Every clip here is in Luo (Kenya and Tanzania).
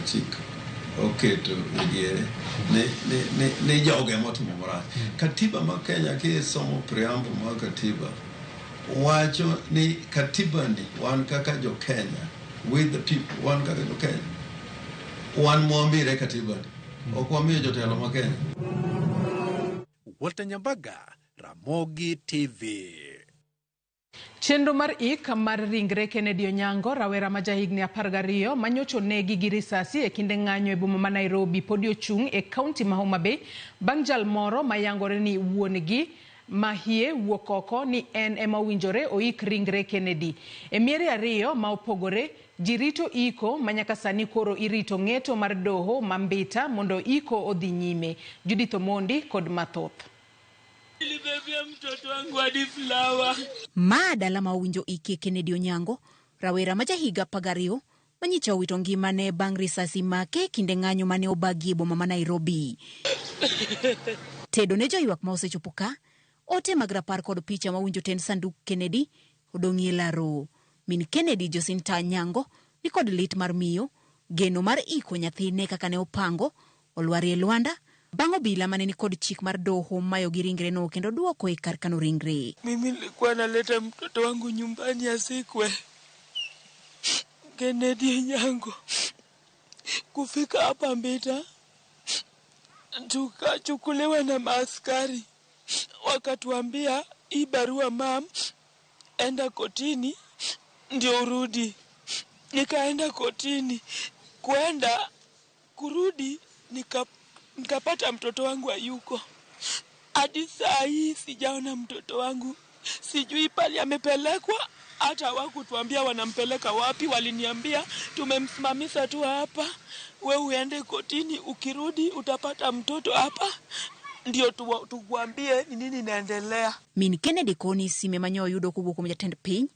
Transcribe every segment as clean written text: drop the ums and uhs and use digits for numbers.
chik oketo e diere ni jogo ema otimo marach. Katiba ma Kenya kisomo preamble mar katiba wacho ni katiba ni wan kaka jo Kenya, we the people, wan kaka jo Kenya, wan mwamire katiba ni, ok wamiyo jotelo ma Kenya. Walter Nyambaga, Ramogi TV. Chenro mar ik mar ringre Kennedy Onyango, rawera ma jahigni 12 manyocha onegi gi risasi e kinde ng'anyo e boma ma Nairobi podi ochung' e kaunti ma Homa Bay bang' jal moro ma yangore ni wuon-gi mahie wuok oko ni en ema owinjore oik ringre Kennedy. E miere ariyo ma opogore, ji rito iko ma nyaka sani koro irito ng'eto mar doho ma Mbita mondo iko odhi nyime. Judith Omondi kod mathoth. Nilibebea mtoto wangu hadi flower. Ma dala ma owinjo ikie Kennedy Onyango, rawera ma jahiga 12 manyicha owito ngimane bang' risasi make kinde ng'anyo mane obagi e boma ma Nairobi. Tedo ne joywak ma osechopo ka, ote mag rapar kod picha ma winjo tend sanduk Kennedy odong'ie laro. Min Kennedy Jacinta Nyango ni kod lit mar miyo, geno mar iko nyathine kaka ne opango, olwarie lwanda, bang' obila mane ni kod chik mar doho mayo gi ringre no kendo duoko e kar kano ringre. Mimi nilikuwa naleta mtoto wangu nyumbani asikwe. Kennedy Onyango. Kufika hapa Mbita tukachukuliwa na maaskari, wakatuambia hii barua mam, enda kotini ndio urudi. Nikaenda kotini, kwenda kurudi nikapata mtoto wangu hayuko. Hadi saa hii sijaona mtoto wangu, sijui pali amepelekwa. Hata hawakutuambia wanampeleka wapi, waliniambia tumemsimamisha tu hapa, we uende kotini, ukirudi utapata mtoto hapa, ndio tukuambie ni nini inaendelea. Min Kennedy koni sime manyo oyudo kowuok kuom jatend piny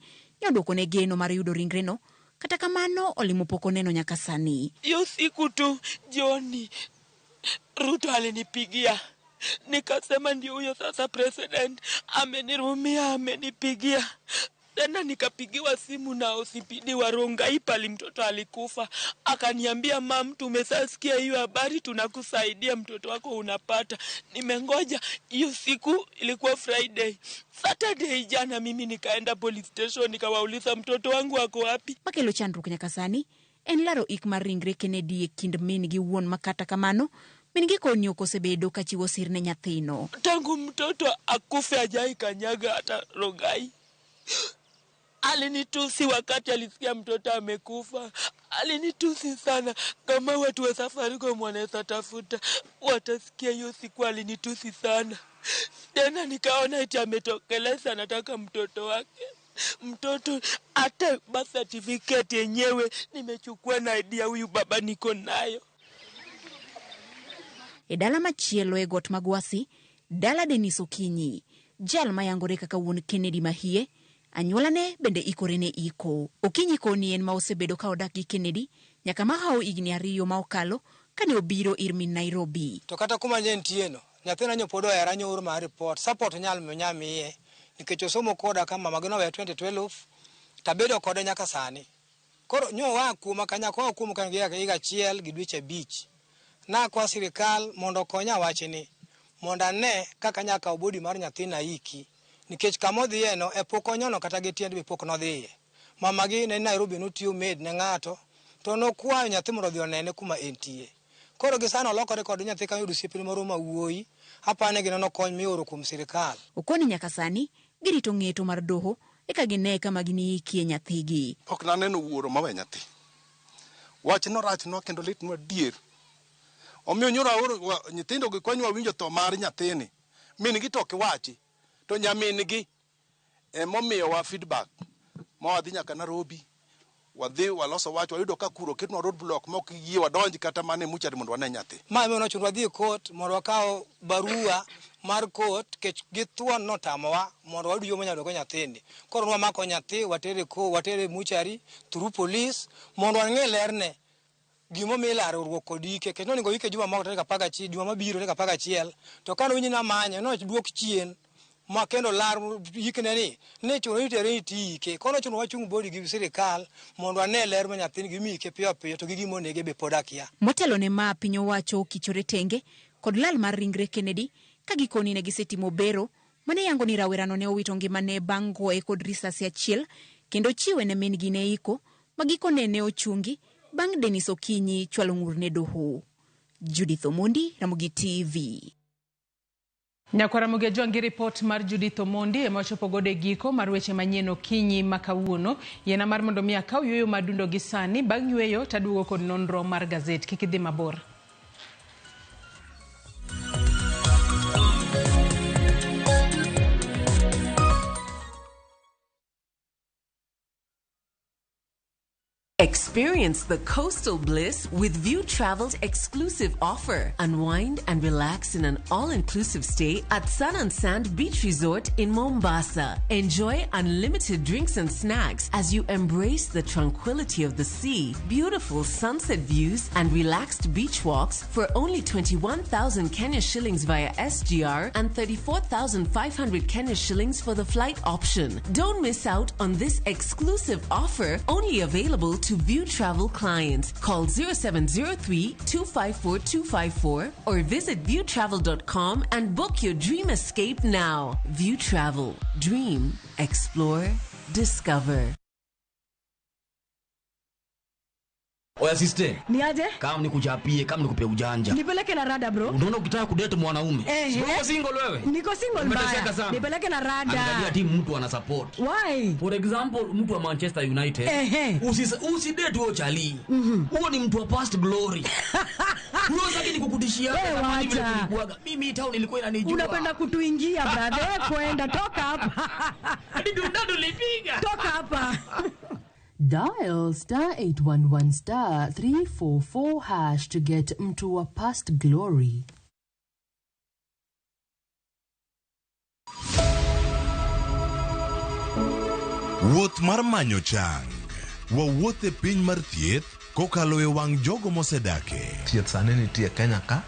nyodwoko ne geno mar yudo ringreno, kata kamano olimo pok oneno nyaka sani. Hiyo siku tu jioni Ruto alinipigia, nikasema ndio huyo sasa president amenirumia, amenipigia. Tena nikapigiwa simu na OCPD wa Rongai pali mtoto alikufa, akaniambia mam, tumesasikia hiyo habari, tunakusaidia, mtoto wako unapata. Nimengoja hiyo siku, ilikuwa Friday. Saturday jana mimi nikaenda police station nikawauliza mtoto wangu ako wapi. Makelo chandruok nyaka sani en laro ik mar ringre Kennedy e kind min gi wuon ma kata kamano min gi koni ok osebedo ka chiwo sir ne nyathino. Tangu mtoto akufe hajai kanyaga hata Rongai. Alinitusi wakati alisikia mtoto amekufa. Alinitusi sana. Kama watu wa Safaricom wanaweza tafuta, watasikia hiyo siku alinitusi sana. Tena nikaona eti ametokeleza anataka mtoto wake. Mtoto hata birth certificate yenyewe nimechukua na ID ya huyu baba niko nayo. E dala machielo e got Magwasi, dala Denis Okinyi, jal mayangore kaka wuon Kennedy mahie, anyuolane bende ikore ne iko. Okinyi koni en ma osebedo ka odak gi Kennedy nyaka mahawo higni 2 ma okalo kane obiro ir min Nairobi. To kata kuma ne entie no, nyathina nyo pod ohera nyo oro mar report, support nyal miye nikech osomo koda ka mama gi noweya 2012 tabedo kode nyaka sani. Koro nyo oa kuoma kanyaka oa kuoma ka higa achiel gi dweche 5. Nakwa sirikal mondo okonya wachni, mondo ane kaka nyaka kaw body mar nyathina iki, nikech kama odhiye no e pok onyono kata gi tiende be pok nodhiye. Mamagi ne Nairobi notiyo maid ne ng'ato, to nokwayo nyathi mondo odhi onene kuma entie. Koro gi sano olokore kod nyathi ka oyudo osiepne moro ma wuoyi, apani ginono kony mioro kuom sirikal. Okoni nyaka sani girito ng'eto mar doho eka gine kama giniikie nyathigi. Pok naneno wuoro mawe nyathi. Wachno rachnwa kendo litnwa adier. Omiyo nyoro aoro nyithindo gi konywa winjo tho mar nyathini. Min gi to ok iwachi, to nyamin gi emomiyowa feedback. Ma wadhi nyaka Nairobi, wadhi waloso wach, wayudo ka kuro oketnwa roadblock ma ok giyie wadonj kata mana e mochari mondo wane nyathi. Ma ema nochuno wadhi e court mondo wakaw barua mar court kech githuon notamowa mondo wayud yo manyalo go nyathini. Koro nwamako nyathi watere ko watere mochari through police mondo wang'e lerne gimomiyo ilaro ruok kod ike, kech nonego ike juma moko tarik 11, juma mabiro tarik 11, to kane owinjo ni amanye noduok chien Ma kendo lar yikne ni ne chuno ni tere tiyike. Kono chuno wachung' bodi gi sirikal mondo ane ler ma nyathini gimiyike piyo piyo to gi gima onege be pod akia. Motelo ne ma piny owacho okichore tenge kod lal mar ringre Kennedy ka gikoni ne gisetimo bero mane yango ni rawerano ne owito ngimane bang' goye kod risasi achiel kendo chiwe ne min gi ne iko ma gikone ne ochungi bang' Dennis Okinyi chwalo ng'ur ne doho. Judith Omondi, Ramogi TV. Nyakwar Ramogi Ajwang' gi ripot mar Judith Omondi ema wachopo godo e giko mar weche manyien okinyi ma kawuono. Yiena mar mondo mi akaw yueyo madundo gi sani, bang' yueyo taduogo kod nonro mar gazet. Kik idhi mabor. Experience the coastal bliss with View Travel's exclusive offer. Unwind and relax in an all-inclusive stay at Sun and Sand Beach Resort in Mombasa. Enjoy unlimited drinks and snacks as you embrace the tranquility of the sea, beautiful sunset views, and relaxed beach walks for only 21,000 Kenya shillings via SGR and 34,500 Kenya shillings for the flight option. Don't miss out on this exclusive offer, only available to View Travel clients. Call 0703 254 254 or visit viewtravel.com and book your dream escape now. View Travel. Dream, explore, discover. Oya sister. Ni aje? Kama nikuchapie, kama nikupe ujanja. Nipeleke na rada bro. Unaona ukitaka kudate mwanaume. Uko single wewe? Niko single mbaya. Nipeleke na rada. Angalia timu mtu ana support. Why? For example, mtu wa Manchester United. Usi date huo chali. Huo ni mtu wa past glory. Huo sasa ni kukutishia kama vile kulikuwaga. Mimi town ilikuwa inanijua. Unapenda kutuingia brother. Kwenda toka hapa. Hadi dundadu lipiga. Toka hapa. Dial star 811 star 344 hash to get mtu wa past glory. Wuoth mar manyo chang. Wawuoth e piny mar thieth kokalo e wang' jogo mosedake. Thieth sani nitie Kenya ka,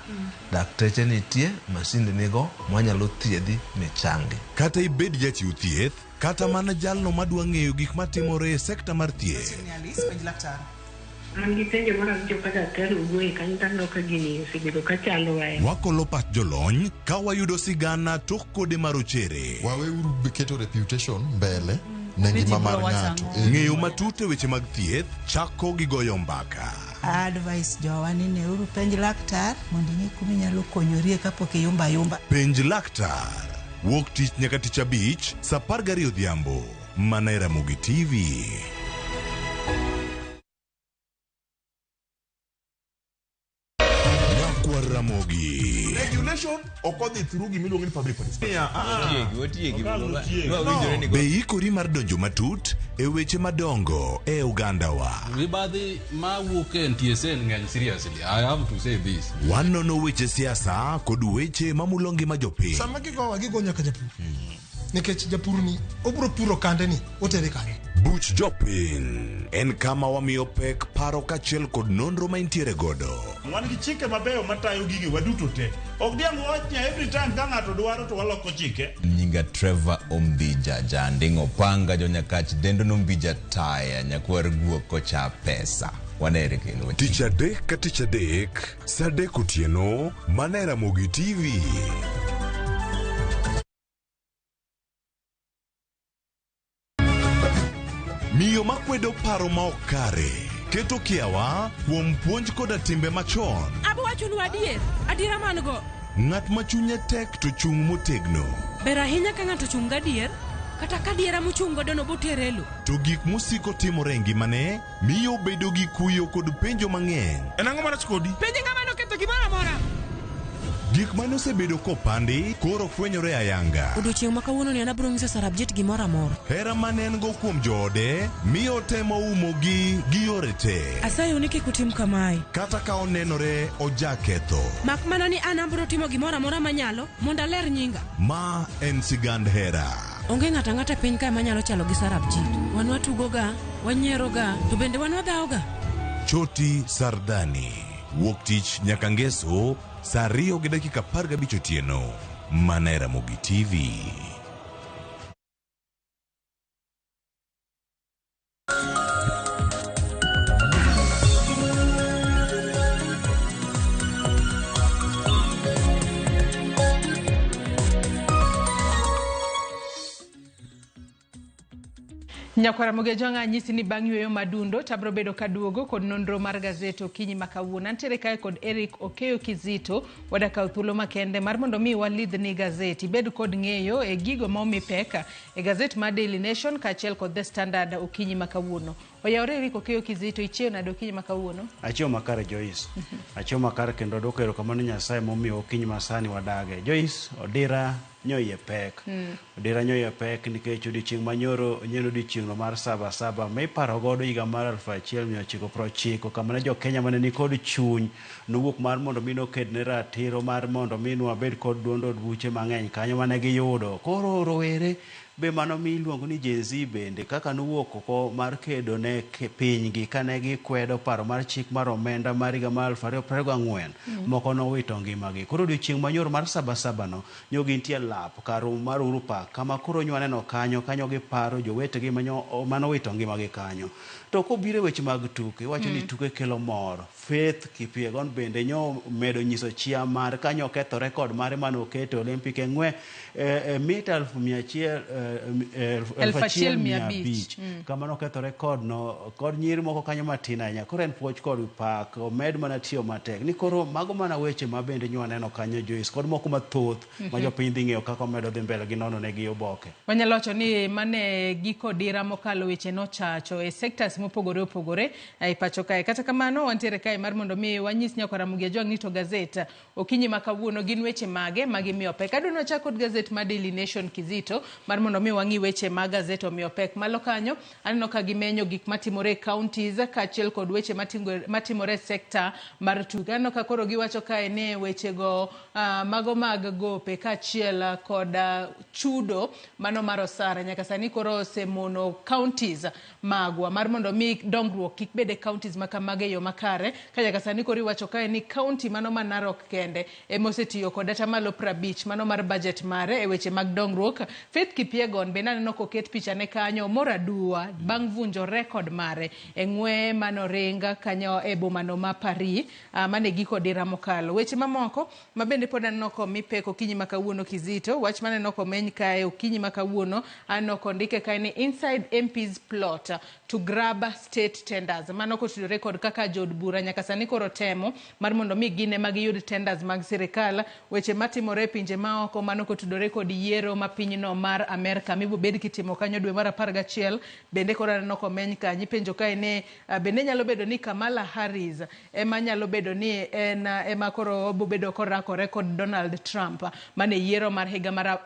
dakteche nitie, masinde nigo, mwanyalo thiedhi michangi. Kata ibed jachiw thieth, kata mana jalno madwa ng'eyo gik matimore e sekta mar thieth. Wakolo pach jolony ka wayudo sigana tok kode marochere. Waweuru keto reputation mbele ne ngima mar ng'ato. Ng'eyo matut e weche mag thieth chako gi goyo mbaka. Advice jowa ni neuru penj laktar mondo ing'e kuma inyalo konyorie kapok iyumba yumba. Penj laktar. Wuok tich nyaka tich abich saa 12 odhiambo mana e Ramogi TV. Nyakwar Ramogi. Regulation okodhi through gimiluongo ni public participation. Be ikori mar donjo matut e weche madongo e Uganda wa. Mibadhi mawuok e NTSA ng'eny seriously. I have to say this. Wanono weche siasa kod weche mamulo ngima jopiny. Sama gigowa gigo nyaka japur. Nikech japur ni obro puro kande ni otere kanye. Buch jopiny en kama wamiyo pek paro kaachiel kod nonro ma intiere godo. Wan gi chike mabeyo matayo gige waduto te. Ok diang' wach ni every time ka ng'ato dwaro to waloko chike. Nyinga Trevor Ombija Janding'o Panga jonyakach dendo nombija taya nyakwar guok kocha pesa. Wanere kendo. Tich adek ka tich adek, saa 3 otieno, mana e Ramogi TV. Miyo makwedo paro ma ok kare, keto kiawa kuom puonj koda timbe machon. Abo wachonu adier, adiera man go. Ng'at ma chunye tek to chung' motegno. Ber ahinya ka ng'ato chung' gadier, kata ka adiera mochung' godo no botere e lo. To gik mosiko timore e ngimane miyo obedo gi kuyo kod penjo mang'eny. En ang'o marach kodi? Penje ng'ama noketho gimoro amora. Gik mane osebedo kopandi koro fwenyore ayanga. Odiochieng' ma kawuono ni an abiro nyiso Sarabjit gimoro amora. Hera mane en go kuom joode miyo otemo umogi gi yore te. Asayou ni kik utim kamae. Kata ka onenore ojaketho. Mak mana ni an abiro timo gimoro amora manyalo mondo aler nyinga. Ma en sigand hera. Onge ng'ato ang'ata e piny kae manyalo chalo gi Sarabjit. Wan watugoga, wanyieroga, to bende wan wadhawoga. Choti Sardani. Wuok tich nyaka ngeso saa 2:15 otieno mana e Ramogi TV. Nyakwara Mogejo anyisi ni bang' yweyo madundo to abiro bedo kaduogo kod nonro mar gazet okinyi ma kawuono. Antiere kae kod Eric Okeyo Kizito, wada kawo thuolo makende mar mondo mi walidhni gazet. Ibed kod ng'eyo e gigo ma omi pek e gazet mar Daily Nation kaachiel kod The Standard okinyi ma kawuono. Oyawore Eric Okeyo Kizito, ichiew nade okinyi ma kawuono? Achiewo makare Joyce. Achiewo makare kendo adwoko erokamano Nyasaye momiyo okinyi masani wadage. Joyce, odira nyo iye pek. Odira nyo iye pek nikech odiochieng' manyoro nyen odiochieng'no mar saba saba miparo godo higa mar 1990 kama ne jo-Kenya mane nikod chuny nowuok mar mondo mi noked ne ratiro mar mondo mi nwabed kod duond od buche mang'eny kanyo mane giyudo. Koro rowere be mano mi iluongo ni Gen Z bende kaka nowuok oko mar kedo ne pinygi kane gikwedo paro mar chik mar omenda mar higa mar 2024 moko nowito ngimagi. Koro odiochieng' manyoro mar saba saba no nyo gintie lap kar romo mar Uhuru Park kama koro nyo waneno kanyo kanyo giparo jowetegi manowito ngimagi kanyo. To kobiro e weche mag tuke, iwacho ni tuke kelo mor. Faith Kipyegon bende nyo medo nyiso chia mar kanyo oketho rekod mare mane oketo e Olympic e ng'we e mita 1500 kama noketho rekod no kod nyiri moko kanyo matin ahinya. Koro en puoch kod pak, omed mana tiyo matek. Ni koro mago mana weche ma bende nyo waneno kanyo Joyce kod moko mathoth ma jopiny dhi ng'eyo kaka omedo dhi mbele gi nono negi oboke. Wanyalo wacho ni mane giko dira mokalo weche nochacho e sectors mopogore opogore e pacho kae. Kata kamano wantiere kae mar mondo mi wanyis nyakwara Ramogi Ajwang' ni to gazet okinyi ma kawuono gin weche mage ma gimiyo pek. Adwa ni wachak kod gazet mar Daily Nation Kizito mar mondo mi wang'i weche ma gazet omiyo pek. Malo kanyo aneno ka gimenyo gik matimore e counties kaachiel kod weche matimore e sector mar tuke. Aneno ka koro giwacho kae ni wechego mago mag gope kaachiel kod chudo mano mar osara nyaka sani koro osemono counties magwa mar mondo mi dongruok kik bed e counties ma kamago e yo makare. Ka nyaka sani koro iwacho kae ni county mano ma Narok kende ema osetiyo kod atamalo 50 mano mar budget mare e weche mag dongruok. Faith Kipyegon bende aneno koket pichane kanyo mor aduwa bang' vunjo rekod mare e ng'we manoringa kanyo e bomano ma Paris mane giko dira mokalo. Weche mamoko ma bende pod aneno komi pek okinyi ma kawuono Kizito, wach maneno komeny kae okinyi ma kawuono aneno kondike kae ni inside MP's plot to grab state tenders. Mano kotudore kod kaka jood bura nyaka sani koro temo mar mondo mi gin ema giyud tenders mag sirikal. Weche matimore e pinje maoko mano kotudore kod yiero ma pinyno mar Amerka mibobed kitimo kanyo dwe mar 11 bende koro aneno komeny kanyo. Ipenjo kae ni bende nyalo bedo ni Kamala Harris ema nyalo bedo ni en ema koro obobedo korakore kod Donald Trump mane yiero mar higa mar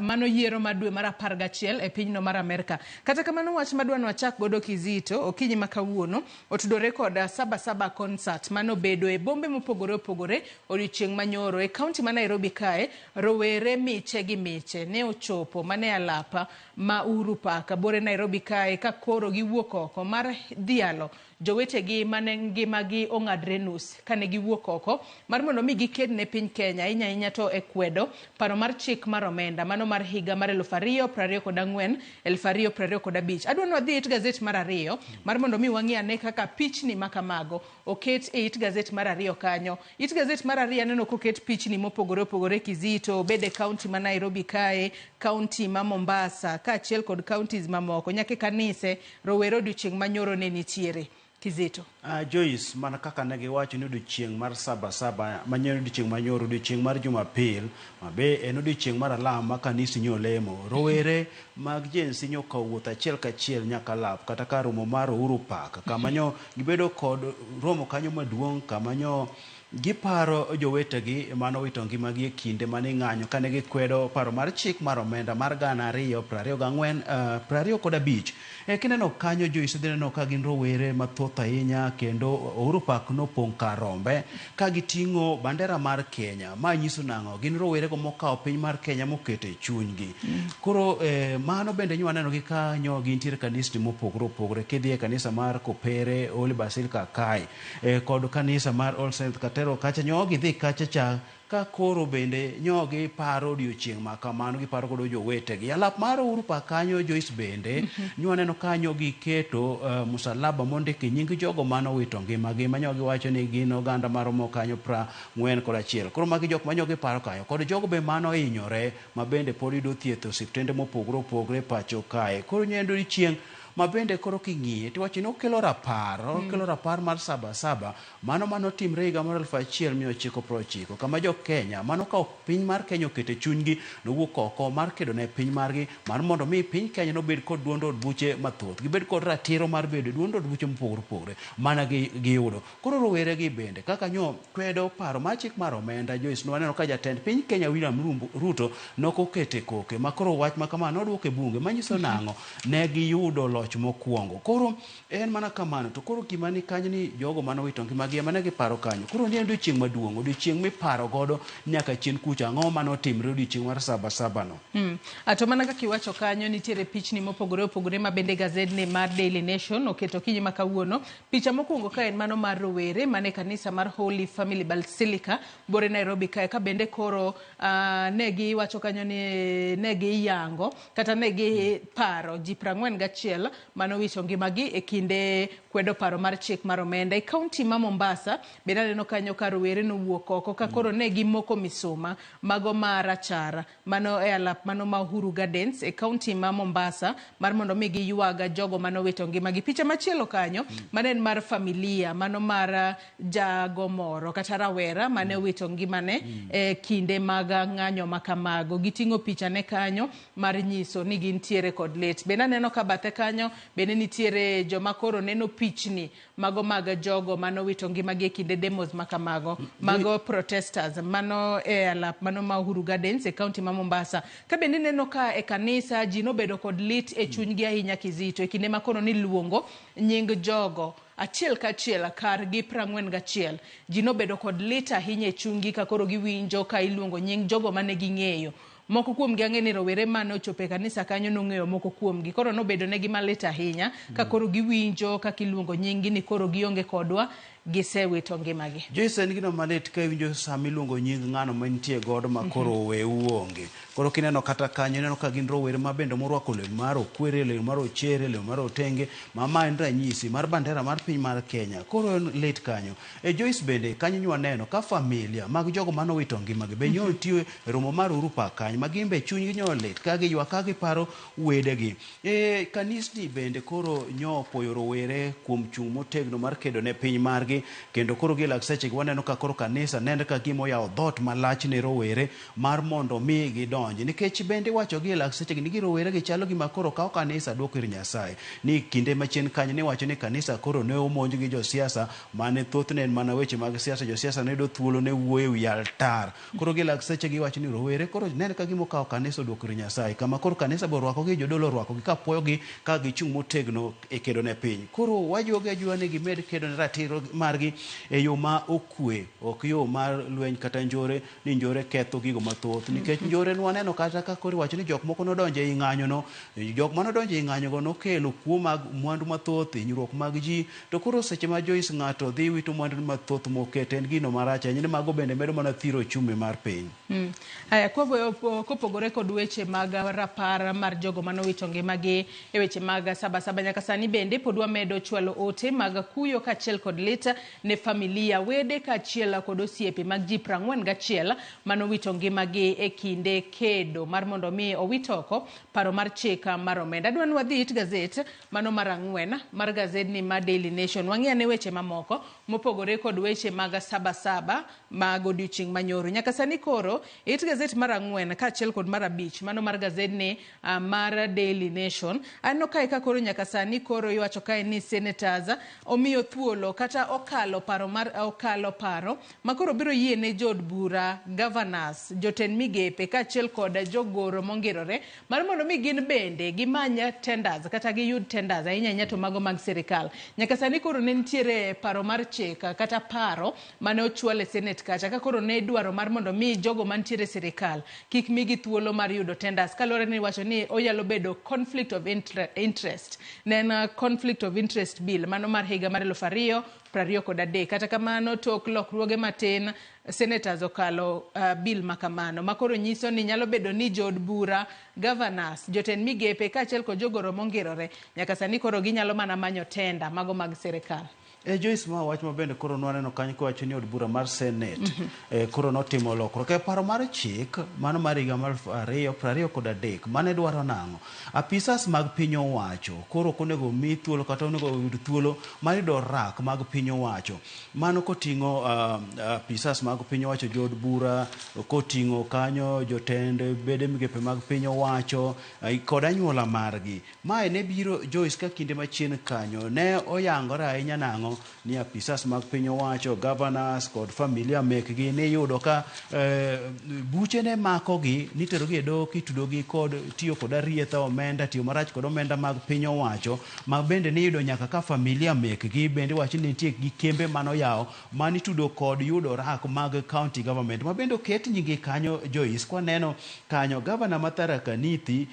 mano yiero mar dwe mar 11 e pinyno mar Amerka. Kata kamano wach madwa ni wachak godo Kizito okinyi ma kawuono otudore kod Saba Saba concert manobedo e bombe mopogore opogore odiochieng' manyoro e kaunti ma Nairobi kae. Rowere miche gi miche ne ochopo mane alapa ma Uhuru Park bore Nairobi kae ka koro giwuok oko mar dhialo jowetegi mane ngimagi ong'adre nus kane giwuok oko mar mondo mi giked ne piny Kenya ahinya ahinya to e kwedo paro mar chik mar omenda mano mar higa mar 2024 2025. Adwa ni wadhi it gazet mar 2 mar mondo mi wang'i ane kaka pichni makamago oket e it gazet mar 2 kanyo. It gazet mar 2 aneno koket pichni mopogore opogore Kizito, obed e kaunti ma Nairobi kae, kaunti ma Mombasa kaachiel kod counties mamoko nyaka e kanise rowere odiochieng' manyoro ne nitiere. Kizito. Joyce, mana kaka ne giwacho ni odiochieng' mar saba saba manyien odiochieng' manyoro odiochieng' mar Jumapil ma be en odiochieng' mar alam ma kanisi nyo lemo. Rowere mag Gen Z nyo kawo wuoth achiel kachiel nyaka lap kata kar romo mar Uhuru Park kama nyo gibedo kod romo kanyo maduong' kama nyo giparo jowetegi manowito ngimagi e kinde mane ng'anyo kane gikwedo paro mar chik mar omenda mar 2024 25. Kineno kanyo Joyce dhi neno ka gin rowere mathoth ahinya kendo Uhuru Park nopong' kar rombe ka giting'o bandera mar Kenya. Ma nyiso nang'o? Gin rowerego mokawo piny mar Kenya moketo e chunygi. Koro mano bende nyo waneno gi kanyo gintiere kanisni mopogore opogore. Kidhi e kanisa mar Kopere Holy Basilica kae kod kanisa mar All Saints Cathedral kacha nyo gidhi kacha cha ka koro bende nyo giparo odiochieng' ma kamano giparo godo jowetegi. Alap mar Uhuru Park kanyo Joyce bende nyo waneno kanyo giketo musalaba mondiki nying jogo manowito ngimagi manyo giwacho ni gin oganda maromo kanyo 41. Koro magi jok manyo giparo kanyo kod jogo be manohinyore ma bende pod yudo thieth e osiptende mopogore opogore pacho kae. Koro nyo en odiochieng' Ma bende koro king'iye tiwacho ni okelo rapar, okelo rapar mar saba saba mano manotimre higa mar 1990 kama jo Kenya mano kawo piny mar Kenya okete chunygi nowuok oko mar kedo ne piny margi mar mondo mi piny Kenya nobed kod duond od buche mathoth, gibed kod ratiro mar bedo e duond od buche mopogore opogore mana giyudo. Koro rowere gi bende kaka nyo kwedo paro mar chik mar omenda Joyce, nwaneno ka jatend piny Kenya William Ruto nokokete koke ma koro wach ma kama nodwoko e bunge manyiso nang'o ne giyudo loch mokwongo. Koro en mana kamano to koro gima ni kanyo ni jogo manowito ngimagi ema ne giparo kanyo. Koro ni en odiochieng' maduong', odiochieng' miparo godo nyaka chien kucha ang'o manotimre odiochieng' mar saba saba no. To mana kaka iwacho kanyo nitiere pichni mopogore opogore ma bende gazedni mar Daily Nation oketo okinyi ma kawuono. Picha mokwongo ka en mano mar rowere mane kanisa mar Holy Family Basilica bore Nairobi kae ka bende koro ne giwacho kanyo ni ne giyango kata ne giparo ji 41 manowito ngimagi e kinde kwedo paro mar chik mar omenda. E kaunti ma Mombasa bende aneno kanyo ka rowere nowuok oko ka koro ne gimoko misuma mago ma rachar mano e alap mano ma Uhuru Gardens e kaunti ma Mombasa mar mondo mi giywaga jogo manowito ngimagi. Picha machielo kanyo mano en mar familia mano mar jago moro kata rawera mane owito ngimane e kinde mag ng'anyo ma kamago. Giting'o picha ne kanyo mar nyiso ni gintiere kod lit. Bende aneno ka bathe kanyo bende nitiere joma koro neno pichni mago mag jogo manowito ngimagi e kinde demos ma kamago, mago protesters mano e alap mano ma Uhuru Gardens e kaunti ma Mombasa. Ka bende ineno ka e kanisa ji nobedo kod lit e chunygi ahinya Kizito e kinde ma koro niluongo nying jogo achiel kachiel kargi 41. Ji nobedo kod lit ahinya e chunygi ka koro giwinjo ka iluongo nying jogo mane ging'eyo. Moko kuomgi ang'e ni rowere mane ochopo e kanisa kanyo nong'eyo moko kuomgi. Koro nobedo negi malit ahinya ka koro giwinjo kaka iluongo nyinggi ni koro gionge kodwa, gisewito ngimagi. Joyce, en gino malit ka iwinjo sama iluongo nying ng'ano mantie godo ma koro oweu onge. Koro kineno kata kanyo ineno ka gin rowere ma bende morwako lewni mar okwere, lewni mar ochere, lewni mar otenge, ma ma en ranyisi mar bandera mar piny mar Kenya. Koro en lit kanyo. E Joyce bende kanyo nyo waneno ka familia mag jogo manowito ngimagi be nyo tiyo e romo mar Uhuru Park kanyo ma gin be chunygi nyo lit ka giywak ka giparo wedegi. E kanisni bende koro nyo opuoyo rowere kuom chung' motegno mar kedo ne piny margi kendo koro gi lak sechegi waneno ka koro kanisa nenre ka gima oyawo dhoot malach ne rowere mar mondo mi gidonji nikech bende iwacho gi e lak sechegi ni gi rowere gi chalo gima koro kawo kanisa duoko ir Nyasaye. Ni kinde machien kanyo niwacho ni kanisa koro ne omonj gi josiasa mane thothne en mana weche mag siasa, josiasa ne yudo thuolo ne wuoyo ewi altar. Koro gi lak sechegi iwacho ni rowere koro nenre ka gima okawo kanisa oduoko ir Nyasaye kama koro kanisa be orwakogi, jodolo orwakogi ka puoyogi ka gichung' motegno e kedo ne piny. Koro wajiwogi ajiwa ni gimed kedo ne ratiro margi e yo ma okwe, ok yo mar lweny kata njore, ni njore ketho gigo mathoth. Nikech njore nwaneno kata ka koro iwacho ni jok moko nodonjo ei ng'anyo no, jok manodonjo ei ng'anyo go nokelo kuo mag mwandu mathoth, hinyruok mag ji. To koro seche ma Joyce ng'ato dhi wito mwandu mathoth mokete en gino marach ahinya ni mago bende medo mana thiro ochumi mar piny. Aya, kopogore kod weche mag rapar mar jogo manowito ngimagi e weche mag saba saba nyaka sani bende pod wamedo chwalo ote mag kuyo kaachiel kod lit ne familia, wede kaachiel kod osiepe mag ji 41 manowito ngimagi e kinde kedo mar mondo mi owit oko paro mar chik mar omenda. Adwa ni wadhi it gazet mano mar 4 mar gazedni mar Daily Nation. Wang'i ane weche mamoko mopogore kod weche mag saba saba mag odiochieng' manyoro. Nyaka sani koro it gazet mar 4 kaachiel kod mar 5 mano mar gazedni mar Daily Nation. Aneno kae ka koro nyaka sani koro iwacho kae ni senators omiyo thuolo kata okalo paro mar okalo paro ma koro biro yie ne jood bura, governors, jotend migepe kaachiel kod jogoro mongirore mar mondo mi gin bende gimany tenders kata giyud tenders ahinya ahinya to mago mag sirikal. Nyaka sani koro ne nitiere paro mar chik kata paro mane ochwal e Senate kacha ka koro ne dwaro mar mondo mi jogo mantiere e sirikal kik migi thuolo mar yudo tenders kaluwore ni iwacho ni onyalo bedo conflict of interest. Ne en conflict of interest bill mano mar higa mar 2023. Kata kamano tok lokruoge matin senators okalo bill makamano makoro nyiso ni nyalo bedo ni jood bura, governors, jotend migepe kaachiel kod jogoro mongirore nyaka sani koro ginyalo mana manyo tenda mago mag sirikal. Joyce, ma wach ma bende koro nwaneno kanyo kiwacho ni od bura mar Senate koro notimo lokruok e paro mar chik mano mar higa mar 2023 mane dwaro nang'o apisas mag piny owacho koro ok onego mi thuolo kata onego oyud thuolo mar yudo rak mag piny owacho mano koting'o apisas mag piny owacho, jood bura koting'o kanyo jotend bede migepe mag piny owacho kod anyuola margi. Mae ne biro Joyce ka kinde machien kanyo ne oyangore ahinya nang'o ni apisas mag piny owacho, governors kod familia mekgi niyudo ka buche ne makogi niterogi e doho kitudogi kod tiyo kod arietha omenda, tiyo marach kod omenda mag piny owacho, ma bende niyudo nyaka ka familia mekgi bende wacho ni nitie gi kembe manoyawo manitudo kod yudo rak mag county government ma bende oket nyingi kanyo Joyce. Kwaneno kanyo gavana ma Tharaka Nithi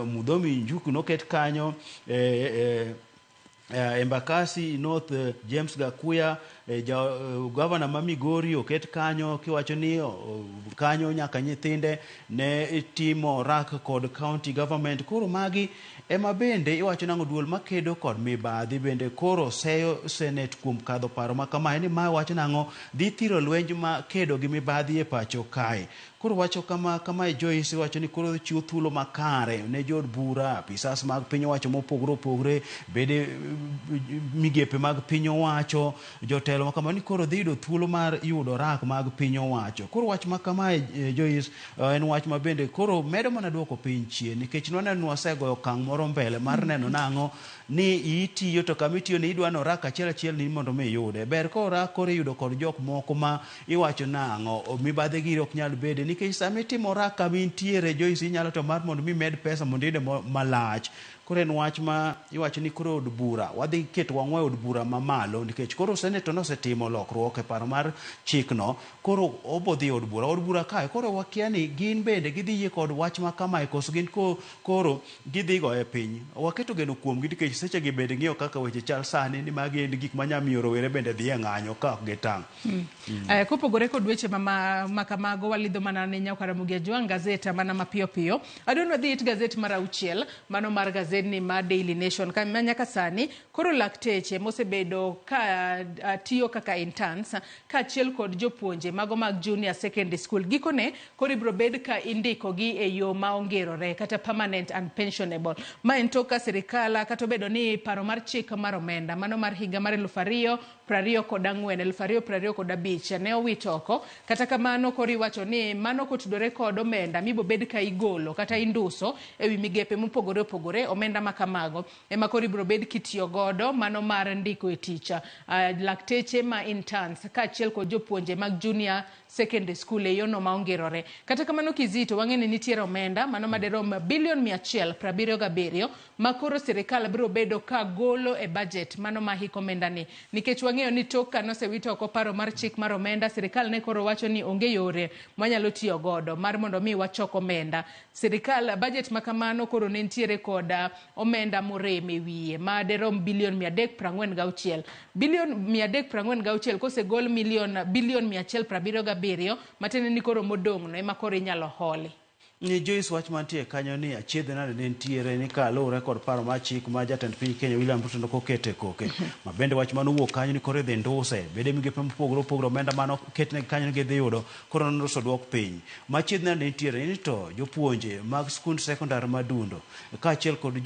Muthomi Njuki noket kanyo, Embakasi North James Gakuya, gavana ma Migori oket kanyo kiwacho ni kanyo nyaka nyithinde ne timo rak kod county government. Koro magi ema bende iwacho nang'o duol makedo kod mibadhi bende koro seyo Senate kuom kadho paro ma kamae ni mae wacho nang'o dhi thiro lwenj ma kedo gi mibadhi e pacho kae. Koro wacho kama kamae Joyce wacho ni koro chiwo thuolo makare ne jood bura, apisas mag piny owacho mopogore opogore, bede migepe mag piny owacho, jotelo ma kama ni koro dhi yudo thuolo mar yudo rak mag piny owacho. Koro wach ma kamae Joyce en wach ma bende koro medo mana duoko piny chien nikech nwaneno ni wasegoyo okang' moro mbele mar neno nang'o ni itiyo to kama itiyo ni idwa ni orak achiel achiel ni mondo mi iyude. Ber ka orak koro iyudo kod jok moko ma iwacho nang'o mibadhi giri ok nyal bede nikech sama itimo orak kama intiere Joyce inyalo to mar mondo mi imed pesa mondo iyude malach. Koro en wach ma iwacho ni koro od bura wadhi keto wang'wa e od bura mamalo nikech koro senator nosetimo lokruok e paro mar chikno, koro obo dhi e od bura. Od bura kae koro wakia ni gin bende gidhi yie kod wach ma kamae koso gin koro gidhi goye piny. Waketo geno kuomgi nikech seche gi bende ng'iyo kaka weche chal sani ni magi en gik manya miyo rowere bende dhi e ng'anyo ka ok gitang'. Kopogore kod weche ma kamago walidho mana ne Nyakwar Ramogi Ajwang' gazeta mana mapiyo piyo. Adwa ni wadhi it gazet mar 6 mano mar gazedni mar Daily Nation ka ma nyaka sani koro lakteche mosebedo ka tiyo kaka interns kaachiel kod jopuonje mago mag junior secondary school gikone koro ibiro bed ka indikogi e yo ma ongirore kata permanent and pensionable. Ma en tok ka sirikal kata obedo ni paro mar chik mar omenda mano mar higa mar 2024 2025 ne owit oko. Kata kamano koro iwacho ni mano kotudore kod omenda mibobed ka igolo kata induso ewi migepe mopogore opogore, omenda ma kamago ema koro ibiro bed kitiyo godo mano mar ndiko e tich lakteche ma interns kaachiel kod jopuonje mag junior secondary school e yono ma ongirore. Kata kamano Kizito wang'e ni nitiere omenda mano maderom bilion 177 ma koro sirikal biro bedo ka golo e budget mano ma hik omenda ni, nikech wang'eyo ni tok ka nosewito oko paro mar chik mar omenda, sirikal ne koro wacho ni onge yore mwanyalo tiyo godo mar mondo mi wachok omenda. Sirikal budget ma kamano koro ne nitiere kod omenda morem e wiye ma derom bilion 346. Bilion 346 kosegol bilion 177 matiende ni koro modong' no ema koro inyalo holi. Ni Joyce wach mantie kanyo ni achiedh nade ne nitiere ni kaluwore kod paro mar chik ma jatend piny Kenya William Ruto nokokete koke. Ma bende wach manowuok kanyo ni koro idhi nduse bede migepe mopogore opogore omenda mano ketne kanyo ni gidhi yudo koro nonduso duok piny. Ma achiedh nade nitiere ni to jopuonje mag skund sekondar madundo kaachiel kod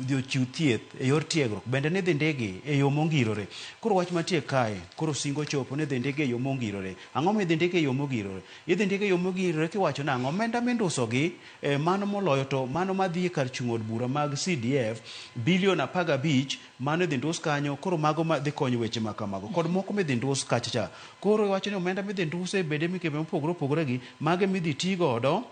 jochiw thieth e yor tiegruok bende ni dhi ndigi e yo mongirore. Koro wach mantie kae koro singo chopo ni dhi ndigi e yo mongirore. Ang'o midhi ndigi e yo mongirore? Idhi ndigi e yo mongirore kiwacho nang'o omenda minduso gi mano moloyo to mano madhi e kar chung' od bura mag CDF bilion 15 mano idhi ndus kanyo koro mago madhi konyo weche ma kamago kod moko midhi ndus kacha cha. Koro iwacho ni omenda midhi ndus e bede migepe mopogore opogore gi mage midhi ti godo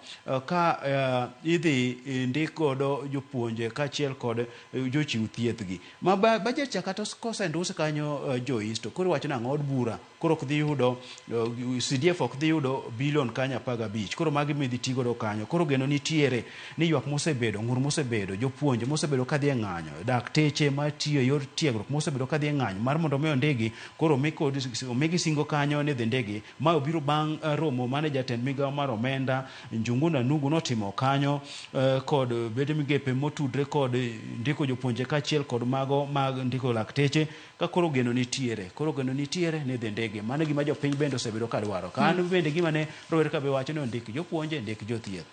ka idhi ndik godo jopuonje kaachiel kod jochiw thieth gi. Ma budget cha kata kosendus kanyo Joyce to koro iwacho nang'o od bura koro ok dhi yudo CDF ok dhi yudo bilion kanyo 15 koro magi midhi ti godo kanyo. kanyo. Koro geno nitiere ni ywak mosebedo, ng'ur mosebedo, jopuonje mosebedo kadhi e ng'anyo, dakteche matiyo e yor tiegruok mosebedo kadhi e ng'anyo mar mondo mi ondigi, koro omigi singo kanyo ni dhi ndigi. Ma obiro bang' romo mane jatend migawo mar omenda Njuguna Nugu notimo kanyo kod bede migepe motudre kod ndiko jopuonje kaachiel kod mago mag ndiko lakteche ka koro geno nitiere. Koro geno nitiere ni dhi ndigi. Mano e gima jopiny bende osebedo ka dwaro. Ka an bende gima ne rowere ka be wacho ni ondik jopuonje, ndik jothieth.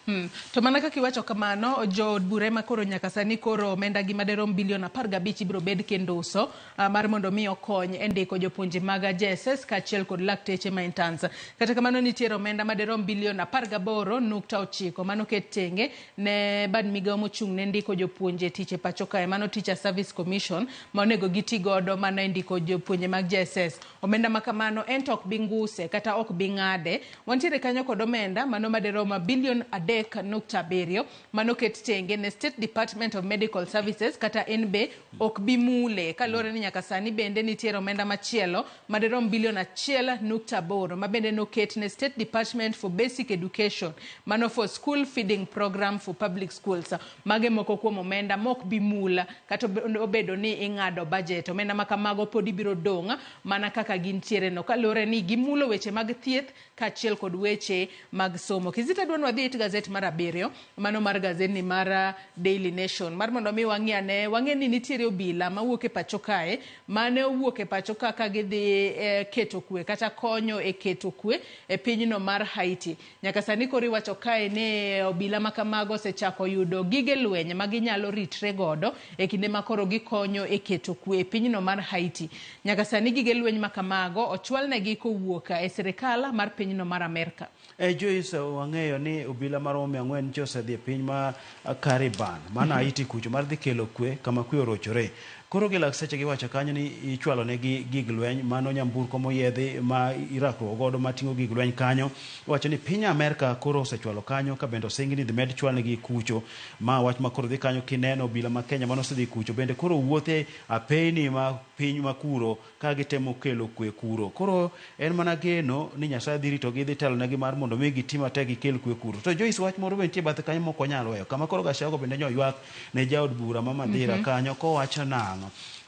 To mana kaka iwacho kamano, jood bura ema koro nyaka sani koro omenda gi maderom bilion 15 ibiro bed kendo uso mar mondo mi okony e ndiko jopuonje mag JSS kaachiel kod lakteche ma interns. Kata kamano nitiere omenda maderom bilion 18.9 mano ket tenge ne bad migawo mochung' ne ndiko jopuonje tich e pacho kae, mano Teacher Service Commission ma onego giti godo mana e ndiko jopuonje mag JSS. Omenda ma kamano en to ok bi nguse kata ok bi ng'ade. Wantiere kanyo kod omenda mano maderom bilion 3.7 mano ket tenge ne State Department of Medical Services kata en be ok bi mule kaluwore ni nyaka sani bende nitiere omenda machielo maderom bilion 1.8 ma bende noket ne State Department for Basic Education mano for School Feeding Program for Public Schools. Mage moko kuom omenda mok bi mul kata obedo ni ing'ado budget. Omenda ma kamago pod ibiro dong' mana kaka gintiere no kaluwore ni gimulo weche mag thieth kaachiel kod weche mag somo. Kizito adwa ni wadhi it gazet mar 7 mano mar gazetni mar Daily Nation mar mondo mi wang'i ane wang'e ni nitiere obila mawuok e pacho kae mane owuok e pacho ka ka gidhi keto kwe kata konyo e keto kwe e pinyno mar Haiti. Nyaka sani koro iwacho kae ni obila ma kamago osechako yudo gige lweny ma ginyalo ritre godo e kinde ma koro gikonyo e keto kwe e pinyno mar Haiti. Nyaka sani gige lweny ma kamago ochwalnegi kowuok e sirikal mar pinyno mar Amerka. Joyce, wang'eyo ni obila maromo 400 nyocha osedhi e piny ma Caribbean, mana Haiti kucho mar dhi kelo kwe kama kwe orochore. Koro gi lakteche giwacho kanyo ni ichwalo negi gig lweny mano nyamburko moyiedhi ma irakruok godo mating'o gig lweny kanyo. Iwacho ni piny Amerka koro osechwalo kanyo ka bende osingi ni dhi med chwalnegi kucho. Ma wach ma koro dhi kanyo kineno obila ma Kenya mano osedhi kucho bende koro wuothe apeyni ma piny ma kuro ka gitemo kelo kwe kuro. Koro en mana geno ni Nyasaye dhi ritogi, dhi telonegi mar mondo mi giti matek gikel kwe kuro. To Joyce, wach moro be nitie bathe kanyo mok wanyal weyo. Kama koro Gachagua bende nyoywak ne jaod bura ma Mathira kanyo kowacho nang'o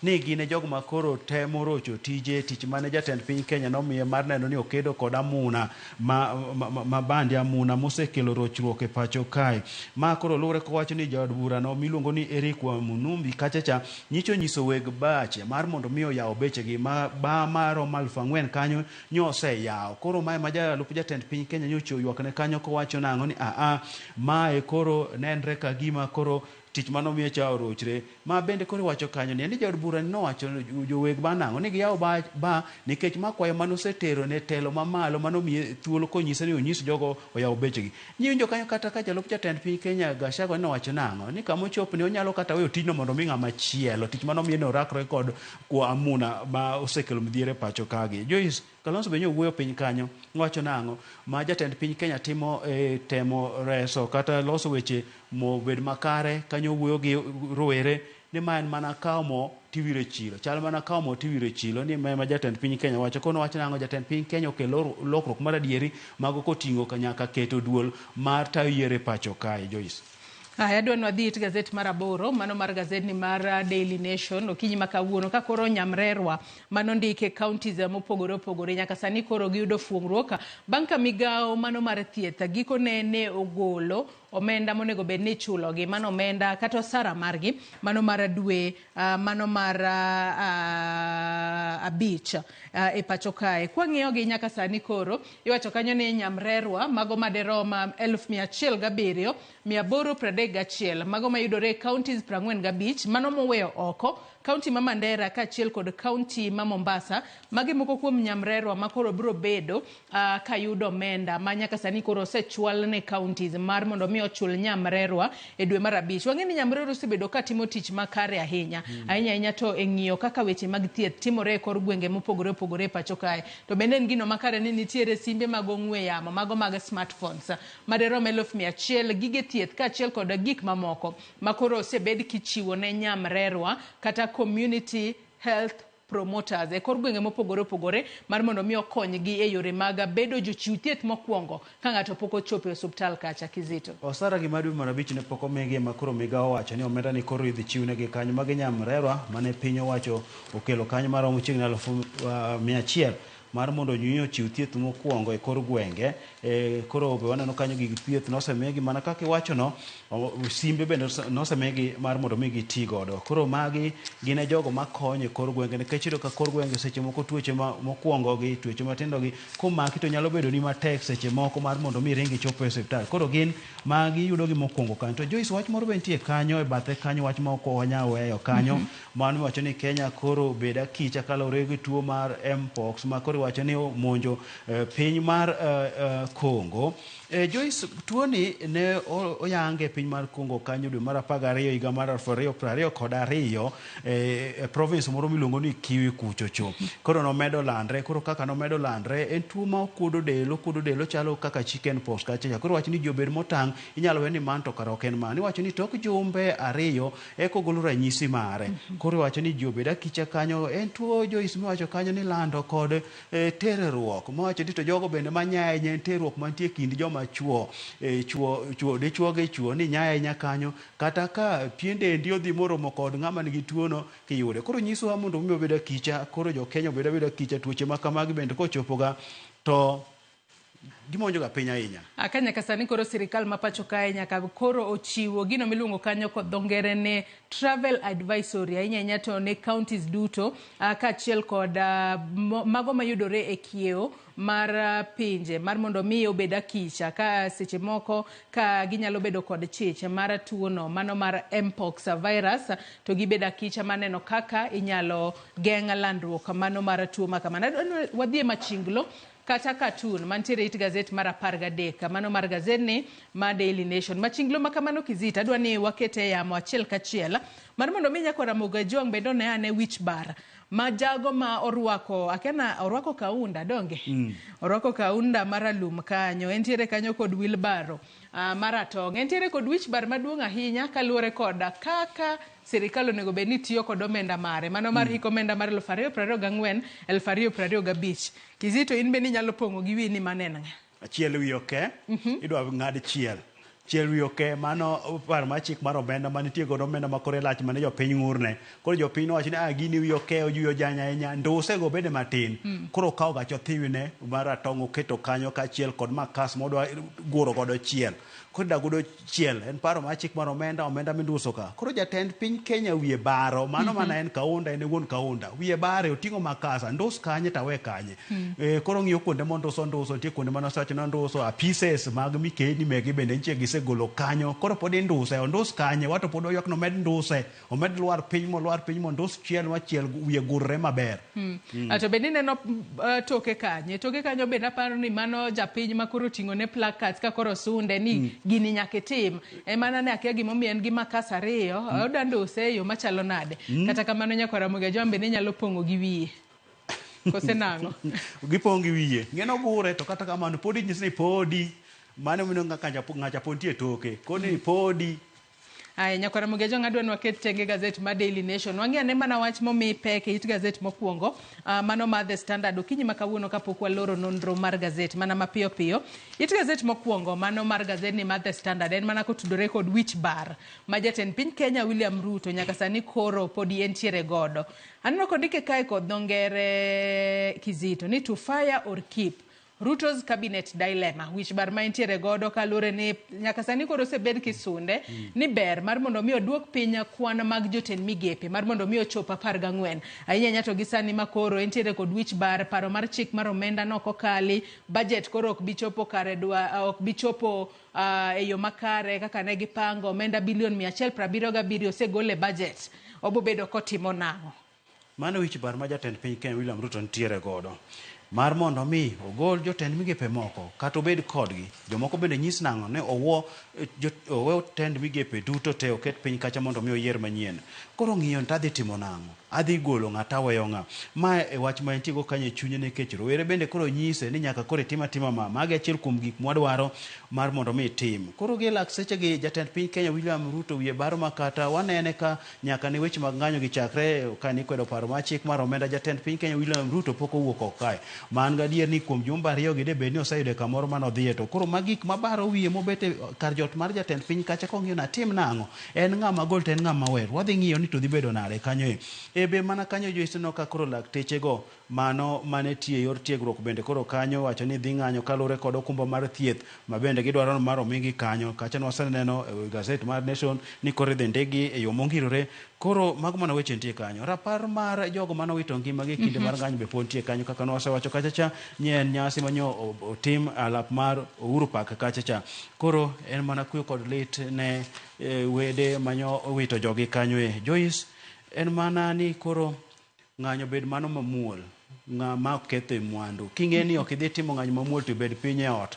ni gin e jogo ma koro temo rocho tije, tich mane jatend piny Kenya nomiye mar neno ni okedo kod amuna ma bandi amuna mosekelo rochruok e pacho kae. Ma koro luwore kowacho ni jaod bura no miluongo ni Eric Wamunumbi kachacha nyicho nyiso weg bache mar mondo mi oyaw bechegi ma ba maromo 4,000 kanyo nyoseyawo. Koro mae ma jalup jatend piny Kenya nyocha oywakne kanyo kowacho nang'o ni mae koro nenre ka gima koro tich manomiye cha orochre. Ma bende koro iwacho kanyo ni jaod bura nowacho joweg ba nang'o ni giyawo ba nikech ma kwayo manosetero ne telo mamalo manomiye thuolo konyise ni onyis jogo oyaw bechegi. Niwinjo kanyo kata ka jalup jatend piny Kenya Gachagua nowacho nang'o ni kama ochopo ni onyalo kata weyo tijno mondo mi ng'ama chielo tich manomiye no orakre kod kwa amuna ma osekelo midhiero e pacho kagi. Joyce Kalonzo be nyowuoyo piny kanyo wacho nang'o ma jatend piny Kenya timo temo reso kata loso weche mobed makare kanyo wuoyo gi rowere ni ma en mana kawo mo tiwiro e chilo, chal mana kawo mo tiwiro e chilo ni ma jatend piny Kenya wacho. Kono wacho nang'o jatend piny Kenya okelo lokruok mar adieri mago koting'o nyaka keto duol mar tayo yiero e pacho kae. Joyce. Aya, adwa ni wadhi it gazet mar 8 mano mar gazetni mar Daily Nation okinyi ma kawuono ka koro nyamrerwa mano ndike counties mopogore opogore nyaka sani koro giyudo fuong'ruok bang' ka migawo mano mar thieth gikone ne ogolo omenda monego bed ni ichulogi, mano omenda kata osara margi mano mar dwe mano mar 5 e pacho kae. Kwang'iyogi nyaka sani koro iwacho kanyo ni nyamrerwa mago maderom 107,831 mago mayudore e counties 45 mano moweyo oko kaunti ma Mandera kaachiel kod kaunti ma Mombasa. Magi moko kuom nyamrerwa ma koro biro bedo kayudo omenda ma nyaka sani koro osechwal ne counties mar mondo mi ochul nyamrerwa e dwe mar 5. Wang'e ni nyamrerwa osebedo katimo tich makare ahinya ahinya ahinya to e ng'iyo kaka weche mag thieth timore e kor gwenge mopogore opogore e pacho kae. To bende en gino makare ni nitiere simbe mag ong'we yamo mago mag smartphones maderom 100,000 gige thieth kaachiel kod gik mamoko ma koro osebed kichiwo ne nyamrerwa kata community health promoters e kor gwenge mopogore opogore mar mondo mi okonygi e yore mag bedo jochiw thieth mokwongo ka ng'ato pok ochopo e osuptal kacha. Kizito. Osara gi mar dwe mar abich ne pok omigi ema koro migao owacho ni omenda ni koro idhi chiwnegi kanyo. Magi nyamrerwa mane piny owacho okelo kanyo maromo chiegni 100,000 mar mondo nyui ochiw thieth mokwongo e kor gwenge. Koro be waneno kanyo gig thieth nosemigi mana kaka iwachono, simbe bende nosemigi mar mondo mi giti godo. Koro magi gin e jogo makonyo e kor gwenge, nikech iyudo ka kor gwenge seche moko tuoche mokwongo gi tuoche matindo gi komaki to nyalo bedo ni matek seche moko mar mondo mi iring ichop e osiptal. Koro gin magi yudo gi mokwongo kanyo. To Joyce, wach moro be nitie kanyo e bathe kanyo, wach ma ok wanyal weyo kanyo. Mano iwacho ni Kenya koro bed akicha kaluwore gi tuo mar Mpox ma koro iwacho ni omonjo piny mar Congo. Joyce, tuoni ne oyange e piny mar Congo kanyo dwe mar 12 higa mar 2022 e province moro miluongo ni Kiwi kuchocho. Koro nomedo landre, koro kaka nomedo landre, en tuo ma okuodo del, okuodo del, ochalo kaka chicken pox kacha. Koro iwacho ni ji obed motang', inyalo we ni man to kara ok en man. Iwacho ni tok jumbe 2 eka ogolo ranyisi mare. Koro iwacho ni ji obed akicha kanyo, en tuo Joyce miwacho kanyo ni lando kod terruok. Miwacho ni to jogo bende manya ahinya en terruok mantie kind joma chuo, chuo dichuo gi chuo ni nya ahinya kanyo, kata ka pien dendi odhi moromo kod ng'ama nigi tuono kiyude. Koro nyisowa mondo mi obed akicha, koro jo Kenya obed abeda akicha, tuoche ma kamagi bende kochopoga to gimonjo ga piny ahinya. Aka nyaka sani koro sirikal ma pacho kae nyaka koro ochiwo gino miluongo kanyo kod dho ngere ne travel advisory ahinya ahinya to ne counties duto, kaachiel kod mago mayudore e kiewo mar pinje mar mondo mi obed akicha ka seche moko ka ginyalo bedo kod chich mar tuono mano mar Mpox virus to gibed akicha maneno kaka inyalo geng' landruok mano mar tuo ma kamano. Wadhi e machinglo kata cartoon mantiere it gazet mar 13 mano mar gazetni ma Daily Nation. Machinglo ma kamano Kizito, adwa ni wakete e yamo achiel kachiel mar mondo mi nyakwa Ramogi Ajwang' bende one ane wich bar ma jago ma orwako, akena orwako kaunda donge? Orwako kaunda maralum kanyo, entiere kanyo kod wheelbarrow maratong', entiere kod wich bar maduong' ahinya kaluwore kod kaka sirikal onego bed ni tiyo kod omenda mare mano mar hik omenda mar 2024 2025. Kizito, in bende inyalo pong'o gi wiyi ni mano en ng'a? Achiel wi oke, idwa ng'ad chiel. Chiel wi oke, mano par mar chik mar omenda manitie godo omenda ma kore lach mane jopiny ng'urne. Koro jopiny nowacho ni gini wi oke ojuyo janya ahinya, nduse go bende matin. Koro okawo gach othiwine maratong' oketo kanyo kaachiel kod makas modwa guro godo chiel. Koro idwa gudo chiel, en paro mar chik mar omenda, omenda minduso ka. Koro jatend piny Kenya wiye baro, mano mana en Kaunda, en e wuon Kaunda. Wiye bare, oting'o makasa, ndus kanye tawe kanye. Koro ng'iyo kuonde monduso nduso, nitie kuonde mane osewacho ni onduso, apises mag mikeni megi bende nitie gisegolo kanyo. Koro pod induse, ondus kanye, wato pod waywak ni omed nduse, omed lwar piny molwar piny mondus chiel machiel wiye gurre maber. To bende ineno toke kanye, toke kanyo bende aparo ni mano japiny ma koro oting'o ne placards ka koro sunde ni gini nyaka itim. Mana ne akia gimomiyo en gi makas 2, oda nduse e yo machalo nade. Kata kamano nyakwa Ramogi Ajwang' bende nyalo pong'o gi wiye. Kose nang'o? Gipong' gi wiye. Ng'eno gure to kata kamano podi nyis ni podi. Mano mino ng'acha pod nitie toke. Koni podi. Aya, nyakwa Ramogi Ajwang' adwa ni waket tenge gazet mar Daily Nation. Wang'i ane mana wach momi pek e it gazet mokwongo, mano mar The Standard okinyi ma kawuono kapok waloro nonro mar gazet mana mapiyo piyo. It gazet mokwongo mano mar gazetni mar The Standard en mana kotudore kod wich bar ma jatend piny Kenya William Ruto nyaka sani koro podi entiere godo. Aneno kondike kae kod dho ngere Kizito ni to fire or keep Ruto's cabinet dilemma, wich bar ma entiere godo kaluwore ni nyaka sani koro osebed kisunde ni ber mar mondo mi oduok piny kwan mag jotend migepe mar mondo mi ochop 14. Ahinya ahinya to gi sani ma koro entiere kod wich bar, paro mar chik mar omenda nok okali, budget koro ok bi chopo kare dwa, ok bi chopo e yo makare kaka ne gipango, omenda bilion 177 osegol e budget. Obo bedo kotimo nang'o? Mano wich bar ma jatend piny Kenya William Ruto nitiere godo. Mar mondo mi ogol jotend migepe moko kata obed kodgi, jomoko bende nyis nang'o ne owe tend migepe duto te oket piny kacha mondo mi oyier manyien. Koro ng'iyo ni tadhi timo nang'o. Adhi golo ng'a taweyo ng'a. Ma e wach ma entie go kanyo e chunye nikech rowere bende koro nyise ni nyaka koro itim atima ma. Magi achiel kuom gik mwadwaro mar mondo mi itim. Koro gi lak seche gi jatend piny Kenya William Ruto wiye baro ma kata wanene ka nyaka ne weche mag ng'anyo gi chakre ka nikwedo paro mar chik mar omenda jatend piny Kenya William Ruto pok owuok oko kae. Ma an gadier ni kuom jumbe ariyo gi debed ni oseyude kamoro mane odhiye to koro ma gik mabaro wiye mobet e kar jot mar jatend piny kacha kong'iyo ni atim nang'o. En ng'ama gol to en ng'ama wer. Wadhi ng'iyo ni to dhi bedo nade kanyo e. E be mana kanyo Joyce no ka koro lakteche go mano mane tiyo e yor tiegruok bende koro kanyo wacho ni dhi ng'anyo kaluwore kod okumba mar thieth ma bende gidwaro mar omigi kanyo. Kacha ne waseneno e gazet mar Nation ni koro idhi ndikgi e yo mongirore. Koro mago mana weche nitie kanyo. Rapar mar jogo mane owito ngimagi e kinde mar ng'anyo be pod nitie kanyo kaka ne wasewacho kacha cha ni en nyasi manyo otim alap mar Uhuru Park kacha cha. Koro en mana kuyo kod lit ne wede manyo owito jogi kanyo e. Joyce, en mana ni koro ng'anyo bed mano mamuol, ng'ama ok ketho e mwandu. King'e ni ok idhi timo ng'anyo mamuol to ibed piny e ot.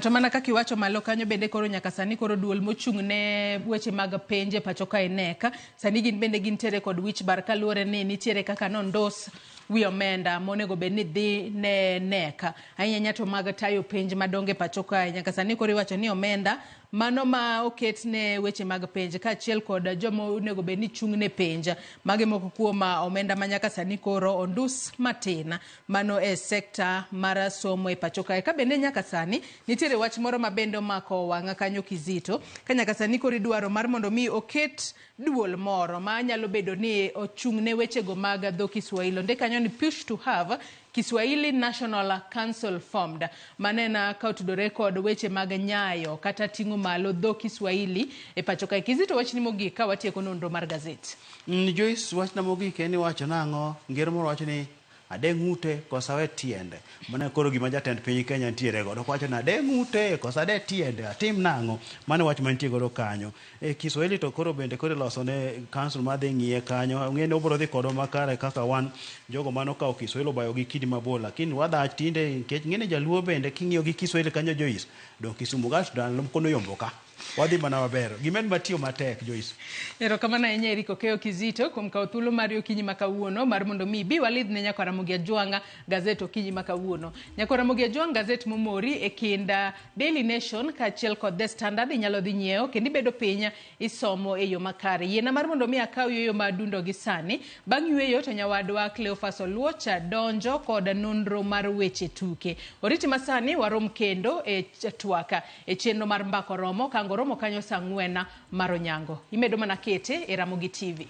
To mana kaka iwacho malo kanyo bende koro nyaka sani koro duol mochung' ne weche mag penje pacho kae KNEC sani gin bende gintiere kod wich bar kaluwore ni nitiere kaka nondos wi omenda monego bed ni dhi ne KNEC ahinya ahinya to mag tayo penj madongo e pacho kae. Nyaka sani koro iwacho ni omenda mano ma oket ne weche mag penj kaachiel kod joma onego bed ni chung' ne penj mage moko kuom omenda ma nyaka sani koro ondus matin mano e sekta mar somo e pacho kae. Ka bende nyaka sani nitiere wach moro ma bende omako wang'a kanyo kizito ka nyaka sani koro idwaro mar mondo mi oket duol moro ma nyalo bedo ni ochung' ne wechego mag dho Kiswahili. Ondik kanyo ni push to have Kiswahili National Council formed. Manena ka otudore kod weche mag nyayo kata ting'o malo dho Kiswahili e pacho kae. Kizito, wachni mogik ka watieko nonro mar gazet. Joyce, wachna mogik en ni wacho nang'o? Ngero moro wacho ni ade ng'ute kosa we tiende. Mano koro gima jatend piny Kenya nitiere godo. Owacho ni ade ng'ute kosa ade tiende, atim nang'o? Mano wach mantie godo kanyo. E Kiswahili to koro bende koro iloso ne council madhi ng'iye kanyo. Ng'e ni obiro dhi kodwa makare kaka wan jogo manokawo Kiswahili obayo gi kidi mabor. Lakini wadhach tinde nikech ng'e ni jaluo bende king'iyo gi Kiswahili kanyo Joyce, dong Kisumu gas dalo kono yombo ka. Wadhi mana maber. Gimed matiyo matek Joyce. Erokamano ahinya Eric Okeyo Kizito kuom kawo thuolo mari okinyi ma kawuono mar mondo mi ibi walidh ne Nyakwar Ramogi Ajwang' gazet okinyi ma kawuono. Nyakwar Ramogi Ajwang' gazet momori e kind Daily Nation kaachiel kod The Standard inyalo dhi nyiewo kendo ibedo piny isomo e yo makare. Yiena mar mondo mi akaw yueyo ma adundo gi sani. Bang' yueyo to nyawadwa Cleophas Oluocha donjo kod nonro mar weche tuke. Oriti masani warom kendo e twak e chenro mar Mbako Romo kango romo kanyo saa 4 mar onyango. Imedo mana kete e Ramogi TV.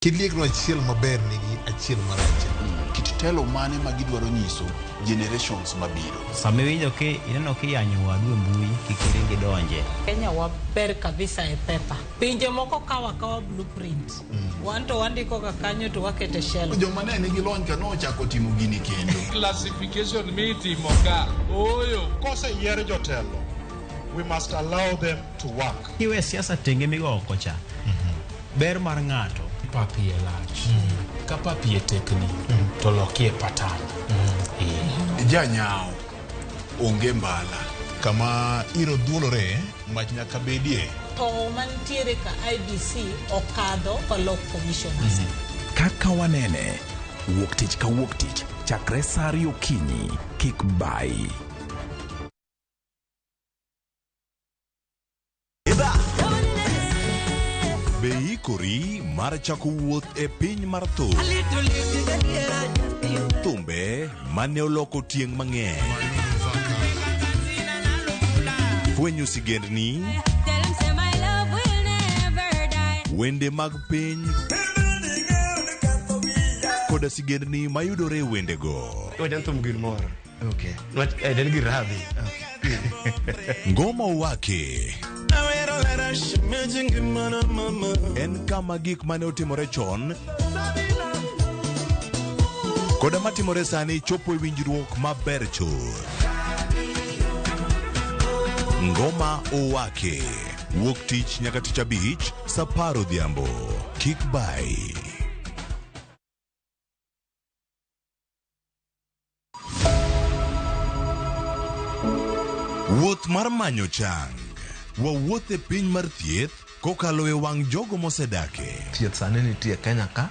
Kiliegno achiel maber nigi achiel marach. Kit telo mane ma gidwaro nyiso generations mabiro. Sama iwinjo ki ineno kiyanyo wadu e mbui kik iring idonje. Kenya waber kabisa e pepa. Pinje moko kawo akawa blueprint. Wan to wandiko ga kanyo to wakete shelf. Joma ne nigi lony ka nochako timo gini kendo. Classification mitimo ka. Ooyo. Koseyier jotelo, we must allow them to work. Kiwe siasa tenge migo oko cha. Ber mar ng'ato. Pap iye lach. Ka pap iye tekni, to lokie patan. Janyao onge mbala. Kama iro dhuolore, mach nyaka bedie. To mantiere ka IBC okadho kolok commissioners. Kaka wanene, wuok tich ka wuok tich, chakre saa 2 okinyi, kik bai. Be ikori mar chako wuoth e piny mar thum. Thumbe mane oloko tieng' mang'eny. Fwenyo sigendni. Wende mag piny. Koda sigendni mayudore e wendego. Wajan thum gir moro. Okay. En gir radhi. Ngoma Owake. En kama gik mane otimore chon koda matimore sani chopo e winjruok maber chuth. Ngoma Owake. Wuok tich nyaka tich abich, sa apar odhiambo. Kik bai. Wuoth mar manyo chang. Wawuoth e piny mar thieth kokalo e wang' jogo mosedake. Thieth sani nitie Kenya ka,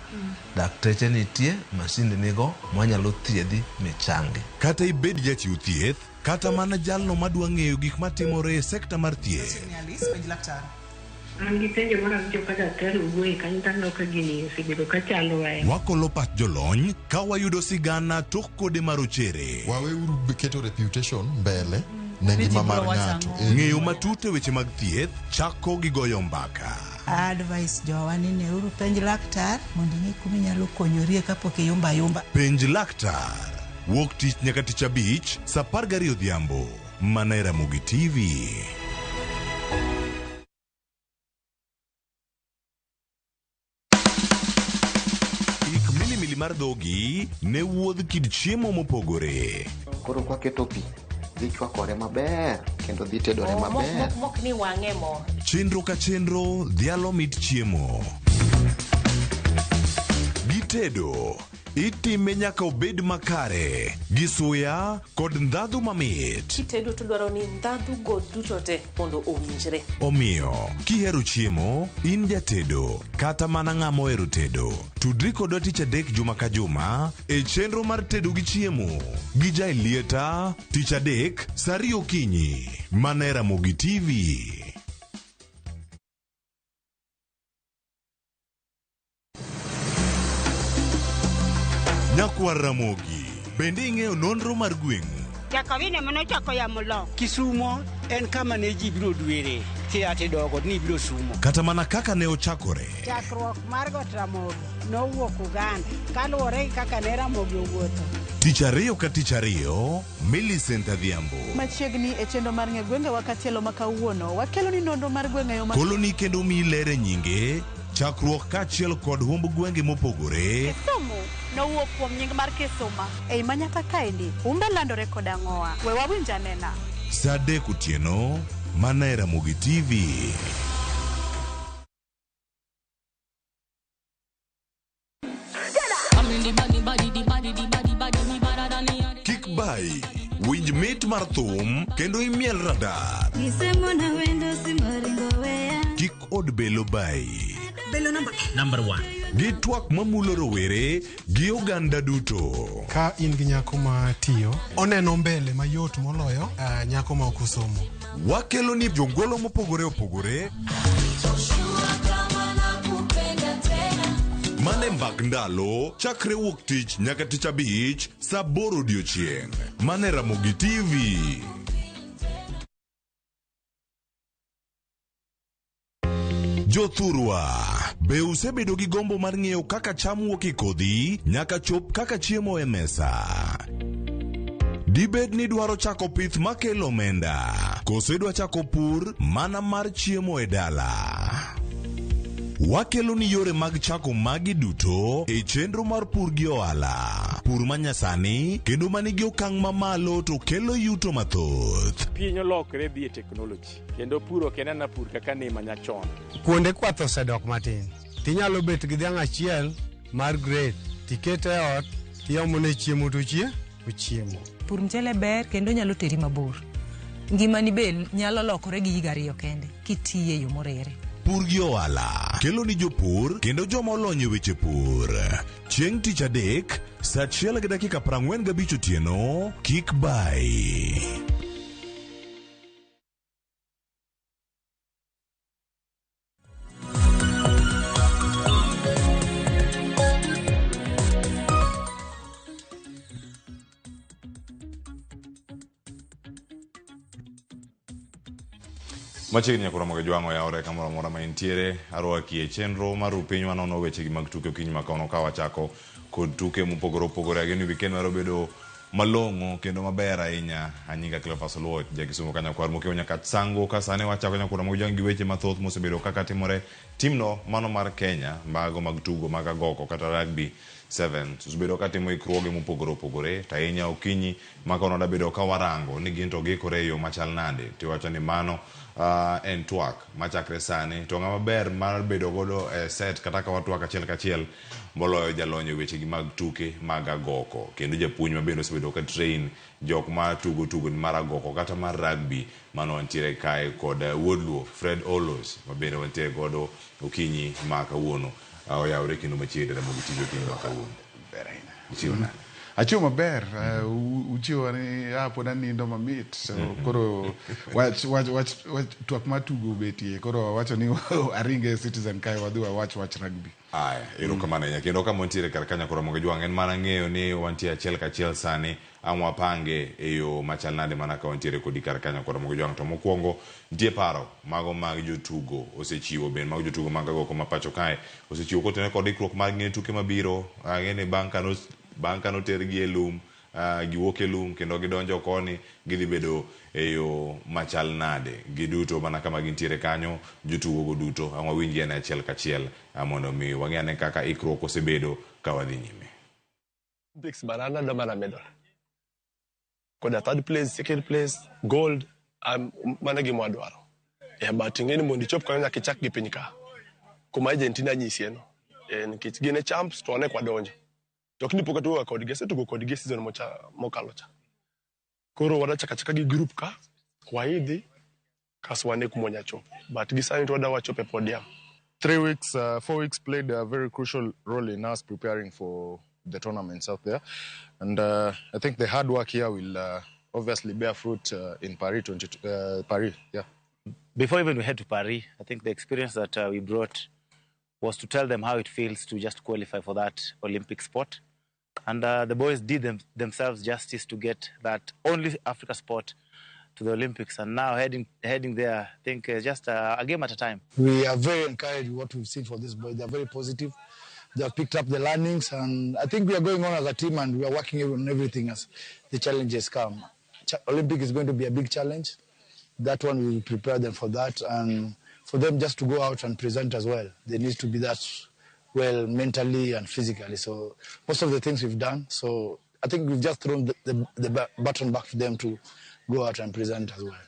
dakteche nitie, masinde nigo mwanyalo thiedhi michangi. Kata ibed jachiw thieth, kata mana jalno madwa ng'eyo gik matimore e sekta mar thieth. An gi penjo mar awinjo ka daktari owuoye kanyo to aneno ka gini osebedo ka chandowa e Wakolo pach jolony ka wayudo sigana tok kode marochere. Waweuru keto reputation mbele ne ngima mar ng'ato. Ng'eyo matut e weche mag thieth chako gi goyo mbaka. Advice jowa ni neuru penj laktar mondo ing'e kuma inyalo konyorie kapok iyumba ayumba. Penj laktar. Wuok tich nyaka tich abich, sa 12 odhiambo. Mana e Ramogi TV. Ik milimili mar dhogi ne wuodh kit chiemo mopogore. Koro kwaketo pi, dhi chwakore maber kendo dhi tedore maber. Mok ni wang'e mo. Chenro ka chenro dhialo mit chiemo. Gitedo, itime nyaka obed makare, gi suya kod ndhadhu mamit. Kitedo to dwaro ni ndhadhu go duto te mondo owinjre. Omiyo, kihero chiemo, in jatedo, kata mana ng'ama ohero tedo, tudri kodwa tich adek juma ka juma e chenro mar tedo gi chiemo gi Jaelieta tich adek sa ariyo okinyi mana e Ramogi TV. Nyakwar Ramogi, bende ing'eyo nonro mar gweng'u? Jakawine manochako yamo lok. Kisumo en kama ne ji biro dwere kia tidogo ni biro sumo. Kata mana kaka ne ochakore. Chakruok mar got Ramogi nowuok Uganda kaluwore gi kaka ne Ramogi owuotho. Tich ariyo ka tich ariyo, Millicent Adhiambo. Machiegni e chenro mar ng'e gwengewa katielo ma kawuono, wakelo ni nonro mar gweng' e yo ma Koloni kendo miyi ler e nyinge, chakruok kaachiel kod humb gwenge mopogore. Kisumu nowuok kuom nying mar Kisuma. Ei Manyata kaendi, humbe landore kod ang'owa. We wawinj anena. Sa adek otieno, mana e Ramogi TV. Kik bai, winj mit mar thum kendo imiel radar. Kik od belo bai. Belo namba Number one. Gi twak mamulo rowere gi oganda duto. Ka in gi nyako ma tiyo, oneno mbele mayot moloyo nyako ma ok osomo. Wakelo ni jongolo mopogore opogore mane mbak ndalo chakre wuok tich nyaka tich abich sa aboro odiochieng' mane Ramogi TV. Jothurwa, be usebedo gi gombo mar ng'eyo kaka cham wuok e kodhi nyaka chop kaka chiemo e mesa? Dibed ni idwaro chako pith makelo omenda, koso idwa chako pur mana mar chiemo e dala? Wakelo ni yore mag chako magi duto e chenro mar pur gi ohala. Pur manyasani kendo manigi okang' mamalo to kelo yuto mathoth. Piny olokre dhi e teknoloji kendo pur ok en ana pur kaka ne manyachon. Kuonde kwath osedok matin. Tinyalo bet gi dhiang' achiel mar grade, tikete e ot, tiomone chiemo to ochiemo. Pur mchele ber kendo nyalo teri mabor. Ngimani be nyalo lokore gi higa ariyo kende kitiye e yo morere. Pur gi ohala kelo ni jopur kendo joma olony e weche pur. Chieng' tich adek, sa achiel gi dakika 45 otieno, kik bai. Machiegni nyaka romo gi jwang'o yawore kamoro amora ma intiere. Arwaki e chenro mar Rupiny wanono wechegi mag tuke okinyi ma kawuono ka wachako kod tuke mopogore opogore. Ageno ni weekend mar obedo malong'o kendo maber ahinya. Anyinga Cleophas Oluoch, ja Kisumu ka nyakwar Mokeo nyaka Sango ka sani wachako nyaka romo gi jwang' gi weche mathoth mosebedo kaka timore. Timno mano mar Kenya mago mag tugo mag agoko kata rugby sevens osebedo ka timo ikruoge mopogore opogore to ahinya okinyi ma kono dabedo ka warango ni gin to giikore e yo machal nade tiwacho ni mano en twak machakre sani to ng'ama ber mar bedo godo e set kata ka watwak achiel kachiel moloyo jalony e wechegi mag tuke mag agoko kendo japuonj ma bende osebedo ka train jok ma tugo tugo mar agoko kata mar rugby mano wantiere kae kod wuod Luo Fred Olos ma bende wantiere godo okinyi ma kawuono. Oyawre kendo machiegni Ramogi TV okinyi ma kawuono. Ber ahinya. Ichiwo nade? Achiewo maber, uchiewa ni pod anindo mamit. So koro wach wach wach wach twak mar tugo obetie. Koro awacho ni aringe Citizen kae wadhi wawach wach rugby. Aya, erokamano ahinya. Kendo kama wantiere kar kanyo koro Ramogi Jwang' en mana ng'eyo ni wantie achiel kachiel sani ang' wapange e yo machal nade mana ka wantiere kodi kar kanyo koro Ramogi Jwang'. To mokwongo nitie paro mago mag jotugo osechiwo bende mago jotugo mag agoko ma pacho kae osechiwo kotenore kod ikruok mar ng'e tuke mabiro. Ang'e ni bang' kano bang' kanotergi e lum, giwuok e lum kendo gidonjo koni gidhi bedo e yo machal nade. Giduto mana kama gintiere kanyo jotugo go duto ang' wawinjgi ane achiel kachiel mondo mi wang'e ane kaka ikruok osebedo ka wadhi nyime. Olympics bana an adwa mana medal. Koda third place, second place, gold, mano e gima wadwaro. Yeah, but ing'e ni mondo ichop kanyo nyaka ichak gi piny ka. Kuma Argentina nyisie no. Nikech gin e champs to wan eka wadonjo. To ok ni pok atugo ga kodgi, asetugo kodgi e season mokalo cha. Koro wadwa chako achaka gi group ka, waidhi, kaso wane kuma wanya chope. But gi sani to wadwa wachopo e podium. 3 weeks, 4 weeks played a very crucial role in us preparing for the tournaments out there. And I think the hard work here will obviously bear fruit in Paris, 22, Paris, yeah. Before even we head to Paris, I think the experience that we brought was to tell them how it feels to just qualify for that Olympic spot. And the boys did themselves justice to get that only Africa spot to the Olympics. And now heading there, I think just a game at a time. We are very encouraged with what we've seen for these boys. They are very positive. They have picked up the learnings, and I think we are going on as a team and we are working on everything as the challenges come. Olympic is going to be a big challenge. That one, we will prepare them for that, and for them just to go out and present as well. They need to be that well mentally and physically. So most of the things we've done. So I think we've just thrown the baton back to them to go out and present as well.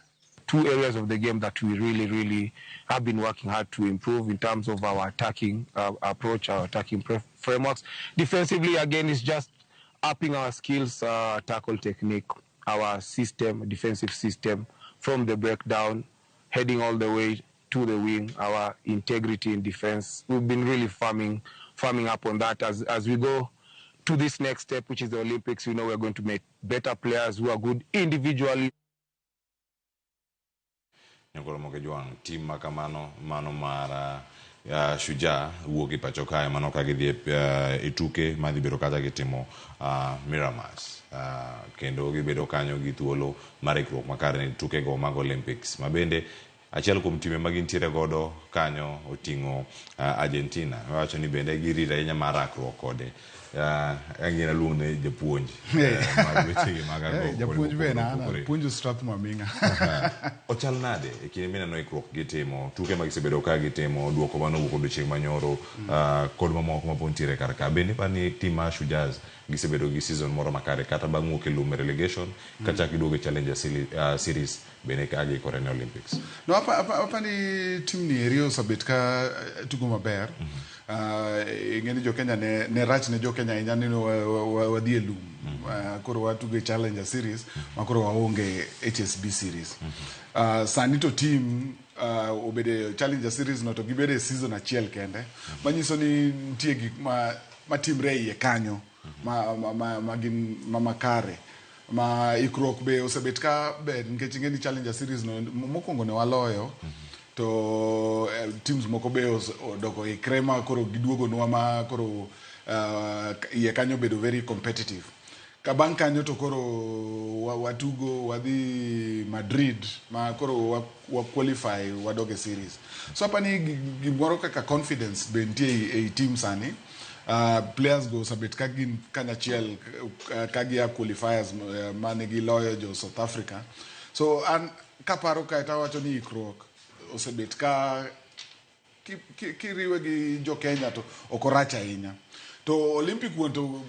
Two areas of the game that we really, really have been working hard to improve in terms of our attacking approach, our attacking frameworks. Defensively, again, it's just upping our skills, tackle technique, our system, defensive system, from the breakdown, heading all the way to the wing, our integrity in defense. We've been really farming up on that as we go to this next step, which is the Olympics. We know we're going to make better players who are good individually. Nyakoro Moke Jwang', tim ma kamano mano mar Shujaa wuok e pacho kae mano ka gidhi e tuke madhi bedo kacha gitimo Miramas, kendo gibedo kanyo gi thuolo mar ikruok makare ne tukego mag Olympics ma bende achiel kuom timbe ma gintiere godo kanyo oting'o Argentina wacho ni bende girito ahinya mar rakruok kode. Ang'e luong ne japuonj mag wechegi mag agoko. Japuonj be mopogore an opogore. Puonjo Strathmore Aminga. Ochal nade e kinde mineno ikruok gitimo tuke ma gisebedo ka gitimo duoko manowuok odiochieng' manyoro kod mamoko mapod nitiere kar ka bende iparo ni tim mar Shujaz gisebedo gi season moro makare kata bang' wuok e lum e relegation kachak giduogo e Challenger Series bende ka giikore ne Olympics? No, apa ni tim ni eri osebet ka tugo maber. Ing'e ni jo Kenya ne rach ne jo Kenya ahinya ni wadhi e lum. Koro watugo e Challenger Series ma koro waonge HSB Series. Sani to team obedo e Challenger Series no to gibedo e season achiel kende. Manyiso ni nitie gik ma matimre e iye kanyo ma gin ma makare ma ikruok be osebet ka ber nikech ing'e ni Challenger Series no mokwongo ne waloyo to teams moko be odoko ikre ma koro giduogonwa ma koro iye kanyo obedo very competitive. Ka bang' kanyo to koro watugo wadhi Madrid ma koro wa qualify wadok e series. So apani gimoro kaka confidence be nitie ei team sani. Players go osebet ka gin kanyachiel ka gia qualifiers mane giloyo jo South Africa. So an kaparo kae tawacho ni ikruok osebet ka kiriwe gi jo Kenya to ok orach ahinya. To Olympic wuon to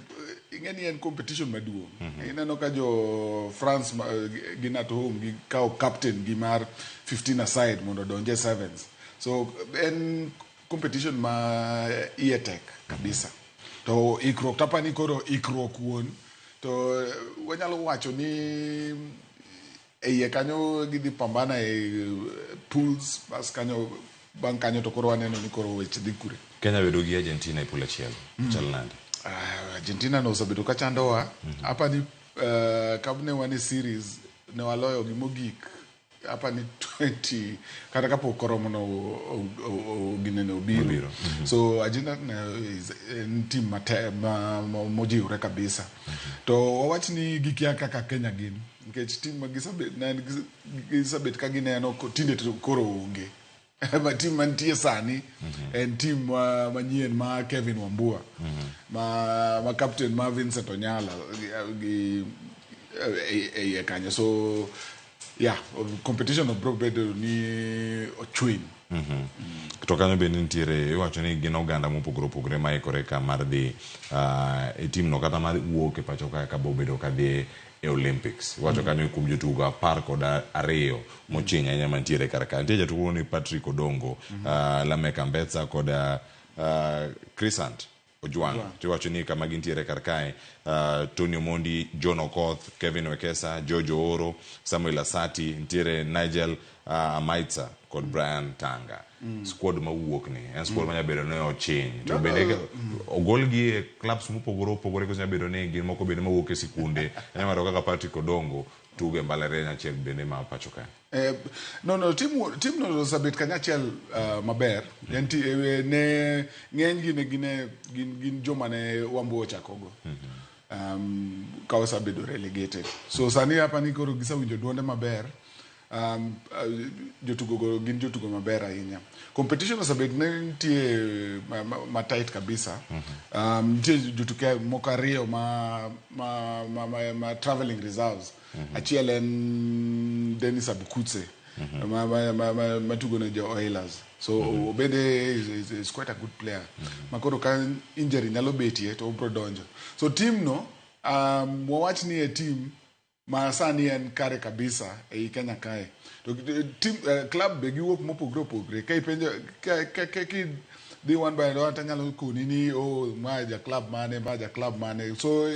ing'e ni en competition maduong'. Ineno ka jo France gin at home gikawo captain gi mar 15 aside mondo odonj e sevens. So en competition ma iye tek kabisa. To ikruok tapani koro ikruok wuon to wanyalo wacho ni e iye kanyo gidhi pambana e pools bas kanyo bang' kanyo to koro waneno ni koro weche dhi kure. Kenya bedo gi Argentina e pool achiel. Chal nade? Argentina no osebedo ka chandowa. Apani ka ne wan e series ne waloyo gi mogik apani 20 kata kapok koromo no ginene obiro. So Argentina en team mojiwre kabisa. To wawach ni gikia kaka Kenya gin nikech team ma gisebet ka gineno tinde to koro onge. Ma team mantie sani en team manyien ma Kevin Wambua ma captain ma Vincent Onyala gi e iye kanyo. So yeah, competition obro bedo ni ochwiny. To kanyo bende nitiere iwacho ni gin oganda mopogore opogore ma ikore ka mar dhi e team no kata mar wuok e pacho ka ka bobedo ka dhi e Olympics. Iwacho kanyo kuom jotugo 12 mochiny ahinya mantiere kar ka. Nitie jatugo ni Patrick Odongo, Lamek Ambetsa kod Crescent Ojwang'. Tiwacho ni kama gintiere kar kae Tony Omondi, John Okoth, Kevin Wekesa, George Ooro, Samuel Asati, nitiere Nigel Amaitsa kod Brian Tanga. Squad mawuok ni en squad manya bedo ni ochiny. To bende ogol gi e clubs mopogore opogore koso nyalo bedo ni gin moko bende mawuok e sikunde. Anyalo yudo kaka Patrick Odongo tugo e mbalariany achiel bende ma pacho kae. No, team no osebet kanyachiel maber. En ne ng'eny gi ne gin joma ne Wambua ochakogo. Ka osebedo relegated. So sani hapa ni koro gisewinjo duonde maber. Jotugo go gin jotugo maber ahinya. Competition osebet ne nitie ma tight kabisa. Nitie jotuke moko ariyo ma traveling reserves. Achiel en Dennis Abukutse ma tugo ne jo Oilers. So Obede is quite a good player. Ma koro ka injury nyalo betie to obro donjo. So team no wawach ni e team ma sani en kare kabisa ei Kenya kae. To team club be giwuok mopogre opogre. Ka ipenjo ka dhi one by one tanyalo koni ni oh ma ja club mane, ma ja club mane. So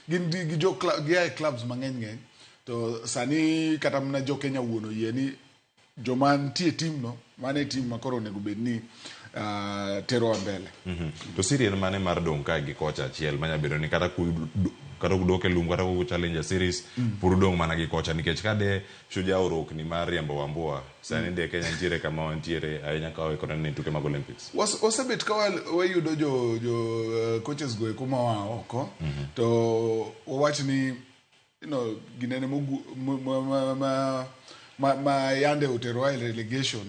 gin gi jo club gi ae clubs mang'eny ng'eny. To sani kata mana jo Kenya wuon oyie ni joma nitie team no mano e team ma koro onego bed ni terowa mbele. To siri en mane mar dong' kae gi kocha achiel manya bedo ni kata kudok e lum kata ku Challenger Series pur udong' mana gi kocha nikech ka de Shujaa orokni mar riembo Wambua sani de Kenya nitiere kama wantiere ahinya ka waikore ne tuke mag Olympics. Wasebet ka wayudo jo coaches go eko moa oko to wawach ni you know ginene ma yande oterowa e relegation.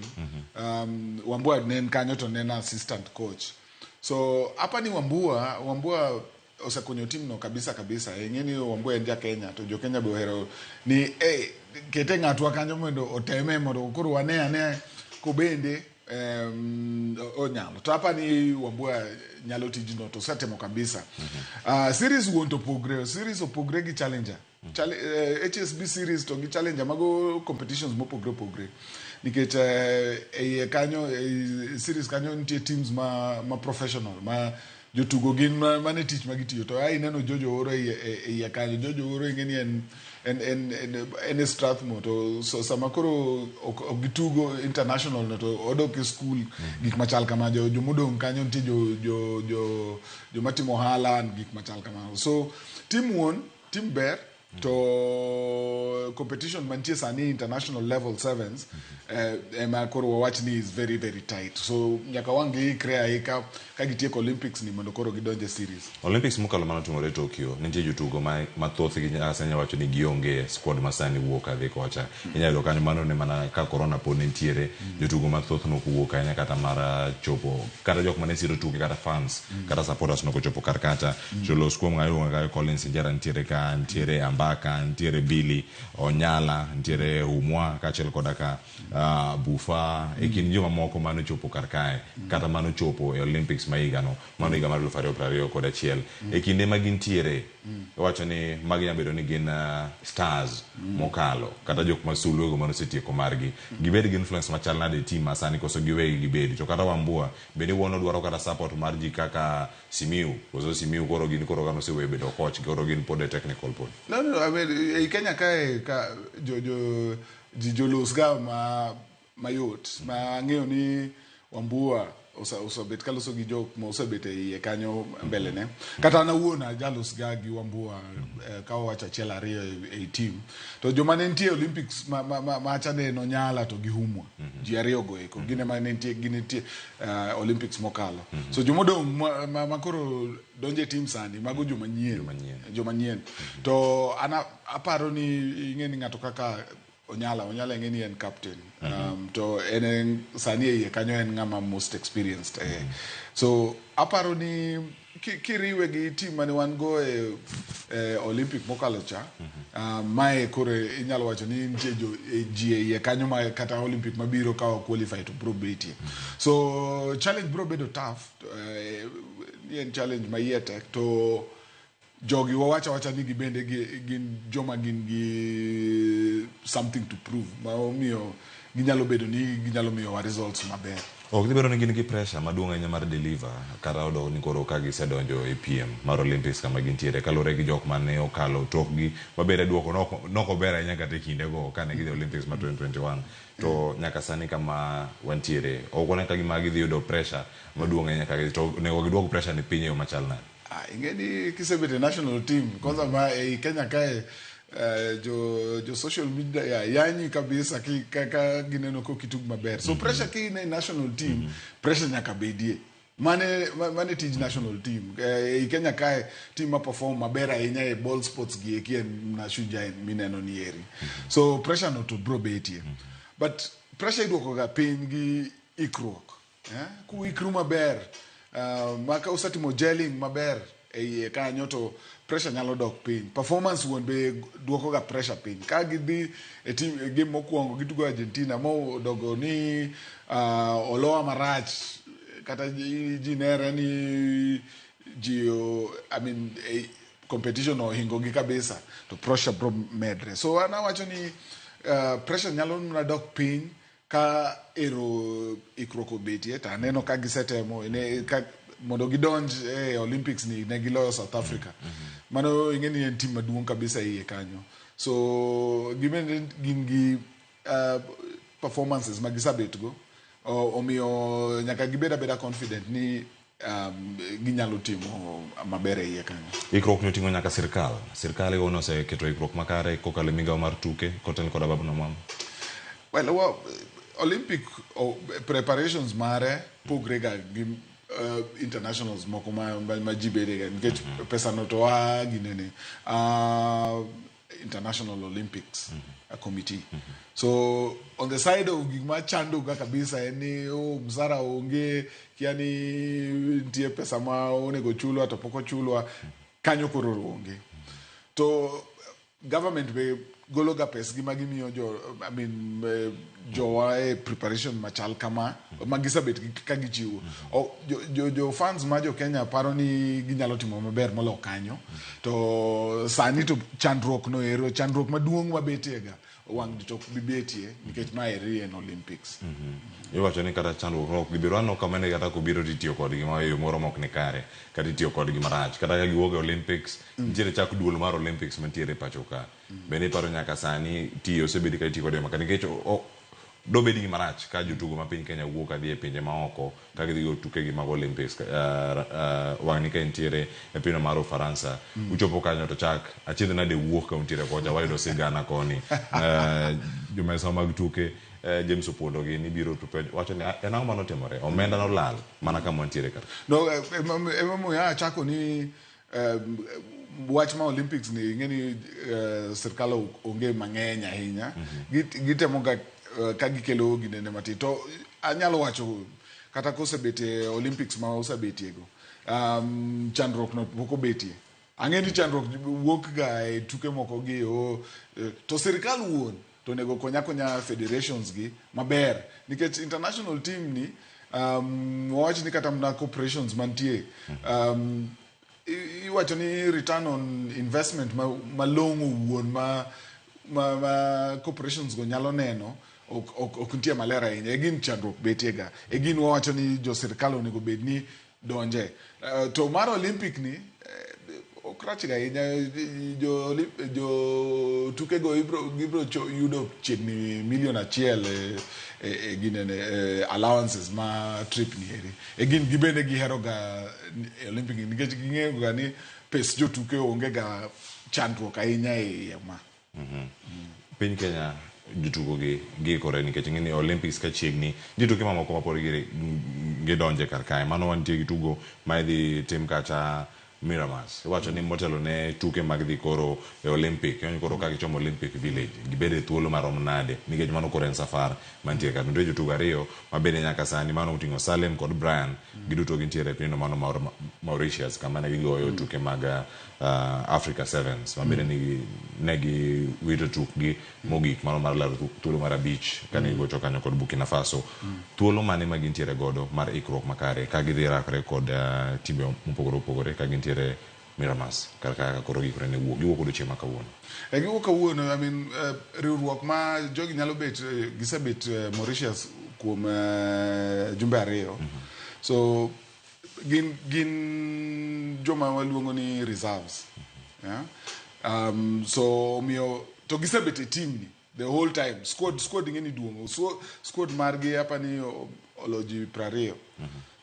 Wambua ne en kanyo to ne en assistant coach. So hapa ni Wambua osekonyo team no kabisa kabisa. Ing'e ni Wambua en ja Kenya to jo Kenya be ohero ni kete ng'atwa kanyo mondo oteme mondo koro wane ane kobende onyalo. To hapa ni Wambua nyalo tijno to osetemo kabisa. Series wuon to opogre, series opogre gi Challenger. HSB series to gi Challenger mago competitions mopogre opogre. Nikech e iye kanyo e series kanyo nitie teams ma professional ma jotugo gin mane tich ma gitiyo to ai ineno Jojo Oro e iye kanyo. Jojo Oro ing'e ni en e Strathmore to so sama koro ok gitugo international no to odok e school gik machal kama jomodong' kanyo nitie joma timo ohala and gik machal kamano. So team wuon team ber to competition mantie sani international level sevens ema koro wawach ni is very very tight. So nyaka wang' giikre aika ka gitieko Olympics ni mondo koro gidonje series. Olympics mokalo manotimore Tokyo nitie jotugo mathoth gi nyaka wacho ni gionge squad ma sani wuok kadhi kocha. Inyalo yudo kanyo mano ne mana ka corona pod nitiere jotugo mathoth nokowuok ahinya kata mar chopo kata jok mane siro tuke kata fans kata supporters nokochopo kar kacha. To los kuom ng'ayo ng'ayo Collins Injera nitiere ka, nitiere Ambaka, nitiere Billy Onyala, nitiere Humwa kaachiel koda ka Bufa e kind joma moko manochopo kar kae kata manochopo e Olympics ma higano mano higa mar 2021. E kinde ma gintiere iwacho ni magi nyalo bedo ni gin stars mokalo kata jok ma sulwego manosetieko margi gibed gi influence machal nade e team ma sani koso giwegi gibedi to kata Wambua bende wuon odwaro kata support mar ji kaka Simiu koso Simiu koro gin koro kanoseweyo bedo coach koro gin pod e technical pod. No, I mean, ei Kenya kae ka jo jo ji jolos ga ma mayot ma ang'eyo ni Wambua osebet kaloso gi jok ma osebet e iye kanyo mbele ne. Kata an awuon ajalos ga gi Wambua ka wawacho achiel ariyo ei team. To joma ne nitie e Olympics macha ne en Onyala to gi Humwa. Ji ariyo go eko. Gin ema ne nitie gin nitie Olympics mokalo. So jomodong' ma koro donjo e team sani mago joma nyien. Joma nyien. To an aparo ni ing'e ni ng'ato kaka Onyala ing'e ni en captain. To en sani e iye kanyo en ng'ama most experienced. So aparo ni kiriwe gi team mane wan go e Olympic mokalo cha, mae koro inyalo wacho ni nitie ji e iye kanyo ma kata Olympic mabiro ka qualify to bro betie. So challenge bro bedo tough, en challenge ma iye tek to jogi wawacho awacha ni gibende gin joma gin gi something to prove ma omiyo ginyalo bedo ni ginyalo miyowa results maber. Ok gibedo ni gin gi pressure maduong' ahinya mar deliver kata odok ni koro ka gisedonjo e piem mar Olympics kama gintiere kaluwore gi jok mane okalo tokgi mabende duoko nok ober ahinya kata e kindego kane gidhi Olympics ma 2021 to nyaka sani kama wantiere ok wane ka gima gidhi yudo pressure maduong' ahinya ka to onego giduok pressure ni piny e yo machal nade? Ing'e ni kisebet e national team kwanza ma ei Kenya kae jo social media yanyi kabisa ka gineno kok itug maber. So pressure ki in e national team, pressure nyaka bedie. Mane tij national team. Ei Kenya kae team ma perform maber ahinya e ball sports gi eki en Mashujaa mineno ni eri. So pressure no to bro betie. But pressure iduoko ga piny gi ikruok. Kuikru maber, maka usetimo gelling maber e iye kanyo to pressure nyalo dok piny. Performance wuon be duoko ga pressure piny. Ka gidhi e team e game mokwongo gitugo Argentina mo odogo ni olowa marach kata ji nere ni ji I mean competition ohingo gi kabisa to pressure bro medre. So an awacho ni pressure nyalo mana dok piny ka ero ikruok obetie to aneno ka gisetemo ka mondo gidonj e Olympics ni ne giloyo South Africa. Mano ing'e ni en team maduong' kabisa iye kanyo. So gibende gin gi performances ma gisebetgo. Omiyo nyaka gibed abeda confident ni ginyalo timo maber e iye kanyo. Ikruok ni oting'o nyaka sirkal. Sirkal iwuon oseketo ikruok makare kokalo e migawo mar tuke kotel koda Babu Namwamba. Well, Olympic preparations mare pogre ga gi internationals moko ma ji bede ga nikech pesa no to a ginene International Olympics Committee. So on the side of gik machando ga kabisa en ni msara onge, kia ni nitie pesa ma onego chulwa to pok ochulwa, kanyo koro onge. To government be golo ga pesgi ma gimiyo jo I mean jowa e preparation machal kama ma gisebet ka gichiwo. Jo fans ma jo Kenya paro ni ginyalo timo maber molo kanyo. To sani to chandruok no ero, chandruok maduong' mabetie ga wang' ni to ok bi betie nikech ma eri en Olympics. Iwacho ni kata chandruok ok gibiro aneno kamano kata kobiro titiyo kodgi ma e yo moro mok ni kare kata itiyo kodgi marach kata ka giwuok e Olympics nitiere chak duol mar Olympics mantiere e pacho ka. Bende iparo nyaka sani tiyo osebed ka itiyo kode maka nikech dobed gima rach ka jotugo ma piny Kenya wuok kadhi e pinje maoko ka gidhi go tukegi mag Olympics wang' ni ka entiere e pinyno mar Ufaransa uchopo kanyo to chak achiedh nade wuok ka untiere kocha wayudo sigana koni jomesa mag tuke James Opondo gi nibiro to penjo wacho ni en ang'o manotimore omenda nolal mana kama wantiere kar. No emomiyo achako ni wach ma Olympics ni ing'e ni sirkal onge mang'eny ahinya. Gitemo ga ka gikelo ginene matin to anyalo wacho kata kosebet e Olympics ma osebetiego chandruok no pok obetie. Ang'e ni chandruok wuok ga e tuke moko gi o to sirikal wuon to onego kony akonya federations gi maber nikech international team ni wawach ni kata mana corporations mantie iwacho ni return on investment malong'o wuon ma corporations go nyalo neno ok nitie maler ahinya. E gin chandruok betie ga. E gin wawacho ni jo sirikal onego bed ni donje. To mar Olympic ni ok rach ga ahinya. Jo tukego gibro yudo chiegni milion 1 e ginene allowances ma trip ni eri. E gin gibende gihero ga Olympic nikech ging'eyo ga ni pes jotuke onge ga chandruok ahinya e iye ma. Piny Kenya jotugo gi giikore nikech ing'e ni Olympics ka chiegni nitie tuke mamoko ma pod gidonje kar kae. Mano wantie gi tugo ma idhi tim kacha Miramas. Iwacho ni motelo ne tuke mag dhi koro e Olympic, yaani koro ka gichomo Olympic Village, gibedo e thuolo marom nade nikech mano koro en safar mantie ka. Nitie jotugo 2 ma bende nyaka sani mano oting'o Salem kod Brian, giduto gintiere e pinyno mano mar Mauritius kama ne gigoyo tuke mag Africa Sevens ma bende ne giwito tukgi mogik mano mar laro thuolo mar 5 kane gigocho kanyo kod Burkina Faso. Thuolo mane ma gintiere godo mar ikruok makare ka gidhi rakore kod timbe mopogore opogore ka gintiere Miramas kar kaka koro giikore ne wuok. Giwuok odiochieng' ma kawuono. Giwuok kawuono. I mean, riwruok ma jogi nyalo bet gisebet Mauritius kuom jumbe 2. So gin joma waluongo ni reserves. Yeah? So miyo to gisebet e team ni the whole time. Squad ing'e ni duong'. So squad margi hapa ni oloji 20.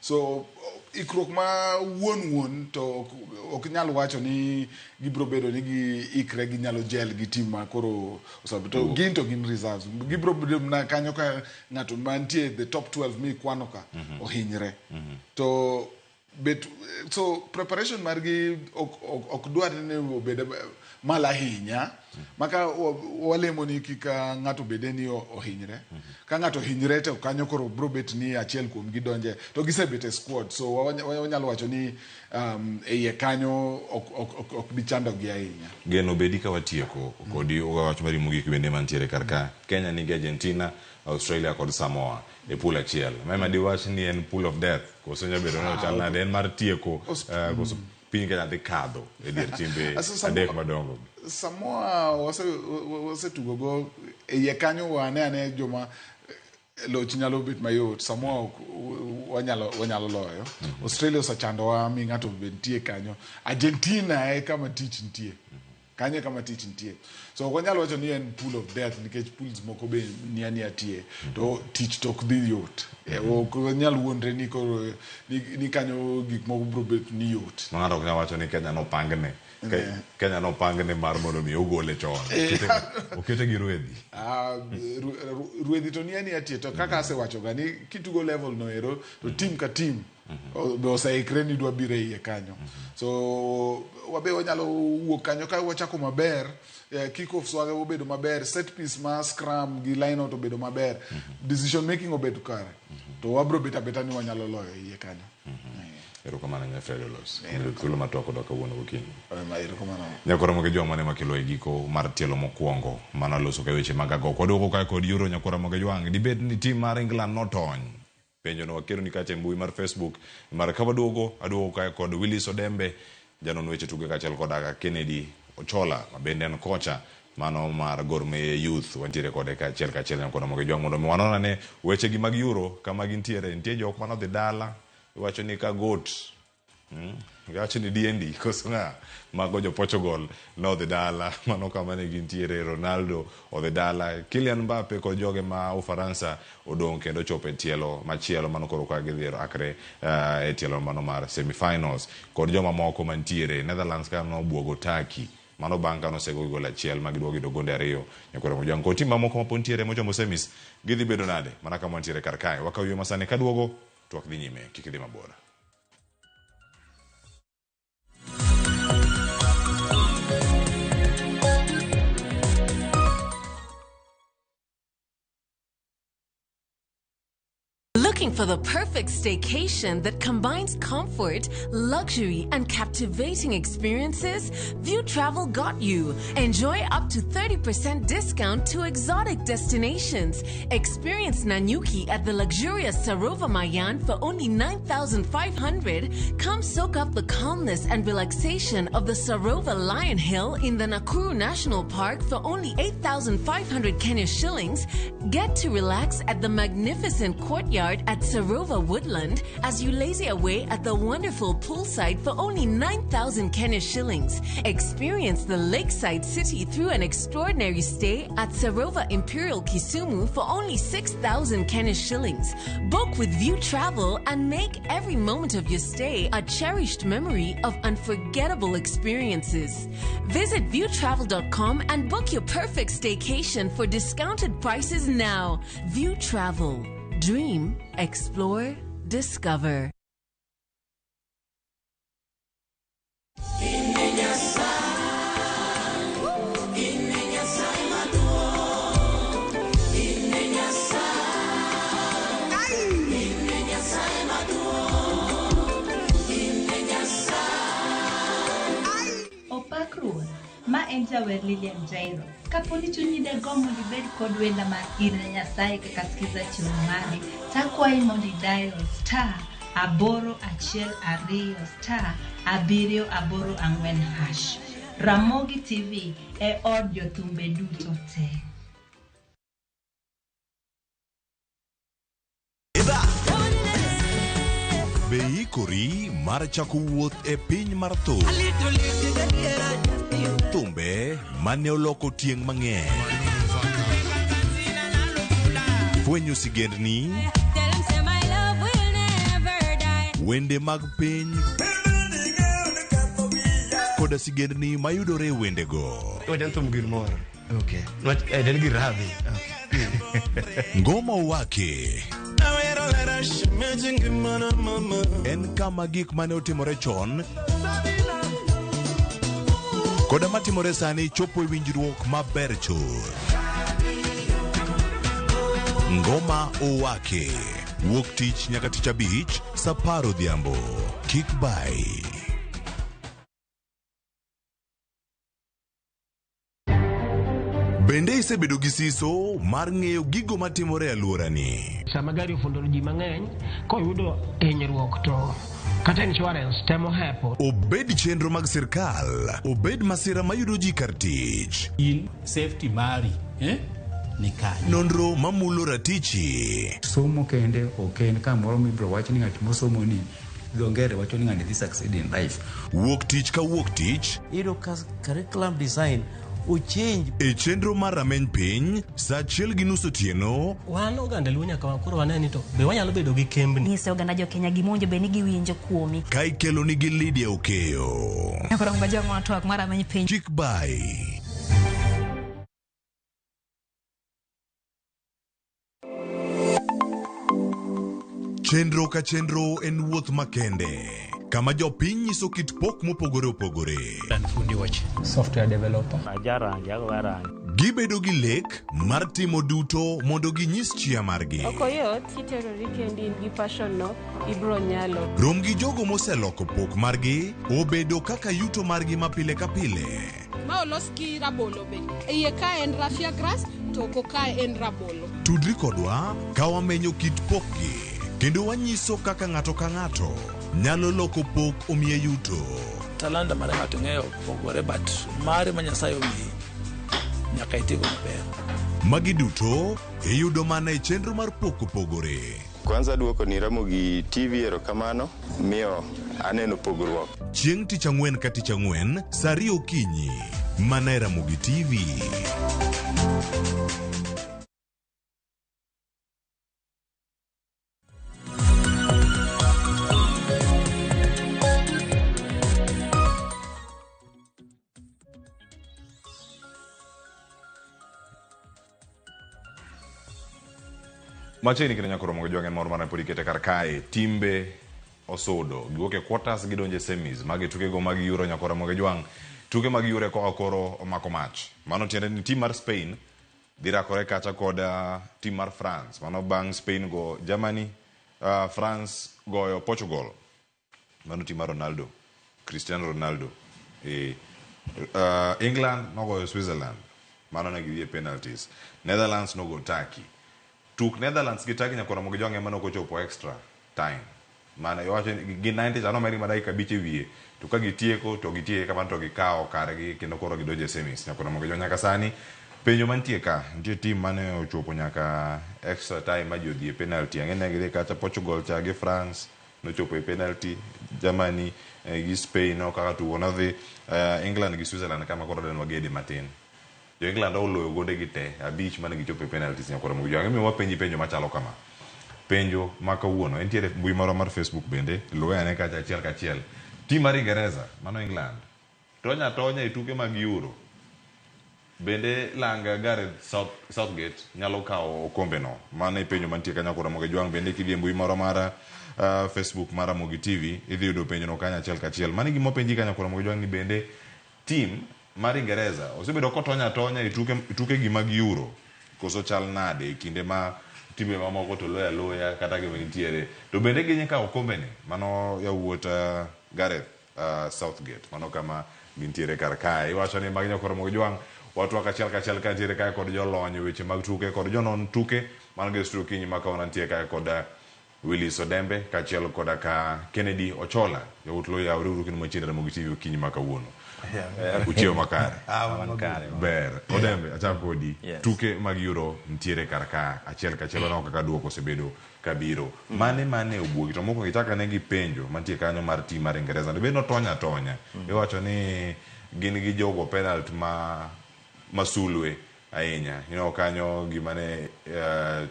So ikruok ma wuon to ok nyal wacho ni gibro bedo ni giikre ginyalo gel gi team ma koro osebedo. To gin to gin reserves. Gibro bedo mana kanyo ka ng'ato mantie the top 12 mi kwano ka ohinyre. To bet so preparation margi ok dwar ni obed malo ahinya. Maka walemo ni kik ng'ato bede ni ohinyre. Ka ng'ato ohinyre to kanyo koro bro bet ni achiel kuom gi donje. To gisebet e squad. So wanyalo wacho ni e iye kanyo ok bi chando gi ahinya. Geno bedi ka watieko kodi wach mari mogik bende mantiere kar ka. Kenya nigi Argentina, Australia kod Samoa e pool achiel. Mema diwach ni en pool of death. Koso nyalo bedo ni ochal nade en mar tieko koso piny Kenya dhi kadho e dier timbe 3 madongo. Samoa wasetugo go e iye kanyo wane ane joma loch nyalo bet mayot. Samoa wanyalo loyo. Australia osechandowa mi ng'ato be nitie kanyo. Argentina e kama tich nitie. Kanyo e kama tich nitie. So ok wanyal wacho ni en pool of death nikech pools moko be nia tie. To tich to ok dhi yot. Ok wanyal wuondre ni koro ni kanyo gik moko biro bet ni yot. Ma ng'ato ok nyal wacho ni Kenya nopangne. Kenya nopangne mar mondo mi ogole chon. Okete gi rwedhi. Rwedhi to nia tie. To kaka asewacho ga ni kitugo level no ero to team ka team be oseikre ni dwa biro e iye kanyo. So wabe wanyalo wuok kanyo ka wachako maber, kick off swage obedo maber, set piece ma scrum gi line out obedo maber, decision making obedo kare. To wabro bet abeta ni wanyalo loyo e iye kanyo. Erokamano ne Fred Olos. Thuolo ma twak kodwa kawuono gokinyi. Erokamano. Nyakoro moge jwang' mane makelo e giko mar tielo mokwongo mano loso ka weche mag agoko. Waduogo kae kod Euro nyakoro moge jwang'. Dibed ni team mar England notony. Penjo no wakelo ni kacha e mbui mar Facebook. Mar ka waduogo, aduogo kae kod Willis Odembe, janon weche tuke kaachiel kod Aga Kennedy Ochola, ma bende en kocha mano mar Gor Mahia Youth. Wantiere kode kaachiel kaachiel nyakoro moge jwang' mondo mi wanon ane weche gi mag Euro kama gintiere. Nitie jok manodhi dala, iwacho ni ka got Iwacho ni DND koso ng'a mago jo Portugal nodhi dala mano kama ne gintiere. Ronaldo odhi dala, Kylian Mbappe kod joge ma Ufaransa odong' kendo chopo e tielo machielo mano koro ka gidhi rakre e tielo mano mar semi-finals kod joma moko mantiere. Netherlands ka nobuogo Turkey mano bang' ka nosego gi gol achiel ma giduogo yudo gonde 2. Nyakoro Mojwang' kod tim mamoko mapod ntiere mochomo semis gidhi bedo nade mana kama wantiere kar kae. Wakaw yue masani kaduogo twak dhi nyime, kik idhi mabor. Looking for the perfect staycation that combines comfort, luxury, and captivating experiences? View Travel got you. Enjoy up to 30% discount to exotic destinations. Experience Nanyuki at the luxurious Sarova Mayan for only 9,500. Come soak up the calmness and relaxation of the Sarova Lion Hill in the Nakuru National Park for only 8,500 Kenya shillings. Get to relax at the magnificent courtyard at Sarova Woodland as you lazy away at the wonderful poolside for only 9,000 Kenya shillings. Experience the lakeside city through an extraordinary stay at Sarova Imperial Kisumu for only 6,000 Kenya shillings. Book with View Travel and make every moment of your stay a cherished memory of unforgettable experiences. Visit viewtravel.com and book your perfect staycation for discounted prices now. View Travel. Dream, explore, discover. Opak Ruoth, ma en jawer Lilian Jairo. Kapo ni chunyi dagomb mondo ibed kod wenda mar In ne Nyasaye kaka skiza chieng' mari, takwayi mondo idial *812*784#. Ramogi TV e od jothumbe duto te. Be ikori mar chako wuoth e piny mar thum. Thumbe mane oloko tieng' mang'eny. Fwenyo sigendni, wende mag piny, koda sigendni mayudore e wendego. Wajan thum gir mor. Okay. Nwach en gir radhi. Ngoma Owake en kama gik mane otimore chon koda matimore sani chopo e winjruok maber chuth. Ngoma Owake wuok tich nyaka tich abich saa 10 odhiambo. Kik bai. Bende isebedo gi siso mar ng'eyo gigo matimore e alworani? Sama gari ofundo ji mang'eny, koyudo hinyruok to kata insurance temo hepo. Obed chenro mag sirkal, obed masira mayudo ji kar tich. In safety mari, ni kanye. Nonro mamulo ratichi. Somo kende ok en kamoro mibiro wach ni ng'at mosomo ni dho ngere wacho ni ng'ani dhi succeed in life. Wuok tich ka wuok tich. Iyudo ka curriculum design ochange. E chenro mar rameny piny, saa 1:30 otieno. Wan oganda Luo nyaka koro wane ni to be wanyalo bedo gi kembni. Nyise oganda jo Kenya gima owinjo bed ni giwinjo kuomi. Ka ikelo nigi Lydia Okeyo. Koro ng'ajo twak mar rameny piny. Kik bai. Chenro ka chenro en wuoth makende, kama jopiny nyiso kit pok mopogore opogore. An fundi wach. Software developer. Ajarangi, ago arangi. Gibedo gi lek mar timo duto mondo ginyis chia margi. Ok oyot, kiterori kendi in gi passion no, ibro nyalo. Rom gi jogo moseloko pok margi obedo kaka yuto margi ma pile ka pile. Ma olos gi rabolo be. Iye ka en raffia grass, to oko ka en rabolo. Tudri kodwa ka wamenyo kit pokgi kendo wanyiso kaka ng'ato ka ng'ato nyalo loko pok omiye yuto. Talanta mar ng'ato ng'eyo pogore, but mare ma Nyasaye omiyi nyaka itigo maber. Magi duto iyudo mana e chenro mar pok opogore. Kwanza duoko ni Ramogi TV erokamano, miyo aneno pogruok. Chieng' tich ang'wen ka tich ang'wen, saa 2 okinyi, mana e Ramogi TV. Machiegni kendo nyaka romo gi jwang'en moro mane pod ikete kar kae timbe osudo giwuok e quarters gidonjo e semis magi tukego mag Euro nyaka romo gi jwang' tuke mag Euro koka koro omako mach mano tiende ni tim mar Spain dhi rakore kacha kod tim mar France mano bang' Spain go Germany France goyo Portugal. Mano tim mar Ronaldo, Cristiano Ronaldo. England nogoyo Switzerland. Mano ne gidhi e penalties. Netherlands nogo Turkey. Tuk Netherlands gi Turkey nyaka Ramogi Jwang' ema nokochopo extra time. Mane iwacho ni gi 90 cha nomedgi ma dakika 5 e wiye. To ka gitieko to gitieke kamano to gikawo kargi kendo koro gidonjo e semis. Nyaka Ramogi Jwang' nyaka sani penjo mantie ka nitie team mane ochopo nyaka extra time ma ji odhi e penalty. Ang'e ne gidhi kacha Portugal cha gi France nochopo e penalty, Germany gi Spain no kaka tugo nodhi, England gi Switzerland kama koro den wagede matin. Jo England oloyo gonde gi te 5 mane gichopo e penalties nyaka Ramogi Jwang'. Emomiyo wapenji penjo machalo kama. Penjo ma kawuono entiere mbui marwa mar Facebook bende luwe ane kacha achiel kachiel. Team mar Ingereza mano England tonya tonya e tuke mag Euro. Bende langa Gareth Southgate nyalo kawo okombe no. Mano e penjo mantie kanyo kod Ramogi Jwang'. Bende kidhi e mbui marwa mar Facebook mar Ramogi TV idhi yudo penjo no kanyo achiel kachiel. Mano e gima openji kanyo kod Ramogi Jwang' ni bende team mar Ingereza osebedo kotonya atonya e tuke gi mag Euro koso chal nade e kinde ma timbe mamoko to loyo aloya kata gima nitiere to bende ginya kawo okombe ni mano yawuot Gareth Southgate mano kama gintiere kar kae. Iwacho ni magi nyakor Ramogi Jwang' watwak achiel kachiel ka nitiere kae kod jolony e weche mag tuke kod jonon tuke mano gi studio kinyi ma kawuono nitie kae kod Willis Odembe kaachiel koda ka Kennedy Ochola. Yawuot Luo yawre uru kendo machiegni Ramogi TV okinyi ma kawuono. Uchiewo makare. Ber. Odembe achak kodi. Yes. Tuke mag Euro nitiere kar ka achiel kachiel waneno kaka duoko osebedo kabiro. Mane obwogi to mokwongo ichak ane gi penjo mantie kanyo mar team mar Ingereza. Bed notonya atonya. Iwacho ni gin gi jogo penalty ma masulwe ahinya. Ineno kanyo gima ne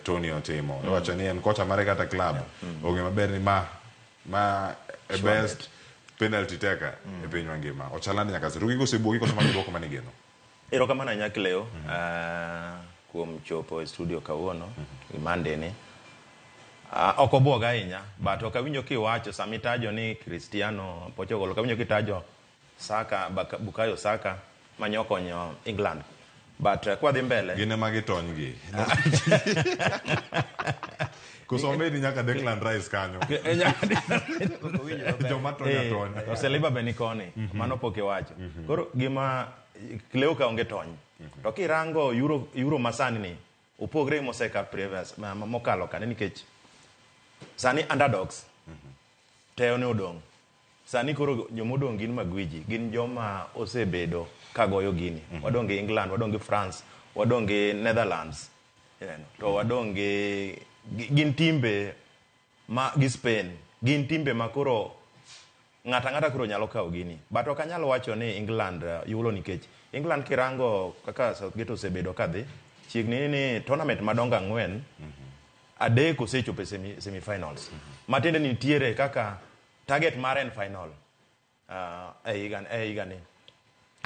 Tony otimo. Iwacho ni en kocha mare kata club. Ong'e maber ni ma e best penalty taker e piny mangima. Ochalande nyaka sani. Tuke osebwogi koso mano duoko mane igeno? Erokamano ahinya Cleo, kuom chopo e studio kawuono, Monday ni. Ok obwoga ahinya, but ok awinjo kiwacho sama itajo ni Cristiano Portugal, ok awinjo kitajo Saka, Bukayo Saka mane okonyo England. But kwadhi mbele gin ema gitony gi. Koso omedi nyaka Declan Rice kanyo. Joma tony atonya. To Saliba be ni koni, mano pok iwacho. Koro gima Cleo ka onge tony. To kirango Euro masani ni opogre gi moseka previous mokalo kane nikech sani underdogs te ne odong'. Sani koro jomodong' gin magwiji, gin joma osebedo kagoyo gini. Wadong' gi England, wadong' gi France, wadong' gi Netherlands. To wadong' gi gin timbe ma gi Spain, gin timbe ma koro ng'ata ng'ata koro nyalo kawo gini. But ok anyal wacho ni England yulo nikech England kirango kaka Southgate osebedo kadhi, chiegni ni tournament madongo 4, 3 osechopo e semi-finals. Matiende ni nitiere kaka target mare en final e higani.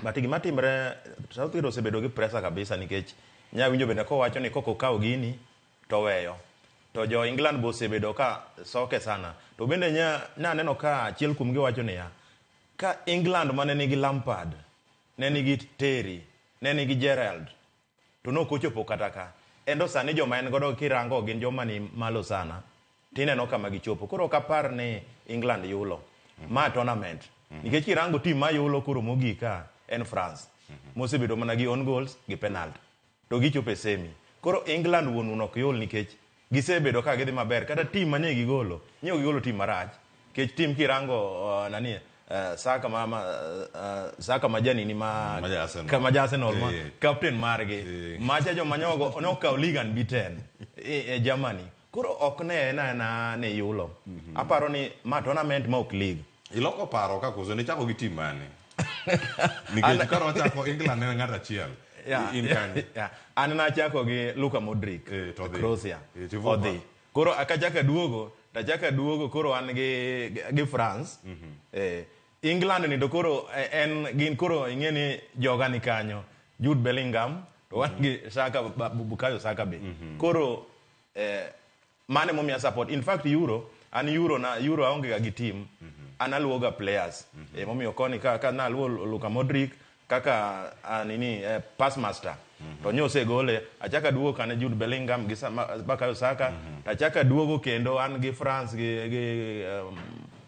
But gima timre, Southgate osebedo gi pressure kabisa nikech nyawinjo bende kowacho ni kok okawo gini to weyo. To jo England bo osebedo ka soke sana. To bende naneno ka achiel kuomgi wacho niya, ka England mane nigi Lampard, ne nigi Terry, ne nigi Gerrard, to nok ochopo kata ka. Endo sani joma en godo kirango gin joma ni malo sana, tineno kama gichopo. Koro ok apar ni England yulo. Ma tournament. Nikech kirango team ma yulo koro mogik ka en France. Mosebedo mana gi own goals gi penalty. To gichopo e semi. Koro England wuon ok yul nikech gisebedo ka gidhi maber. Kata team mane gigolo, nyiewo gigolo team marach. Nikech team kirango Saka Saka majanini ma ma Arsenal ma captain margi. Macha joma nyogo nokawo league unbeaten e Germany. Koro ok ne na ne yulo. Aparo ni ma tournament ma ok league. Iloko paro ka koso ni chako gi team mane? Nikech kar wachako England ne ng'ato achiel. In kanyo. An nachako gi Luka Modric, Croatia. Odhi. Koro akachako duogo, tachako duogo koro an gi France. England ni to koro en gin koro ing'e ni joga ni kanyo. Jude Bellingham to wan gi Saka, Bukayo Saka be. Koro mane momiya support. In fact Euro, an Euro na Euro aonge ga gi team. An aluwo ga players. Momiyo koni ka naluwo Luka Modric, kaka nini pass master. To nyo osegole achaka duogo kane Jude Bellingham gi Bukayo Saka to achaka duogo kendo an gi France gi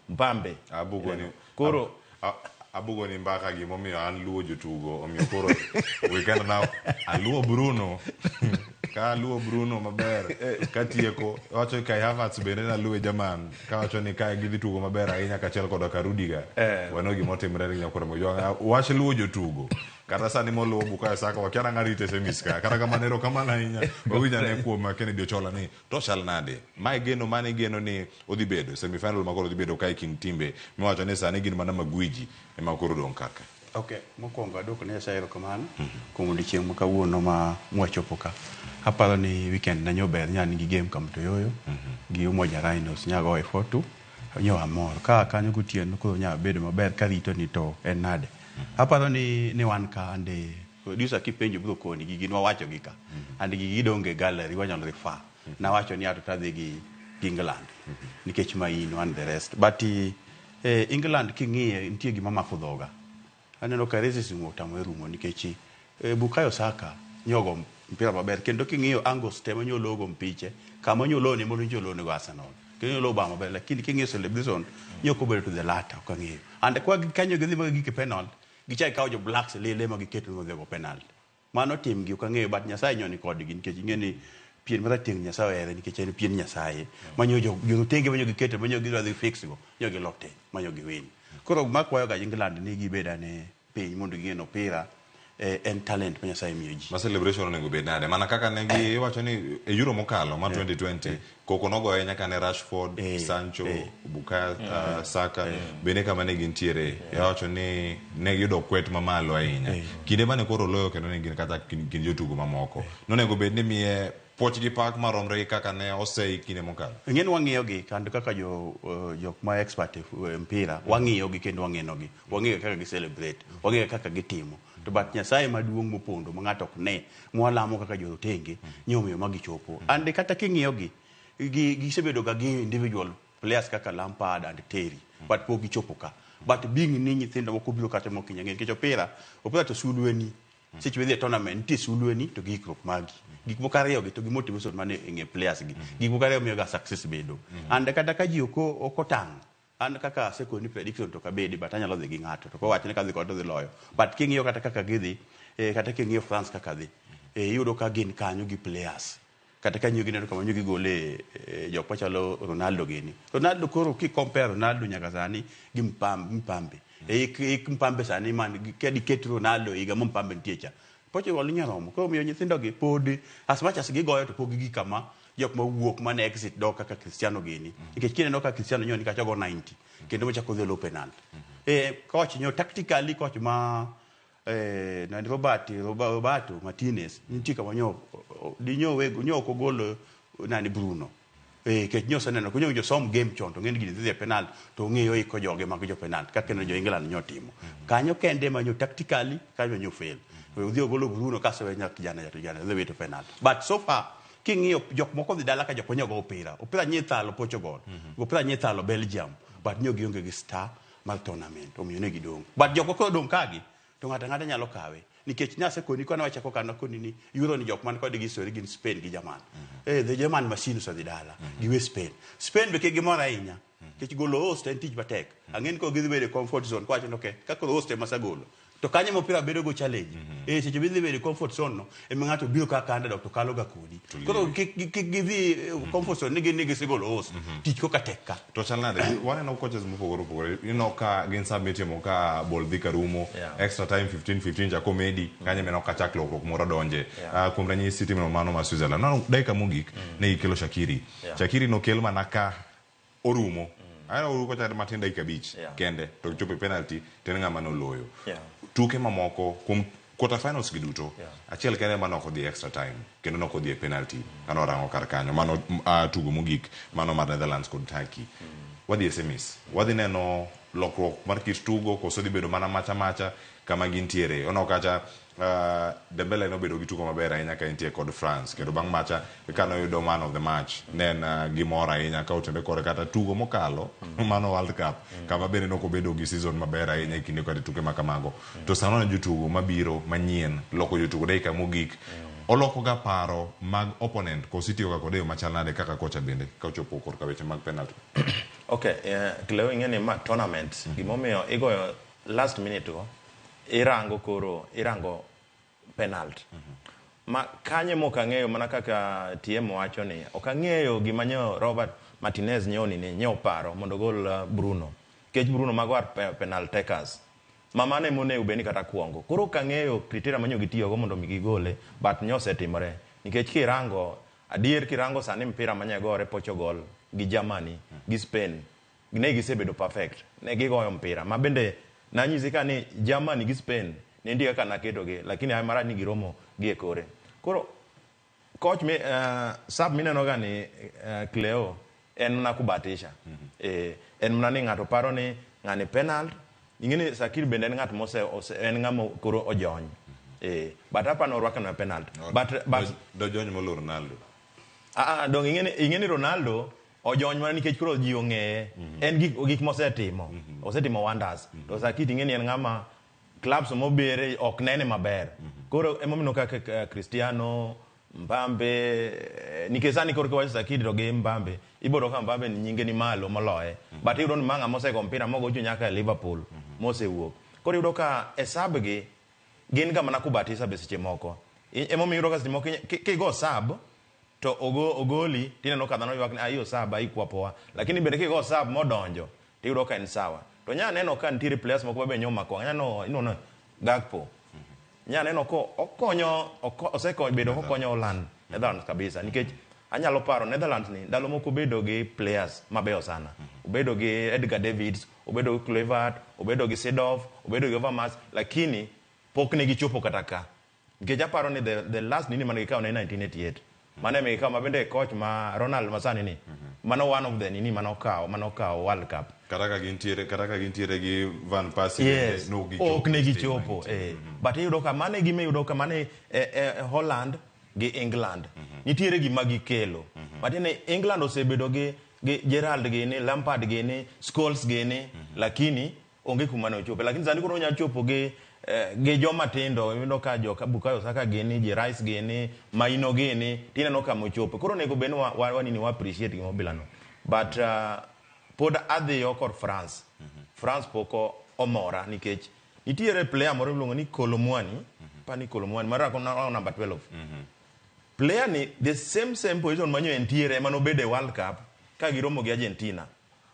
Mbappe. Abugo ni koro abugo ni mbaka gimomiyo an luwo jotugo omiyo koro weekend na aluwo Bruno ka aluwo Bruno maber katieko wacho Kai Havertz bende naluwe jaman kawacho ni kae gidhi tugo maber ahinya kaachiel koda ka Rudiger. Wano gimotimre ni nyakoro mojwang wach luwo jotugo kata sani moluwo Bukayo Saka wakia nang'a rite semis ka kata kamano erokamano ahinya wawinj ane kuom Kennedy Ochola ni to chal nade mae geno mane igeno ni odhi bedo semifinal ma koro dhi bedo ka e kind timbe miwacho ni sani gin mana magwiji ema koro odong' kar ka. Okay, mokwongo aduoko ne Nyasaye erokamano kuom odiochieng' ma kawuono ma mwachopo ka. Aparo ni weekend na nyober nya nigi game Kamtoyoyo gi Umoja Rhinos nyagoye 4-2 nyo amor. Ka kanyo gotieno koro nya bedo maber karito ni to en nade. Aparo ni wan ka ande producer kipenjo biro koni gigi nwawacho gi ka. And gigi donge e gallery wanyalo refer. Nawacho ni ato tadhi gi England nikech maino and the rest. But England king'iye nitie gima mako dhoga. Aneno ka racism otamore rumo nikech Bukayo Saka nyogo mpira maber kendo king'iyo angles te manyolo mpiche kama nyolo ni mondo nyolo go Arsenal kendo nyolo ba maber lakini king'iyo celebration nyoko bedo to the latter ok ang'eyo and kwa kanyo gidhi ma gike penalty gichak kawo jo blacks lele ma giketo ni odhi go penalty mano timgi ok ang'eyo but Nyasaye nyoni kodgi nikech ing'e ni pien marateng' Nyasaye ohere nikech en pien Nyasaye manyo jo jorotenge manyo giketo manyo gidwa dhi fix go nyo gilote manyo giwin koro makwayo ga England ni gibed ane piny mondo ging'e ni opira en talent ma Nyasaye miyo ji. Ma celebration onego bed nade mana kaka ne gi iwacho ni e Euro mokalo ma 2020 koko nogo ahinya kane Rashford, Sancho, Bukayo Saka bende kama ne gintiere iwacho ni ne giyudo kwet mamalo ahinya kinde mane koro loyo kendo ne gin kata kind jotugo mamoko nonego bed ni miye puoch gi pak maromre gi kaka ne osei kinde mokalo. Ing'e ni wang'iyo gi kendo kaka jo jok ma expert e mpira wang'iyo gi kendo wang'eno gi wang'iyo kaka gi celebrate wang'iyo kaka gitimo to but Nyasaye maduong' mopondo ma ng'ato ok ne mwalamo kaka jorotenge nyomiyo ma gichopo and kata king'iyo gi gisebedo ga gi individual players kaka Lampard and Terry but pok gichopo ka but being ni nyithindo moko biro kata mok inyang'e nikech opira to sulwe ni seche midhi e tournament nitie sulwe ni to gi ikruok magi gik moko ariyo gi to gi motivation mane e ng'e players gi gik moko ariyo miyo ga success bedo and kata ka ji ok otang' an kaka asekoni prediction to kabedi but anyalo dhi gi ng'ato to kowach ni kadhi kode to dhi loyo but king'iyo kata kaka gidhi kata king'iyo France kaka dhi iyudo ka gin kanyo gi players kata ka nyo gineno kama nyo gigole jok machalo Ronaldo gini Ronaldo koro ki compare Ronaldo nyaka sani gi Mpambe ik Mpambe sani man kedi ket Ronaldo higa ma Mpambe nitie cha Portugal nyalo romo koro miyo nyithindo gi pod as much as gigoyo to pok gi kama jok mawuok mane exit dok kaka Cristiano gini nikech kineno ka Cristiano nyo nikach ogo 90 kendo mochako dhi lo penalty coach nyo tactically coach ma nani Roberto Martinez nitie kama nyo dinyo wego nyo ok ogolo nani Bruno kech nyo oseneno konyo jo som game chon to ng'eni gini dhi e penalty to ong'eyo iko joge mag jo penalty kaka neno jo England nyo timo kanyo kende manyo tactically kanyo nyo fail odhi ogolo Bruno kasewe nyaka kijana to kijana dhi wito penalty but so far king'iyo jok moko dhi dala ka jok manyo go opira nye thalo Portugal opira nye thalo Belgium but nyo gionge gi star mar tournament omiyo ne gidong' but jok moko odong' kagi to ng'ato ang'ata nyalo kawe nikech nasekoni kane wachako kano koni ni Euro ni jok man kod gi story gin Spain gi German the German machine osedhi dala giwe Spain Spain be kik gimor ahinya nikech golo host en tich matek ang'e ni koro gidhi bedo e comfort zone kowacho ni okay ka koro host ema asegolo to kanyo ma opira bedo go challenge seche midhi bedo e comfort zone no ema ng'ato biro kaka underdog to kalo ga kodi koro kik gidhi comfort zone ni gin ni gisegolo host tich koka tek ka to chal nade waneno coaches mopogore opogore ineno ka gin sub mitimo ka ball dhi karumo extra time 15-15 chako medi kanyo mineno ka chak lokruok moro donje kuom ranyisi timno mano ma Switzerland nano dakika mogik ne gikelo Shaqiri Shaqiri nokel mana ka orumo aneno orumo kochakre matin dakika 5 kende to chopo e penalty to en ng'ama noloyo tuke mamoko kuom quarter finals gi duto achiel kende mane ok odhi extra time kendo nok odhi e penalty kano orango kar kanyo mano tugo mogik mano mar Netherlands kod Turkey wadhi e semis wadhi neno lokruok mar kit tugo koso dhi bedo mana macha macha kama gintiere. Oneno kacha Dembele nobedo gi tugo maber ahinya ka entie kod France kendo bang' macha ka noyudo man of the match ne en gimor ahinya ka otenore kode kata tugo mokalo mano World Cup kama bende nok obedo gi season maber ahinya e kinde kata tuke ma kamago. To sano ne jotugo mabiro manyien loko jotugo dakika mogik oloko ga paro mag opponent koso itiyo ga kode e yo machal nade kaka kocha bende ka ochopo korka weche mag penalty. Okay, Cleo ing'e ni ma tournament gimomiyo igoyo last minute go irango koro irango penalty. Ma kanye mok ang'eyo mana kaka TM wacho ni ok ang'eyo gima nyo Robert Martinez nyo nini nyo paro mondo ogol Bruno. Nikech Bruno mago are penalty takers. Ma mano ema onego bed ni kata kuongo. Koro ok ang'eyo criteria manyo gitiyogo mondo mi gigole but nyo osetimore. Nikech kirango adier kirango sani mpira manye gore Portugal gi Germany gi Spain ne gisebedo perfect. Ne gigoyo mpira ma bende nanyisi ka ni Germany gi Spain ne nitie kaka naketogi lakini ay marach ni giromo gi e kore. Koro coach mi sub mineno ga ni Cleo en mana kubatisha. En mana ni ng'ato paro ni ng'ani penalty ing'e ni Sakir bende en ng'at mose ose, en ng'ama koro ojony. But apa norwako na penalty. But dojony molo Ronaldo. Dong ing'e ni Ronaldo ojony mana nikech koro ji ong'eye. En gik mosetimo. Osetimo wonders. To Sakir ing'e ni en ng'ama clubs mobere ok nene maber. Koro emomiyo kaka Cristiano Mbappe nikech sani koro kiwacho Sakir to gi Mbappe ibiro ka Mbappe ni nyinge ni malo moloye. But iyudo ni ma ng'ama osego mpira mogocho nyaka e Liverpool mosewuok. Koro iyudo ka e sub gi gin ga mana kubatisa be seche moko. Emomiyo iyudo ka seche moko kigo sub to ogoli tineno ka dhano ywak ni ayo sub aikwapowa. Lakini bende kigo sub modonjo tiyudo ka en sawa. To nya neno ka nitiere players moko mabe nyoma ko. Nya neno inono Gakpo. Nya neno ko okonyo osekonyo bedo kokonyo Holland Netherlands kabisa nikech anyalo paro Netherlands ni ndalo moko obedo gi players mabeyo sana. Obedo gi Edgar Davids, obedo gi Kluivert, obedo gi Seedorf, obedo gi Overmars, lakini pok ne gichopo kata ka. Nikech aparo ni the last nini mane gikawo ne 1988. Mane ema gikawo ma bende coach ma Ronald Masani ni. Mano one of the nini mane okawo World Cup. Kata ka gintiere gi Van Persie Yes, bende ne ok ok ne gichopo gichopo. But iyudo ka mane gima iyudo ka mane Holland gi England. Nitiere gima gikelo. Matiende England osebedo gi Gerrard gini, Lampard gini, Scholes gini, lakini onge kuma ne ochope. Lakini sani koro onyalo chopo gi joma tindo, iyudo ka jo Bukayo Saka gini, ji Rice gini, Maino gini, tineno kama ochope. Koro onego bed ni wa wa appreciate gima bilano. But pod adhiyo kor France. France pok omora nikech nitiere player moro miluongo ni Kolo Muani, pa ni Kolo Muani, mar number 12. Player ni the same position manyo entiere ema nobedo e World Cup ka giromo gi Argentina.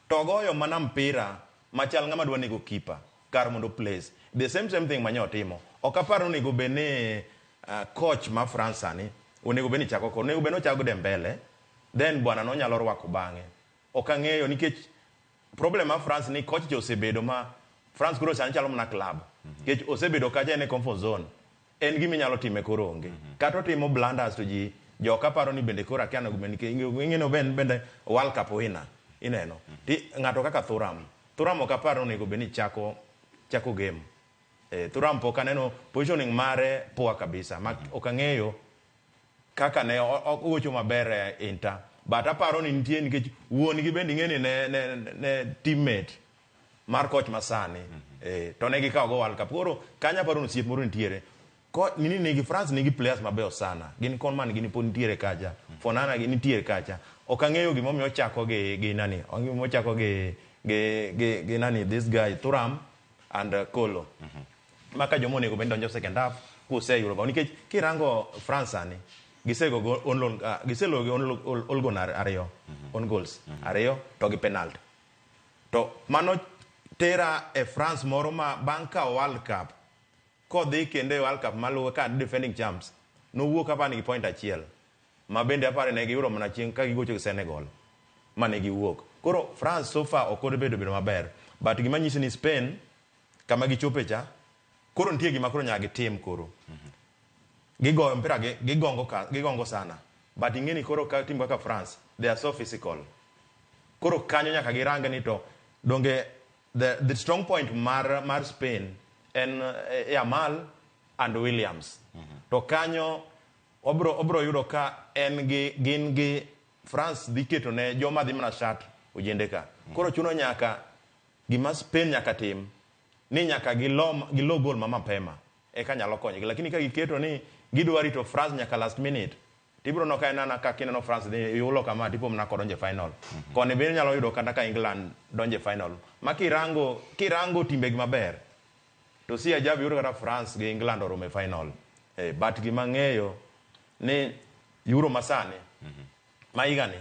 To goyo mana mpira machal ng'ama dwa nego keeper kar mondo place. The same thing manyo otimo. Ok apar onego bed ni coach ma France sani onego bed ni chako kod onego bed ni ochako Dembele then bwana no nyalo rwako bang'e. Ok ang'eyo nikech problem ma France ni coach cha osebedo ma France koro sani chalo mana club. Nikech osebedo kacha en e comfort zone. En gima inyalo time koro onge. Kata otimo blunders to ji joka paro ni bende koro akia onego bed nikech ing'e ni bende World Cup winner ineno. Ti ng'ato kaka Thuram. Thuram ok apar ni onego bed ni chako game. Thuram pok aneno positioning mare poa kabisa. Ma ok ang'eyo kaka ne ogocho maber e Inter. But aparo ni nitie nikech wuon gi bende ing'e ni ne teammate mar coach masani. To ne gikawo go World Cup. Koro kanyo aparo ni osiep moro nitiere. Nini nigi France nigi players mabeyo sana. Gin Coleman gini pod nitiere kacha. Fonana gi nitiere kacha. Ok ang'eyo gimomiyo ochako gi nani. Gimomiyo ochako gi nani this guy Thuram and Kolo. Maka jomo onego bed donjo second half kuseyudo bao nikech kirango France sani gisego go on giseloyo gi on goal ariyo on goals ariyo to gi penalty. To mano tera e France moro ma bang' kawo World Cup kodhi kendo e World Cup maluwe ka defending champs nowuok apani gi point achiel ma bende aparo ne giyudo mana chieng' ka gigocho gi Senegal mane giwuok. Koro France so far ok obedo maber but gima nyisi ni Spain kama gichope cha koro nitie gima koro nyaka gitim koro. Gigoyo mpira gigongo sana but ing'e ni koro ka tim kaka France they are so physical. Koro kanyo nyaka girang ni to donge the strong point mar Spain en Yamal and Williams. To kanyo obro yudo ka en gi gin gi France dhi keto ne joma dhi mana shat ojende ka. Koro chuno nyaka gima Spain nyaka tim ni nyaka gilo gol ma mapema eka nyalo konyogi. Lakini ka giketo ni gidwa rito France nyaka last minute, tibiro no ka en ka kineno France dhi yulo kama tipo mana kodonje final. Koni bende nyalo yudo kata ka England donje final. Ma kirango timbegi maber to si ajabu yudo kata France gi England oromo e final. But gima ng'eyo ni Euro masani ma higani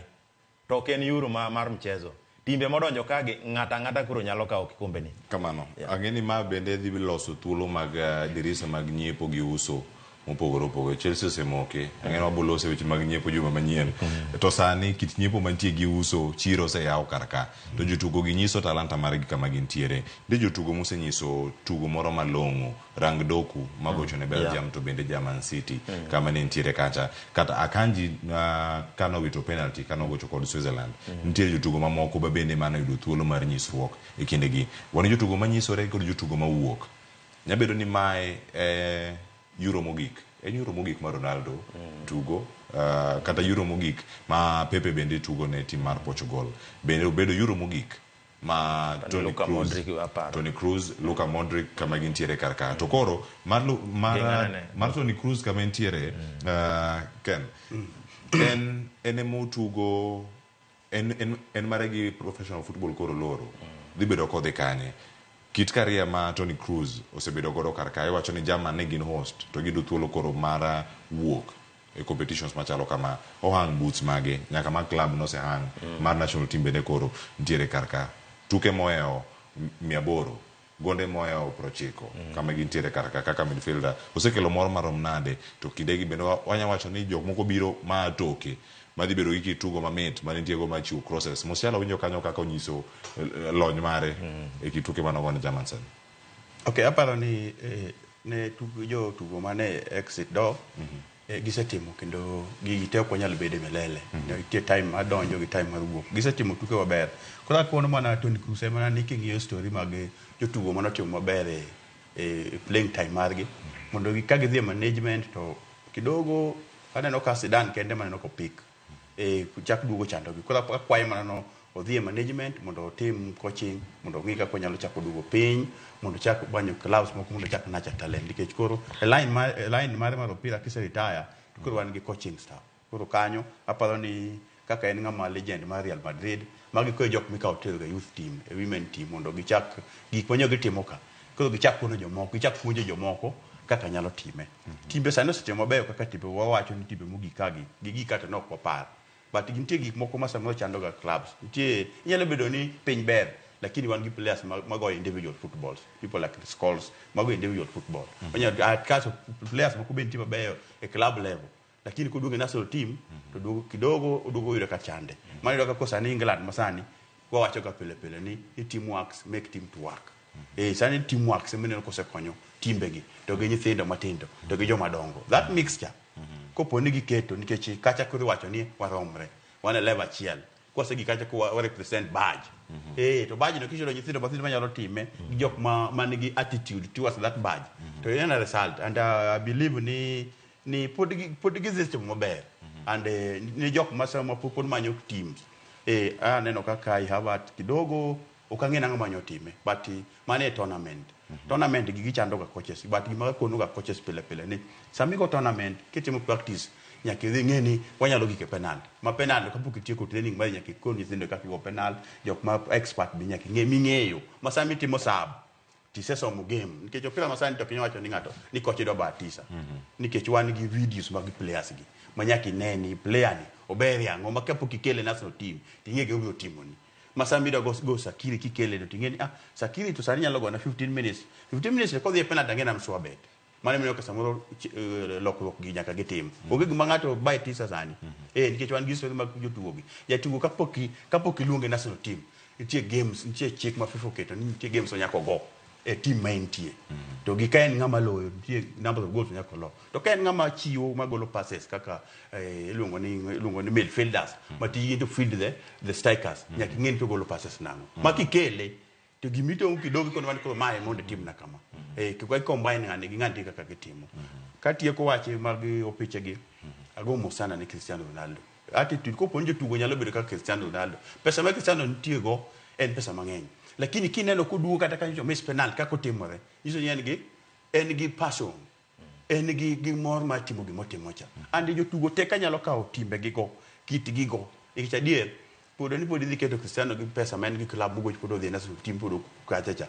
to ok en Euro mar mchezo. Timbe modonjo ka gi ng'ata ng'ata koro nyalo kawo kikombe ni. Kamano. Ang'e ni ma bende dhi loso thuolo mag dirisa mag nyiepo gi uso mopogore opogore. Chelsea osemoke. Ang'e ni wabiro loso weche mag nyiepo juma manyien. To sani kit nyiepo mantie gi uso chiro oseyaw kar ka. To jotugo gi nyiso talanta margi kama gintiere. Nitie jotugo mosenyiso tugo moro malong'o. Rang Doku magocho ne Belgium to bende ja Man City kama ne nitiere kacha. Kata Akanji kanowito penalty kanogocho kod Switzerland. Nitiere jotugo mamoko ba bende mane oyudo thuolo mar nyisruok e kindegi. Wan jotugo manyisore kod jotugo mawuok. Nyabedo ni mae Euro mogik. En Euro mogik ma Ronaldo tugo, kata Euro mogik ma Pepe bende tugo ne tim mar Portugal. Bende obedo Euro mogik ma Toni Kroos, Luka Modric kama gintiere kar ka. To koro mar Toni Kroos kama entiere, Ken, en emotugo en mare gi professional football koro loro. Dhi bedo kodhi kanye. Kit career ma Toni Kroos osebedo godo kar ka, iwacho ni German ne gin host to giyudo thuolo koro mar wuok e competitions machalo kama. Ohang boots mage nyaka mag club nosehang, mar national team bende koro nitiere kar ka. Tuke mohewo 800, gonde mohewo 90 kama gintiere kar ka kaka midfielder osekelo mor marom nade. To kindegi bende wanya wacho ni jok moko biro ma toke madhi bedo gi kitugo mamit manitie go machiwo crosses. Musiala winjo kanyo kaka onyiso lony mare e kit tuke manogo ne German sani. Okay, aparo ni ne tugo jo tugo mane exit door gisetimo kendo gigi te ok wanyal bedo milele. Nitie time mar donjo gi time mar wuok. Gisetimo tuke maber. Koro akono mana Toni Kroos ema ni king'iyo story mag jotugo manotimo maber e playing time margi mondo ka gidhi e management to kidogo aneno ka Zidane kende maneno kopik chak duogo chandogi. Koro akwaye mana no odhi e management mondo otim coaching mondo ong'i kaka onyalo chako duogo piny mondo ochak banyo clubs moko mondo ochak nurture talent nikech koro e line mare mar opira kise retire to koro wan gi coaching staff. Koro kanyo aparo ni kaka en ng'ama legend mar Real Madrid magi koro jok mikawo tero ga youth team e women team mondo gichak gik manyo gitimo ka. Koro gichak puonjo jomoko, gichak puonjo jomoko kaka nyalo time. Timbe sani osetimo mabeyo kaka timbe wawacho ni timbe mogik ka gi gik kata nok wapar. But nitie gik moko ma samoro chando ga clubs. Nitie inyalo bedo ni piny ber lakini wan gi players magoyo individual footballs. People like Scholes magoyo individual football. Onyalo kaso players moko be nitie mabeyo e club level. Lakini koduogo e national team to duogo kidogo oduogo yudo ka chande. Mano yudo ka sani England masani wawacho ga pile pile ni team works make team to work. Sani team works emineno kosekonyo timbegi to gi nyithindo matindo to gi joma dongo. That mixture kopo ni giketo nikech kacha koro iwacho ni waromre wan e level achiel kwasegi kacha ko wa represent badge. To badge no kishudo nyithindo mathindo manyalo time gi jok ma nigi attitude towards that badge to en a result and I believe ni pod gi system maber and ni jok ma sama pod manyo teams aneno kaka Havertz kidogo ok ang'e nang'o manyo time but mane tournament tournament gi gichando ga coaches but gima kono ga coaches pile pile ni sami go tournament kitimo practice nyaka idhi ng'e ni wanyalo gike penalty ma penalty kapok itieko training mari nyaka ikon nyithindo kaka igo penalty jok ma expert be nyaka ing'e ming'eyo ma sami timo sub tisesomo game nikech opira masani to piny owacho ni ng'ato ni kocha idwa bahatisa nikech wan gi videos mag players gi ma nyaka ine ni player ni ober e ang'o ma kapok ikele national team ting'e gima obiro timoni. Masami idwa go Sakiri kikele to ting'e ni Sakiri to sani nyalo gona 15 minutes 15 minutes kodhi e penalty ang'e na mswa bet. Mano miyo ka samoro lokruok gi nyaka gitim. Onge gima ng'ato bae tisa sani. Nikech wan gi story mag jotugo gi. Jatugo kapok iluonge national team nitie games nitie chik ma FIFA oketo ni nitie games onyako go e team ma entie. To gi ka en ng'ama loyo nitie number of goals onyako lo. To ka en ng'ama chiwo magolo passes kaka iluongo ni midfielders ma tijgi to feed the strikers nyaka ing'e ni to golo passes nang'o. Ma kikele To gimitong'o kidogo kono wan koro mae mondo itimna kama. Kik wa combine ng'ani gi ng'ani kaka gitimo. Katieko wache mag opiche gi, ago mos sana ne Cristiano Ronaldo. Attitude kopo ni jotugo nyalo bedo kaka Cristiano Ronaldo. Pesa ma Cristiano nitie go en pesa mang'eny. Lakini kineno koduogo kata kanyo miss penalty kaka otimore, nyiso ni en gi passion. En gi mor mar timo gima otimo cha. And jotugo te ka nyalo kawo timbe gi go, kitgi go. Nikech adier, pod ni pod idhi keto Cristiano gi pesa ma en gi club mogoch pod odhi e national team pod kacha cha.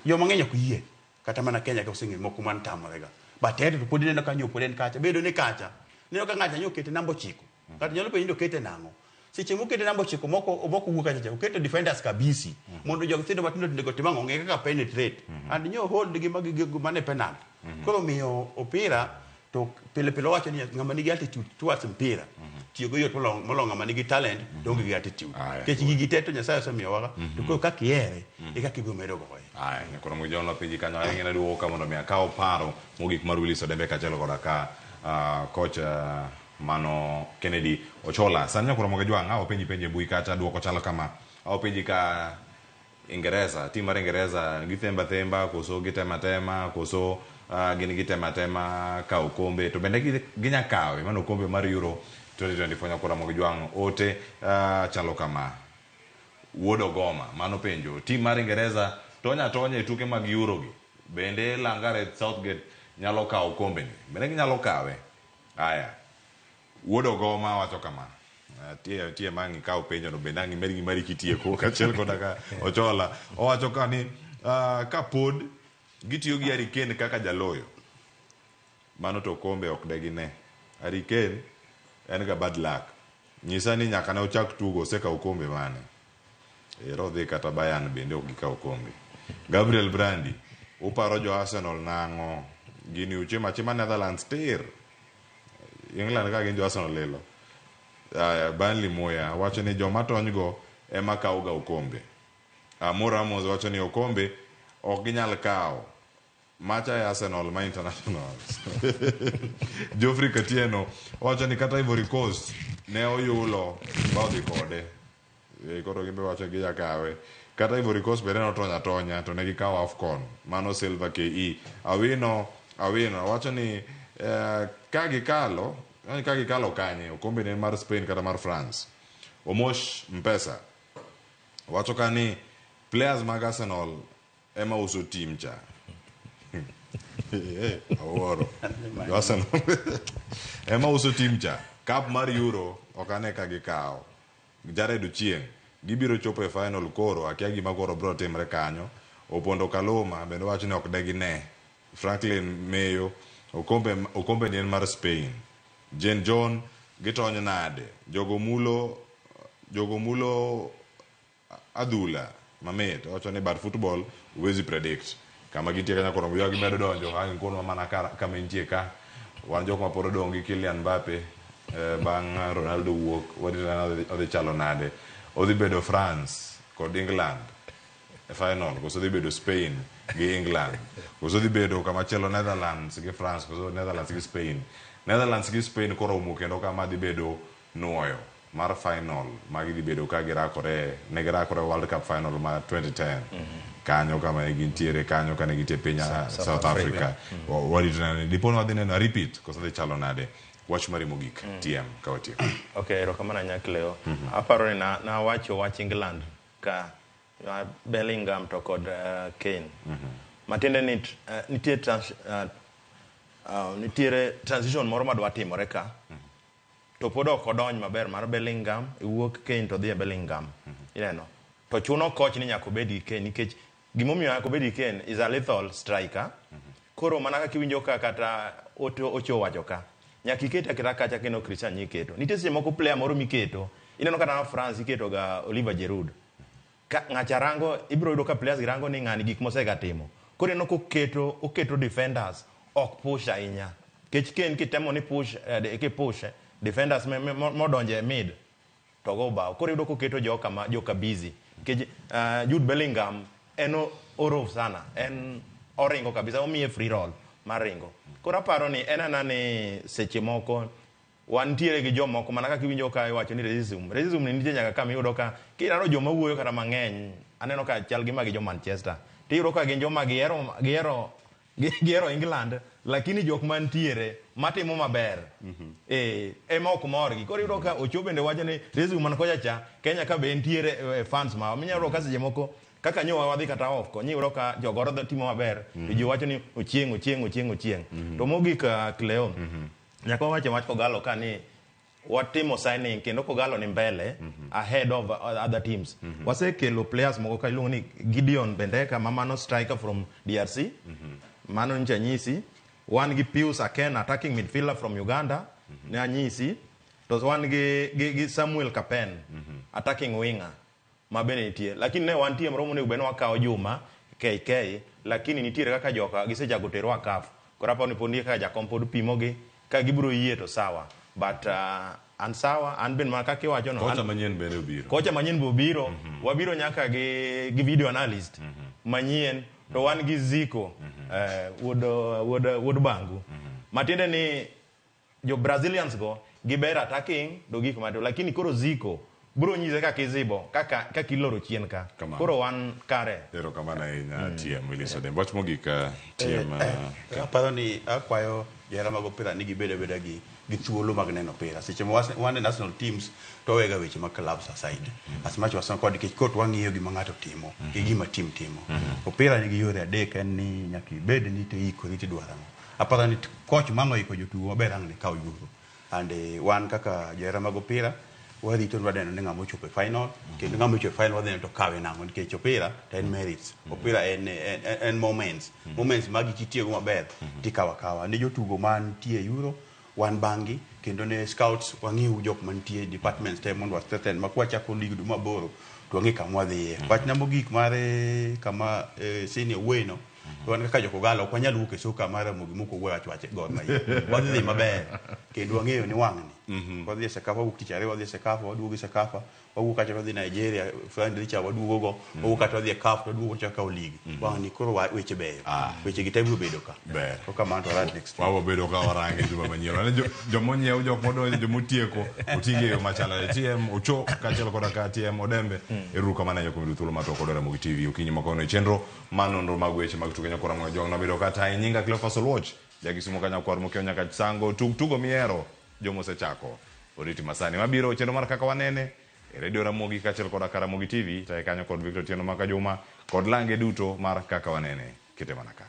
Joma ng'eny ok yie. Kata mana Kenya ka oseng'e moko man tamore ga. But ento to pod ineno ka nyo pod en kacha. Bedo ni kacha. Ineno ka ng'acha nyo okete namba 9. Kata nyalo penjo ni okete nang'o. Seche mokete namba 9 moko wuok kacha cha, oketo defenders kabisi. Mondo jog tindo matindo tindo go tim ang'o, ong'e kaka penetrate. And nyo hold gi magi gi mane penalty. Koro miyo opira to pile pile owacho ni ng'ama nigi attitude towards mpira tiyo go yot molo ng'ama nigi talent to onge gi attitude. Nikech gigi te to Nyasaye osemiyowa to koro kaka ihere e kaka ibiro medo goye. Aya, nyakoro Mujono no penji kanyo ahinya ne duoko mondo mi akaw paro mogik mar Willis Odembe kaachiel koda ka kocha mano Kennedy Ochola. Sani nyakoro Mogejwang' awa penji penjo e mbui kacha duoko chalo kama. Awa penji ka Ingereza, tim mar Ingereza githemba themba koso gitema tema koso gin gitema tema kawo okombe to bende ginya kawe mano okombe mar Euro 2024 nyakoro Mogejwang' ote chalo kama. Wuod Ogoma mano penjo tim mar Ingereza tonya tonya e tuke mag Euro gi bende Gareth Southgate nyalo kawo okombe ni bende ginyalo kawe. Aya, Wuod Ogoma wacho kama. Tie mang' ikaw penjo no bende ang' imed gi mari kitieko kaachiel koda ka Ochola. Owacho ka ni kapod gitiyo gi Harry Kane kaka jaloyo mano to okombe ok de gine. Harry Kane en ga bad luck. Nyisa ni nyaka ne ochak tugo osekawo okombe mane. Ero odhi kata Bayern bende ok gikaw okombe. Gabriel Brandi, uparo jo Arsenal nang'o? Gini uchimo achima Netherlands tir. England ka gin jo Arsenal lilo. Burnley Muya wacho ni joma tony go ema kawo ga okombe. Mo Ramos wacho ni okombe ok ginyal kawo. Macha e Arsenal ma internationals. Geoffrey Katieno wacho ni kata Ivory Coast ne oyulo ba odhi kode. Koro gimbe wacho gi kawe. Kata Ivory Coast bende notonya tonya to ne gikawo AFCON. Mano Silva KE. Awino wacho ni ka gikalo kanye okombe ne mar Spain kata mar France. Omosh Mpesa wacho ka ni players mag Arsenal ema uso team cha. Awuoro. Arsenal ema uso team cha. Cup mar Euro ok ane ka gikawo. Jared Ochieng gibiro chopo e final koro akia gima koro biro timre kanyo. Opondo Kaluma bende wacho ni ok de gine. Franklin Mayo okombe ni en mar Spain. Jane John gitony nade. Jogo mulo adhula mamit wacho ni bad football huwezi predict. Kama gintie kanyo koro mbuya gimedo donjo ang' kono mana kama intie ka. Wan jok ma pod odong' gi Kylian Mbappe bang' Ronaldo wuok wadhi odhi chalo nade. Odhi bedo France kod England e final koso odhi bedo Spain gi England koso odhi bedo kama chielo Netherlands gi France koso Netherlands gi Spain. Netherlands gi Spain koro omo kendo kama dhi bedo nuoyo mar final magi dhi bedo ka girakore ne girakore World Cup final ma 2010 kanyo kama ne gintiere kanyo kane gintie piny South Africa. Warito nade dipo ni wadhi neno repeat koso dhi chalo nade. Wach mari mogik TM ka watieko. Okay, erokamano Nyakleo. Aparo ni nawacho wach England ka Bellingham to kod Kane. Matiende ni nitie nitiere transition moro madwa timore ka. To pod ok odony maber mar Bellingham, iwuok Kane to dhi e Bellingham. Ineno. To chuno coach ni nyaka obed gi Kane nikech gimomiyo nyaka obed gi Kane is a lethal striker. Koro mana kaka iwinjo ka kata Ocho wacho ka. Nyaka iket aketa kacha kendo Christian iketo. Nitie seche moko player moro miketo. Ineno kata na France iketo ga Oliver Giroud. Ka ng'acha rango ibiro yudo ka players girango ni ng'ani gik mosega timo. Koro ineno koketo oketo defenders ok push ahinya. Kech Kane kitemo ni push kipush defenders modonje e mid to go bao. Koro iyudo koketo joka busy. Kech Jude Bellingham en orov sana. En oringo kabisa omiye free roll mar ringo. Koro aparo ni en ana ni seche moko Wantiere gi jomoko mana kaka iwinjo ka iwacho ni racism. Racism ni nitie nyaka kama iyudo ka kiraro joma wuoyo kata mang'eny, aneno ka chal gi magi jo Manchester. Tiyudo ka gin joma gihero England, lakini jok mantiere matimo maber ema ok morgi. Koro iyudo ka Ocho bende wacho ni racism man kocha cha Kenya ka be ntiere fans ma minyalo yudo ka seche moko kaka nyowa wadhi kata oko nyiyudo ka jogoro timo maber to ji wacho ni Ochieng Ochieng Ochieng Ochieng. To mogik Cleo, nyaka wawache wach Kogalo ka ni watimo signing kendo Kogalo ni mbele ahead of other teams. Wasekelo players moko ka iluongo ni Gideon Bendeka ma mano striker from DRC. Mano nyicha nyisi. Wan gi Pius Akena attacking midfielder from Uganda. Ne anyisi. To wan gi Samuel Kapen attacking winger ma bende nitie. Lakini ne wantie moro monego bed ni wakawo Juma KK, lakini nitiere kaka joka gisechako terowa CAF. Koro aparo ni pod nitie kaka jakom pod pimogi ka gibiro yie to sawa. But an sawa, an bende mana kaka iwacho no. Kocha manyien bende obiro. Kocha manyien be obiro. Wabiro nyaka gi video analyst manyien. To wan gi Zico, wuod Bangu. Matiende ni jo Brazilians go giber attacking do gik mato, lakini koro Zico bro nyise kaka izibo, kaka iloro chien ka. Koro wan kare. Erokamano ahinya TM Willis Odembo. Wach mogik TM. Aparo ni akwayo johera mag opira ni gibed abeda gi thuolo mag neno opira. Seche ma wan e national teams to wawega weche mag clubs aside. As much as kod nikech kot wang'iyo gima ng'ato timo gi gima team timo. Opira nigi yore adek, en ni nyaka ibed ni to iikori tidwaro ang'o. Aparo ni coach mang'o iko jotugo maber ang' ne kaw Euro. And wan kaka johera mag opira warito ni wadeno ni ng'ama ochopo e final, kendo ng'ama ochopo e final wadhi neno to kawe nang'o, nikech opira to en merits, opira en moments, moments magi kitiyogo maber tikawo akawa. Ne jotugo mantie e Euro wan bang'i, kendo ne scouts wang'iu jok mantie departments te mondo wa strengthen ma kwachako league dwe maboro to wang'e kama wadhiye. Wachna mogik mar kama senior wuoyeno, wan kaka jo Kogalo ok wanyal wuok e soka mar Ramogi mok wawuoyo wach Gor Mahia. Wadhi dhi maber kendo wang'eyo ni wang'ni wadhi e Sekafa, wuok tich ariyo wadhi e Sekafa, waduogo e Sekafa, wawuok kacha wadhi Nigeria, friendly cha waduogo go, wawuok kacha wadhi e CAF, waduogo wachako kawo league. Wang'ni koro weche beyo. Weche gi te biro bedo ka. Ber. To kamano to warad next week. Wabedo ka warange juma manyien. Wane jomonyiew, jok modonjo, jomotieko, oting'e yo machalore. TM Ocho kaachiel koda ka TM Odembe. Ero kamano ahinya kuom yudo thuolo mar twak kod Ramogi TV okinyi ma kawuono e chenro mar nonro mag weche mag tuke nyakora Ramogi Jong nobedo kata e nyinga Cleophas Oluoch. Jakisumo ka nyakwar mokiewo nyaka Sango tug tugo mihero jomosechako. Oriti masani mabiro chenro mar kaka wanene e Radio Ramogi kaachiel koda ka Ramogi TV taye kanyo kod Victor Otieno Maka Juma kod lange duto mar kaka wanene kete mana ka.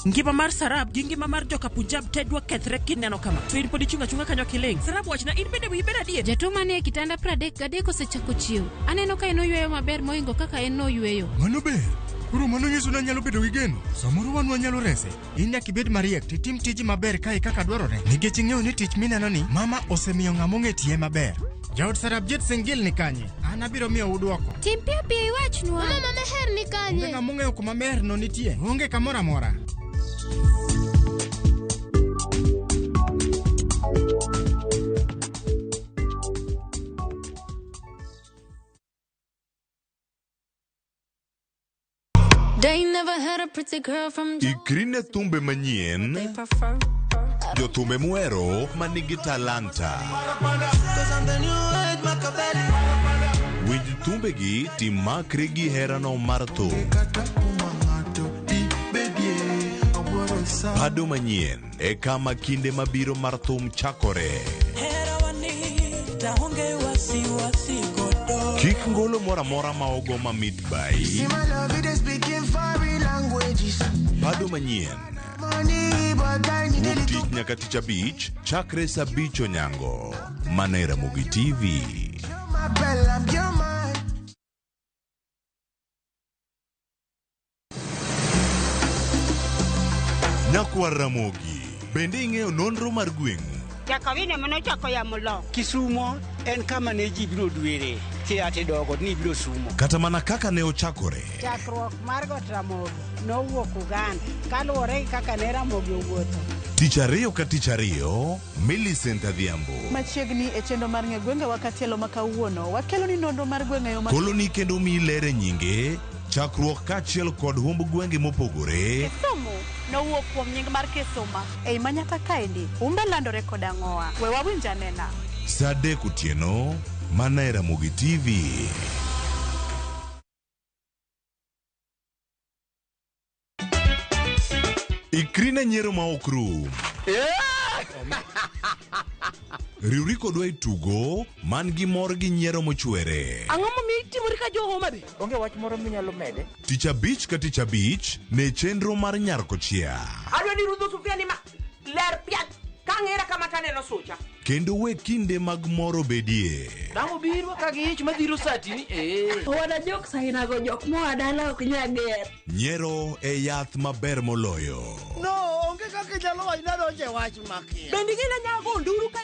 Ngima mar Sarab gi ngima mar joka Punjab te dwa kethre kineno kama. To in pod ichung' achung'a kanyo kiling'. Sarab wachna in bende wiyi ber adier. Jatuo manie kitanda 33 osechako chiew. Aneno ka en oyweyo maber mohingo kaka en noyweyo. Mano ber. Koro mano nyiso ni anyalo bedo gi geno. Samoro wan wanyalo rese. In nyaka ibed mariek titim tiji maber kae kaka dwarore. Nikech ing'eyo ni tich mineno ni mama osemiyo ng'ama ong'e tiye maber. Jaod Sarabjit Singh Gill ni kanye? An abiro miyo udwoko. Tim piyo piyo iwachnwa. Mama Meher ni kanye? Onge ng'ama ong'eyo kuma Meher no nitie. Onge kamoro amora. They never had a pretty girl from Ikri ne thumbe manyien, jothumbe muhero manigi talanta. Winj thumbegi timakri gi herano mar thum. Pado manyien e kama kinde mabiro mar thum chakore. Kik ngolo moro amora ma ogo mamit bai. Pado manyien. Wuok tich nyaka tich abich, chakre saa abich onyango. Mana e Ramogi TV. Nyakwar Ramogi, bende ing'eyo nonro mar gweng'u? Jakawino manochako yamo lok. Kisumo en kama ne ji biro dwere kia tidogo ni biro sumo. Kata mana kaka ne ochakore. Chakruok mar Got Ramogi nowuok Uganda kaluwore gi kaka ne Ramogi owuotho. Tich ariyo ka tich ariyo, Millicent Adhiambo. Machiegni e chenro mar ng'e gwengewa katielo ma kawuono, wakelo ni nonro mar gwenge yo ma Koloni kendo miyi ler e nyinge, chakruok kaachiel kod humb gwenge mopogore. Kisumu nowuok kuom nying mar Kisuma. Ei Manyata kaendi, humbe landore kod ang'owa. We wawinj anena. Saa 3 otieno, mana e Ramogi TV. Ikri ne nyiero ma ok rum. Riwri kodwa e tugo man gi mor gi nyiero mochwere. Ang'o momiyo itimori ka jo Homa Bay? Onge wach moro minyalo mede? Tich abich ka tich abich ne chenro mar Nyar Kochia. Adwa ni rudho sufria ni ma ler piat kang'era kama taneno sucha. Kendo we kinde mag mor obedie. Dang' obiro ka gi ich madhiro sati ni ee. Owada jok sainago jok moa dala ok nyal ger. Nyiero e yath maber moloyo. No, onge kaka inyalo wacho ni adonjo e wach makia. Bende ing'e ni anyago nduru ka?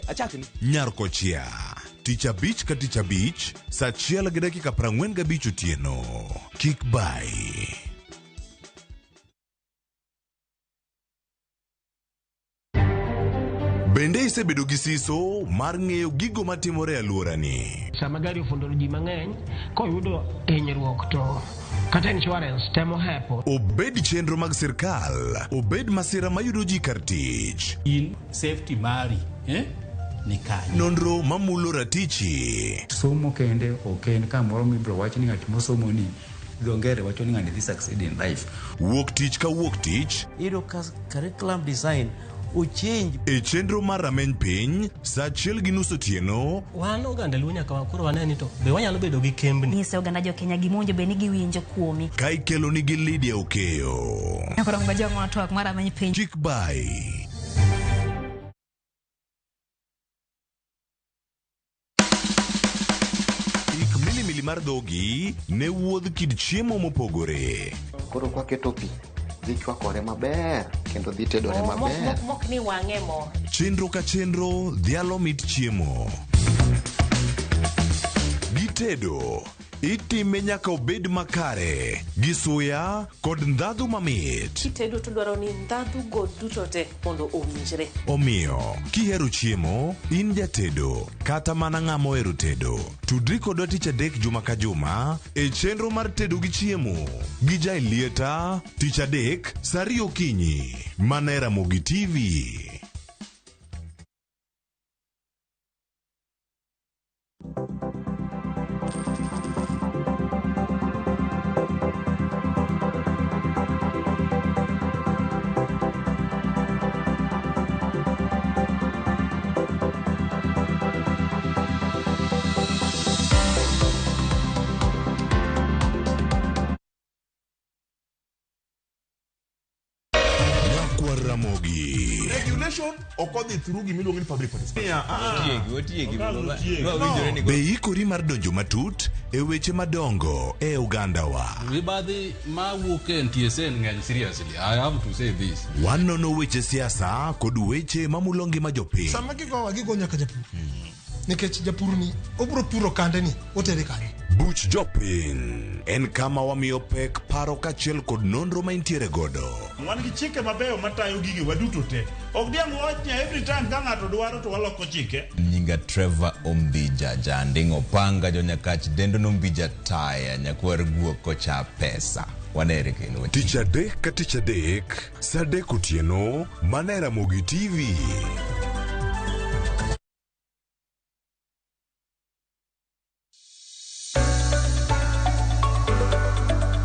Achakni. Nyar Kochia. Tich abich ka tich abich, saa 1:45 otieno. Kik bai. Bende isebedo gi siso mar ng'eyo gigo matimore e alworani? Sama gari ofundo ji mang'eny koyudo hinyruok to kata insurance temo hepo. Obed chenro mag sirkal, obed masira mayudo ji kar tich. In safety mari ni kanye? Nonro mamulo ratichi. Somo kende ok en kamoro mibiro wach ni ng'at mosomo ni dho ngere wacho ni ng'ani dhi succeed in life. Wuok tich ka wuok tich. Iyudo ka curriculum design ochange. E chenro mar rameny piny, saa 1:30 otieno. Wan oganda Luo nyaka koro wane ni to be wanyalo bedo gi kembni. Nyise oganda jo Kenya gima bed ni giwinjo kuomi. Ka ikelo nigi Lydia Okeyo. Nyakoro ngajong'o twak mar rameny piny. Kik bai. Ik milimili mar dhogi ne wuodh kit chiemo mopogore. Koro kwaketo pi, dhi chwakore maber kendo dhi tedore maber. Mok ni wang'e mo. Chenro ka chenro dhialo mit chiemo. Gitedo itime nyaka obed makare gi suya kod ndhadhu mamit. Kitedo to dwaro ni ndhadhu go duto te mondo owinjre. Omiyo, kihero chiemo, in jatedo, kata mana ng'ama ohero tedo, tudri kodwa tich adek juma ka juma e chenro mar tedo gi chiemo gi Jailieta tich adek saa 2 okinyi mana e Ramogi TV. Ramogi. Regulation ok odhi through gimiluongo ni public participation. Be ikori mar donjo matut e weche madongo e ogandawa? Mibadhi mawuok e NTSA ng'eny seriously. I have to say this. Wanono weche siasa kod weche mamulo ngima jopiny. Sama gigowa gigo nyaka japur. Nikech japur ni obiro puro kande ni otere kanye. Buch jopiny en kama wamiyo pek paro kaachiel kod nonro ma intiere godo. Wan gi chike mabeyo matayo gige waduto te. Ok diang' wach ni every time ka ng'ato dwaro to waloko chike. Nyinga Trevor Ombija Janding Opanga jonyakach dendo nombija taya nyakwar guok kocha pesa. Wanere kendo. Tich adek ka tich adek, saa 3 otieno, mana e Ramogi TV.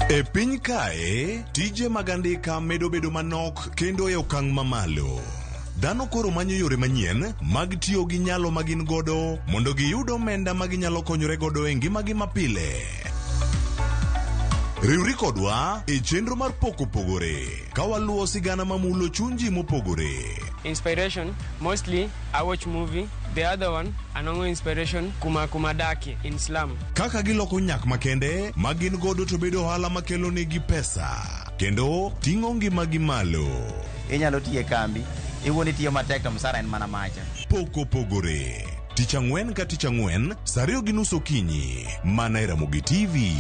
E piny kae, tije mag andika medo bedo manok kendo e okang' mamalo. Dhano koro manyo yore manyien mag tiyo gi nyalo ma gin godo mondo giyud omenda ma ginyalo konyore godo e ngimagi mapile. Riwri kodwa e chenro mar pok opogore ka waluwo sigana mamulo chuny ji mopogore. Inspiration, mostly I watch movie. The other one, anongo inspiration kuma kuma daki in slum. Kaka giloko nyak makende ma gin godo to bedo ohala makelo negi pesa kendo ting'o ngimagi malo. Inyalo tiyo e kambi, iwuon itiyo matek to msara en mana macha. Pok opogore. Tich ang'wen ka tich ang'wen, saa 2:30 okinyi, mana e Ramogi TV.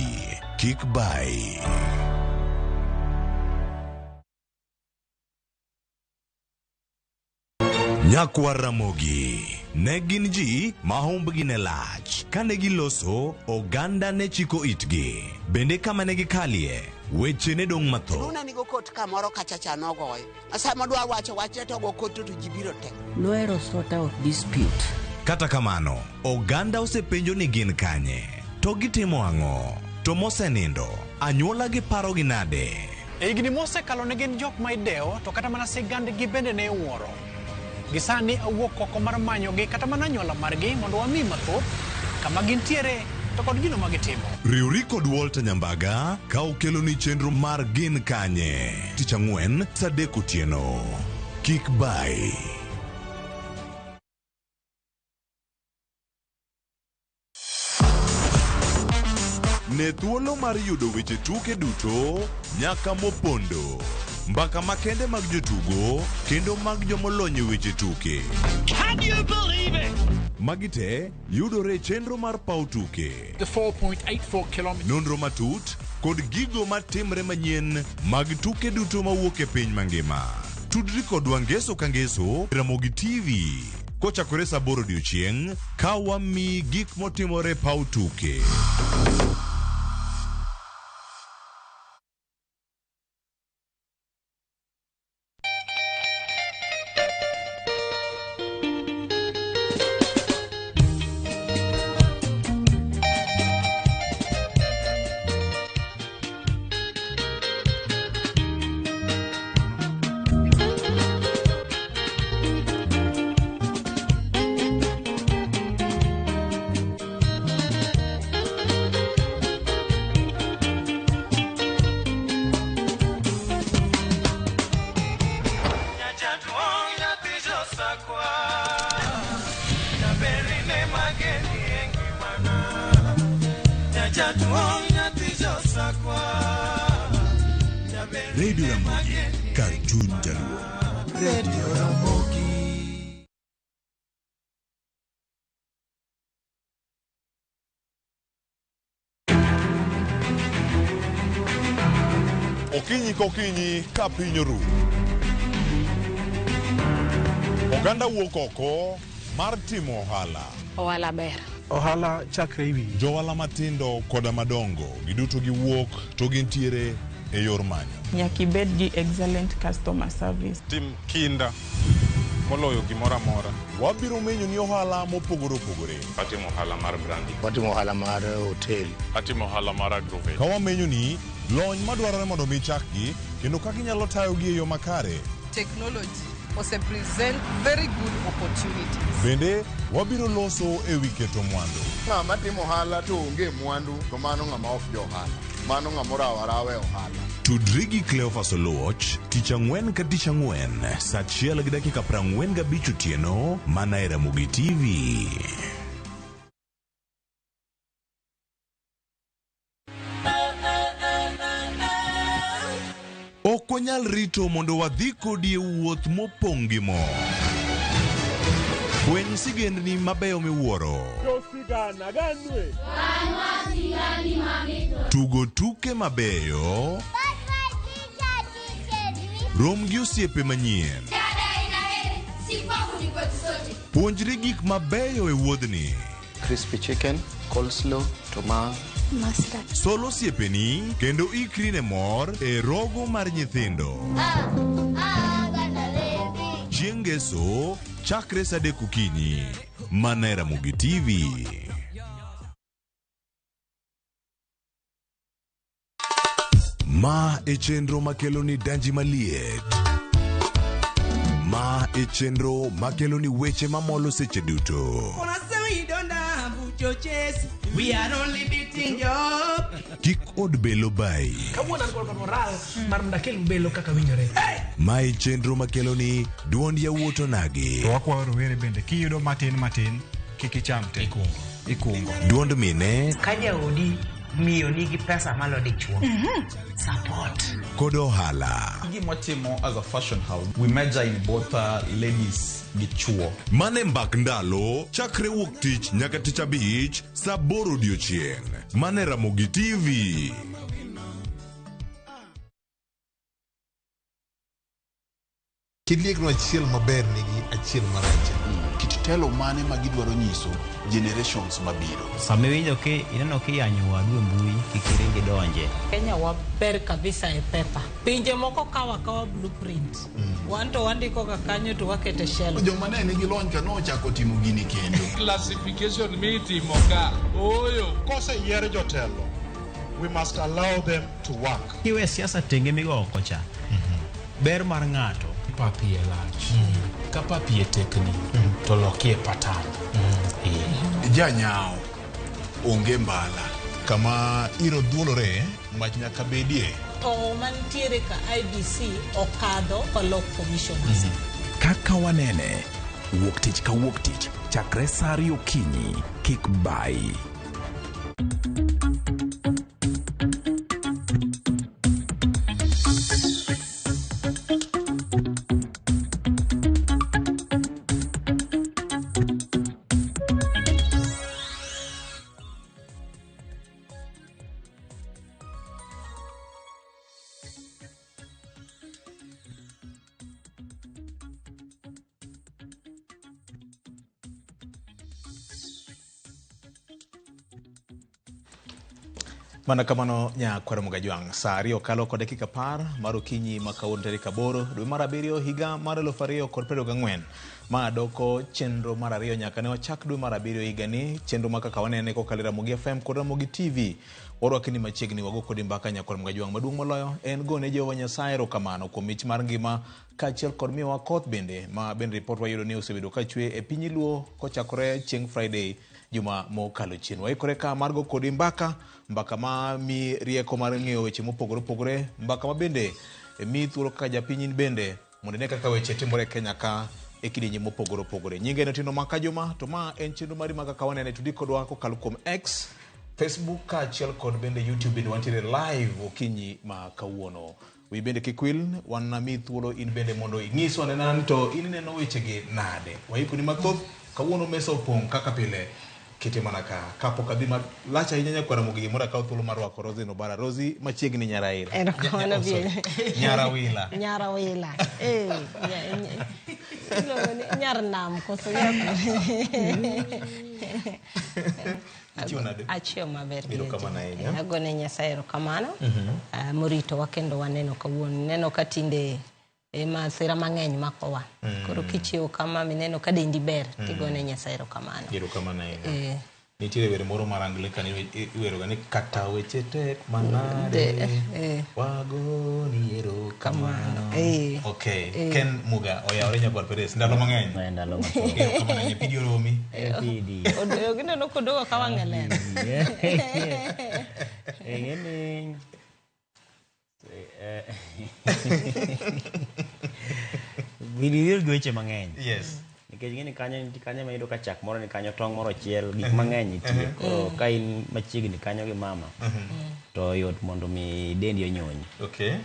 Kik bai. Nyakwar Ramogi ne gin ji ma humbgi ne lach. Kane giloso, oganda ne chiko itgi. Bende kama ne gikalie, weche ne dong' mathoth. Luna nigo kot kamoro kacha cha nogoyo. Sama odwa wacho wachne to ogo kot to ji biro te. Nohero sort out dispute. Kata kamano, oganda osepenjo ni gin kanye, to gitimo ang'o, to mosenindo, anyuola gi parogi nade? E higni mosekalo ne gin jok ma idewo to kata mana sigandgi bende ne iwuoro. Gi sani awuok oko mar manyogi kata mana anyuola margi mondo wami mathoth kama gintiere to kod gino ma gitimo. Riwri kod Walter Nyambaga ka okeloni chenro mar Gin Kanye tich ang'wen saa adek otieno. Kik bai. Ne thuolo mar yudo weche tuke duto nyaka mopondo. Mbaka makende mag jotugo kendo mag jomolony e weche tuke. Can you believe it? Magi te yudore e chenro mar paw tuke. The 4.84 kilometers. Nonro matut kod gigo matimre manyien mag tuke duto mawuok e piny mangima. Tudri kodwa ngeso ka ngeso Ramogi TV kochakore saa aboro odiochieng' ka wamiyi gik motimore e paw tuke. Radio Ramogi, kar chuny jaluo. Radio Ramogi. Okinyi kokinyi ka piny oru. Oganda wuok oko mar timo ohala. Ohala ber. Ohala chakre ewi. Johala matindo koda madongo giduto giwuok to gintiere e yor manyo. Nyaka ibed gi excellent customer service. Tim kinda moloyo gimoro amora. Wabiro menyo ni ohala mopogore opogore. Atimo ohala mar branding. Watimo ohala mar hotel. Atimo ohala mar agrovet. Ka wamenyo ni lony madwarore mondo mi chakgi kendo kaka inyalo tayogi e yo makare. Technology ose present very good opportunities. Bende wabiro loso e wi keto mwandu. Ng'ama timo ohala to onge mwandu to mano ng'ama ok jo ohala. Mano ng'ama orawo arawa e ohala. Tudri gi Cleophas Oluoch tich ang'wen ka tich ang'wen saa achiel gi dakika 45 otieno mana e Ramogi TV. Ok wanyal rito mondo wadhi kodi e wuoth mopong' gi mor. Fweny sigendni mabeyo miwuoro. Tugo tuke mabeyo. Rom gi osiepe manyien. Puonjri gik mabeyo e wuodhni. Crispy chicken, coleslaw, to ma Sol osiepeni kendo ikri ne mor e rogo mar nyithindo. Chieng' ngeso chakre saa adek okinyi mana e Ramogi TV. Ma e chenro makelo ni danji maliet. Ma e chenro makelo ni weche mamolo seche duto. We are only beating job. Kik od belo bayi. Kawuono an kod moral mar mondo akel belo kaka winjore. Ma e chenro makelo ni duond yawuot onagi. To wakwayo rowere bende kiyudo matin matin kik icham te. Ikungo. Duond mine Ka jaodi miyo nigi pesa malo dichuo. Support. kod ohala. Gima watimo as a fashion house, we major in both ladies gi chuo. Mane mbak ndalo chakre wuok tich nyaka tich abich saa aboro odiochieng'. Mane Ramogi TV. Kiliekno achiel maber nigi achiel marach. Kit telo mane ma gidwaro nyiso generations mabiro. Sama iwinjo ki ineno kiyanyo wadu e mbui kik iring idonje. Kenya waber kabisa e paper. Pinje moko kawo akawa blueprint. Wan to wandiko ga kanyo to wakete shelf. Joma ne nigi lony ka nochako timo gini kendo. Classification mitimo ka. Ooyo. Koseyier jotelo, we must allow them to work. Kiwe siasa tenge migo oko cha. Ber mar ng'ato. Pap iye lach. Ka pap iye tekni, to lokie patan. Janyao onge mbala. Kama iro dhuolore, mach nyaka bedie. To mantiere ka IEBC okadho kolok commissioners. Kaka wanene, wuok tich ka wuok tich, chakre sa 2 okinyi, kik bayi. Mana kamano nyakwar Mugajwang', sa 2 okalo kod dakika 10 mar okinyi ma kawuono tarik 8 dwe mar 7 higa mar 2024. Ma doko chenro mar 2 nyaka ne wachak dwe mar 7 higani, chenro ma kaka wanene kokalo e Ramogi FM kod Ramogi TV. Warwaki ni machiegni wago kodi mbaka nyakwar Mugajwang'. Maduong' moloyo en gone Jehova Nyasaye erokamano kuom mich mar ngima kaachiel kod miyowa koth bende ma bende ripot wayudo ni osebedo ka chwe e piny Luo kochakore chieng' Friday juma mokalo chien. Waikore ka mar go kodi mbaka, mbaka ma mi rieko mar ng'eyo weche mopogore opogore, mbaka ma bende mi thuolo kaka japiny in bende mondo ine kaka weche timore e Kenya ka e kidienje mopogore opogore. Nyinge en Otieno Makajuma, to ma en chenro mari ma kaka wanene tudik kodwa kokalo kuom X, Facebook kaachiel kod bende YouTube bende wantiere live okinyi ma kawuono. Wi bende kik wil, wan mi thuolo in bende mondo ing'iswa anena ni to in ineno wechegi nade. Waikoni mathoth, kawuono mesa opong' kaka pile. Kete mana ka kapok adhi malach ahinya nyakwar Ramogi gimoro akaw thuolo mar rwako Rosie Nobara. Rosie machiegni Nyaraira. Erokamano Sorry. Bien. Nyarawila. Nyarawila. Eh, iluongo ni nyar nam koso nyar. Ichiwo nade? Achiewo maber. Erokamano ahinya. Agone Nyasaye erokamano. Moritowa kendo waneno kawuono. Neno ka tinde masira mang'eny makowa. Koro kichiewo kama mineno ka dendi ber, tigone Nyasaye erokamano. Erokamano ahinya. Nitiere wer moro mar Anglican iweroga ni kata weche tek manade, wagoni erokamano. Okay, Ken Muga oyawore nyakwar Perez ndalo mang'eny. Ndalo mathoth. Erokamano ahinya. Pidi oromi. Pidi. Gineno kodogo ka wang'e ler. Ing'eni gini gi weche mang'eny. Yes. Nikech ing'eni kanyo nitie kanyo ma iyudo ka chak moro ni kanyo, tong' moro ochiel, gik mang'eny nitie. Koro ka in machiegni kanyo gi mama, to yot mondo mi dendi onyony. Okay.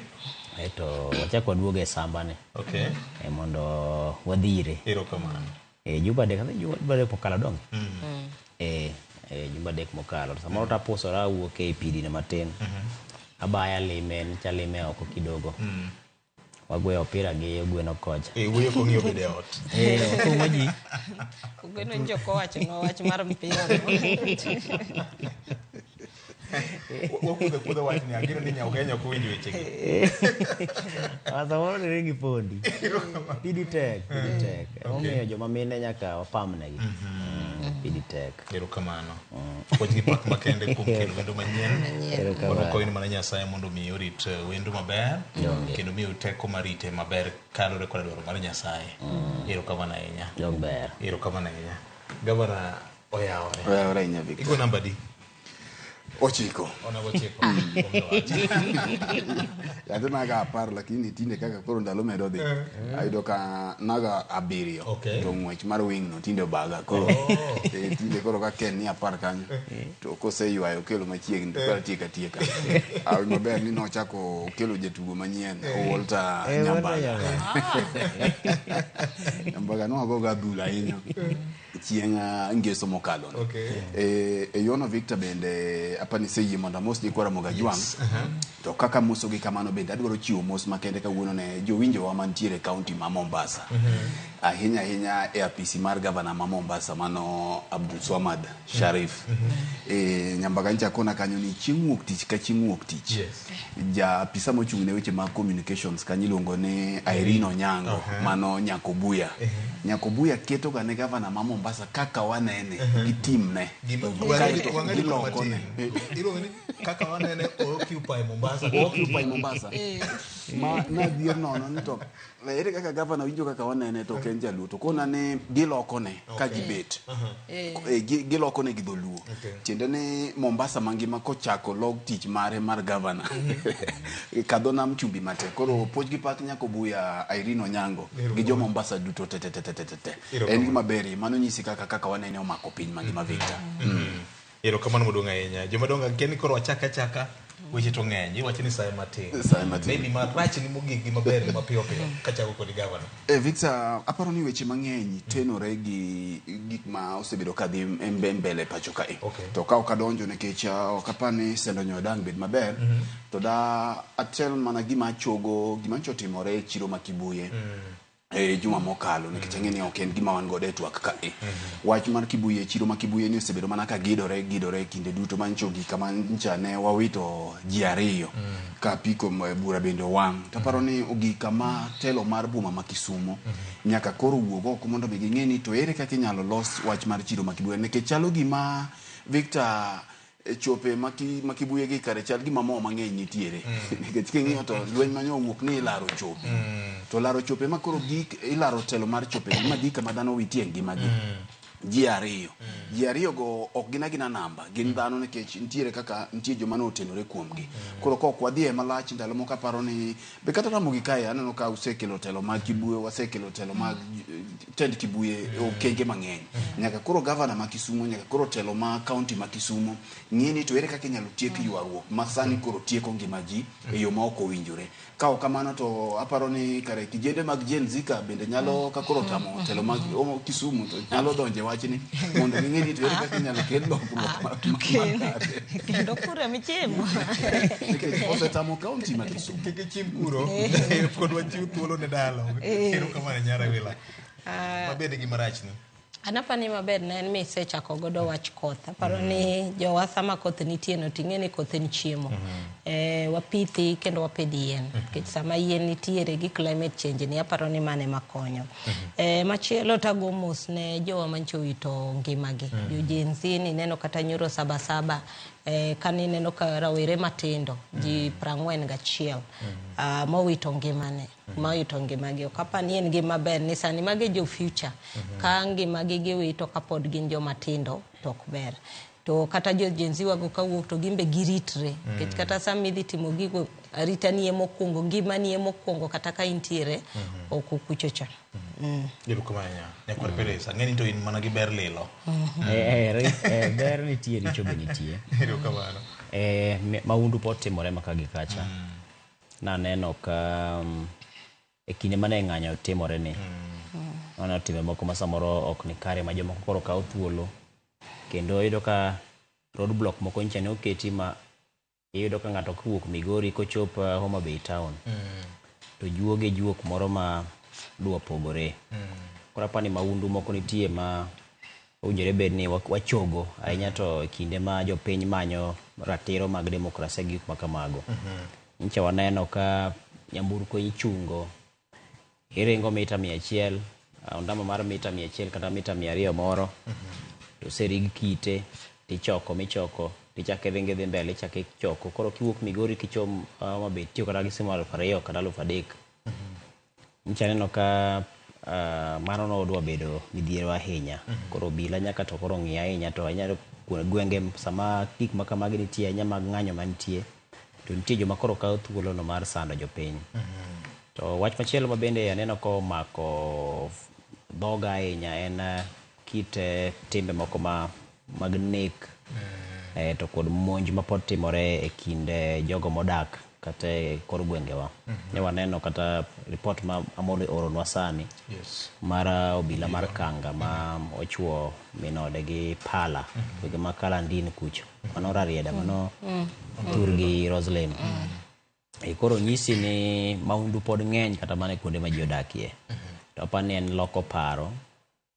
Aeto wachak waduog e samba ni. Okay. Mondo wadhire. Erokamano. Jumbe adek, adhi jumbe adek mokalo donge? Jumbe adek mokalo. Samoro to apusora awuok e pidi no matin. Abaya lime, nyocha alime oko kidogo. Wagweyo opira gi ogweno kocha. Wuoyo kong'iyo bede ot. Wakuong'o ji. Ogweno njo kowacho no wach mar mpira. Wakudho kudho wach ni ageno ni Nyaugenya ok owinj wechegi. Samoro ni ringi pondi. Pidi tek, pidi tek. Emomiyo joma mine nyaka wapamnegi. Pidi tek. Erokamano. Puonj gi pak makende kuom kelo wendo manyien. Erokamano. Warwako in mana Nyasaye mondo omiyi orit wendo maber kendo miyo teko mar rite maber kaluwore kod dwaro mar Nyasaye. Erokamano ahinya. Dong ber. Erokamano ahinya. Gavana oyawore. Oyawore ahinya Victor. Igo namba di? 9. Onago 9. Yande naga 10 lakini tinde kaka koro ndalo medo dhi. Ayudo ka naga 7. Okay. To ng'wech mar wing no tinde obaga koro. Tinde koro ka Ken ni 10 kanyo. To koseywayo okelo machiegni to koro tieka tieka. Awinjo maber ni nochako okelo jatugo manyien Walter Nyambaga. Nyambaga nowago ga adhula ahinya. Chieng' ngeso mokalo. Okay. E yono Victor bende Apani iseyie mondo amos nyikwa Ramogi Ajwang'. Yes, uh-huh. To kaka amosogi kamano bende adwaro chiwo mos makende kawuono ne jowinjowa mantiere e kaunti ma Mombasa. Ahinya ahinya e apisi mar gavana ma Mombasa mano Abdul Swamad Sharif. E, Nyambaga ncha kona kanyo ni chieng' wuok tich ka chieng' wuok tich. Ja apisa mochung' ne weche mag communications kanyo iluongo ni Irene Onyango mano Nyakobuya. Nyakobuya keto ga ne gavana ma Mombasa kaka wanene gi timne. Kaeto Wang'ani giloko ne. Iluongo ni kaka wanene Occupy Mombasa. Occupy Mombasa. Ma nadhier nono ni to ere kaka gavana winjo kaka wanene to ok en jaluo to kona ni gilokone ka gibet. E, gilokone gi dholuo. Tiende ni Mombasa mangima kochako log tich mare mar gavana. Kadho nam chumbi matek. Koro puoch gi pak Nyakobuya Irene Onyango gi jo Mombasa duto te te te te te te te. En gima berie mano nyisi kaka kaka wanene omako piny mangima Victor. Erokamano maduong' ahinya. Jomadongo akia ni koro wachak achaka weche to ng'eny. Iwacho ni saye matin. Saye matin. Maybe marach ni mogik gi maber ni mapiyo piyo kachako kod gavana. E, Victor, aparo ni weche mang'eny tenore gi gik ma osebedo ka dhi mbele pacho kae. To ka ok adonjo nikech ok apar ni sendo nyoyo dang' bed maber, to da atel mana gima achogo, gima nyocha otimore e chiro ma Kibuye. E juma mokalo nikech ang'e ni ok en gima wan godo e twak kae. Wach mar Kibuye, chiro ma Kibuye ni osebedo mana ka gidore gidore kinde duto manyicho gik kama ncha ne wawito ji ariyo ka apiko bura bende owang'. To aparo ni ogik kama telo mar boma ma Kisumo nyaka koro wuog oko mondo mi ging'e ni to ere kaka inyalo los wach mar chiro ma Kibuye nikech chalo gima Victor chope ma Kibuye gi kare chal gima mo mang'eny nitiere nikech king'iyo to lweny manyo owuok ni ilaro chope to laro chope ma koro gik ilaro telo mar chope ma gik kama dhano witie ngimagi ji ariyo ji ariyo go ok gin agina namba gin dhano nikech nitiere kaka nitie joma ne otenore kuomgi koro ka ok wadhi e malach ndalo moko aparo ni be kata Ramogi kae aneno ka usekelo telo mag Kibuye wasekelo telo mag tend Kibuye e okenge mang'eny nyaka koro gavana ma Kisumo nyaka koro telo ma kaunti ma Kisumo ng'e ni to ere kaka inyalo tiek ywaruok ma sani koro tieko ngima ji e yo ma ok owinjore ka ok kamano to aparo ni kare kijende mag Gen Z ka bende nyalo ka koro tamo telo mag Kisumu to nyalo donje wachni mondo ging'e ni to ere kaka inyalo kel lokruok makare Kendo kura michiemo. nikech osetamo kaunti ma Kisumu. Kik ichim kuro pod wachiw thuolo ne dialogue. Erokamano nyara Wila. Mabende gima rach ni. An apani maber ne en misechako godo wach koth. Aparo ni jowa sama koth nitie no ting'e ni koth en chiemo. Wapithi kendo wapidh yien. Nikech sama yien nitiere gi climate change ni aparo ni mano ema konyo. Machielo tago mos ne jowa mancho owito ngimagi. Jo Gen Z ni neno kata nyoro sabasaba kanineno ka rawere matindo ji 41 mowito ngimane mowito ngimagi ok apar ni en gima ber ni sani magi jo future ka ngimagi giwito kapod gin joma tindo to ok ber to kata jo Gen Z wago kawuok to gin be giritre nikech kata sama idhi timo gigo arita ni emokwongo ngimani emokwongo kata ka intiere oko kucho cha. Erokamano nya. Nyakwar Perez, ang'e ni to in mana gi ber lilo. Ber nitie richo be nitie. Erokamano. Mahundu pod timore maka gi kacha. Naneno ka e kinde mane ng'anyo timore ni aneno timbe moko ma samoro ok ni kare ma jomoko koro kawo thuolo kendo iyudo ka road block moko nyicha ne oketi ma iyudo ka ng'ato kowuok Migori kochop Homa Bay town to juoge juok moro ma dwa pogore. Koro apani mahundu moko nitie ma owinjore bed ni wachogo ahinya to e kinde ma jopiny manyo ratiro mag demokrasia gi gik ma kamago. Nyicha waneno ka nyamburko ichungo iringo mita 100 ondamo mar mita 100 kata mita 200 moro to oserig kite tichoko michoko tichako iringo idhi mbele ichako ichoko koro kiwuok Migori kichom Homa Bay itiyo kata gi siling 2000 kata 3000. Nyicha aneno ka mano nodwa bedo midhiero ahinya. Koro obila nyaka to koro ng'i ahinya to ahinya gwenge sama gik ma kamagi nitie ahinya mag ng'anyo manitie to nitie joma koro kawo thuolo no mar sando jopiny. To wach machielo ma bende aneno komako dhoga ahinya en kit timbe moko mag nek to kod monj ma pod timore e kind jogo modak kata e kor gwengewa. Ne waneno kata report ma Amolo ooronwa sani mar obila mar Kanga ma ochuo min ode gi pala gwenge ma Kalandin kucho. Mano Rarieda, mano thurgi Roslyn. Koro nyisi ni maundu pod ng'eny kata mana e kuonde ma ji odakie. To apani ni en loko paro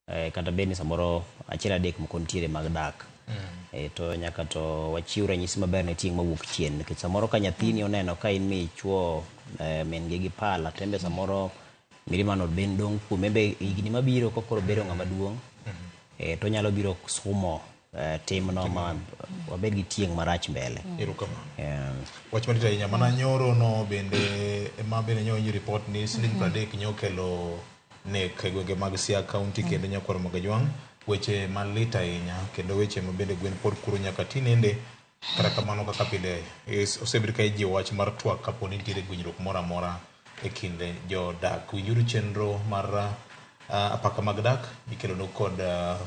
kata bed ni samoro achiel adek moko nitiere mag dak. To nyaka to wachiw ranyisi maber ne tieng' mawuok chien nikech samoro ka nyathini oneno ka in michuo min gi pala to en be samoro mirima no ben dong' kuome. En be higni mabiro kokoro bedo ng'ama duong' to onyalo biro sumo timno ma wabed gi tieng' marach mbele. Erokamano. Wach malit ahinya mana nyoro no bende ema bende nyo winjo report ni siling 30 nyokelo nek e gwenge mag Siaya County kendo Nyakwar Mogajwang'. Weche malit ahinya kendo weche ma bende gwen pod kuro nyaka tinende. Kata kamano kaka pile osebed ka ijiwo wach mar twak kapo ni nitiere gwenyruok moro amora e kind jodak. Winjuru chenro mar apaka mag dak ikelonu kod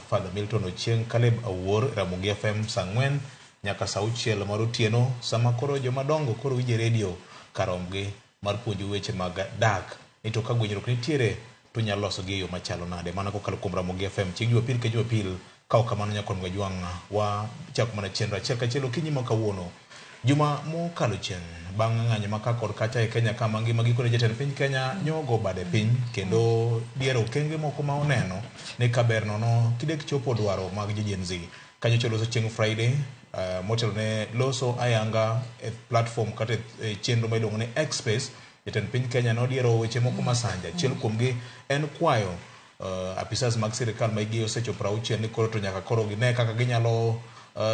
Father Milton Ochieng, Caleb Awuor, Ramogi FM saa 4 nyaka saa 6 mar otieno, sama koro joma dongo koro winjo e redio karomgi mar puonjo weche mag dak. Ni to ka gwenyruok nitiere to unyalo losogi e yo machalo nade, mana kokalo kuom Ramogi FM chieng' Jumapil ka Jumapil. Ka ok kamano Nyakwar Mogajwang', wachako mana chenro achiel kachiel okinyi ma kawuono. Juma mokalo chien bang' ng'anyo ma ka kod kacha e Kenya ka mangima gikone jatend piny Kenya nyogo bade piny kendo diero okenge moko ma oneno ni kaber nono kidek chopo dwaro mag jo Gen Z. Kanyocha oloso chieng' Friday motelo ne loso ayanga e platform kata e chenro ma iluongo ni X Space. Jatend piny Kenya nodiero weche moko masanja. Achiel kuomgi en kwayo apisas mag sirikal ma hikgi osechopo 60 ni koro to nyaka koro gine kaka ginyalo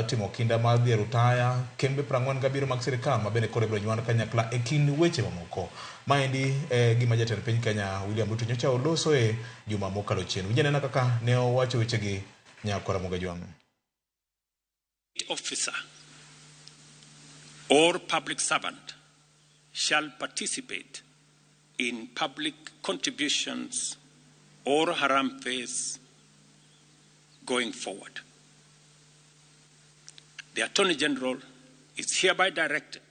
timo kinda mar dhi e rutaya kembe 47 mag sirikal ma bende koro ibiro nywand kanyakla e kind weche mamoko. Maendi gima jatend piny Kenya William Ruto nyocha oloso e juma mokalo chien. Winj anena kaka ne owacho wechegi Nyakwar Mogajwang'. Officer or public servant shall participate in public contributions or harambees going forward. The Attorney General is hereby directed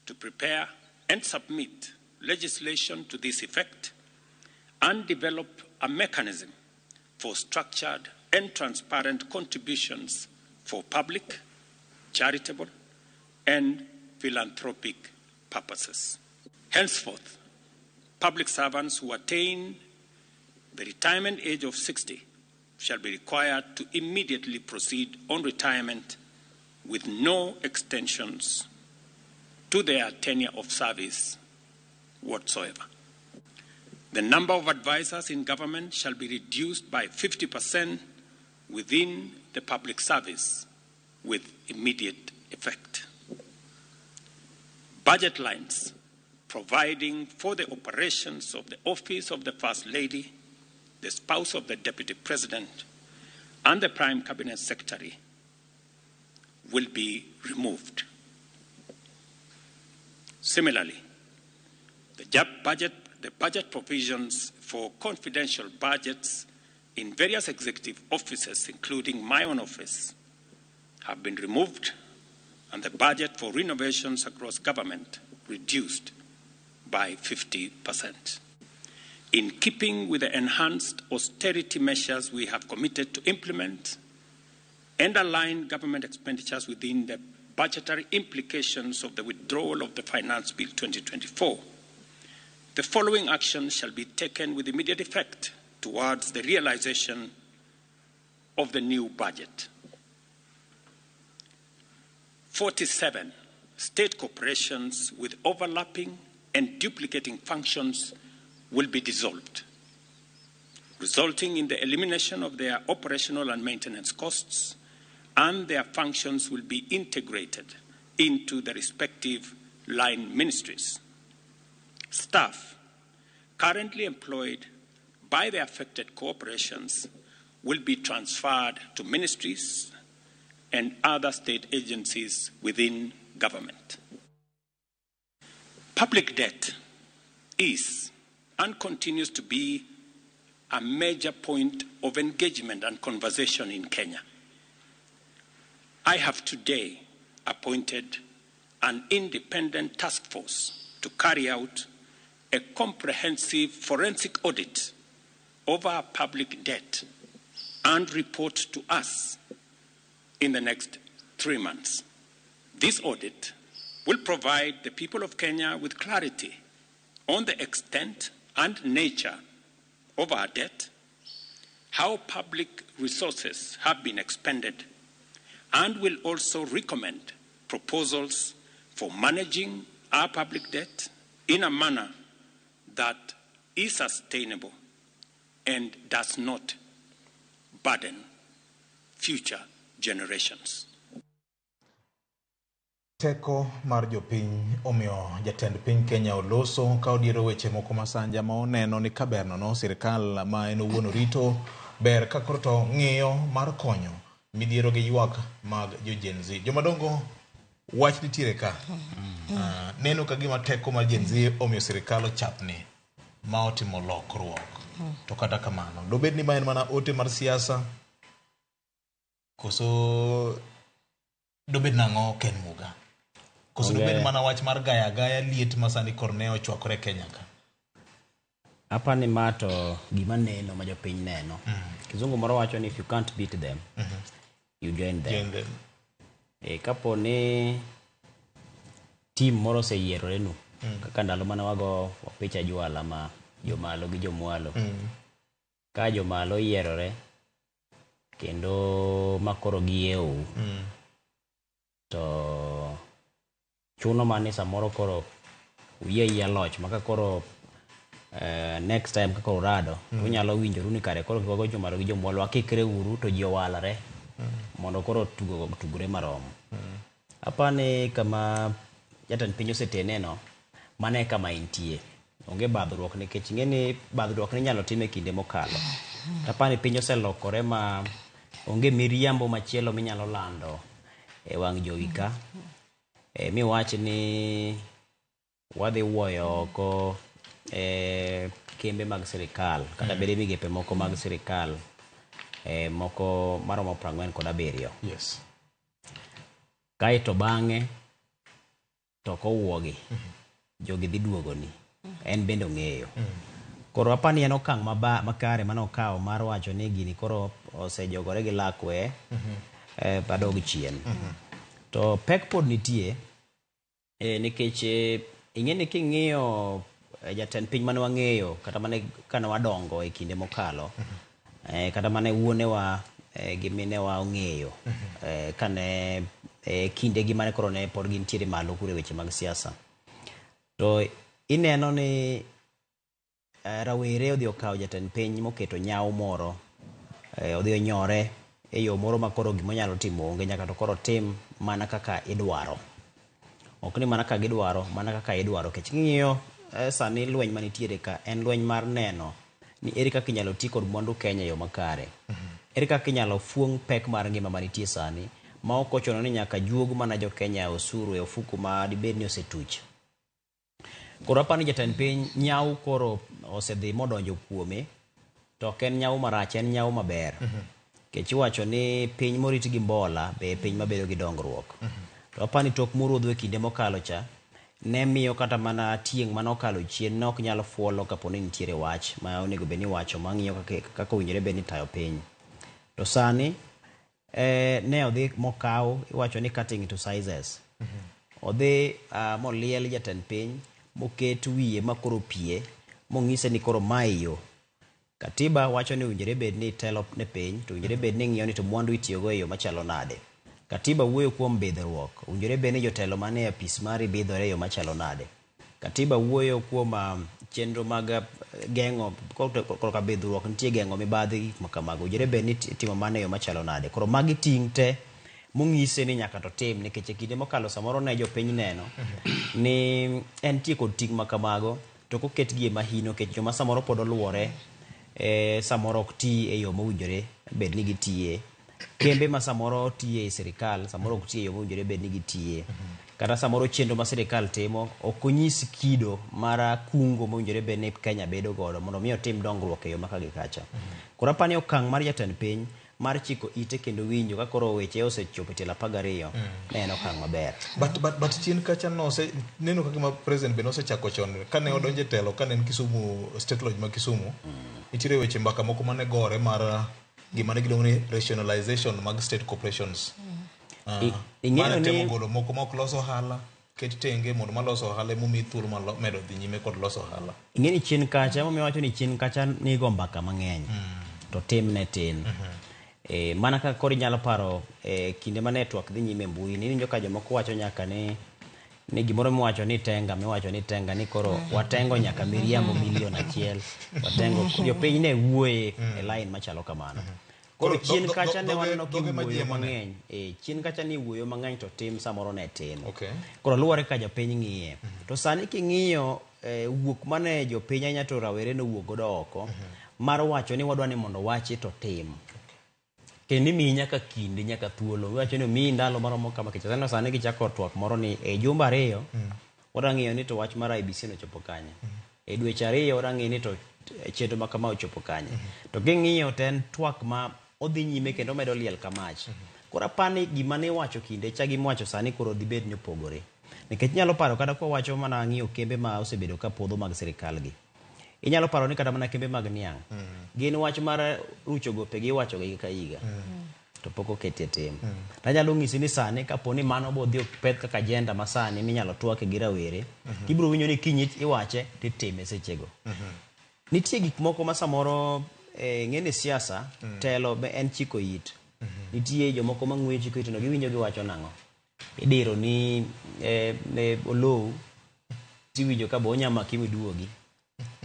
to prepare and submit legislation to this effect and develop a mechanism for structured and transparent contributions for public, charitable, and philanthropic purposes. Henceforth, public servants who attain the retirement age of 60 shall be required to immediately proceed on retirement with no extensions to their tenure of service whatsoever. The number of advisors in government shall be reduced by 50% within the public service with immediate effect. Budget lines providing for the operations of the office of the First Lady, the spouse of the Deputy President, and the Prime Cabinet Secretary will be removed. Similarly, the budget provisions for confidential budgets in various executive offices, including my own office, have been removed, and the budget for renovations across government reduced by 50%. In keeping with the enhanced austerity measures we have committed to implement and align government expenditures within the budgetary implications of the withdrawal of the Finance Bill 2024, the following actions shall be taken with immediate effect towards the realization of the new budget. 47 state corporations with overlapping and duplicating functions will be dissolved, resulting in the elimination of their operational and maintenance costs, and their functions will be integrated into the respective line ministries. Staff currently employed by the affected corporations will be transferred to ministries and other state agencies within government. Public debt is and continues to be a major point of engagement and conversation in Kenya. I have today appointed an independent task force to carry out a comprehensive forensic audit of our public debt and report to us in the next 3 months. This audit will provide the people of Kenya with clarity on the extent and nature of our debt, how public resources have been expended, and will also recommend proposals for managing our public debt in a manner that is sustainable and does not burden future generations. Teko mar jopiny omiyo jatend piny Kenya oloso ka odiero weche moko masanja ma oneno ni kaber nono sirikal ma en owuon orito ber ka koro to ng'iyo mar konyo midhiero gi ywak mag jo Gen Z. Jomadongo wach nitiere ka. Neno ka gima teko mar Gen Z omiyo sirikal ochapni ma otimo lokruok. To kata kamano, dobed ni ma en mana ote mar siasa koso dobed nang'o Ken Muga? Koso dobed mana wach mar gaya gaya liet ma sani kor ne ochwakore Kenya ka? Apa ni ma to gima neno ma jopiny neno. Kizungu moro wacho ni if you can't beat them, you join them. Join them. Kapo ni team moro oseyierore nu, kaka ndalo mane wago picha jwala ma jomalo gi jomwalo. Ka jomalo yierore kendo makoro giyeu, to chuno mani samoro koro uyie yie loch maka koro next time kaka urado unyalo winjoru ni kare koro kiwago jomalo gi jomwalo akikre uru to ji owalore mondo koro tugo tugore marom. Apani kama jatend piny osetene no, mano e kama entie. Onge badhruok nikech ing'e ni badhruok ni inyalo tim e kinde mokalo. Apani piny oselokore ma onge miriambo machielo minyalo lando e wang' jowi ka. Miwach ni wadhi wuoyo oko kembe mag sirikal kata bede migepe moko mag sirikal moko maromo 47. Yes. Kaeto bang'e to kowuogi jogi dhi duogoni. En bende ong'eyo. Koro apani en okang' makare mane okawo mar wacho ni gini koro osejogore gi lakwe adog chien. To pek pod nitie nikech ing'e ni king'iyo jatend piny mane wang'eyo kata mane kane wadongo e kinde mokalo, kata mane wuonewa gi minewa ong'eyo kane kindegi mane koro ne pod gintiere malo kure weche mag siasa. To ineno ni rawere odhi okawo jatend piny moketo nyawo moro, odhi onyore e yo moro ma koro gima onyalo timo onge, nyaka to koro tim mana kaka idwaro. Ok ni mana kaka gidwaro, mana kaka idwaro. Nikech king'iyo sani lweny manitiere ka en lweny mar neno ni ere kaka inyalo ti kod mwandu Kenya e yo makare. Ere kaka inyalo fuong' pek mar ngima manitie sani ma ok ochuno ni nyaka juog mana jo Kenya osuru e ofuku ma dibed ni osetuch. Koro apani jatend piny nyawo koro osedhi modonjo kuome, to ok en nyawo marach, en nyawo maber. Nikech iwacho ni piny morit gi mbola be e piny mabedo gi dongruok. To apani tok moruodho e kinde mokalo cha ne miyo kata mana tieng' mane okalo chien ne ok nyal fuolo kapo ni nitiere wach ma onego bed ni iwacho mang'iyo kaka owinjore bed ni itayo piny. To sani ne odhi mokaw, iwacho ni cutting to sizes. Odhi moliel jatend piny moket wiye makoro pie mong'ise ni koro mae yo. Katiba wacho ni owinjore bed ni telo ne piny, to owinjore bed ni ng'iyo ni to mwandu itiyogo e yo machalo nade. Katiba wuoyo kuom bidhruok, owinjore bed ni jotelo manie apis mari bidhore e yo machalo nade. Katiba wuoyo kuom chenro mag geng'o korka bidhruok, nitie geng'o mibadhi gik ma kamago, owinjore bed ni itimo mano e yo machalo nade. Koro magi ting' te mong'ise ni nyaka to tim, nikech e kinde mokalo samoro ne jopiny neno ni entie kod ting' ma kamago to koketgi e mahino, nikech joma samoro pod oluore samoro ok ti e yo mowinjore bed ni gitiye. Kembe ma samoro tiye e sirikal samoro ok tiye e yo mowinjore bed ni gitiye. Kata samoro chenro ma sirikal timo ok onyis kido mar kungo mowinjore bed ni Kenya bedo godo mondo mi otim dongruok e yo ma ka gi kacha. Koro apani okang' mar jatend piny mar chiko ite kendo winjo ka koro weche osechopo e tielo 12 ne en okang' maber. But chien kacha nose neno kaka ma president be nosechako chon kane odonjo e telo kane en Kisumu State Lodge ma Kisumu nitiere weche mbaka moko mane gore mar gima ne giluongo ni rationalization mag state corporations. Ing'eyo Mane temo golo moko ma ok los ohala ket tenge mondo maloso ohala emomiyi thuolo mar medo dhi nyime kod loso ohala. Ing'e ni chien kacha emomiyo awacho ni chien kacha nigo mbaka mang'eny to tim ne tin. Mana kaka koro inyalo paro kinde ma network dhi nyime e mbui ni iwinjo ka jomoko wacho nyaka ni gimoro miwacho ni tenga miwacho ni tenga ni koro watengo nyaka miriambo milion 1 watengo jopiny ne wuoye e line machalo kamano. Koro chien kacha ne waneno kiwuoyo mang'eny. Chien kacha ni wuoyo mang'eny to tim samoro ne tin. Koro luwore ka jopiny ng'iye. To sani king'iyo wuok mane jopiny ahinya to rawere nowuok godo oko mar wacho ni wadwa ni mondo wachi to tim. Kendo imiyi nyaka kinde nyaka thuolo. Iwacho ni omiyi ndalo maromo kama nikech aneno sani gichako twak moro ni e jumbe 2 wadwa ng'iyo ni to wach mar IEBC nochopo kanye. E dweche 2 wadwa ng'iyo ni to chenro ma kama ochopo kanye. To king'iyo to en twak ma odhi nyime kendo omedo liel ka mach. Koro apani gima ne iwacho kinde cha gi miwacho sani koro dhi bed ni opogore. Nikech inyalo paro kata kwa wacho mana ng'iyo kembe ma osebedo ka podho mag sirikal gi. Inyalo paro ni kata mana kembe mag niang'. Gin wach mar rucho gope gi iwacho ga higa ka higa. To pok oketie tim. Tanyalo nyisi ni sani kapo ni mano bo dhi opedh kaka agenda ma sani minyalo twake gi rawere, tibiro winjo ni kiny iwache titime sechego. Nitie gik moko ma samoro ng'eni siasa telo be en chiko it. Nitie jomoko mang'weyo chiko it no giwinjo giwacho nang'o. Idiro ni Oloo tiwinjo ka bo onyamaki miduogi.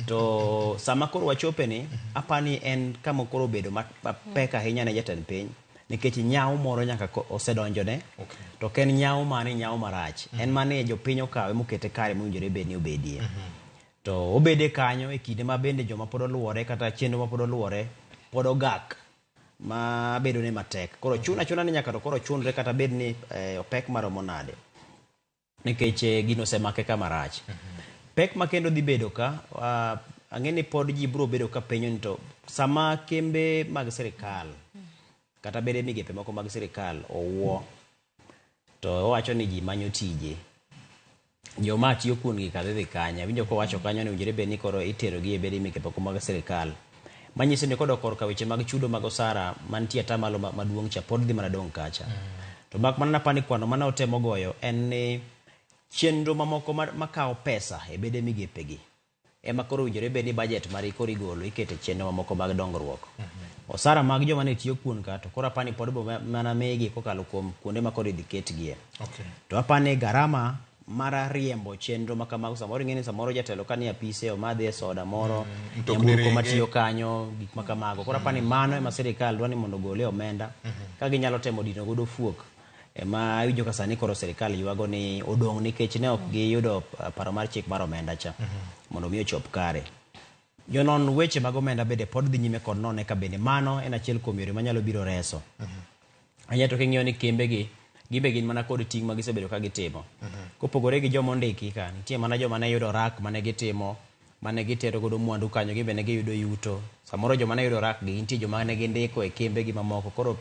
To sama koro wachope ni apani en kama koro obedo mapek ahinya ne jatend piny nikech nyawo moro nyaka osedonjone. To ok en nyawo mane nyawo marach. En mane jopiny okawe mokete kare mowinjore bed ni obedie. To obede kanyo e kinde ma bende joma pod oluore kata chenro ma pod oluore pod ogak ma bedo ne matek. Koro chuna chuna ni nyaka to koro chunre kata bed ni opek maromo nade. Nikech gino osemake kama rach. Pek ma kendo dhi bedo ka ang'e ni pod ji biro bedo ka penjo ni to sama kembe mag sirikal kata bede migepe moko mag sirikal owuo to owacho ni ji manyo tije. Joma tiyo kuon gi kadhi dhi kanye. Awinjo kowacho kanyo ni owinjore bed ni koro itero gi e bede migepe moko mag sirikal. Manyiso ni kodok korka weche mag chudo mag osara mantie atamalo maduong' cha pod dhi mana dong' kacha. To mak mana napani kwano mane otemo goyo en ni chenro mamoko makawo pesa e bede migepe gi ema koro owinjore bed ni budget mari koro igolo ikete chenro mamoko mag dongruok. Osara mag joma ne tiyo kuon ka to koro apani pod bo mana migi kokalo kuom kuonde ma koro idhi ketgie. To apani garama mar riembo chenro ma kamago samoro ing'e ni samoro jatelo ka ni apise omadhi e soda moro nyamburko matiyo kanyo gik ma kamago. Koro apani mano ema sirikal dwa ni mondo ogole omenda ka ginyalo temo dino godo fuok ema iwinjo ka sani koro sirikal ywago ni odong' nikech ne ok giyudo paro mar chik mar omenda cha mondo mi ochop kare. Jonon weche mag omenda bende pod dhi nyime kod none ka bende mano en achiel kuom yore manyalo biro reso. Ahinya to king'iyo ni kembe gi gibe gin mana kod ting' ma gisebedo ka gitimo. Kopogore gi joma ondiki ka, nitie mana joma ne yudo rak mane gitimo, mane gitero godo mwandu kanyo, gibe ne giyudo yuto. Samoro joma ne yudo rak gi, nitie joma ne gindiko e kembe gi mamoko. Koro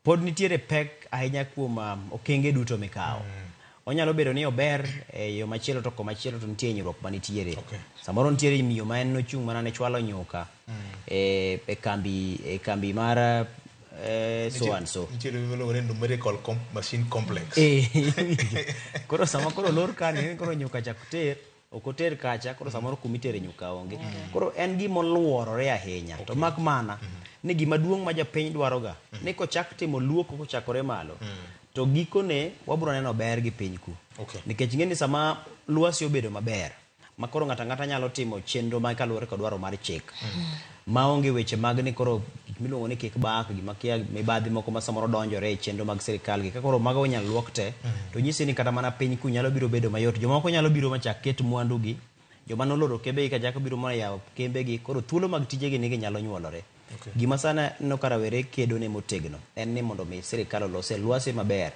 pod nitiere pek ahinya kuom okenge duto mikawo. Onyalo bedo ni ober e yo machielo to komachielo to nitie hinyruok manitiere. Samoro nitiere miyo ma en nochung' mana ne chwalo nyuka e kambi mar so and so. Nitiere miluongo ni numerical machine complex. Koro sama koro olor kanyo, koro nyuka chak ter, ok oter kacha, koro samoro kumitere nyuka onge. Koro en gima oluorore ahinya. To mak mana ni gima duong' ma japiny dwaroga ni kochak timo luoko kochakore malo to gikone wabiro neno ber gi piny ku. Nikech ing'e ni sama lwasi obedo maber ma koro ng'ato ang'ata nyalo timo chenro ma kaluwore kod dwaro mar chik. Maonge weche mag ni koro gik miluongo ni kickback, gima kia mibadhi moko ma samoro donjore e chenro mag sirikal gi. Ka koro mago inyalo luok te, to nyisi ni kata mana piny ku nyalo biro bedo mayot. Jomoko nyalo biro machak ket mwandu gi, joma noloro kembegi ka chako biro mana yawo kembegi, koro thuolo mag tijegi ni ginyalo nyuolore. Gima sana aneno ka rawere kedo ne motegno en ni mondo mi sirikal olose lwasi maber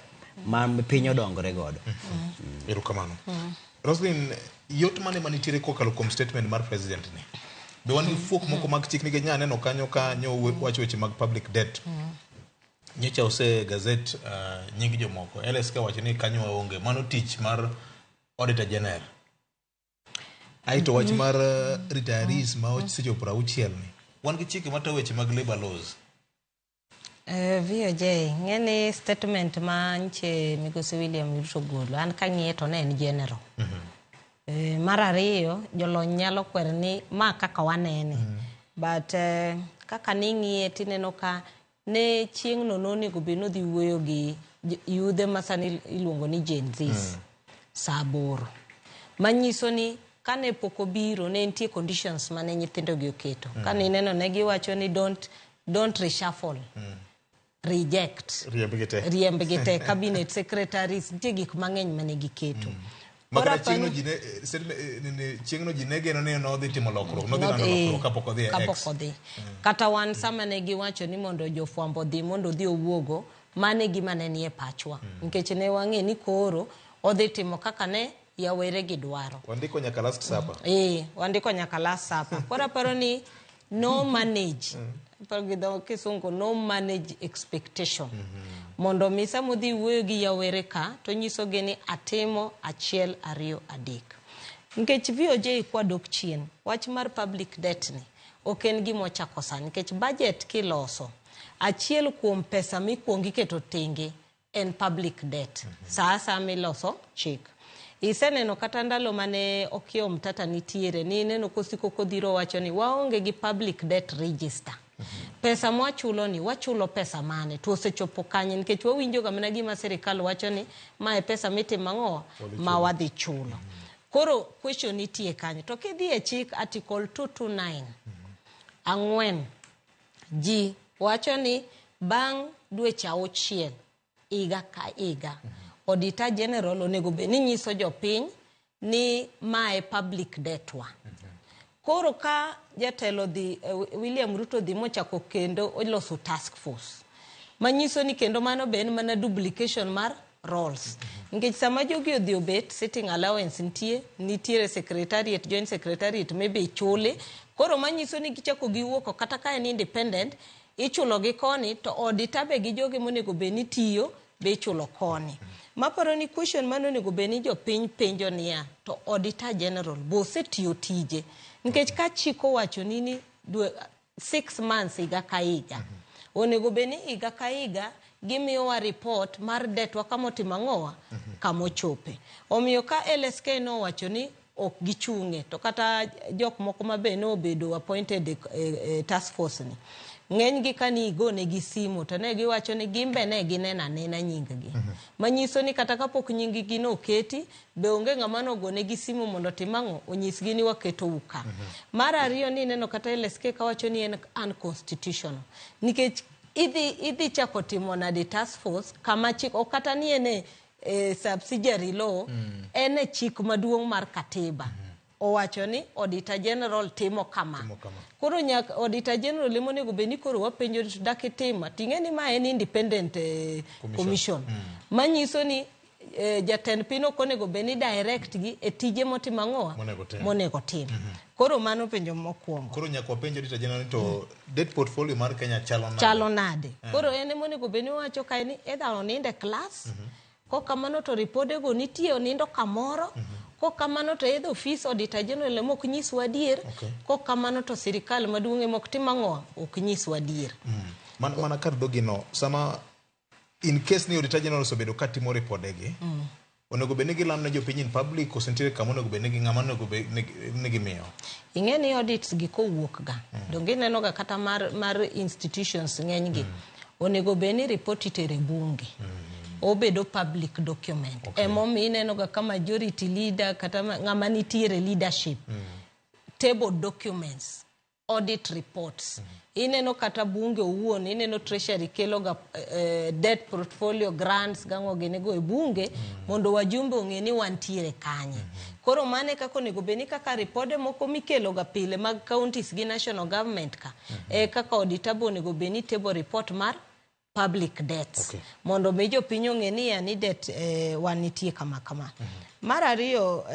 ma piny odongre godo. Erokamano. Roslyn, yot mane manitiere kokalo kuom statement mar president ni? Be wan gi fuok moko mag chik nikech nya aneno kanyo ka nyo wacho weche mag public debt. Nyocha ose gazette nying jomoko. LSK wacho ni kanyo waonge. Mano tich mar Auditor General. Aeto wach mar retirees ma osechopo 60 ni. Wan gi chike matayo weche mag labor laws. VOJ, ng'eni statement ma nche migosi William Ruto ogolo, an kang'iye to ne en general. Mar ariyo, jolony nyalo kwero ni ma kaka wanene. But kaka ning'iye tineno ka ne chieng'no nonego bed ni odhi wuoyo gi yudhe ma sani iluongo ni Gen Zs saa 8. Manyiso ni kane pok obiro ne nitie conditions mane nyithindo gi oketo. Kane ineno ne giwacho ni don't reshuffle. Reject. Riembgi te. Riembgi te. Cabinet secretaries, nitie gik mang'eny mane giketo. Makata chieng'no ji ne chieng'no ji ne geno ni nodhi timo lokruok, nodhi lando lokruok kapok odhi e X. Kapok odhi. Kata wan sama ne giwacho ni mondo jofwambo odhi mondo odhi owuogo, mano e gima ne nie pachwa. Nikech ne wang'e ni koro odhi timo kaka ne yawere gi dwaro. Wandiko nyaka last supper. Wandiko nyaka last supper. Koro aparo ni no manage. Aparo gi dho kisungu no manage expectation. Mondo mi sama odhi wuoyo gi yawere ka, to nyisogi ni atimo 1, 2, 3. Nikech VOJ kwadok chien, wach mar public debt ni ok en gima ochako sani. Nikech budget kiloso, achiel kuom pesa mikuongo iketo tenge en public debt. Sa asaya miloso chik. Iseneno kata ndalo mane Okiya Omtata nitiere, ni ineno kosiko kodhiro wacho ni waonge gi public debt register. Pesa mwachulo ni, wachulo pesa mane? To osechopo kanye? Nikech wawinjo ga mana gima sirikal wacho ni mae pesa mitimo ang'o? Ma wadhi chulo. Koro question nitie kanyo. To kidhi e chik article 229 4 ji wacho ni bang' dweche 6 higa ka higa, Auditor General onego bed ni nyiso jopiny ni mae public debt wa. Koro ka jatelo dhi, William Ruto dhi mochako kendo oloso task force. Manyiso ni kendo mano be en mana duplication mar roles. Nikech sama jogi odhi obet, sitting allowance nitie, nitiere secretariat, joint secretariat maybe ichuli. Koro manyiso ni gichako giwuok kata ka en independent, ichulo gi koni to auditor be gi joge monego bed ni tiyo be ichulo koni. Maparo ni question mane onego bed ni jopiny penjo niya, to Auditor General bo osetiyo tije. Nikech ka chik owacho ni 6 months higa ka higa, onego bed ni higa ka higa gimiyowa report mar debt wa kama otimo ang'owa, kama ochope. Omiyo ka LSK nowacho ni ok gichung'e, to kata jok moko ma be nobedo appointed e task force ni, ng'enygi ka ni igonegi simu to ne giwacho ni gin be ne gineno anena nying-gi. Manyiso ni kata kapok nying-gi noketi, be onge ng'ama nogonegi simu mondo otim ang'o, onyisgi ni waketou ka. Mar ariyo ni ineno kata LSK kawacho ni en unconstitutional. Nikech idhi chako timo nade task force kama chik, ok kata ni en e subsidiary law, en e chik maduong' mar katiba. Owacho ni Auditor General timo kama. Koro nyaka Auditor General ema onego bed ni koro wapenjo to dak itima. Ting'e ni ma en independent commission. Manyiso ni jatend piny ok onego bed ni direct gi e tije motimo ang'owa? Monego tim. Koro mano penjo mokwongo. Koro nyaka wapenj Auditor General to debt portfolio mar Kenya chalo nade? Chalo nade? Koro en ema onego bed ni owacho kae ni either onindo e class, kokamano to ripodego nitie onindo kamoro, kokamano to either office Auditor General ema ok nyiswa adier, kokamano to sirikal maduong' ema ok tim ang'o? Ok nyiswa adier. Mana kar dhogino, sama in case ni Auditor General osebedo ka timo ripodegi, onego bed ni gilando ne jopiny in public koso nitiere kama onego bed ni gi ng'ama onego bed ni gimiyo? Ing'e ni audits gi kowuok ga, donge ineno ga kata mar institutions ng'eny gi, onego bed ni report itere bunge. Obedo public document. Emomiyo ineno ga ka majority leader kata ng'ama nitiere leadership table documents, audit reports. Ineno kata bunge owuon, ineno treasury kelo ga debt portfolio grants gang'o gini go e bunge mondo wajumbe ong'e ni wantiere kanye. Koro mane kaka onego bed ni kaka ripode moko mikelo ga pile mag counties gi national government ka, e kaka auditor bo onego bed ni table report mar public debts mondo mi jopiny ong'e ni ya ni debt wan nitie kama kama. Mar ariyo,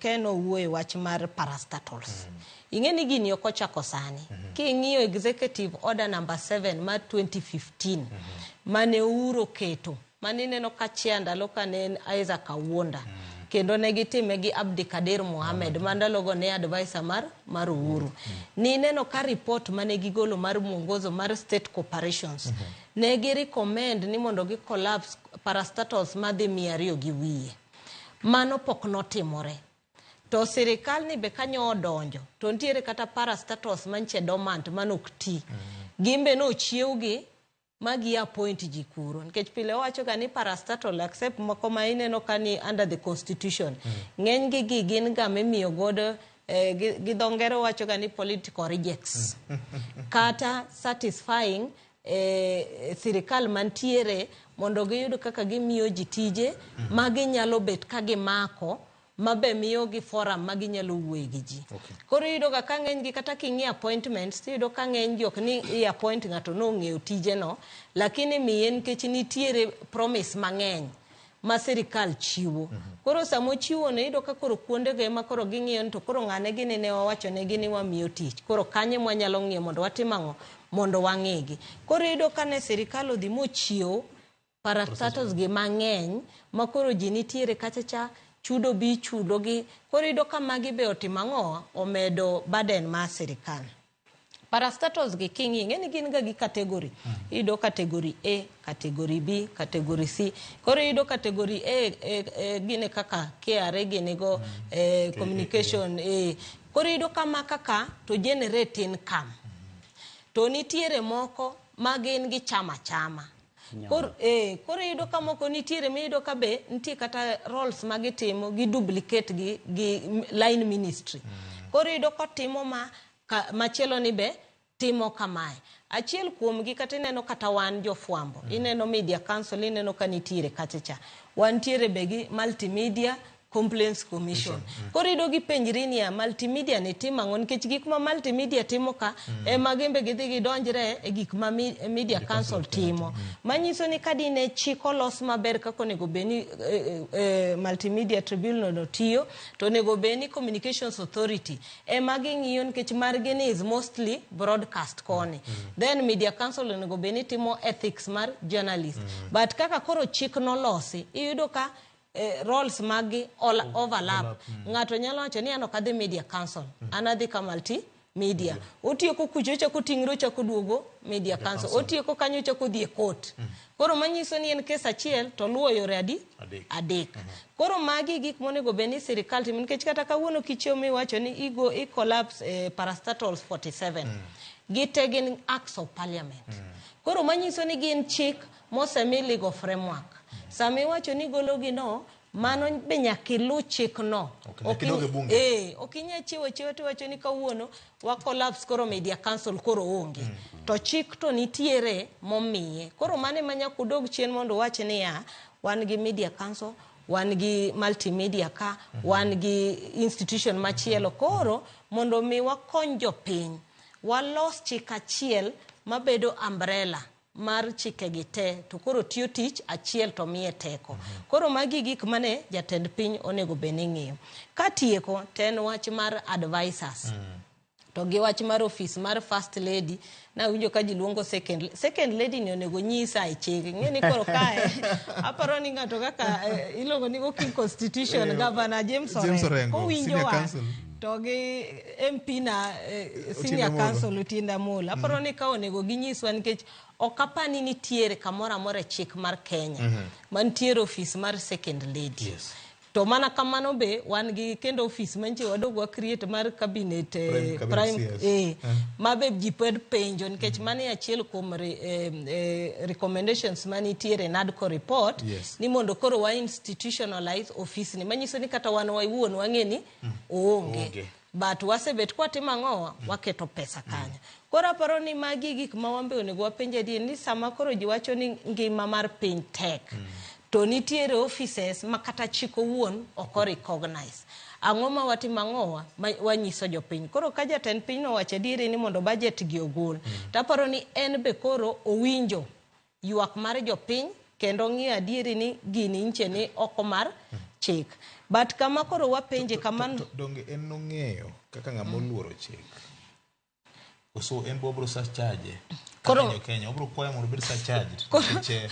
Ken owuoyo e wach mar parastatals. Ing'e ni gini ok ochako sani. King'iyo executive order number 7 mar 2015 mane Uhuru oketo, mane ineno ka chair ndalo ka ne en Isaac Awuonda, kendo ne gitime gi Abdikadir Mohamed ma ndalogo ne advisor mar Uhuru. Nineno ka report mane gigolo mar mwongozo mar state corporations, ne gi recommend ni mondo gi collapse parastatals madhi 200 gi wiye. Mano pok notimore. To sirikal ni be kanyo odonjo, to nitiere kata parastatals mantie dormant manok ti. Gin be nochiewgi ma gi appoint ji kuro. Nikech pile wawacho ga ni parastatal except moko ma ineno ka ni under the constitution. Ng'eny gi gi gin ga mimiyo godo gi dho ngere wacho ga ni political rejects. Kata satisfying sirikal mantiere mondo giyud kaka gimiyo ji tije ma ginyalo bet ka gimako mabe miyogi forum ma ginyalo wuoye gi ji. Koro iyudo ga ka ng'eny gi kata king'iyo appointments, tiyudo ka ng'eny gi ok ni i appoint ng'ato nong'eyo tije no, lakini miye nikech nitiere promise mang'eny ma sirikal chiwo. Koro sama ochiwo no, iyudo ka koro kuondego ema koro ging'iyo ni to koro ng'ane gini ne wawacho negi ni wamiyo tich. Koro kanye mwanyalo ng'iyo mondo watim ang'o? Mondo wang'igi. Koro iyudo ka ne sirikal odhi mochiewo parastatals gi mang'eny ma koro ji nitiere kacha cha, chudo bi ichudo gi. Koro iyudo ka magi be otimo ang'o? Omedo burden mar sirikal. Parastatals gi king'iyo, ing'e ni gin ga gi category. Iyudo category A, category B, category C. Koro iyudo category A, gine kaka KRA gini go, communication. Koro iyudo ka maka ka to generate income. To nitiere moko ma gin gichama chama. Koro iyudo ka moko nitiere miyudo ka be nitie kata roles ma gitimo gi duplicate gi line ministry. Koro iyudo kotimo ma ka, machielo ni be timo kamae. Achiel kuomgi kata ineno kata wan jofwambo, ineno Media Council, ineno ka nitiere kacha cha. Wantiere be gi Multimedia Complaints Commission. Koro iyudo gipenjri niya, multimedia ni timo ang'o? Nikech gik ma multimedia timo ka, ema gin be gidhi gidonjre e gik ma Media Council timo. Manyiso ni ka dine chik olos maber kaka onego bed ni Multimedia Tribunal no tiyo, to onego bed ni Communications Authority ema ging'iyo nikech margi ni is mostly broadcast koni. Then Media Council onego bed ni timo ethics mar journalist. But kaka koro chik nolosi, iyudo ka roles magi overlap. Ng'ato nyalo wacho ni an ok adhi Media Council, an adhi ka multimedia. Otieko kucho, ochako ting're, ochako duogo Media Council. Otieko kanyo, ochako dhi e court. Koro manyiso ni en kes achiel to luwo yore adi? Adek. Koro magi gik monego bed ni sirikal timo nikech kata kawuono kichiewo miwacho ni igo i collapse parastatals 47. Gite gin acts of parliament. Koro manyiso ni gin chik mosemi legal framework. Sama iwacho ni gologi no, mano be nyaka iluw chik no. Ok, nyaka idog e bunge. Ok inyal chiwo chiwa tiwacho ni kawuono wa collapse koro Media Council koro onge. To chik to nitiere momiye. Koro mano ema nyaka udog chien mondo uwach niya, wan gi Media Council, wan gi multimedia ka, wan gi institution machielo. Koro mondo mi wakony jopiny, walos chik achiel mabedo umbrella mar chikegi te, to koro tiyo tich achiel to miye teko. Koro magi gik mane jatend piny onego bed ni ng'iyo. Katieko, to en wach mar advisors. To gi wach mar office mar First Lady, nawinjo ka ji luongo second lady ni onego nyisa e chik. Ing'e ni koro kae, aparo ni ng'ato kaka iluongo ni working constitution, Governor James James Orengo, Orengo, kowinjo senior wa, counsel. to gi MP na senior Otiende Amolo. counsel Otiende Amolo. Aparo ni ka onego ginyiswa nikech ok apar ni nitiere kamoro amora e chik mar Kenya mantiere office mar second lady. To mana kamano be wan gi kendo office mantie wadog wa create mar cabinet, Prime cabinet prime, CS. ma be ji pod penjo nikech mano e achiel kuom recommendations manitiere e NADCO report ni mondo koro wa institutionalize office ni manyiso ni kata wan wawuon wang'e ni oonge. Oonge. But wasebet kwatimo ang'owa, waketo pesa kanyo. Koro aparo ni magi gik ma wan be onego wapenj adier ni sama koro ji wacho ni ngima mar piny tek, to nitiere offices ma kata chik owuon ok o recognize. Ang'o ma watimo ang'owa ma wanyiso jopiny? Koro ka jatend piny nowacho adieri ni mondo budget gi ogol, to aparo ni en be koro owinjo ywak mar jopiny kendo ng'iyo adieri ni gini nche ni oko mar chik. But kama koro wapenje kama Donge en nong'eyo kaka ng'ama oluoro chik. Koso en be obiro surcharge. Koro Kenya obiro kwayo mondo obed surcharged. Nikech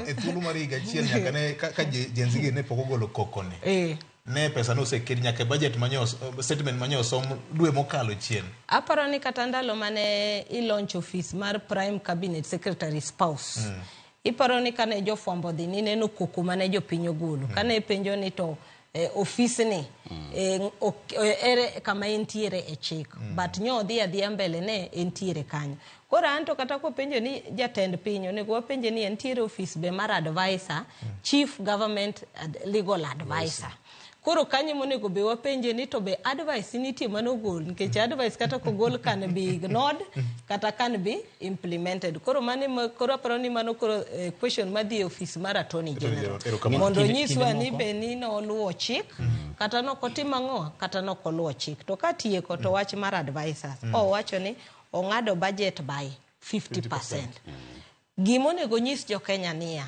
e thuolo mar higa achiel nyaka ne ka Gen Z gi ne pok ogolo koko ni. Ne pesa noseket nyaka e budget manyo statement manyo osom dwe mokalo chien. Aparo ni kata ndalo mane i-launch office mar Prime Cabinet Secretary spouse. Iparo ni kane jofwambo dhi ni neno koko mane jopiny ogolo. Kane penjo ni to ofis ni ere kama entiere e chik. But nyo odhi adhiya mbele ne entiere kanyo. Koro anto kata kopenjo ni jatend piny onego wapenje ni entiere ofis be mar advisor, Chief Government Legal Advisor. Koro kanyo monego be wapenje ni to be advice nitie manogol, nikech advice kata kogol can be ignored kata can be implemented. Koro mane koro aparo ni mano koro question madhi e office mar Attorney General mondo onyiswa ni be ni noluwo chik kata nokotimo ang'o kata nokoluwo chik. To katieko to wach mar advisors owacho ni ong'ado budget by 50%. Gima onego nyis jo Kenya niya,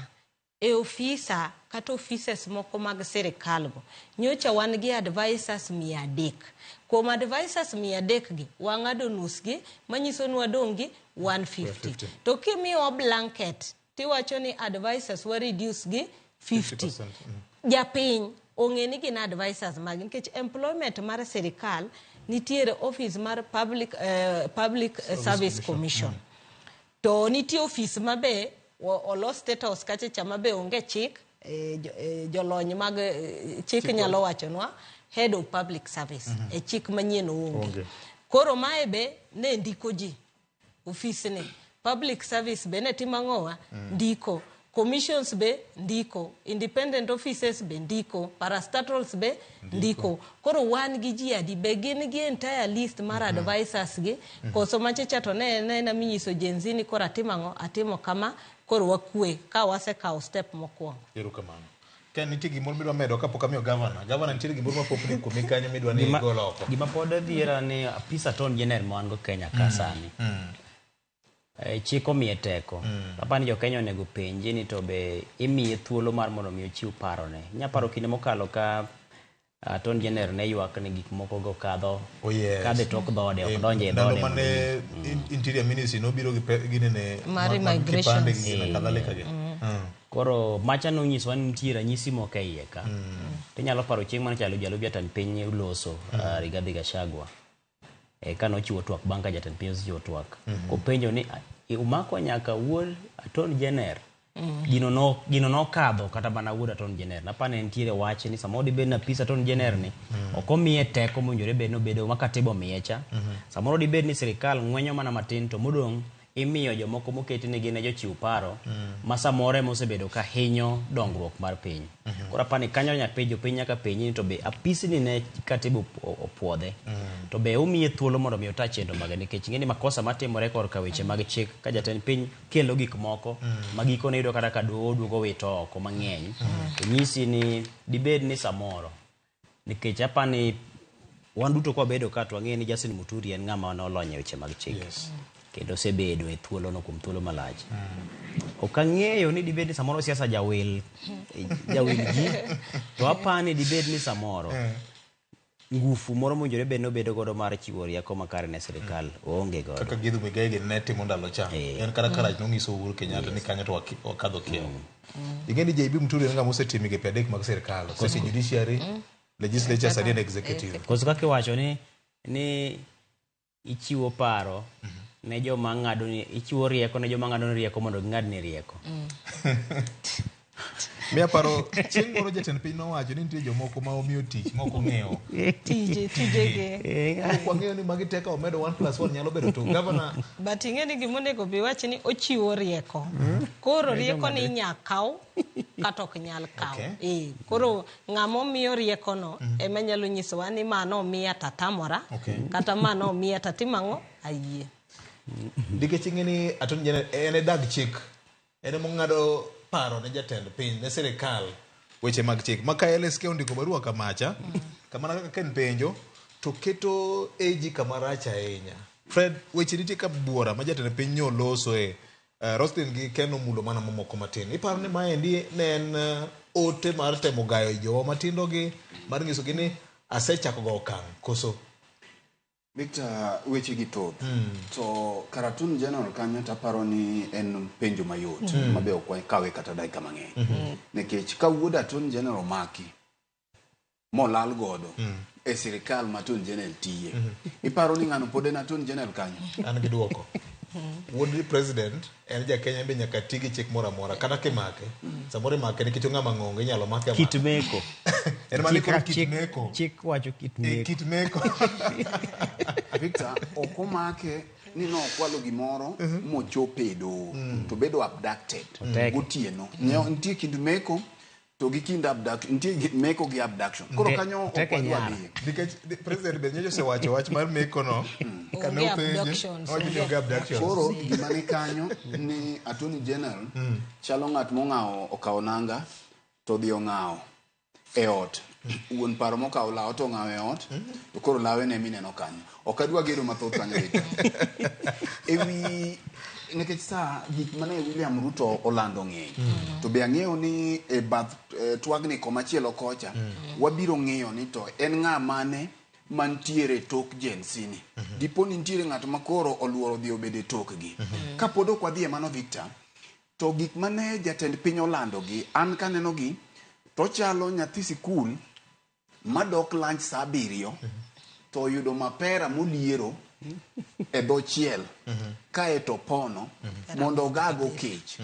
e ofisa kata offices moko mag sirikal go nyocha wan gi advisors 300. Kuom advisors 300 gi wang'ado nus gi manyiso ni wadong' gi 150. To kimiyowa blanket tiwacho ni advisors wa reduce gi 50. Japiny ong'e ni gin advisors magi nikech employment mar sirikal nitiere office mar Public Service Commission. To nitie office mabe olos State House kacha cha mabe onge chik, jolony mag chik nyalo wachonwa head of public service e chik manyien oonge. Koro mae be ne ndiko ji office ni public service be ne timo ang'owa ndiko, commissions be ndiko, independent offices be ndiko, parastatals be ndiko. Koro wan gi ji adi be gin gi entire list mar advisors gi koso machacha to ne nena minyiso Gen Z ni koro atimo ang'o, atimo kama, koro wakwe ka wasekawo step mokwongo. Erokamano. Ka nitie gimoro midwa medo kapok amiyo governor. Governor nitie gimoro mapopni kuomi kanyo midwa ni igol oko. Gima pod dhiera ni apis Attorney General ma wan go Kenya ka sani. Chik omiye teko. Apani jo Kenya onego penje ni to be imiye thuolo mar mondo mi ochiw parone. Inya paro kinde mokalo ka Attorney General ne ywak ni gik moko go kadho. Oh yes. Kadho e tok dhode, ok donje e ndalo dhode. Mane Interior Ministry nobiro gi ginene Mar immigration. Kipande gi gine kadhalika gi. Koro macha nonyisowa ni nitie ranyisi moko e iye ka. Tinyalo paro chieng' mane chalo jalup jatend piny loso Rigathi Gachagua. Ka nochiwo twak bang' ka jatend piny osechiwo twak. Kopenjo ni umako nyaka wuod Attorney General. Gino nokadho kata mana wuod Attorney General. Napani nitiere wach ni samoro dibed ni apis Attorney General ni ok omiye teko mowinjore bed ni obedo ma katiba omiye cha. Samoro dibed ni sirikal ng'wenyo mana matin to modong' imiyo jomoko moketi ni gin e jochiw paro ma samoro ema osebedo ka hinyo dongruok mar piny. Koro apani kanyo nyaka jopiny nyaka penji ni to be apisi ni ne katiba opuodhe. To be omiye thuolo mondo mi ota chenro mage nikech ing'e ni makosa matimore korka weche mag chik ka jatend piny kelo gik moko ma gikone iyudo kata ka doho duogo wito oko mang'eny. To nyisi ni dibed ni samoro nikech apani wan duto kwabedo ka to wang'eyo ni Justin Muturi en ng'ama nolony e weche mag chik. Kendo osebedo e thuolono kuom thuolo malach. Ok ang'eyo ni dibed ni samoro siasa jawil ji, to apani dibed ni samoro ngufu moro mowinjore bed ni obedo godo mar chiwo rieko makare ne sirikal oonge godo. Kaka Githu Muigai gi ne timo ndalo cha. En kata karach nong'iso Uhuru Kenyatta ni kanyo to wakadho kiewo. Ing'e ni JB Muturi en ng'ama osetimo migepe adek mag sirikal. Osetiyo judiciary, legislature sani en executive. Koso kaka iwacho ni ichiwo paro ne joma ng'ado ni ichiwo rieko ne joma ng'ado ni rieko mondo ging'ad ni rieko. Mi aparo chieng' moro jatend piny nowacho ni nitie jomoko ma omiyo tich ma ok ong'eyo. Tijege. Ok wang'eyo ni magi teka omedo 1 + 1 nyalo bedo to governor. But ing'e ni gima onego bi wach ni ochiwo rieko. Koro rieko ni inya kaw kata ok nyal kaw. Koro ng'ama omiyo rieko no ema nyalo nyisowa ni mano omiya tatamora kata mano omiya tatimo ang'o ayie. Nikech ing'e ni Attorney General en e dag chik. En ema ong'ado paro ne jatend piny ne sirikal weche mag chik. Ma ka LSK ondiko barua kamacha, kamana kaka Ken penjo, to keto AG kama rach ahinya. Fred, weche nitie ka buora ma jatend piny nyolosoe Roslyn gi Ken omulo mana mamoko matin. Iparo ni maendi ne en ote mar temo gayo jowa matindo gi mar nyisogi ni asechako go okang' koso? Victor, weche gi thoth. To Karatun General kanyo taparo ni en penjo mayot mabe ok wakawe kata dakika mang'eny. Nikech ka wuod Attorney General maki molal godo e sirikal ma Attorney General tiye, iparo ni ng'ano pod en Attorney General kanyo? An gi duoko. Wuod president en ja Kenya be nyaka ti gi chik moro amora kata kimake. Samoro imake nikech ong'ama ng'ongo inyalo make amaka. Kit meko. En mana ni koro kit meko. Chik wacho kit Eh, meko. kit meko. Victor, ok omake ni nokwalo gimoro mochope e doho to bedo abducted Oteke. gotieno. Nitie kind meko to gi kind abduction, nitie meko gi abduction. Koro kanyo ok Oteke wadwa nyara. dhiye. Nikech president be nyocha osewacho wach mar meko no. Kane Onge openje, abductions, owacho ni onge onge abductions. Koro gima ni kanyo ni Attorney General chalo ng'at mong'awo okawo nanga to dhi ong'awo e ot. Wuon paro mokawo law to ong'awo e ot to koro lawe ne mineno kanyo. Ok adwa gedo mathoth kanyo Victor. Ewi nikech sa gik mane William Ruto olando ng'eny to be ang'eyo ni e bath twagni komachielo kocha wabiro ng'iyo ni to en ng'a mane mantiere tok Gen Z ni. Dipo ni nitiere ng'at ma koro oluoro dhi obedo e tokgi. Kapod ok wadhi e mano Victor, to gik mane jatend piny olando gi, an kaneno gi, to chalo nyathi sikul madok lunch saa 7 to oyudo mapera moliero e dho chiel kae to pono mondo ogago kech.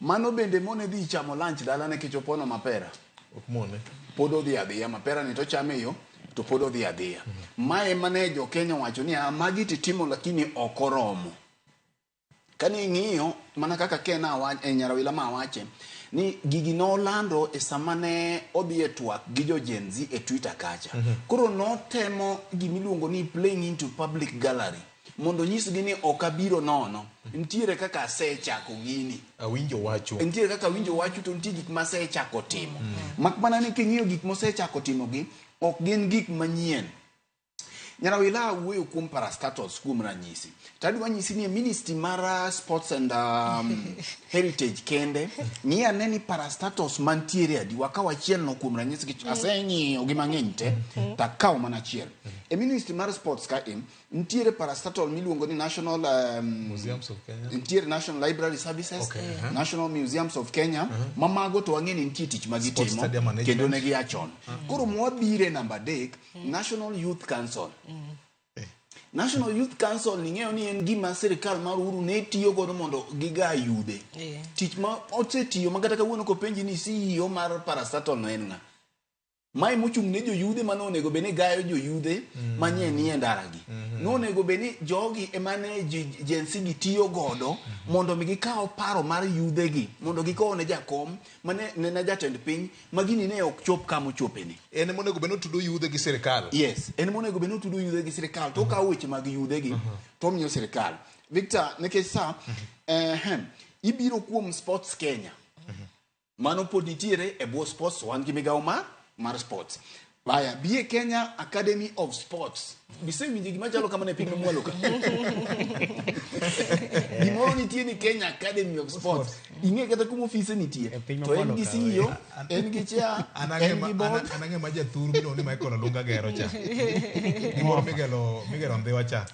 Mano bende mone dhi chamo lunch dala nikech opono mapera. Ok mone. Pod odhi adhiya, mapera ni to chame yo to pod odhi adhiya. Mae mane jo Kenya owacho ni magi titimo lakini ok oromo. Kane ing'iyo mana kaka Ken Nyarawila ma awache ni gigi nolando e sama ne odhi e twak gi jo Gen Z e Twitter kacha. Koro notemo gimiluongo ni playing into public gallery mondo nyisgi ni ok abiro nono. Nitiere kaka asechako gini. Awinjo wachu. Nitiere kaka awinjo wachu to nitie gik masechako timo. Mak mana ni king'iyo gik mosechako timogi, ok gin gik manyien. Nyarawila wuoyo kuom parastatals kuom ranyisi. Tadwa nyisi ni e ministry mar sports and heritage kende, ng'i ane ni parastatals mantiere adi. Wakaw achiel no kuom ranyisi nikech aseng'iyo gi mang'eny te, takaw mana achiel. E ministry mar sports ka e, nitiere parastatal miluongo ni National Museums of Kenya. Nitiere National Library Services, National Museums of Kenya, ma mago to wang'e ni nitie tich ma Sports gitimo Stadium Management. kendo ne gia chon. Koro mwabire namba 3, National Youth Council. National Youth Council ning'eyo ni en gima sirikal mar Uhuru ne tiyo godo mondo giga yudhe. Tich ma osetiyo ma kata kawuono kopenji ni CEO mar parastatal no en ng'a? Mae mochung' ne joyudhe mane onego bed ni gayo joyudhe manye nie ndaragi. Nonego bed ni jogi ema ne Gen Z gi tiyo godo mondo mi gikaw paro mar yudhe gi mondo gikow ne jakom mane ne jatend piny ma gini ne ok chop kama ochopeni. En ema onego bed ni otudo yudhe gi sirikal. Yes, en ema onego bed ni otudo yudhe gi sirikal to okawo weche mag yudhe gi to omiyo sirikal. Victor, nikech sa, ibiro kuom Sports Kenya. Mano pod nitiere e bwo sports, wan gi migawo mar sports. Baya, bi e Kenya Academy of Sports. Bisewinjo gima chalo kamano e piny mamwalo ka? Gimoro nitie ni Kenya Academy of Sports. Ing'e kata kuma ofise nitie. To en gi CEO, en gi chair, en gi board. An ang'e ma jathur miluongo ni Michael Olunga gero cha. Gimoro migero Ndhiwa cha.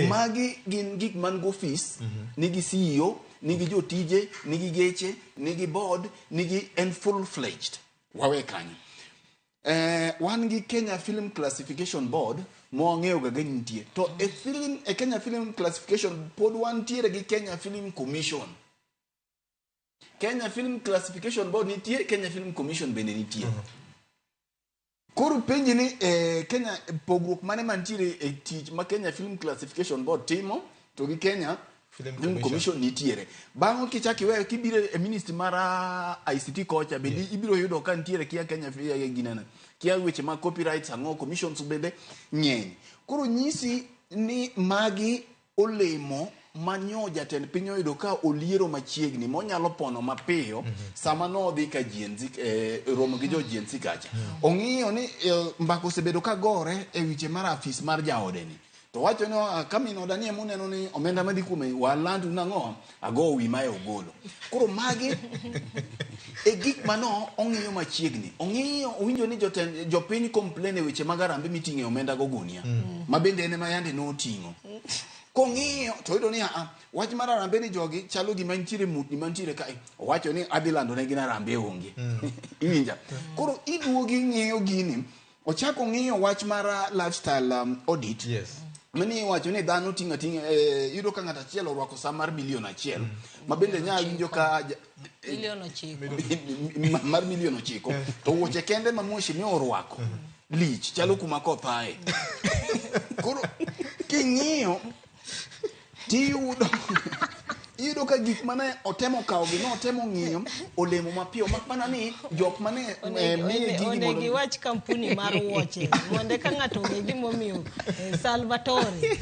Magi gin gik man go ofis, nigi CEO, nigi jotije, nigi geche, nigi board, nigi en full fledged. Wawe kanyo. Wan gi Kenya Film Classification Board ma wang'eyo ga ni nitie. To e Kenya Film Classification pod wantiere gi Kenya Film Commission. Kenya Film Classification Board nitie, Kenya Film Commission bende nitie. Koro penji ni Kenya pogruok mane mantiere e tich ma Kenya Film Classification Board timo to gi Kenya Film Commission nitiere. Bang'o kichak iweyo kibiro e ministry mar ICT kocha bende ibiro yudo ka nitiere kia Kenya ginene. Kia weche mag copyrights ang'o commissions bende ng'eny. Koro nyisi ni magi olemo manyo jatend piny oyudo ka oliero machiegni monyalo pono mapiyo sama nodhi ka Gen Z romo gi jo Gen Z kacha. Ong'iyo ni mbaka osebedo ka gore e wiche mar afis mar jaode ni. To wacho ni "Ah, ka min oda ni ema uneno ni omenda madhi kuome walandu nang'o ago wi mae ogolo. Koro magi e gik mano ong'iyo machiegni. Ong'iyo owinjo ni jotend jopiny complain e weche mag arambe miting'e omenda go gunia. Ma bende en ema yande noting'o. Kong'iyo to oyudo ni aa wach mar arambe ni jogi chalo gima nitiere mutni mantiere kae. Owacho ni adhi lando negi ni arambe onge. Iwinja? Koro iduogi ing'iyo gini. Ochako ng'iyo wach mar lifestyle audit. Yes. Mani iwacho ni dhano ting'o ating'a iyudo ka ng'ato achiel orwako sa mar milion achiel ma bende nya winjo ka Milion 9. Mar milion 9 to wuoche kende ma mheshimiwa orwako lich chalo kuma koth aye. Koro king'iyo tiyudo iyudo ka gik mane otemo kawogi notemo ng'iyo olemo mapiyo mak mana ni jok mane miye gigi Onego mondo iwach kampuni mar wuoche mondo eka ng'ato ong'e gimomiyo Salvatore.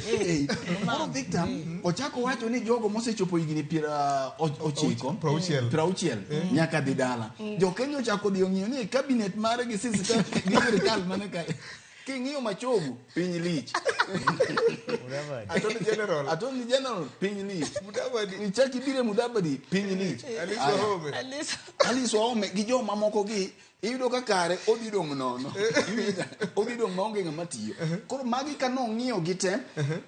Koro Victor ochako wacho ni jogo mosechopo higni 90 60 nyaka dhi dala. Jo-Kenya ochako dhi ong'iyo ni e cabinet mare gi sirkal mane kae. King'iyo Machogu piny lich. Attorney General. Attorney General piny lich. Ichak ibire Mudavadi piny lich. Alice Aya. Wahome. Alice Wahome gi joma moko gi iyudo ka kare odhi dong' nono. Odhi dong' maonge ng'ama tiyo. Koro magi ka nong'iyo gi te,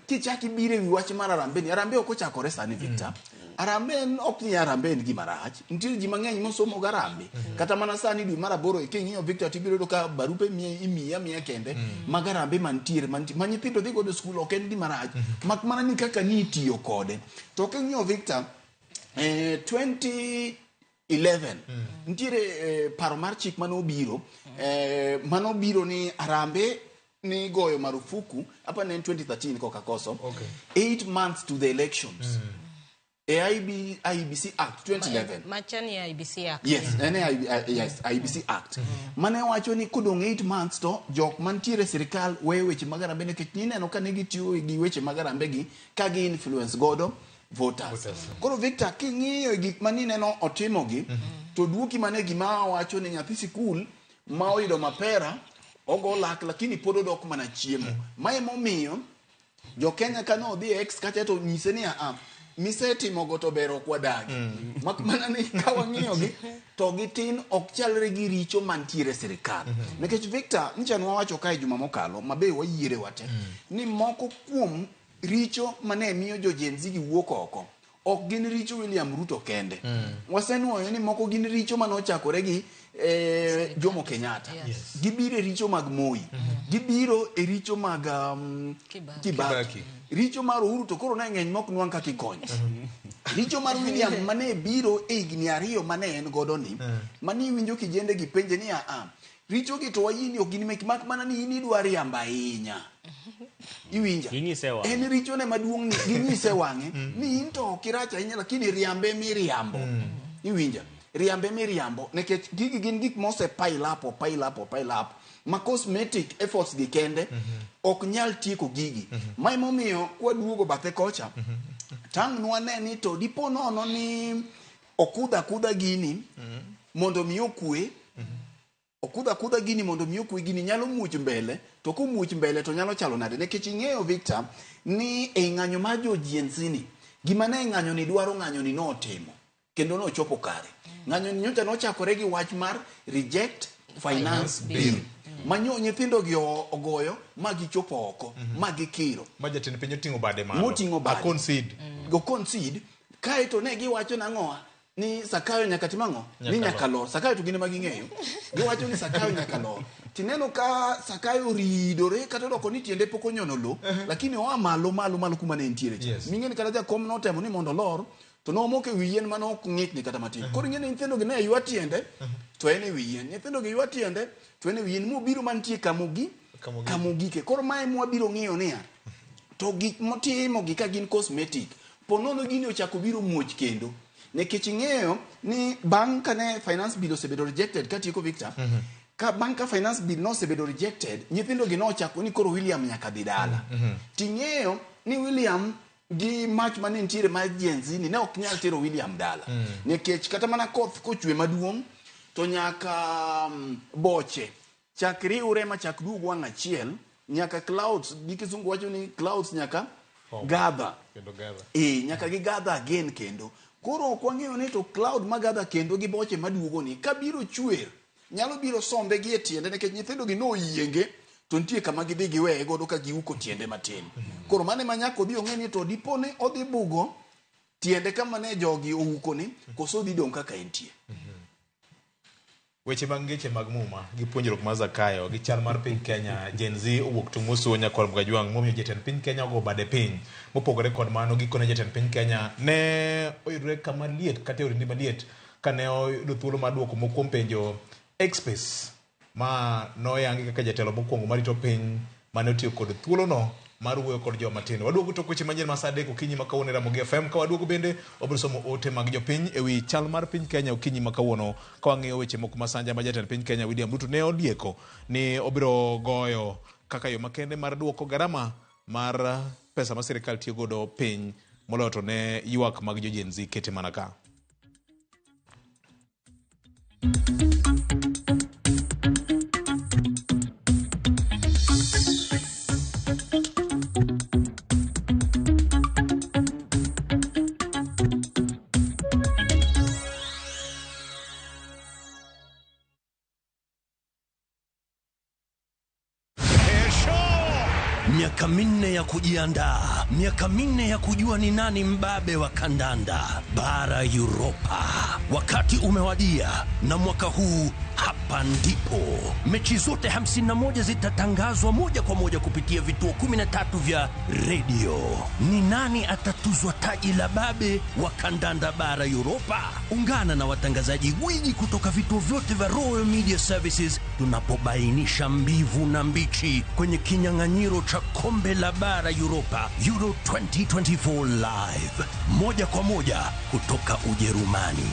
kichak ibire wi wach mar Harambee ni, Harambee ok ochakore sani Victor. Harambee en ok ni Harambee en gima rach. Nitie ji mang'eny mosomo ga Harambee. Kata mana sani dwe mar aboro king'iyo Victor tibiro yudo ka barupe imiyi amiya kende mag Harambee mantiere ma nyithindo dhi godo e skul ok en gima rach. Mak mana ni kaka ni itiyo kode. To king'iyo Victor 2011 nitiere paro mar chik manobiro manobiro ni Harambee ni goyo marufuku apa ne en 2013 koka koso 8 months to the elections. E IEBC Act 2011. Machani IEBC Act. Yes, en yes, IEBC Act. Mane wacho ni kodong' 8 months to jok mantiere e sirikal weyo weche mag Harambee nikech nineno ka ne gitiyo gi weche mag Harambee gi ka gi influence godo voters. Koro Victor king'iyo gik manineno otimogi to duoki mane gima wacho ni nyathi sikul ma oyudo mapera ogo lak lakini pod odok mana chiemo. Mae momiyo jo Kenya ka nodhi e X kacha to nyise ni a misetimogo to ber ok wadagi. Mak mana ni ka wang'iyogi to gitin ok chalre gi richo mantiere e sirikal. Nikech Victor nyicha nwawacho kae juma mokalo ma be wayiere wate ni moko kuom richo mane miyo jo Gen Z gi wuok oko ok gin richo William Ruto kende. Wasenuoyo ni moko gin richo manochakore gi Jomo Kenyatta. Yes. Gibiro e richo mag Moi. Gibiro e richo mag Kibaki. Richo mar Uhuru to koro ne ng'eny mok nwang' kaka ikonyo. Richo mar William mane biro e higni 2 mane en godo ni, mane iwinjo kijende gi penje ni a richo gi to wayie ni ok gin mek mak mana ni in idwa riambo ahinya. Iwinja? En richo ne maduong' ni ginyise wang'e ni in to ok irach ahinya lakini riambe miriambo. Iwinja? Riambe miriambo nikech gigi gin gik mose pile up, pile up, pile up ma cosmetic efforts gi kende ok nyal tieko gigi. Ma emomiyo kwaduogo bathe kocha tang' nwane ni to dipo nono ni okudha kudha gini mondo mi okwe. Okudha kudha gini mondo mi okwe gini nyalo muoch mbele to komuoch mbele to nyalo chalo nade nikech ing'eyo Victor ni e ng'anyo mar jo Gen Z ni gima ne ng'anyo ni dwaro ng'anyo ni notimo kendo nochopo kare. Ng'anyo ni nyocha nochakore gi wach mar reject finance bill manyo nyithindo gi ogoyo ma gichopo oko ma gikiro ma jatend piny oting'o bade malo moting'o bade A concede go concede kae to ne giwacho nang'oa ni Sakayo nyaka tim ang'o? Ni nyaka lor. Sakayo to gin ema ging'eyo. Giwacho ni Sakayo nyaka lor. Tineno ka Sakayo ridore kata odoko ni tiende pok onyono lo, lakini oa malo malo malo kuma ne entiere cha. Ming'e ni kata jakom notemo ni mondo olor, to nomoko e wi yien mane ok ng'ikni kata matin. Koro ing'e ni nyithindo gi ne ywa tiende, to en e wi yien. Nyithindo gi ywa tiende, to en e wi yien. Mobiro mantie kamogike. Koro mae mwabiro ng'iyo niya, to gik motimo gi ka gin cosmetic, po nono gini ochako biro muoch kendo. Nikech ing'eyo ni bang' kane finance bill osebedo rejected katieko Victor, ka bang' ka finance bill nosebedo rejected, nyithindo gi nochako ni koro William nyaka dhi dala. Ting'eyo ni William gi mach mane nitiere mar Gen Z ni ne ok nyal tero William dala. Nikech kata mana koth kochwe maduong' to nyaka boche chak riwre ma chak duog wang' achiel Nyaka clouds, gi kizungu wacho ni clouds nyaka gather. Kendo gather. Nyaka gi gather again kendo. Koro ok wang'eyo ni to cloud ma gather kendo gi boche maduogo ni kabiro chwer nyalo biro sombe gi e tiende nikech nyithindo gi noyienge to nitie kama gidhi giweye godo ka giuko tiende matin. Koro mano ema nyaka odhi ong'e ni to dipo ni odhi bugo tiende kama ne jogi ouko ni koso odhi dong' kaka entie. Weche mag ngeche mag muma gi puonjruok mar Zakayo gi chal mar piny Kenya, Gen Z owuok tung' mosuo nyakwar Mgajwang' momiyo jatend piny Kenya ogo bade piny. Mopogore kod mano, gikone jatend piny Kenya ne oyudore kama liet kata e orindi maliet kane oyudo thuolo mar duoko moko kuom penjo Express ma noyangi kaka jatelo mokwongo marito piny mane otiyo kod thuolono mar wuoyo kod joma tindo. Waduogo tok weche manyien ma saa 3 okinyi ma kawuono e Ramogi FM. Ka waduogo bende wabiro somo ote mag jopiny ewi chal mar piny Kenya okinyi ma kawuono ka wang'iyo weche moko masanja ma jatend piny Kenya William Ruto ne odieko ni obiro goyo kaka yo makende mar duoko garama mar pesa ma sirikal tiyo godo piny moloyo to ne ywak mag jo Gen Z kete mana ka. Miaka 4 ya kujiandaa, miaka 4 ya kujua ni nani mbabe wa kandanda bara Europa. Wakati umewadia, na mwaka huu hapa ndipo mechi zote 51 zitatangazwa moja kwa moja kupitia vituo 13 vya redio. Ni nani atatuzwa taji la babe wa kandanda bara Europa? Ungana na watangazaji gwiji kutoka vituo vyote vya Royal Media Services tunapobainisha mbivu na mbichi kwenye kinyang'anyiro cha kombe la bara Europa Euro 2024 live moja kwa moja kutoka Ujerumani.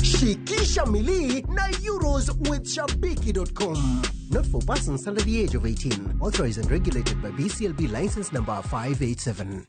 Shikisha milii na Euros with Shabiki.com. Not for persons under the age of 18. Authorized and regulated by BCLB license number 587.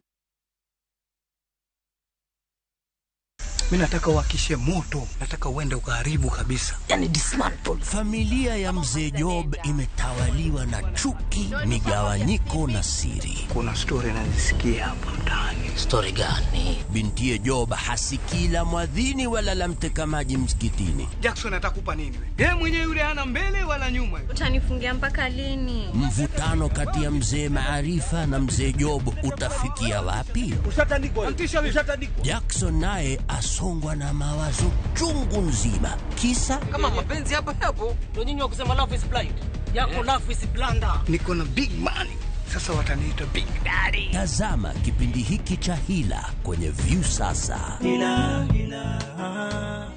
Mi nataka uhakishe moto, nataka uende ukaharibu kabisa. Yani dismantle. Familia ya mzee Job imetawaliwa na chuki, migawanyiko na siri. Kuna story nazisikia hapa mtaani. Story gani? Bintiye Job hasikii la mwadhini wala la mteka maji msikitini. Jackson atakupa nini we? Yeye mwenyewe yule hana mbele wala nyuma. Utanifungia mpaka lini? Mvutano kati ya mzee Maarifa na mzee Job utafikia wapi? Ushatandikwa. Ushatandikwa. Jackson naye asongwa na mawazo chungu nzima. Kisa kama mapenzi hapo hapo ndio nyinyi wa kusema love is blind. Yako love is blunder. Niko na big money. Sasa wataniita big daddy. Tazama kipindi hiki cha Hila kwenye Viusasa. Hila, hila.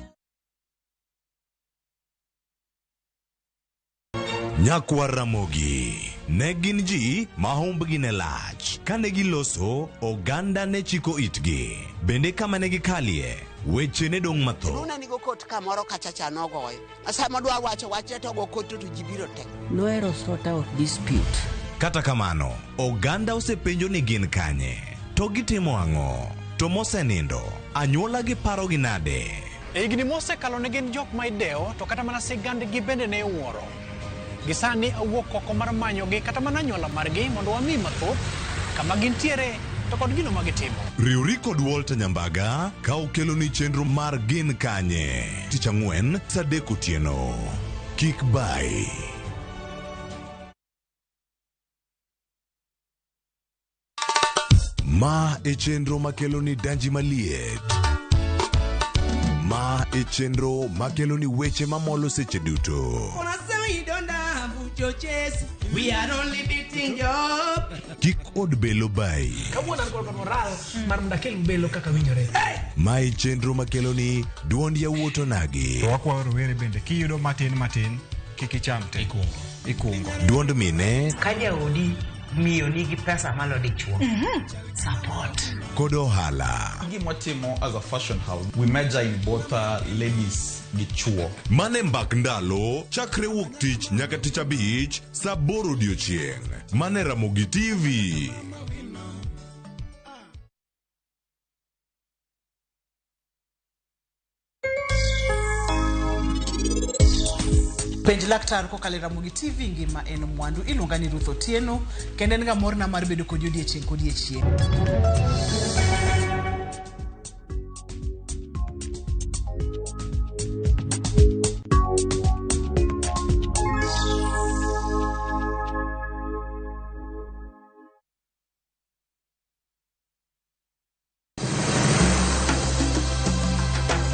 Nyakwar Ramogi ne gin ji ma humbgi ne lach. Kane giloso, oganda ne chiko itgi. Bende kama ne gikalie, weche ne dong' mathoth. Luna nigo kot kamoro kachacha nogoyo. Sama dwa wacho wachne to go kot to ji biro te. Nohero sort out dispute. Kata kamano, oganda osepenjo ni gin kanye, to gitimo ang'o, to mosenindo, anyuola gi parogi nade? E higni mosekalo ne gin jok ma idewo to kata mana sigandgi bende ne iwuoro. Gisani awuok oko mar manyogi kata mana anyuola margi mondo wami mathoth kama gintiere to kod gino ma gitimo. Riwri kod Walter Nyambaga ka okeloni chenro mar Gin Kanye tich ang'wen saa 3 otieno. Kik bai. Ma e chenro makeloni danji maliet. Ma e chenro makeloni weche mamolo seche duto. We are only beating job. Kik od belo bai. Kawuono an kod moral mar mondo akel belo kaka winjore. Ma e chenro makeloni duond yawuot onagi. To wakwayo rowere bende kiyudo matin matin kik icham te. Ikungo. Duond mine. Ka jaodi miyo nigi pesa malo dichuo. Support. Kod ohala. Gima watimo as a fashion house, we major in both ladies gi chuo. Mane mbak ndalo chakre wuok tich nyaka tich abich saa 8 odiochieng'. Mane Ramogi TV. Penj laktar kokalo e Ramogi TV ngima en mwandu. Iluonga ni Ruth Otieno kendo en ga morna mar bedo kodi odiechieng' kodiechieng'.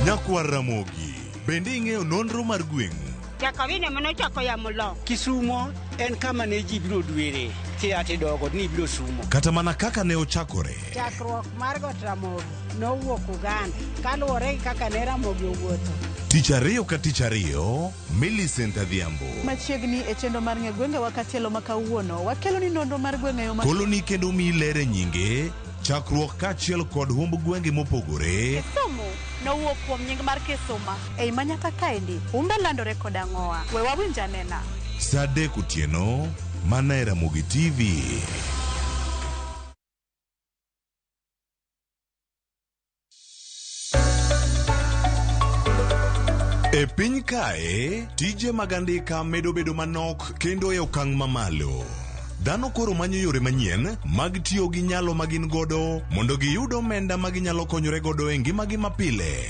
Nyakwar Ramogi, bende ing'eyo nonro mar gweng'u? Jakawine manochako yamo lo. Kisumo en kama ne ji biro dwere kia tidogo ni ibiro sumo. Kata mana kaka ne ochakore. Chakruok mar Got Ramogi nowuok Uganda kaluwore gi kaka ne Ramogi owuotho. Tich ariyo ka tich ariyo, Millicent Adhiambo. Machiegni e chenro mar ng'e gwengewa katielo ma kawuono, wakelo ni nonro mar gwenge yo ma Koloni kendo miyi ler e nyinge, chakruok kaachiel kod humb gwenge mopogore. Kisumu nowuok kuom nying mar Kisuma. Ei manyaka kaendi, humbe landore kod ang'owa. We wawinj anena. Saa 3 otieno, mana e Ramogi TV. E piny kae, tije mag andika medo bedo manok kendo e okang' mamalo. Dhano koro manyo yore manyien mag tiyo gi nyalo ma gin godo mondo giyud omenda ma ginyalo konyore godo e ngimagi mapile.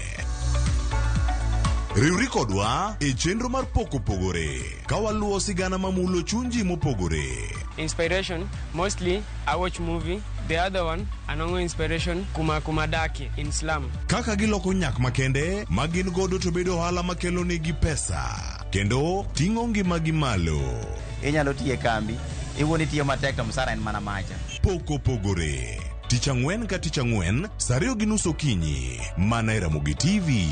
Riwri kodwa e chenro mar Pok Opogore ka waluwo sigana mamulo chuny ji mopogore. Inspiration, mostly I watch movie. The other one, anongo inspiration kuma kuma dake in slum. Kaka giloko nyak makende ma gin godo to bedo ohala makelo negi pesa kendo ting'o ngimagi malo. Inyalo tiyo e kambi, iwuon itiyo matek to msara en mana macha. Pok Opogore. Tich ang'wen ka tich ang'wen, saa 2:30 okinyi, mana e Ramogi TV.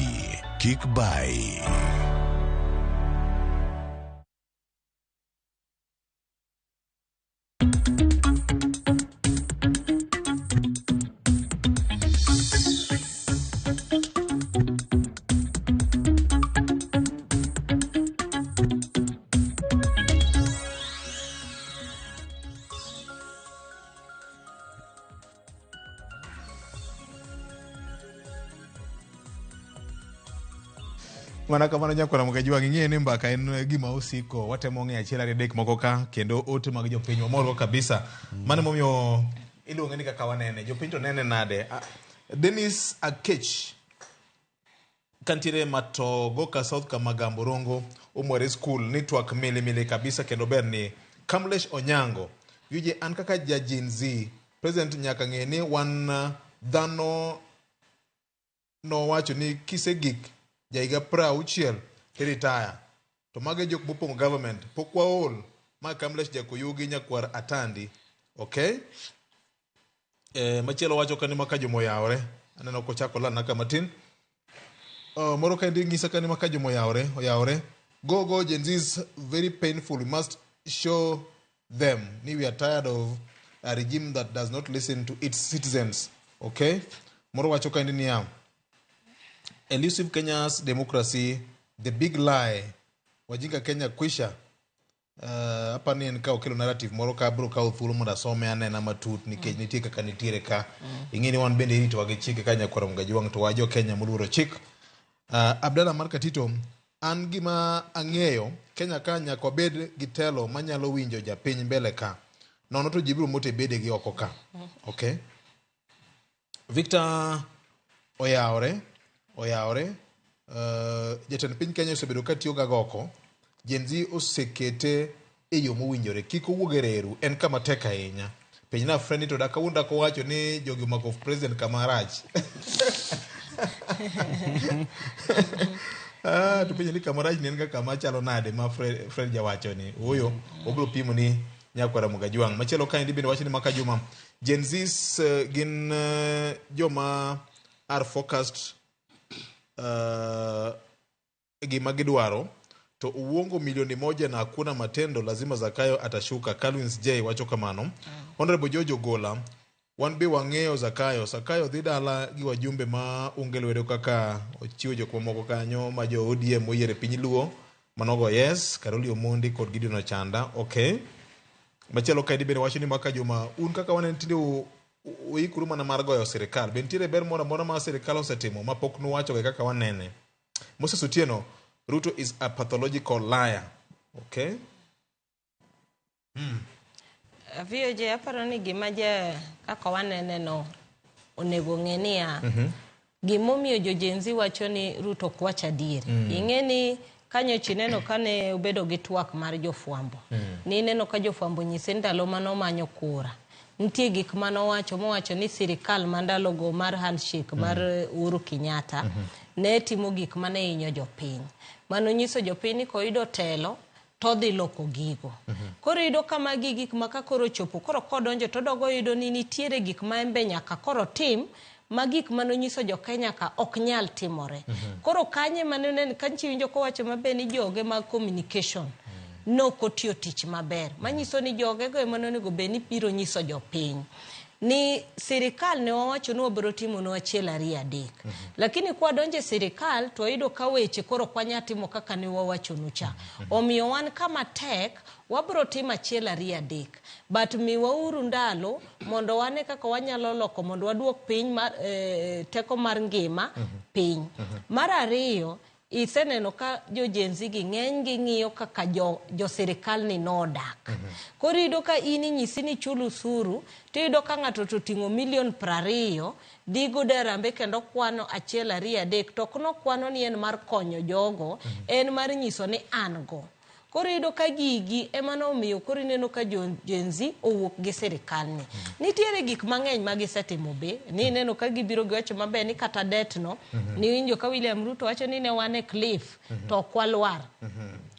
Kik bai. Mana kamano nyakwara Mugajwang' ing'eyo ni mbaka en gima osiko watemo ng'eyo achiel ariyo adek moko ka kendo ote mag jopiny wamorgo kabisa. Mano emomiyo iluonge ni kaka wanene. Jopiny to nene nade? Dennis Akech kantiere Matogo ka South Kamagambo Rongo Omwere School ni twak mili mili kabisa kendo ber ni Kamlesh Onyango yuje an kaka ja Gen Z president nyaka ng'e ni wan dhano nowacho ni kisegik ja higa 60 tiritaya to mago e jok mopong'o government pok waol ma Kamlesh Jakoyugi nyakwar Atandi okay. Machielo wacho kani ma ka Juma oyawore aneno kochako lalna ka matin. Moro kaendi ng'isa kani ma ka Juma oyawore oyawore go go Gen Z is very painful we must show them ni we are tired of a regime that does not listen to its citizens okay. Moro wacho kaendi niya elusive Kenya's democracy the big lie wajinga Kenya kwisha. Apa ni en ka okelo narrative moro ka abiro kawo thuolo mondo asome anena matut nikech nitie kaka nitiere ka. Ing'e ni wan bende iritowa gi chike ka nyakwar Mgajwang' to wa jo Kenya moluoro chik. Abdalla mar Katito, an gima ang'eyo Kenya ka nyaka wabed gi telo manyalo winjo japiny mbele ka. Nono to ji biro moto e bedegi oko ka. Okay. Victor oyawore, oyawore. Jatend piny Kenya osebedo ka tiyo ga goko. Gen Z osekete e yo mowinjore. Kik owuog e reru, en kama tek ahinya. Penj na friend to dak kawuono dak owacho ni jogi omako president kama rach. To penjo ni kama rach ni en ga kama chalo nade ma Fred jawacho ni. Ooyo, obiro pimo ni nyakwara Mugajwang'. Machielo kaendi bende wacho ni maka Juma. Gen Zs gin joma are focused gima gidwaro. To uongo milioni moja na hakuna matendo, lazima Zakayo atashuka. Calvins J wacho kamano. Honorable George Ogola, wan be wang'eyo Zakayo. Zakayo dhi dala gi wajumbe ma onge lwedo kaka ochiwo jok mamoko kanyo ma jo ODM oyiero e piny Luo. Manogo yes, Karoli Omondi kod Gideon Ochanda. Okay. Machielo kaendi bende wacho ni maka Juma, un kaka waneno tinde uikuru mana mar goyo sirikal. Be nitiere ber moro amora ma sirikal osetimo ma pok nuwacho ga kaka wanene? Moses Otieno, Ruto is a pathological liar. Okay. VOJ aparo ni gima ja kaka wanene no onego ng'e niya gimomiyo jo Gen Z wacho ni Ruto ok wach adier. Ing'e ni kanyocha ineno kane obedo gi twak mar jofwambo. Nineno ka jofwambo nyise ndalo manomanyo kura. Nitie gik manowacho mowacho ni sirikal ma ndalogo mar handshake mar Uhuru Kenyatta ne timo gik mane hinyo jopiny. Mano nyiso jopiny ni koyudo telo to odhi loko gigo. Koro iyudo ka magi gik ma ka koro ochopo koro kodonjo todogo oyudo ni nitiere gik ma en be nyaka koro tim ma gik manonyiso jo Kenya ka ok nyal timore. Koro kanye mane kanchi winjo kowacho maber ni joge mag communication nok otiyo tich maber. Manyiso ni jogego ema onego bed ni biro nyiso jopiny ni sirikal ne wawacho ni wabiro timonu achiel ariyo adek. Lakini kwadonjo e sirikal to wayudo ka weche koro ok wanyal timo kaka ne wawachonu cha. Omiyo wan kama tek wabiro timo achiel ariyo adek. But miwauru ndalo mondo wane kaka wanyalo loko mondo waduok piny mar, teko mar ngima piny. Mar ariyo, iseneno ka jo Gen Z gi ng'eny gi ng'iyo kaka jo sirikal ni nodak. Koro iyudo ka in inyisi ni chul usuru, tiyudo ka ng'ato to oting'o milion 20 dhi godo e Harambee kendo kwano achiel ariyo adek to ok nokwano ni en mar konyo jogo, en mar nyiso ni an go. Koro iyudo ka gigi ema nomiyo koro ineno ka jo Gen Z owuok gi sirikal ni. Nitiere gik mang'eny ma gisetimo be, ni ineno ka gibiro giwacho maber ni kata debt no, niwinjo ka William Ruto wacho ni ne wan e cliff to ok walwar.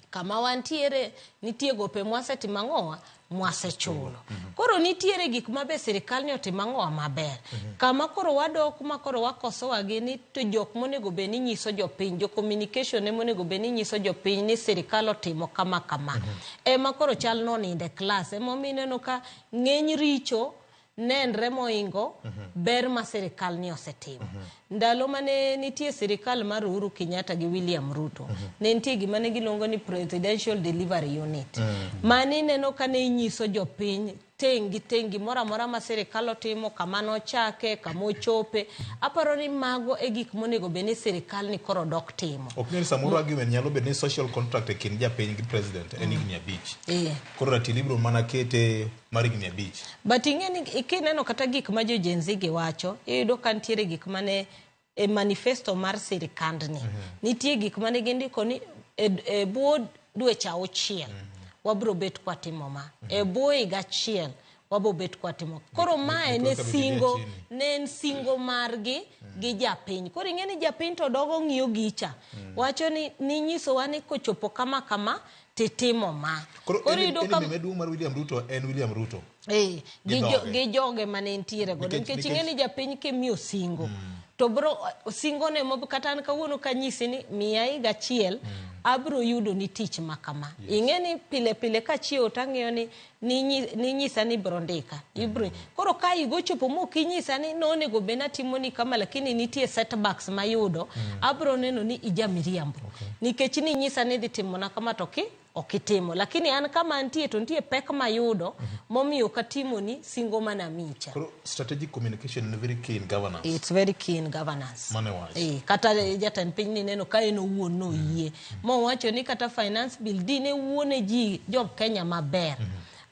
Kama wantiere nitie gope mwasetimo ang'owa mwasechulo. Koro nitiere gik ma be sirikal ni otimo ang'owa maber. Kama koro wadok ma koro wakosowa gi ni to jok monego bed ni nyiso jopiny, jo communication ema onego bed ni nyiso jopiny ni sirikal otimo kama kama. Ema koro chal nonindo e klas. Emomiyo ineno ka ng'eny richo nenre moingo ber ma sirikal ni osetimo. Ndalo mane nitie sirikal mar Uhuru Kenyatta gi William Ruto, ne nitie gima ne giluongo ni Presidential Delivery Unit. Mani ineno ka ne inyiso jopiny teng' gi teng' gimoro amora ma sirikal otimo, kama nochake, kama ochope. Aparo ni mago e gik monego bed ni sirikal ni koro dok timo. Ok ni samoro argument nyalo bedo ni social contract e kind japiny gi president en higni 5. Koro ratil ibiro mana kete mar higni 5. But ing'e ni kineno kata gik ma jo Gen Z gi wacho, iyudo ka nitiere gik mane e manifesto mar sirikandni. Nitie gik mane gindiko ni e bwo dweche 6 wabiro bet kwatimo ma. E bwo higa achiel wabiro bet kwatimo. Koro mae ne singo, ne en singo margi gi japiny. Koro ing'e ni japiny to dogo ng'iyo gicha. Wacho ni ninyisowa ni kochopo kama kama titimo ma. Koro iyudo ka enemy maduong' mar William Ruto en William Ruto. Gi gi joge mane nitiere godo. Nikech ing'e ni japiny kimiyo singo to bro singo ne mo kata an kawuono kanyisi ni miya higa achiel abro yudo ni tich ma kama. Ing'e ni pile pile kachiewo tang'iyo ni ninyisa ni ibro ndika. Ibro. Koro ka higa ochopo mok inyisa ni nonego bed natimo ni kama lakini nitie setbacks mayudo, abro neno ni ija miriambo. Nikech ninyisa ni idhi timona kama to ki ok itimo. Lakini an kama antie to nitie pek mayudo momiyo ok atimoni singo manamicha. Koro strategic communication is very key in governance. It's very key in governance. Mano e wach. Kata jatend piny ni neno ka en owuon noyie. Mowacho ni kata finance bill dine wuone ji jo Kenya maber.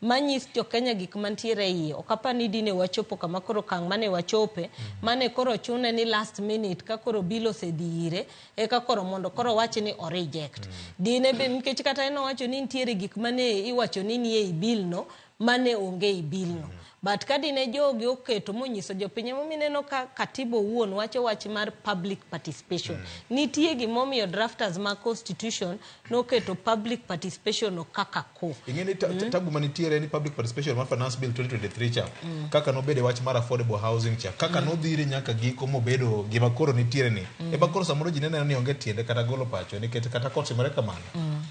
Manyis jo Kenya gik mantiere e iye. Ok apar ni dine wachopo kama koro okang' mane wachope. Mane koro chune ni last minute ka koro bill osedhi ire, eka koro mondo koro wach ni o reject. Dine be nikech kata en owacho ni nitiere gik mane iwacho ni nie i bill no, mane onge i bill no. But ka dine jogi oketo monyiso jopiny emomiyo ineno ka katiba owuon wacho wach mar public participation. Nitie gimomiyo drafters mag constitution noketo public participation no kaka ko. Ing'e ni tabu manitiere ni public participation mar finance bill 2023 cha kaka nobedo e wach mar affordable housing cha kaka nodhire nyaka giko mobedo gima koro nitiere ni ema koro samoro ji neno ni onge tiende kata golo pacho nikech kata kotimore kamano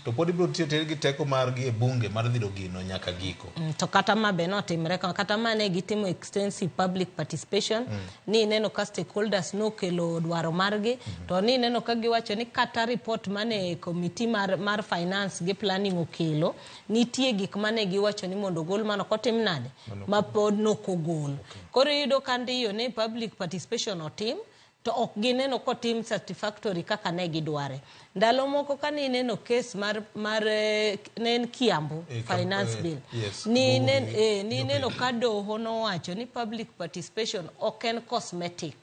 to pod ibiro tiyo gi teko margi e bunge mar dhiro gino nyaka giko. To kata ma be notimre kama kata ma ne gitimo extensive public participation ni ineno ka stakeholders nokelo dwaro margi to ni ineno ka giwacho ni kata report mane committee mar finance gi planning okelo nitie gik mane giwacho ni mondo ogol mano kotim nade ma pod nokogol. Koro iyudo ka ndiyo ne public participation otim to ok gineno kotim satisfactory kaka ne gidware. Ndalo moko kane ineno case mar, mar eh, ne en Kiambu Finance Bill ni inen, ni ineno ka doho nowacho ni public participation ok en cosmetic.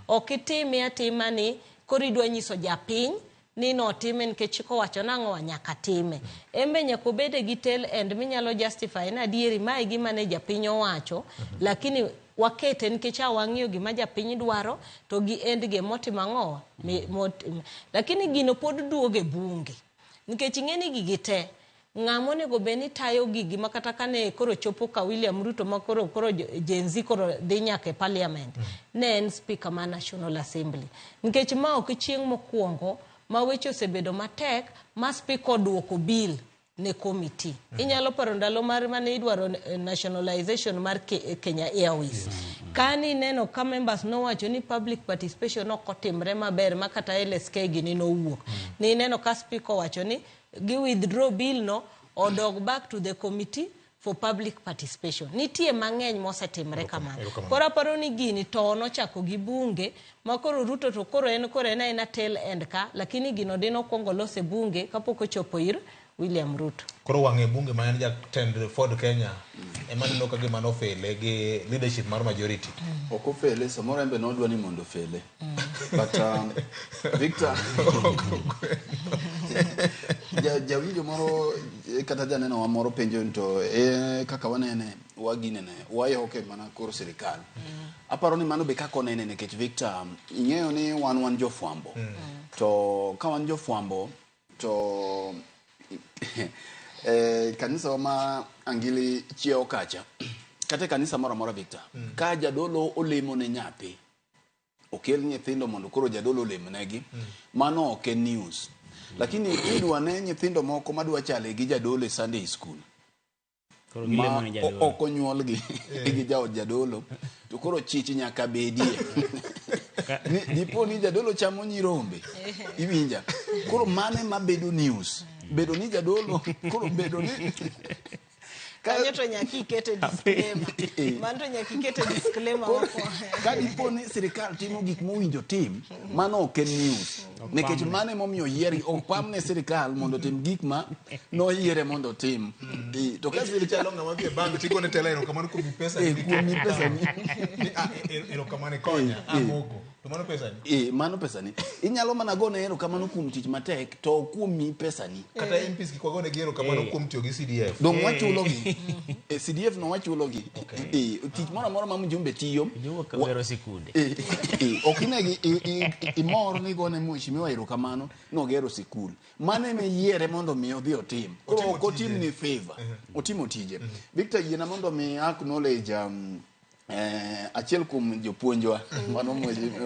Ok itime atima ni koro idwa nyiso japiny ni notime nikech chik owacho nang'owa nyaka time. En be nyaka obede gi tail end minyalo justify ni adieri mae e gima ne japiny owacho lakini wakete nikech a wang'iyo gima japiny dwaro to gi end game motimo ang'owa lakini gino pod duogo e bunge nikech ing'e ni gigi te ng'ama onego bed ni tayo gigi ma kata kane koro chopo ka William Ruto ma koro koro Gen Z koro dhi nyaka e parliament ne en speaker ma National Assembly nikech ma ok chieng' mokwongo ma weche osebedo matek ma speaker oduoko bill ne committee. Inyalo paro ndalo mar mane idwaro nationalization mar Kenya Airways. Kani ineno ka members nowacho ni public participation ok otimre maber ma kata LSK gini nowuok. Ni ineno ka speaker owacho ni gi withdraw bill no odog back to the committee for public participation. Nitie mang'eny mosetimre kamano. Erokamano. Koro aparo ni gini to nochako gi bunge ma koro Ruto to koro en koro en aena tail end ka, lakini gino dine okwongo los e bunge kapok ochopo ir William Ruto. Koro wang'e bunge ma en jatend Ford Kenya ema neno ka gima nofele gi leadership mar majority. Ok ofele, samoro en be nodwa ni mondo ofele. But Victor, jawinjo moro kata janeno wa moro penjo ni to kaka wanene waginene wayoke mana koro sirikal. Aparo ni mano be kaka onene nikech Victor, ing'eyo ni wan jofwambo. To ka wan jofwambo to kanisa ma Angili chiewo kacha kata e kanisa moro amora Victor, ka jadolo olemo ne nyathi okel nyithindo mondo koro jadolo olemnegi, mano ok en news. Lakini idwa ne nyithindo moko madwa chale gi jadolo e Sunday school Koro gilemo ma ne jadolo. ok onyuolgi gi jaod jadolo to koro chich nyaka bedie. Dipo ni jadolo chamo nyirombe, iwinja? Koro mane mabedo news? Bedo ni jadolo koro bedo ni Kanyo to nyaka ikete disclaimer. Mano to nyaka ikete disclaimer mokwongo. Ka dipo ni sirikal timo gik mowinjo tim, mano ok en news. Nikech mano emomiyo oyiergi, ok pam ne sirikal mondo otim gik ma noyiere mondo otim. To ka sirikal Chalo ng'ama dhi e bank tigone tela erokamano kuom pesa ni. Kuom mi pesa ni. Ni, erokamano ikonya, amoko. To mano pesa ni. Mano pesa ni. Inyalo mana gone erokamano kuom tich matek to ok kuom mi pesa ni. Kata MPs kik wagone gi erokamano kuom tiyo gi CDF. Dong wachulogi. CDF no wachulogi. Tich moro amora ma mjumbe tiyo. Gero sikunde. Ok inegi imor ni gone mheshimiwa erokamano nogero sikul. Mano ema yiere mondo mi odhi otim. Koro ok otim ni favor. Otimo tije. Victor yiena mondo mi acknowledge achiel kuom jopuonjwa mano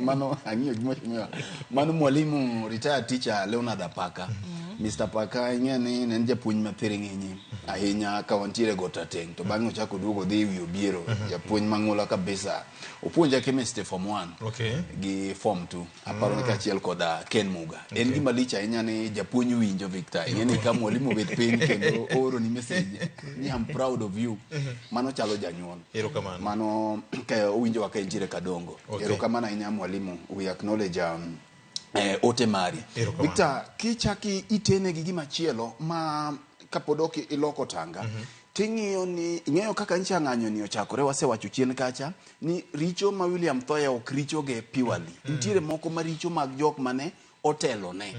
mano ang'iyo gi mheshimiwa mano mwalimu retired teacher Leonard Apaka. Mr. Paka ing'e ni ne en japuonj ma thiring'inyi ahinya ka wantiere Got Rateng' to bang'e ochako oduogo odhi wi Obiero, japuonj mang'ula kabisa. Opuonja chemistry form 1 gi form 2 aparo ni kaachiel koda Ken Muga. En gima lich ahinya ni japuonj winjo Victor. Ing'e ni ka mwalimu obet piny kendo ooroni message ni I'm proud of you. Mano chalo janyuol. Erokamano. Mano ka owinjowa ka entiere Kadongo. Erokamano ahinya mwalimu. We acknowledge ote mari. Victor, kichaki itene gi gimachielo ma kapod ok iloko tanga, ting'iyo ni ing'eyo kaka ncha ng'anyo ni ochakore, wasewacho chien kacha ni richo ma William Thoya ok richoge purely. Nitiere moko maricho mag jok mane otelone.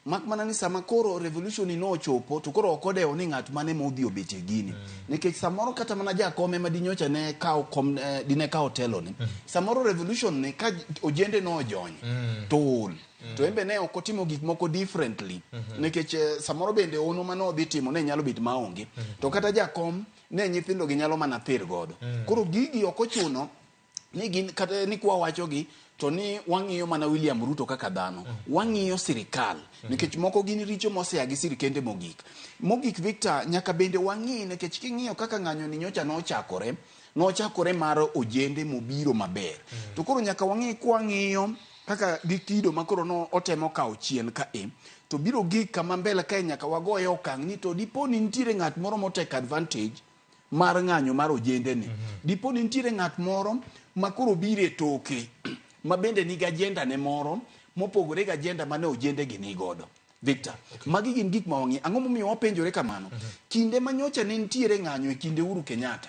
Mak mana ni sama koro revolution ni nochopo to koro ok odewo ni ng'at mane modhi obetie gini. Nikech samoro kata mana jakome ma dinyocha ne kawo kom, dine kawo telone. Samoro revolution ni ka ojende nojony to ol. To en be ne ok otimo gik moko differently. Nikech samoro bende ono mane odhi timo ne nyalo bet maonge. To kata jakom ne nyithindo gi nyalo mana thir godo. Koro gigi ok ochuno ni gin kata ni kwa wachogi to ni wang'iyo mana William Ruto kaka dhano. Wang'iyo sirikal. Nikech moko gin richo mosea gi sirikende mogik. Mogik Victor, nyaka bende wang'i nikech king'iyo kaka ng'anyo ni nyocha nochakore, nochakore mar ojende mobiro maber. To koro nyaka wang'i kwang'iyo kaka gi kido ma koro no otemo kawo chien ka e, to biro gik kama mbele kae nyaka wagoye okang' ni to dipo ni nitiere ng'at moro motake advantage mar ng'anyo mar ojende ni. Dipo ni nitiere ng'at moro ma koro biro e toke. ma bende nigi agenda ne moro mopogore gi agenda mane ojende gi ni godo. Victor, magi gin gik ma wang'e. Ang'o momiyo wapenjore kamano? Kinde ma nyocha ne nitiere ng'anyo e kinde Uhuru Kenyatta,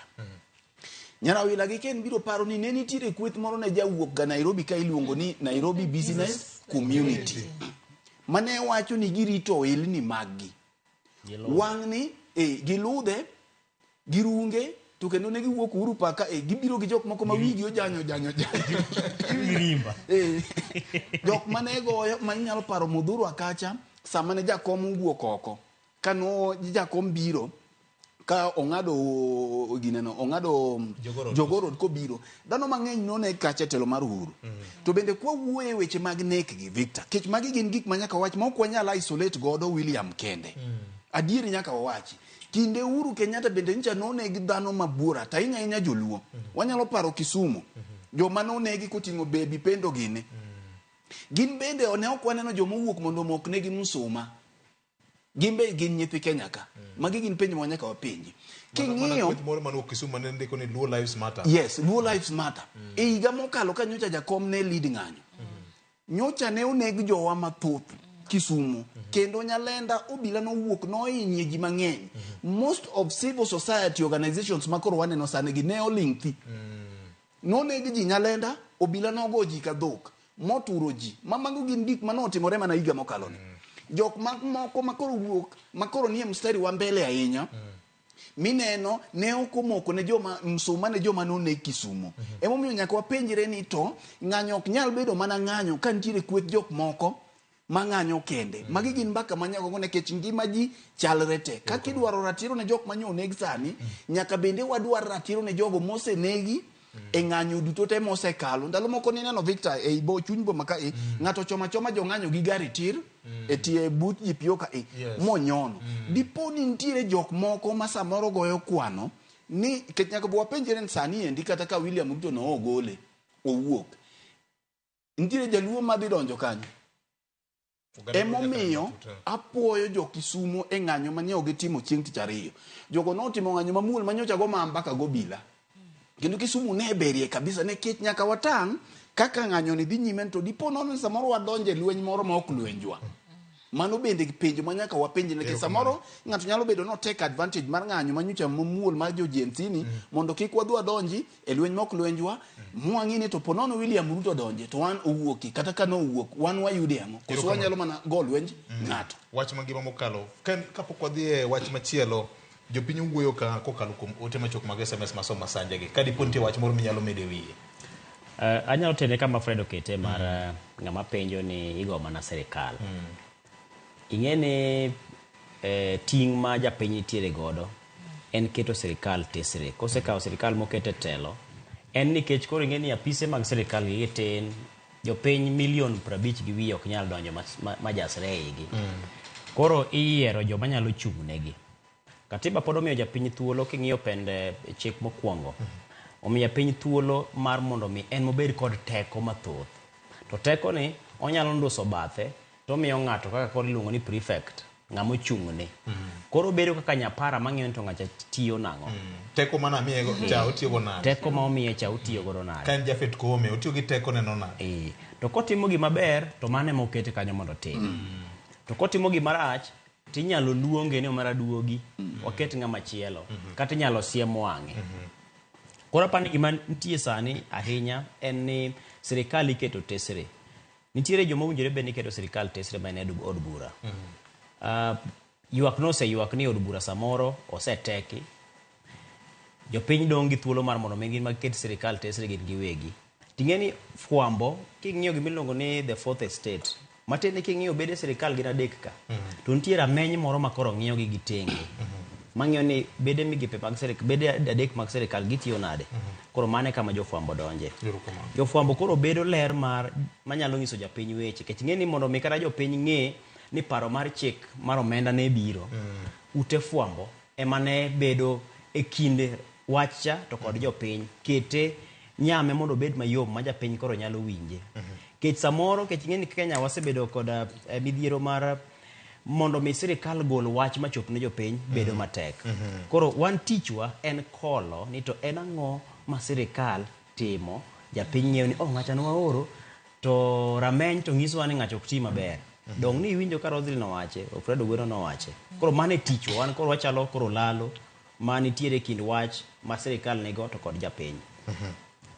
Nyarawila gi Ken biro paro ni ne nitiere kweth moro ne jawuok ga Nairobi ka iluongo ni Nairobi Business Community mane wacho ni girito ohelni maggi. Wang'ni eh, giludhe girunge to kendo ne giwuok Uhuru Park ka eh, gibiro gi jok moko ma wigi ojanyo ojanyo ojanyo. Mirimba. Eh, jok mane goyo ma inyalo paro Mudhuru Akacha sama ne jakom owuok oko kano jakom biro ka ong'ado gineno ong'ado Jogoo Road. Jogoo Road kobiro dhano mang'eny none kacha e telo mar Uhuru to bende kwa wuoye e weche mag nek gi Victor kech magi gin gik ma nyaka wach ma ok wanyal isolate godo William kende adieri nyaka wawachi kinde Uhuru Kenyatta bende nyicha noneg dhano mabuora to ahinya ahinya joluo wanyalo paro Kisumu joma nonegi koting'o Baby Pendo gini gin bende ne ok waneno joma owuok mondo omok negi msuma gin be gin nyithi Kenya ka magi gin penjo ma nyaka wapenji king'iyo kweth moro manowuok Kisumu mane ndiko ni Luo Lives Matter. Yes, Luo Lives Matter. E higa mokalo ka nyocha jakom ne lead ng'anyo. Nyocha ne oneg jowa mathoth Kisumu kendo Nyalenda obila nowuok nohinye ji mang'eny. Most of civil society organizations ma koro waneno sani gi ne oling' thi. Noneg ji Nyalenda, obila nogo ji ka dhok, moturo ji. Ma mago gin gik manotimore mana higa mokalo ni. Jok moko makoro wuok, makoro nie mstari wa mbele ahinya, mineno ne ok omoko ne joma msuma ne joma noneg Kisumu. Emomiyo nyaka wapenjre ni to ng'anyo ok nyal bedo mana ng'anyo ka nitiere kweth jok moko ma ng'anyo kende. Magi gin mbaka ma nyaka go nikech ngima ji chalre te. Kaka idwaro ratiro ne jok manyo oneg sani, nyaka bende wadwar ratiro ne jogo mosenegi e ng'anyo duto te mosekalo. Ndalo moko nineno Victor ei bo chuny boma ka e, ng'ato choma choma jong'anyo gi gari tir e tie but GPO ka e, monyono. Dipo ni nitiere jok moko ma samoro goyo kwano ni kech nyaka be wapenjre ni sani endi kata ka William Ruto no ogole owuok nitiere jaluo madhi donjo kanyo emomiyo apuoyo jo Kisumo e ng'anyo mane ok gitimo chieng' tich ariyo. Jogo notimo ng'anyo mamuol manyocha go ma mbaka gobila. Kendo Kisumu ne berie kabisa nikech nyaka watang' kaka ng'anyo ni dhi nyime to dipo nono ni samoro wadonje e lweny moro ma ok lwenjwa. Mano bende penjo ma nyaka wapenje nikech samoro ng'ato nyalo bedo no take advantage mar ng'anyo manyocha mamuol mar jo Gen Z ni mondo kik wadhi wadonji e lweny ma ok lwenjwa mwang'i ni to po nono William Ruto donje to wan owuoki kata ka nowuok wan wayude ang'o koso wanyalo mana go lwenj ng'ato. Wach mangima mokalo kapok wadhi e wach machielo jopiny owuoyo ka kokalo kuom ote machuok mag SMS masomo masanja gi ka dipo nitie wach moro minyalo medo e wiye. Anyalo tene kama Fred okete mar ng'ama penjo ni igo mana sirikal. Ing'e ni ting' ma japiny nitiere godo en keto sirikal tesre. Kosekawo sirikal mokete telo, en nikech koro ing'e ni apise mag sirikal gi tin, jopiny milion 50 gi wiye ok nyal donjo ma jasre e igi. Koro iyiero joma nyalo chung' negi. Katiba pod omiyo japiny thuolo king'iyo pend chik mokwongo. Omiyo japiny thuolo mar mondo mi en mobed kod teko mathoth. To teko ni onyalo nduso bathe to omiyo ng'ato kaka koro iluongo ni prefect, ng'ama ochung'ne. Koro obedo kaka nyapara mang'iyo ni to ng'acha tiyo nang'o. Teko mana miye go cha otiyo go nade? Teko ma omiye cha otiyo godo nade? Ka en Japhet Koome otiyo gi teko neno nade? To kotimo gima ber to mano ema okete kanyo mondo otim. To kotimo gima rach tinyalo luonge ni omera duogi waket ng'ama chielo kata inyalo siem wang'e. Koro apani gima nitie sani ahinya en ni sirikal iketo tesre. Nitiere joma owinjore bed ni keto sirikal tesre ma en od bura. Ywak noseyuak ni od bura samoro oseteki. Jopiny dong' gi thuolo mar mondo mi gin magiket sirikal tesre gin giwegi. Ting'e ni fwambo king'iyo gima iluongo ni the fourth estate matiende king'iyo bede sirikal gin adek ka to nitie rameny moro ma koro ng'iyo gi tenge mang'iyo ni bede migepe mag sirikal bede adek mag sirikal gitiyo nade. Koro mano e kama jofwambo donje. Jofwambo koro bedo ler mar manyalo nyiso japiny weche nikech ing'e ni mondo mi kata jopiny ng'e ni paro mar chik mar omenda ne biro ute fwambo ema ne bedo e kind wach cha to kod jopiny kete nyame mondo obed mayom ma japiny koro nyalo winje. Kech samoro kech ing'e ni Kenya wasebedo kod midhiero mar mondo mi sirikal gol wach machop ne jopiny bedo matek. Koro wan tichwa en kolo ni to en ang'o ma sirikal timo japiny ng'eyo ni oh ng'acha nwaoro To rameny to nyisowa ni ng'ato ok ti maber. Dong' ni iwinjo ka Roselyn owache, Alfredo Gweno nowache. Koro mano e tichwa, wan koro wachalo koro lalo ma nitiere e kind wach ma sirikal nigo to kod japiny.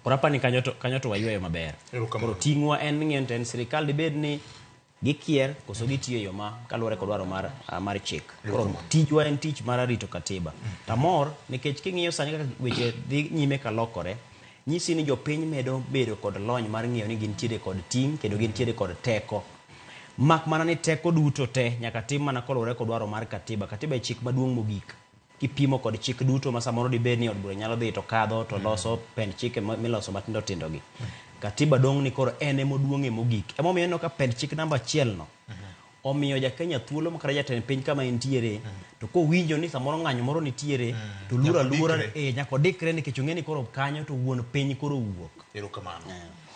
Koro apani ni kanyo to, kanyo to wayweyo maber. Koro ting'wa en ng'iyo ni to en sirikal dibed ni gikier koso gitiyo e yo ma kaluwore kod dwaro mar, mar chik. Koro tijwa en tich mar rito katiba. Tamor nikech king'iyo sani kaka weche dhi nyime ka lokore, nyisi ni jopiny medo bedo kod lony mar ng'eyo ni gintiere kod ting' kendo gintiere kod teko. Mak mana ni teko duto te nyaka tim mana koluwore kod dwaro mar katiba. Katiba e chik maduong' mogik kipimo kod chik duto ma samoro dibed ni od bura nyalo dhi to kadho to loso pend chike miloso matindo tindo gi. Katiba dong' ni koro en emoduong'e mogik. Emomiyo ineno ka pend chik namba achiel no omiyo ja Kenya thuolo ma kata jatend piny kama entiere to kowinjo ni samoro ng'anyo moro nitiere to luor aluora eh, nyaka odikre nikech ong'e ni koro kanyo to wuon piny koro owuok. Erokamano.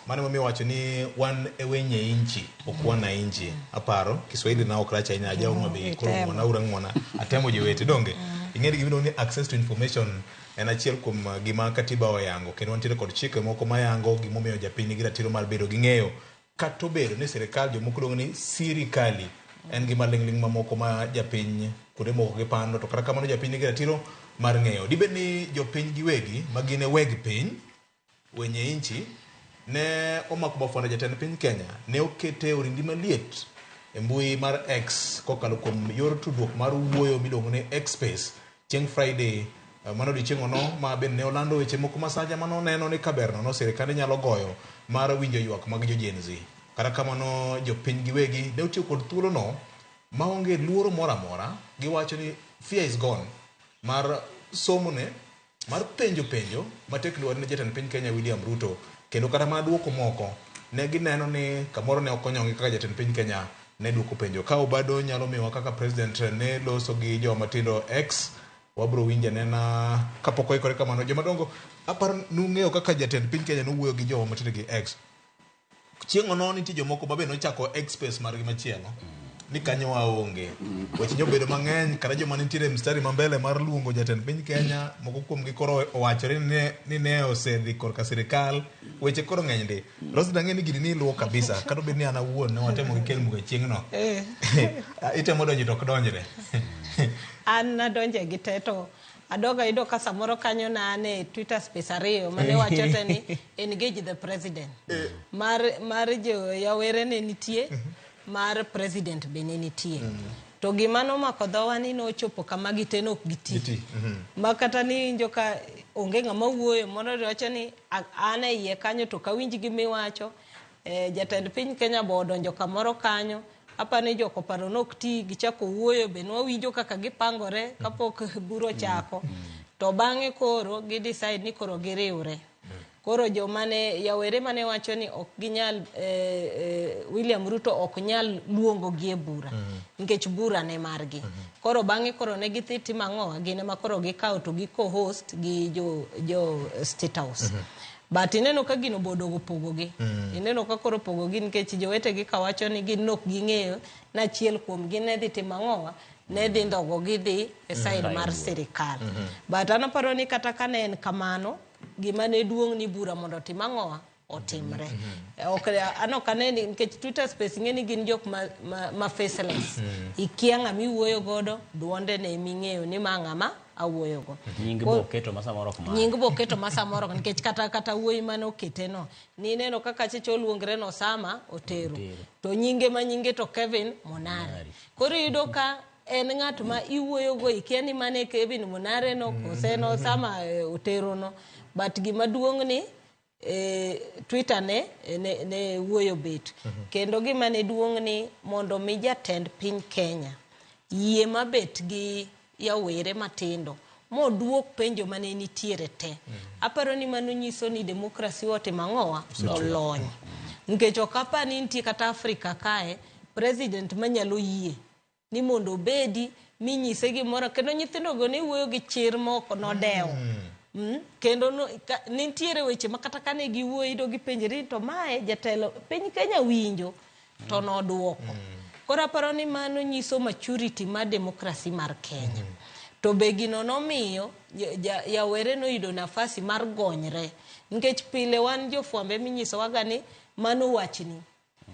Mano emomiyo iwacho ni wan e wenye inchi ok wananchi. Aparo Kiswahili na ok rach ahinya ajawa ma be koro ng'uona ura ng'uona atemo jowete donge. Ing'e ni gima iluongo ni access to information en achiel kuom gima katiba oyango kendo wantiere kod chike moko mayango gimomiyo japiny nigi ratiro mar bedo gi ng'eyo kata obedo ni sirikal jomoko luongo ni sirikali en gima ling'ling' mamoko ma japiny kuonde moko gipando to kata kamano japiny nigi ratiro mar ng'eyo. Dibed ni jopiny giwegi ma gin e weg piny wenye inchi ne omako mafuanda jatend piny Kenya ne okete orindi maliet e mbui mar X kokalo kuom yor tudruok mar wuoyo miluongo ni X Space chieng' Friday mano odiochieng' ono ma bende ne olando weche moko masaja mane oneno ni kaber nono sirikande nyalo goyo mar winjo ywak mag jo Gen Z. Kata kamano jopiny giwegi ne otiyo kod thuolono maonge luoro moro amora giwacho ni fear is gone mar somone mar penjo penjo matek lwar ne jatend piny Kenya William Ruto kendo kata mana duoko moko ne gineno ni kamoro ne ok onyongi kaka jatend piny Kenya ne duoko penjo. Ka Obado nyalo miyowa kaka president ne loso gi joma matindo X wabro winjo anena kapok oikore kamano. Joma dongo aparo nung'eyo kaka jatend piny Kenya nowuoyo gi joma matindo gi X. Chieng' ono nitie jomoko ma be nochako X space margi machielo ni kanyo waonge. Weche nyobedo mang'eny kata joma nitiere e mstari ma mbele mar luongo jatend piny Kenya moko kuomgi koro owachore ni ne, ni ne osedhi korka sirikal. Weche koro ng'eny ndi. Rose dang'e ni gini ni iluwo kabisa kata obed ni an awuon ne watemo gi kel muga chieng'no. Itemo donjo to ok donjre. An nadonje gi te to adogo ayudo ka samoro kanyo na an e Twitter space ariyo mane wacho te ni engage the president. Mar, mar jo yawere ne nitie, mar president be ne nitie. To gima nomako dhowa ni nochopo kama gite ne ok giti. Giti. Ma kata niwinjo ka onge ng'ama wuoyo moro wacho ni an e iye kanyo to ok awinj gimiwacho. Eh, jatend piny Kenya bo odonjo kamoro kanyo. Apani jokoparo ne ok ti gichako wuoyo be nwawinjo kaka gipangore kapok bura ochako. To bang'e koro gi decide ni koro giriwre. Koro joma ne yawere mane wacho ni ok ginyal eh, eh, William Ruto ok nyal luongo gi e bura nikech bura ne margi. Koro bang'e koro ne gidhi timo ang'o? Gin ema koro gikawo to gi co-host gi jo, jo State House. But ineno ka gino bodogo pogogi. Ineno ka koro pogogi nikech jowetegi ka wacho ni gin nok ging'eyo ni achiel kuomgi ne dhi timo ang'owa ne dhi ndhogo gidhi e side mar sirikal. But an aparo ni kata ka ne en kamano, gima ne duong' ni bura mondo otim ang'owa otimre. Ok, an ok ane ni nikech Twitter space ing'e ni gin jok ma, ma, ma faceless. Ikia ng'ama iwuoyo godo, duonde ne eming'eyo ni ma ng'ama awuoyogo. Nying bo oketo ma samoro ok mare. Nying bo oketo ma samoro ok nikech kata kata wuoyi mane okete no nineno kaka cheche oluongre no Osama Otero. To nyinge ma nyinge to Kevin Monare. Koro iyudo ka en ng'at ma iwuoyogo ikia ni mane Kevin Monare no kose en Osama Otero no. But gima duong' ni Twitter ne, ne, ne wuoyo bet. Kendo gima ne duong' ni mondo mi jatend piny Kenya yie mabet gi yawere matindo moduok penjo mane nitiere te. Aparo ni mano nyiso ni demokrasi otimo ang'owa? Olony. Nikech ok apar ni nitie kata Afrika kae president manyalo yie ni mondo obedi minyise gimoro kendo nyithindo go ne wuoyo gi chir mok nodewo. Kendo no, ka, nitiere weche ma kata kane giwuoyo iyudo gipenjore ni to mae jatelo piny Kenya winjo to noduoko. Koro aparo ni mano nyiso maturity mar demokrasi mar Kenya. To be gino nomiyo yawere noyudo nafasi mar gonyre. Nikech pile wan jofwambo eminyisowaga ni mano wachni,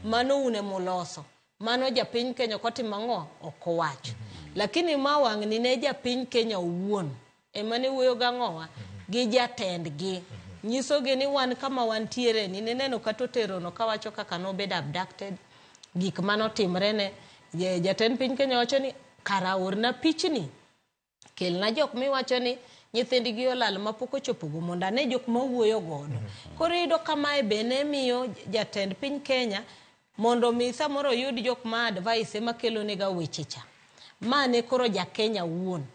mano un emuloso, mano japiny Kenya ok otimo ang'o, ok owacho. Lakini ma wang'ni ne japiny Kenya owuon ema ne wuoyo gang'owa gi jatendgi. Nyisogi ni wan kama wantiere ni nineno kata oterono kawacho kaka nobedo abducted, gik manotimre ne. Jatend piny Kenya wacho ni kara orna pichni, kelna jok miwacho ni nyithindgi olal mapok ochopogo mondo ane jok mawuoyo godo. Koro iyudo ka mae be ne miyo jatend piny Kenya mondo mi samoro oyud jok ma advice ema kelonega weche cha. Ma ne koro ja Kenya wuon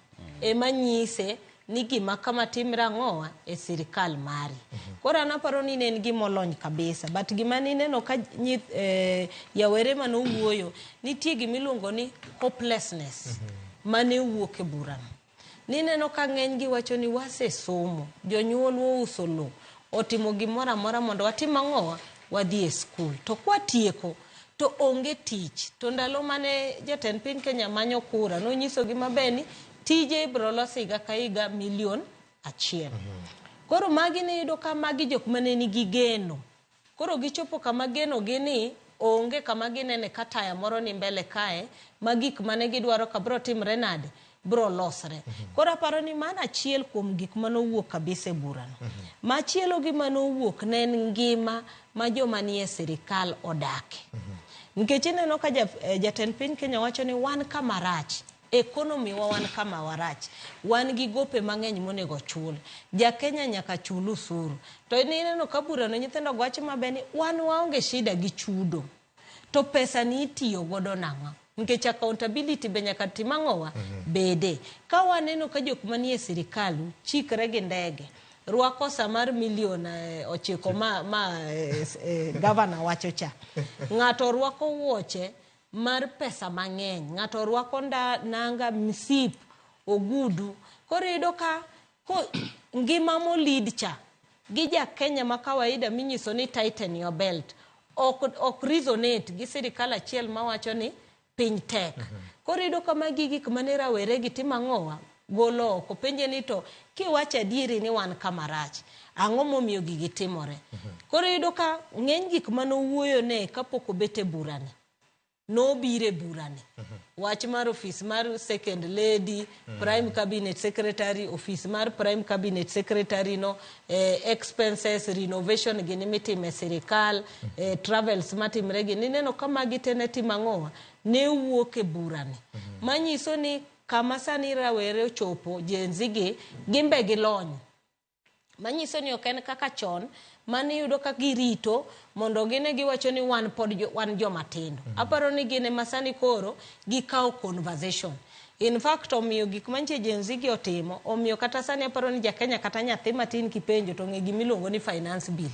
ema nyise ni gima kama timre ang'owa e sirikal mari. Koro an aparo ni ne en gima olony kabisa. But gima nineno ka yawere mane owuoyo, nitie gima iluongo ni hopelessness mane wuok e burano. Nineno ka ng'eny gi wacho ni wasesomo, jonyuol ouso lowo, otimo gimoro amora mondo watim ang'owa, wadhi e skul. To kwatieko, to onge tich. To ndalo mane jatend piny Kenya manyo kura, nonyisogi maber ni tije ibiro los higa ka higa milion 1. Koro magi niyudo ka magi jok mane nigi geno. Koro gichopo kama geno gi ni onge kama ginene ka taya moro ni mbele kae, ma gik mane gidwaro ka bro timre nade, bro losre. Koro aparo ni mano achiel kuom gik manowuok kabisa e burano. Machielo gima nowuok ne en ngima ma joma nie sirikal odake. Nikech ineno ka jatend piny Kenya wacho ni wan kama rach, economy wa wan kama warach, wan gi gope mang'eny monego chul. Ja Kenya nyaka chul usuru. To ineno ka burano nyithindo go wacho maber ni wan waonge shida gi chudo. To pesa ni itiyo godo nang'o? Nikech accountability be nyaka tim ang'owa? Bede. Ka waneno ka jok manie sirikal chikre gi ndege, rwako sa mar milion 9 ma governor wacho cha. Ng'ato rwako wuoche mar pesa mang'eny, ng'ato rwako nanga, msip, ogudu. Koro iyudo ka ngima molid cha gi ja Kenya ma kawaida minyiso ni tighten your belt ok resonate gi sirikal achiel mawacho ni piny tek. Koro iyudo ka magi gik mane rawere gi timo ang'owa golo oko. Penje ni to kiwacho adieri ni wan kama rach, ang'o momiyo gigi timore? Koro iyudo ka ng'eny gik manowuoyo ne kapok obet e burani, nobiro e burani. Wach mar ofis mar second lady, prime cabinet secretary, ofis mar prime cabinet secretary no, expenses, renovation gini mitime sirikal, travels matimre gini. Ineno ka magi te ne timo ang'owa? Ne wuok e burani. Manyiso ni kama sani rawere ochopo, Gen Z gi, gimbe gilony. Manyiso ni ok en kaka chon, mane iyudo ka girito mondo gine giwacho ni wan pod wan joma tindo. Aparo ni gin ema sani koro gikawo conversation. In fact, omiyo gik mantie Gen Z gi otimo, omiyo kata sani aparo ni ja Kenya kata nyathi matin kipenjo to ng'e gimiluongo ni finance bill.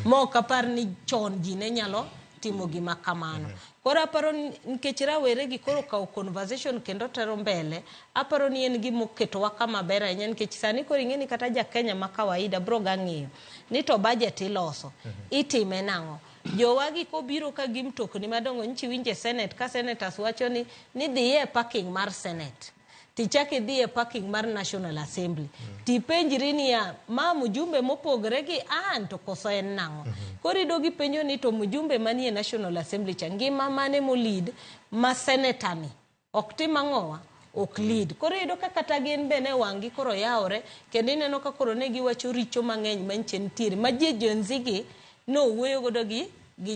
Ma ok apar ni chon ji ne nyalo timo gima kamano. Koro aparo ni nikech rawere gi koro kawo conversation kendo tero mbele, aparo ni en gima oketowa kama ber ahinya nikech sani koro ing'e ni kata ja Kenya ma kawaida bro ga ng'iyo ni to budget iloso, itime nang'o. Jowagi kobiro ka gi mtokni madongo, nyichi winje Senate ka senators wacho ni dhiye e parking mar Senate. Tichak idhi e parking mar National Assembly. Tipenjri niya, ma mjumbe mopogre gi an to koso en nang'o? Koro iyudo gipenjo ni to mjumbe manie National Assembly cha ngima mane molid ma senator ni ok tim ang'owa? Ok lead. Koro iyudo ka kata gin be ne wang'gi koro yawore, kendo ineno ka koro ne giwacho richo mang'eny manyiche nitiere ma ji Gen Z gi nowuoyo godo gi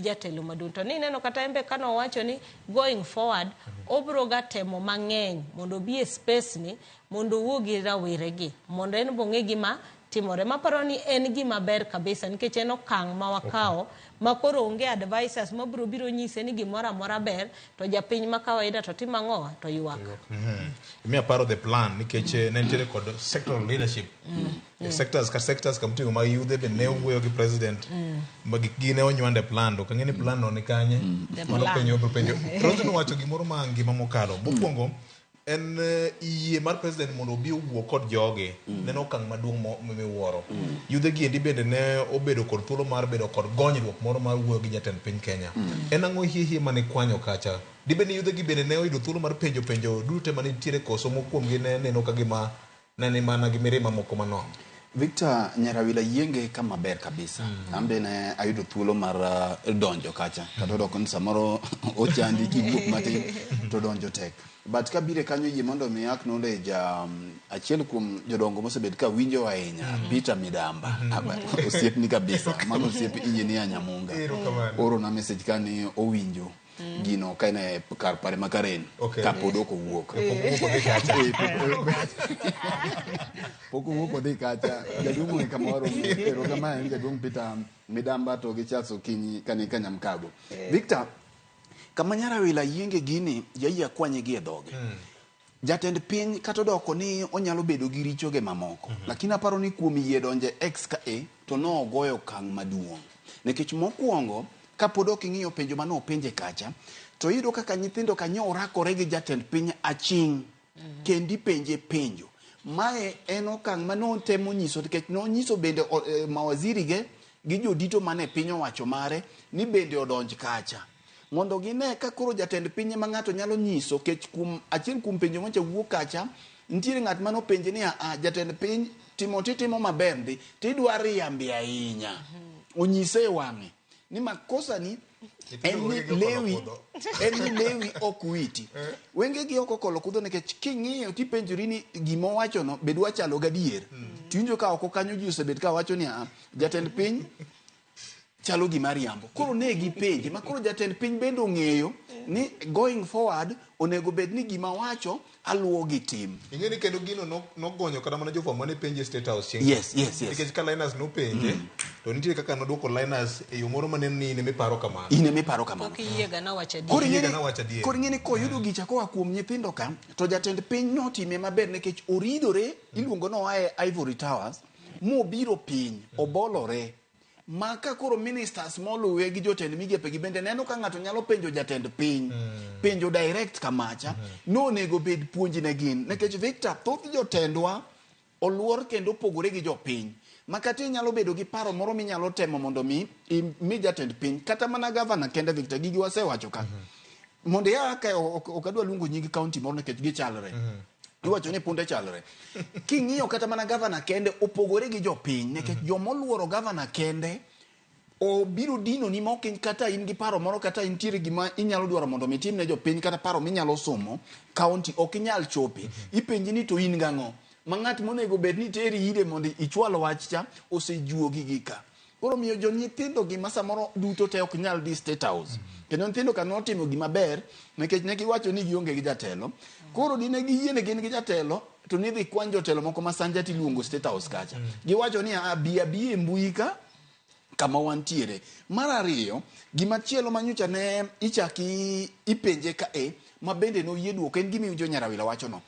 jatelo maduong'. To nineno kata en be kanowacho ni going forward, obro ga temo mang'eny mondo obi e space ni, mondo owuo gi rawere gi, mondo en bo ong'e gima timore. Maparo ni en gima ber kabisa nikech en okang' ma wakawo ma koro onge advisors mabro biro nyise ni gimoro amora ber, to japiny ma kawaida to timo ang'owa to ywak. Miya paro the plan nikech ne nitiere kod sectoral leadership. Sectors ka sectors kamtingo mag yudhe be ne owuoyo gi president. Ma gik gi ne onywande plan to kang'e ni plan no ni kanye. Mano penjo obro penjo. Rose nowacho gimoro ma ngima mokalo. Mokwongo en yie mar president mondo obi owuo kod joge. Neno okang' maduong' miwuoro. Yudhe gi endi bende ne obedo kod thuolo mar bedo kod gonyruok moro mar wuoyo gi jatend piny Kenya. En ang'o hie mane kwanyo kacha? Dibed ni yudhe gi bende ne oyudo thuolo mar penjo penjo duto mane nitiere koso mokuomgi ne neno ka gima ne ni mana gi mirima moko manono. Victor Nyarawila yienge kama ber kabisa. An be ne ayudo thuolo mar donjo kacha. Kata odoko ni samoro ochandi kiwuok matin to donjo tek. But kabire kanyo yie mondo mi acknowledge achiel kuom jodongo mosebet ka winjo ahinya, Peter Midamba. Aba, osiepni kabisa. Mano osiep engineer Nyamunga. Erokamano. Oro na message ka ni owinjo gino ka en e kar pare ma Karen. Kapod ok owuok. Pok owuok odhi kacha. Pok owuok odhi kacha. Jaduong' ong'e kama waromo. Erokamano ahinya jaduong' Peter Midamba to gi Charles Okinyi kani Kanyamkago. Victor, kama Nyarawila yienge gini, yayie akwanye gi e dhoge. Jatend piny kata odoko ni onyalo bedo gi richoge mamoko. Lakini aparo ni kuom yie donje X ka E to nogoyo okang' maduong'. Nikech mokwongo, kapod ok ing'iyo penjo mane openje kacha, to iyudo kaka nyithindo ka nyo orakore gi jatend piny aching' kendi penje penjo. Mae en okang' mane otemo nyiso nikech nonyiso bende mawaziri ge gi jodito mane piny owacho mare ni bende odonj kacha. Mondo gine ka koro jatend piny ema ng'ato nyalo nyiso kech kuom achiel kuom penjo manyocha wuok kacha, nitiere ng'at mane openje ni a jatend piny timo titimo maber ndi tidwa riambi ahinya. Onyise e wang'e ni makosa ni en ni lewi en ni lewi ok witi. Wenge gi ok okolo kudho nikech king'iyo tipenjori ni gima owacho no be dwa chalo gadier. Tiwinjo ka oko kanyo ji osebet ka wacho ni a jatend piny chalo gima riambo. Koro ne gipenje ma koro jatend piny bende ong'eyo ni going forward onego bed ni gima wacho aluwo gi tim. Ing'e ni kendo gino nogonyo kata mana jofwambo mane penje State House chieng' Yes. Nikech ka Linus nopenje, to nitie kaka nodwoko Linus e yo moro maneno ni in ema iparo kamano. In ema iparo kamano. Pok iyiega nawacho adier. Koro ing'e Iyiega nawacho adier. Koro ing'e ni koyudo gicha koa kuom nyithindo ka, to jatend piny notime maber nikech oridore, iluongo ni oa e Ivory Towers, mobiro piny, obolore. Ma ka koro ministers moluwe gi jotend migepe gi bende neno ka ng'ato nyalo penjo jatend piny, penjo direct kamacha, nonego bed puonj ne gin. Nikech Victor, thoth jotendwa oluor kendo opogore gi jopiny. Ma kata inyalo bedo gi paro moro minyalo temo mondo mi imi jatend piny, kata mana gavana kende Victor, gigi wasewacho ka. Mondo ia ka ok adwa luongo nying county moro nikech gichalre. Iwacho ni punde chalre. King'iyo kata mana gavana kende opogore gi jopiny nikech jomoluoro gavana kende obiro dino ni mok kata in gi paro moro kata intiere gima inyalo dwaro mondo mi itim ne jopiny kata paro minyalo somo county ok inyal chope. Ipenji ni to in gang'o? Ma ng'at monego bed ni teri ire mondo ichwal wach cha osejuogi gi ka. Koro miyo jo nyithindo gima samoro duto te ok nyal dhi State House. Kendo nyithindo ka notimo gima ber nikech ne giwacho ni gionge gi jatelo. Koro dine giyie ni gin gi jatelo to nidhi kwany jotelo moko ma sanja tiluongo State House kacha. Giwacho ni a bi abi e mbui ka kama wantiere. Mar ariyo, gima chielo manyocha ne ichaki ipenje ka e ma bende noyie duoko en gima iwinjo Nyarawila wacho no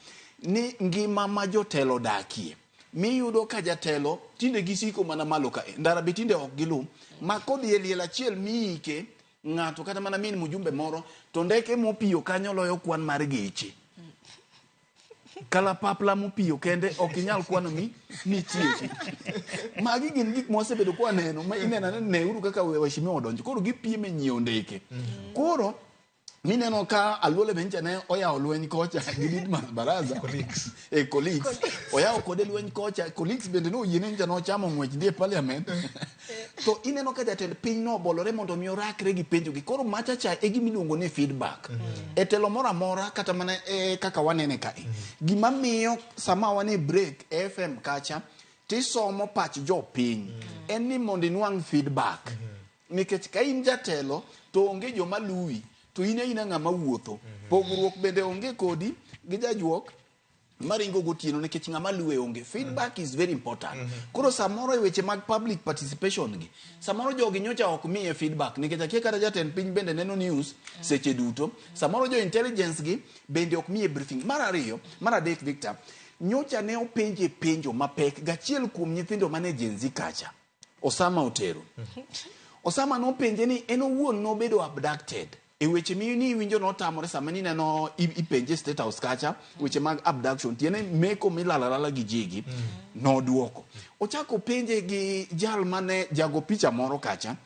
ni ngima ma jotelo odakie. Miyudo ka jatelo tinde gisiko mana malo ka e ndara be tinde ok gilu ma kodhi e liel achiel miike ng'ato kata mana min mjumbe moro to ndeke mopiyo kanyo loyo kwan mar geche. Kalapapla mopiyo kende ok inyal kwano mi nitieki. Magi gin gik mwasebedo kwa neno ma ineno ane neuru kaka waheshimiwa odonjo. Koro gipiem e nyiewo ndeke. Koro mineno ka Aluole Bencha ne oyawo lweny kocha gi Didmas Baraza. Colleagues. Colleagues. Oyawo kode lweny kocha. Colleagues bende noyie ni nochamo ng'wech dhi e parliament. To ineno ka jatend piny nobolore mondo mi orakre gi penjo gi. Koro macha cha e gima iluongo ni feedback. E telo moro amora kata mana e kaka wanene kae. Gima miyo sama wan e break e FM kacha tisomo pach jopiny. En ni mondo inwang' feedback. Nikech ka in jatelo to onge joma luwi to in aina ng'ama wuotho. Pogruok bende onge kodi gi jajuok maringo gotieno nikech ng'ama luwe onge. Feedback is very important. Koro samoro e weche mag public participation gi, samoro jogi nyocha ok miye feedback nikech akia kata jatend piny bende neno news seche duto. Samoro jo intelligence gi bende ok miye briefing. Mar ariyo, mar adek Victor, nyocha ne openje penjo mapek gachiel kuom nyithindo mane Gen Z kacha. Osama Otero. Osama nopenje ni en owuon nobedo abducted. E weche mi ni iwinjo notamore sama nineno ipenje State House kacha weche mag abduction tiende meko milalalala gi jigi noduoko. Ochako penje gi jal mane jago picha moro kacha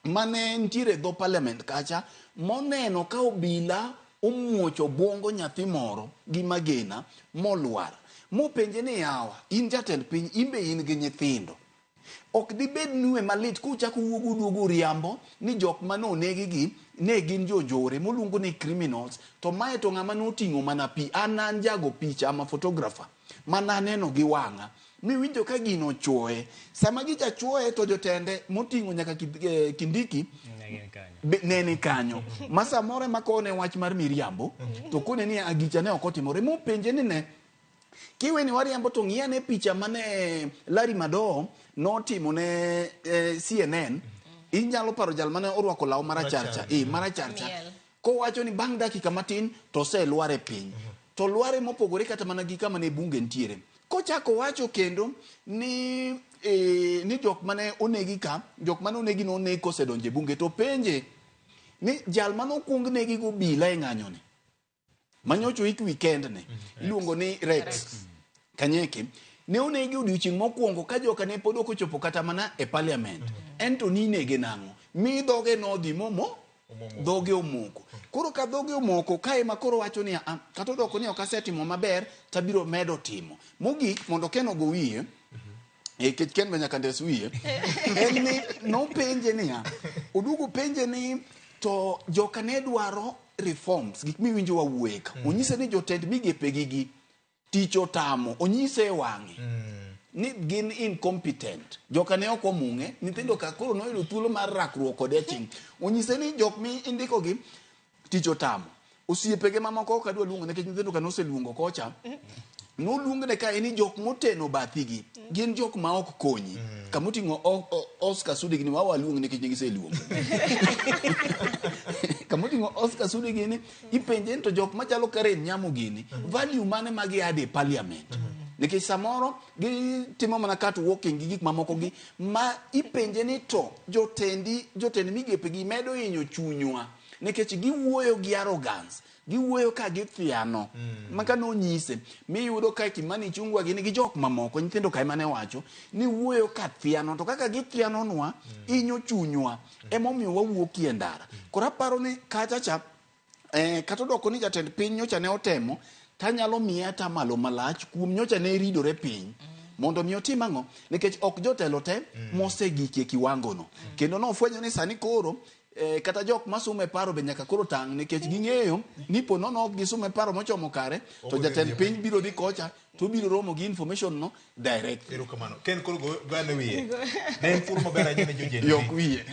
mane nitiere dho parliament kacha moneno ka obila omuocho obwongo nyathi moro gi magena molwar. Mopenje ni yawa, in jatend piny, in be in gi nyithindo. Ok dibed nue malit kuchako wuog uduogo riambo ni jok mane onegi gi ne gin jonjore moluongo ni criminals to mae to ng'ama noting'o mana pi an an jago picha ama photographer mana aneno gi wang'a miwinjo ka gino ochuoye sama gicha chuoye to jotende moting'o nyaka Kindiki ne ni kanyo ma samoro ema kone wach mar miriambo to kone ni agicha ne ok otimore mopenje ni ne kiwe ni wariambo to ng'i ane picha mane Larry Madowo notimo ne CNN inyalo paro jal mane orwako law marachar cha marachar cha kowacho ni bang' dakika matin to oselwar e piny to lware mopogore kata mana gi kama ne bunge nitiere kochako wacho kendo ni ni jok mane onegi ka jok mane onegi noneg kosedonjo e bunge to penje ni jal mane okuong negi go obila e ng'anyoni manyocho ik weekend ni iluongo ni Rex Kanyeke ne onegi odiochieng' mokwongo ka joka ne pod ok ochopo kata mana e parliament en to ninege nang'o mi dhoge nodhi momo dhoge omoko koro ka dhoge omoko kae ma koro wacho ni kata odoko ni ok asetimo maber tabiro medo timo mogik mondo Ken ogo wiye nikech Ken be nyaka ndes wiye en ni nopenje niya oduogo penje ni to joka ne dwaro reforms gik miwinjo wawuoye ka onyise ni jotend migepe gi tich otamo onyise e wang'e ni gin incompetent joka ne ok omung'e nyithindo ka koro noyudo thuolo mar rakruok kode aching' onyise ni jok mi indiko gi tich otamo osiepege mamoko ok adwa luongo nikech nyithindo ka noseluongo kocha noluongne kae ni jok moteno bathigi gin jok ma ok konyi kamoting'o Oscar Sudi gini wawaluong nikech ne giseluongo kamoting'o Oscar Sudi gini ipenje ni to jok machalo Karen Nyamu gini value mane ma gi add e parliament nikech samoro gitimo mana cat walking gi gik mamoko gi ma ipenje ni to jotendi jotend migepe gi medo hinyo chunywa nikech giwuoyo gi arrogance giwuoyo ka githiano ma ka nonyise miyudo ka Kimani Ichung'wa gini gi jok mamoko nyithindo kae mane wacho ni wuoyo ka thiano to kaka githianonwa inyo chunywa emomiyo wawuokie ndara koro aparo ni kacha cha kata odoko ni jatend piny nyocha ne otemo tanyalo miye atamalo malach kuom nyocha ne ridore piny mondo mi otim ang'o nikech ok jotelo te mosegikie kiwango no kendo nofwenyo ni sani koro kata jok masumo e paro be nyaka koro tang' nikech ging'eyo ni po nono ok gisumo e paro mochomo kare to jatend piny biro dhi kocha to biro romo gi information no direct. Erokamano. Ken koro go gane wiye. Ne en thuolo maber ahinya ne jo Gen Z. Yok wiye.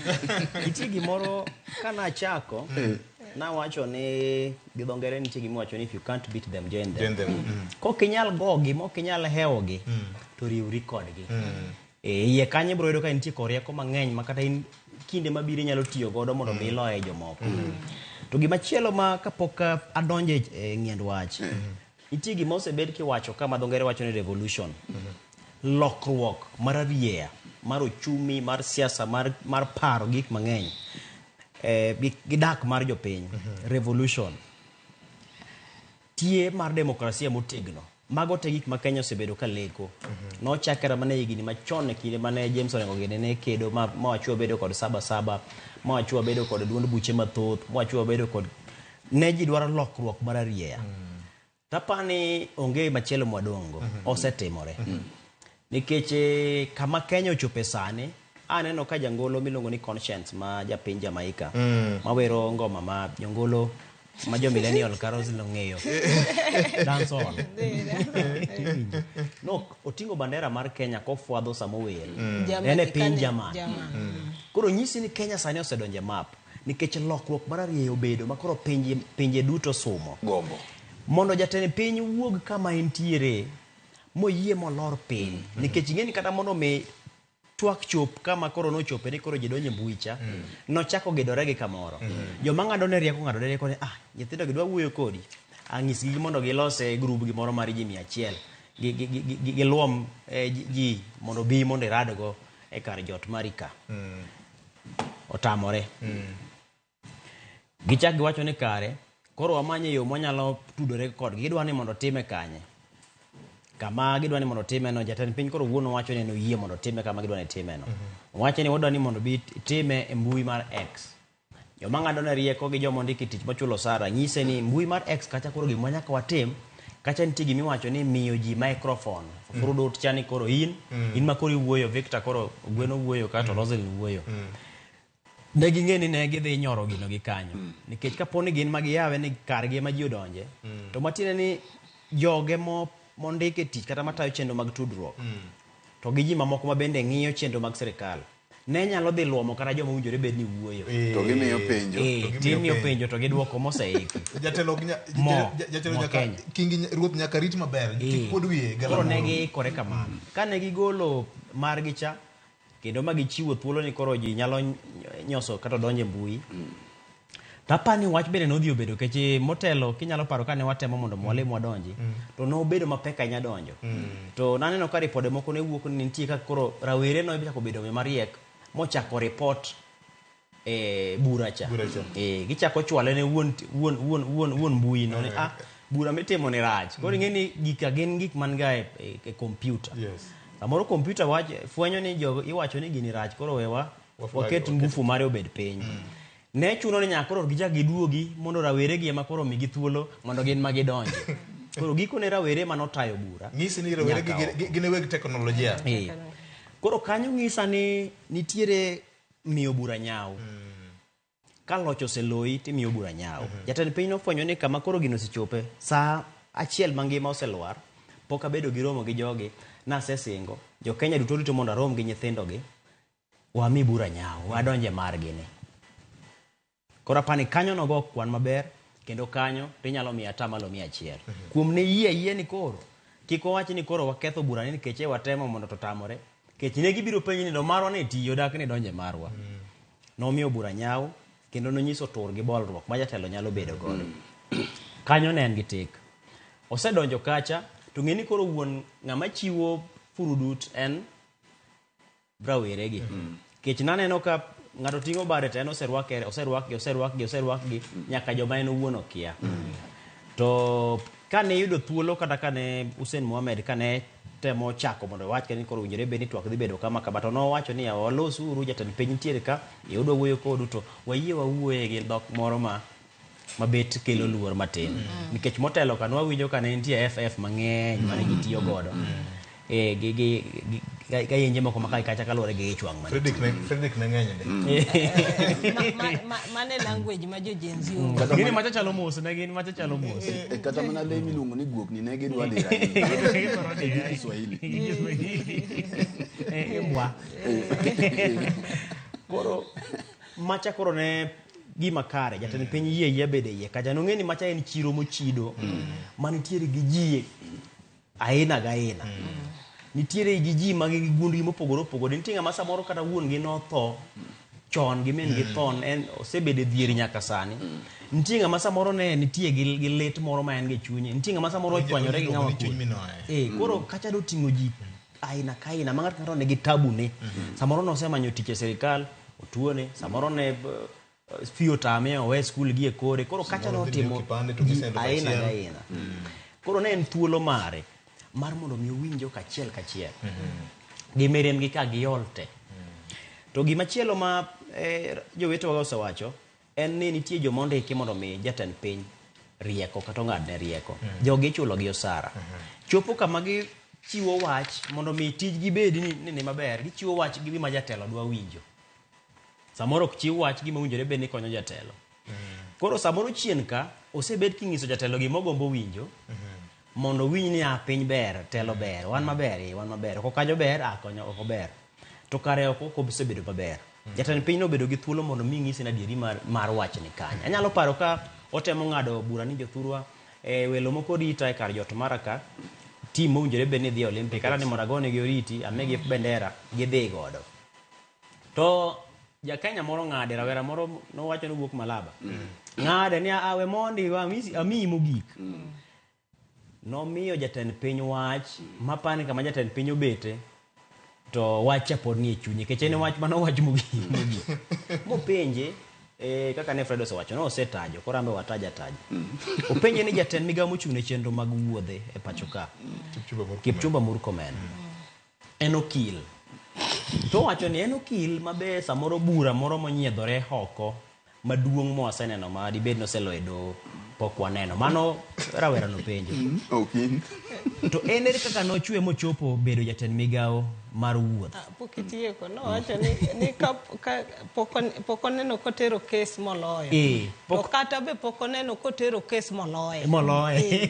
Nitie gimoro kanachako nawacho ni gi dho ngere nitie gima iwacho ni if you can't beat them join them. Join them. Kok inyal gogi mok inyal hewogi to riwri kodgi. Iye kanyo ibiro yudo ka nitie kor rieko mang'eny ma kata in kinde mabiro inyalo tiyo godo mondo mi iloye jomoko. To gimachielo ma kapok adonjo e ng'iend wach, nitie gima osebed kiwacho ka ma dho ngere wacho ni revolution. Lokruok mar arieya, mar ochumi, mar siasa, mar paro gik mang'eny. Gi dak mar jopiny. Revolution. Tie mar demokrasia motegno. Mago te gik ma Kenya osebedo ka leko. Nochakre mana e higni machon e kinde mane James Orengo gini ne kedo ma wachwa bedo kod saba saba, ma wachwa bedo kod duond buche mathoth, ma wachwa bedo kod ne ji dwaro lokruok mar arieya. Tapani onge machielo mwadongo, osetimore. Nikech kama Kenya ochope sani, aneno ka jangolo miluongo ni Conscience ma japiny Jamaica, mawero ngoma ma jongolo ma jo millennial ka Roslyn ong'eyo. Dance hall. No, oting'o bandera mar Kenya kofwadho sama ower. En e piny German. Koro nyisi ni Kenya sani osedonjo e map nikech lokruok mar arieya obedo ma koro pinje duto sumo. Gombo. Mondo jatend piny wuog kama entiere moyie molor piny. Nikech ing'e ni kata mondo mi twak chop kama koro nochope ni koro ji donjo e mbui cha, nochako gedore gi kamoro. Joma ng'ado ne rieko ng'ado ne rieko ni nyithindo gi dwa wuoyo kodi. Anyisgi mondo gilose group gimoro mar ji 100. Giluom ji mondo bi mondo iradgo e kar jot mari ka. Otamore. Gichak giwacho ni kare koro wamanye yo mwanyalo tudore kodgi. Gidwa ni mondo time kanye? Kama gidwa ni mondo time no, jatend piny koro wuon owacho ni noyie mondo time kama gidwa ni time no. Owacho ni wadwa ni mondo bi time e mbui mar X. Joma ng'ado ne rieko gi joma ondiki tich mochulo osara nyise ni mbui mar X kacha koro gima nyaka watim Kacha nitie gima iwacho ni miyo ji microphone. Furudut cha ni koro in, in ma koro iwuoyo, Victor koro Ogweno wuoyo kato Roselyn wuoyo. Ne ging'e ni ne gidhi nyoro gino gi kanyo. Nikech kapo ni gin ma giyawe ni kargi ema ji odonje, to matiende ni joge mo mondik e tich kata matayo chenro mag tudruok to gi ji mamoko ma bende ng'iyo chenro mag sirikal ne nyalo dhi luomo kata joma owinjore bed ni wuoyo. To gimiyo penjo. Eh, to imiyo penjo to gidwoko moseiki. Jatelo ok nya- Mo, jatelo mo nyaka Kenya. kingi ruoth nyaka rit maber kik kuod wiye Koro ne galamoro. giikore kamano. Kane gigolo margi cha, kendo ma gichiwo thuolo ni koro ji nyalo nyoso kata donjo e mbui. To apani ni wach bende nodhi obedo keche motelo kinyalo paro kane watemo mondo mwalimu wadonji to nobedo mapek ahinya donjo. To naneno ka ripode moko ne wuok ni nitie kaka koro rawere nochako bedo mariek mochako report e bura cha. Eh, gichako chwale ne wuon wuon wuon wuon wuon mbui no ni ah bura mitimo ni rach. Koro ing'e ni gika gin gik man ga e, e, e kompyuta. Yes. Samoro kompyuta wach fwenyo ni jogo iwacho ni gini rach koro wewa waket ngufu mare obed piny. Ne chuno ni nyaka koro gichak giduogi mondo rawere gi ema koro omigi thuolo mondo gin ma gidonji. Koro gikone rawere ma notayo bura. Nyisi ni rawere gi nyaka gin e weg teknolojia. Eh. Koro kanyo ng'isa ni nitiere miyo bura nyawo. Ka loch oseloyi timiyo bura nyawo. Jatend piny nofwenyo ni kama koro gino osechope, saa achiel mangima oselwar, pok abedo gi romo gi jogi, nasesingo, jo Kenya duto rito mondo arom gi nyithindogi, wami bura nyawo, wadonje margi ni. Koro apani kanyo nogo kwan maber, kendo kanyo tinyalo miyo atamalo 100. Kuom ne yie ayie ni koro, kik wawach ni koro waketho bura ni nikech e watemo mondo to tamore. Nikech ne gibiro penji ni to marwa ne tiyo dak ni donje marwa. Nomiyo bura nyawo, kendo nonyiso tur gi bolruok ma jatelo nyalo bedo godo. Kanyo ne en gi tik. Osedonjo kacha, to ng'e ni koro wuon ng'ama chiwo furudut en rawere gi. Kech naneno ka ng'ato ting'o bade to en oserwake, oserwakgi, oserwakgi, oserwakgi, nyaka joma en owuon okia. To kane yudo thuolo kata kane Hussein Mohamed kane temo chako mondo owach ni koro owinjore bed ni twak dhi bedo kama kama to nowacho ni walos uru jatend piny nitiere ka e udwa wuoyo kodu to wayie wawuoye gi dhok moro ma mabet kelo luor matin. Nikech motelo ka nwawinjo ka ne nitie FF mang'eny mane ji tiyo godo. E, gi, gi, gi, ga yenje moko ma kae kacha kaluwore gi ich wang' mane. Fredrick ne ng'eny ndi. Mane language ma jo Gen Z onge. Gini macha chalo mos, ne gin macha chalo mos. E, kata mana le miluongo ni guok ni ne gidwa dira gi Kiswahili. Mbwa. Koro macha koro ne gima kare jatend piny yie yie bede iye kacha nong'e ni macha en chiro mochido manitiere gi ji aina ga aina. Nitiere gi ji ma gi gundgi mopogore opogore. Nitie ng'ama samoro kata wuon gi notho chon gi min gi thon en osebedo e dhier nyaka sani. Nitie ng'ama samoro ne nitie gi, gi lit moro ma en gi chunye. Nitie ng'ama samoro ochwanyore gi ng'ama Chuny minoe. Eh, koro kacha doting'o ji aina ka aina ma ng'ato ka ng'ato nigi tabu ne. Samoro nosemanyo tich e sirikal, otuone, samoro ne fee otame owe skul gi e kore. Koro kacha Samoro dhi miyo notimo kipande to ji gisendo aina kachiel. ga aina. Koro ne en thuolo mare mar mondo mi owinjo kachiel kachiel. Gi miremgi ka giol te. To gimachielo ma jowetewa osewacho en ni nitie joma ondiki mondo mi jatend piny rieko kata ong'adne rieko. Jogi ichulo gi osara. Chopo kama gichiwo wach mondo mi tijgi bed ni ni maber, gichiwo wach gi gima jatelo dwa winjo. Samoro ok chiw wach gima owinjore bed ni konyo jatelo. Koro samoro chien ka osebed king'iso jatelo gima ogombo winjo mondo owinj ni ah piny ber, telo ber, wan maber, eh, wan maber. Oko kanyo ber, ah konyo oko ber. To kare oko ok osebedo maber. Jatend piny nobedo gi thuolo mondo mi ng'ise adieri mar, mar wachni kanyo. Anyalo paro ka otemo ng'ado bura ni jothurwa welo moko rita e kar jot mara ka, team mowinjore bed ni dhi e Olympic, kata ni mondo agonegi oriti, amigi bendera, gidhi godo. To ja Kenya moro ng'ade, rawera moro nowacho ni owuok Malaba. Ng'ade ni "Ah, we mondi, amiyi mogik. Nomiyo jatend piny wach, mapani kama jatend piny obete, to wach cha pod nie chunye, nikech en wach mane owach mogik. Mopenje, kaka ne Fred osewacho, ne osetajo, koro an be wataja taja. Openje ni jatend migawo mochung' ne chenro mag wuodhe e pacho ka, Kipchumba Murkomen, en okil. To owacho ni en okil mabe samoro bura moro monyiedhore oko maduong' mwaseneno ma dibed noseloyo e doho. Pok waneno. Mano rawera nopenjo. To en ere kaka nochwe mochopo bedo jatend migawo mar wuoth? Pok itieko, nowacho ni ka pok oneno kotero kes moloyo. To kata be pok oneno kotero kes moloyo. Moloyo.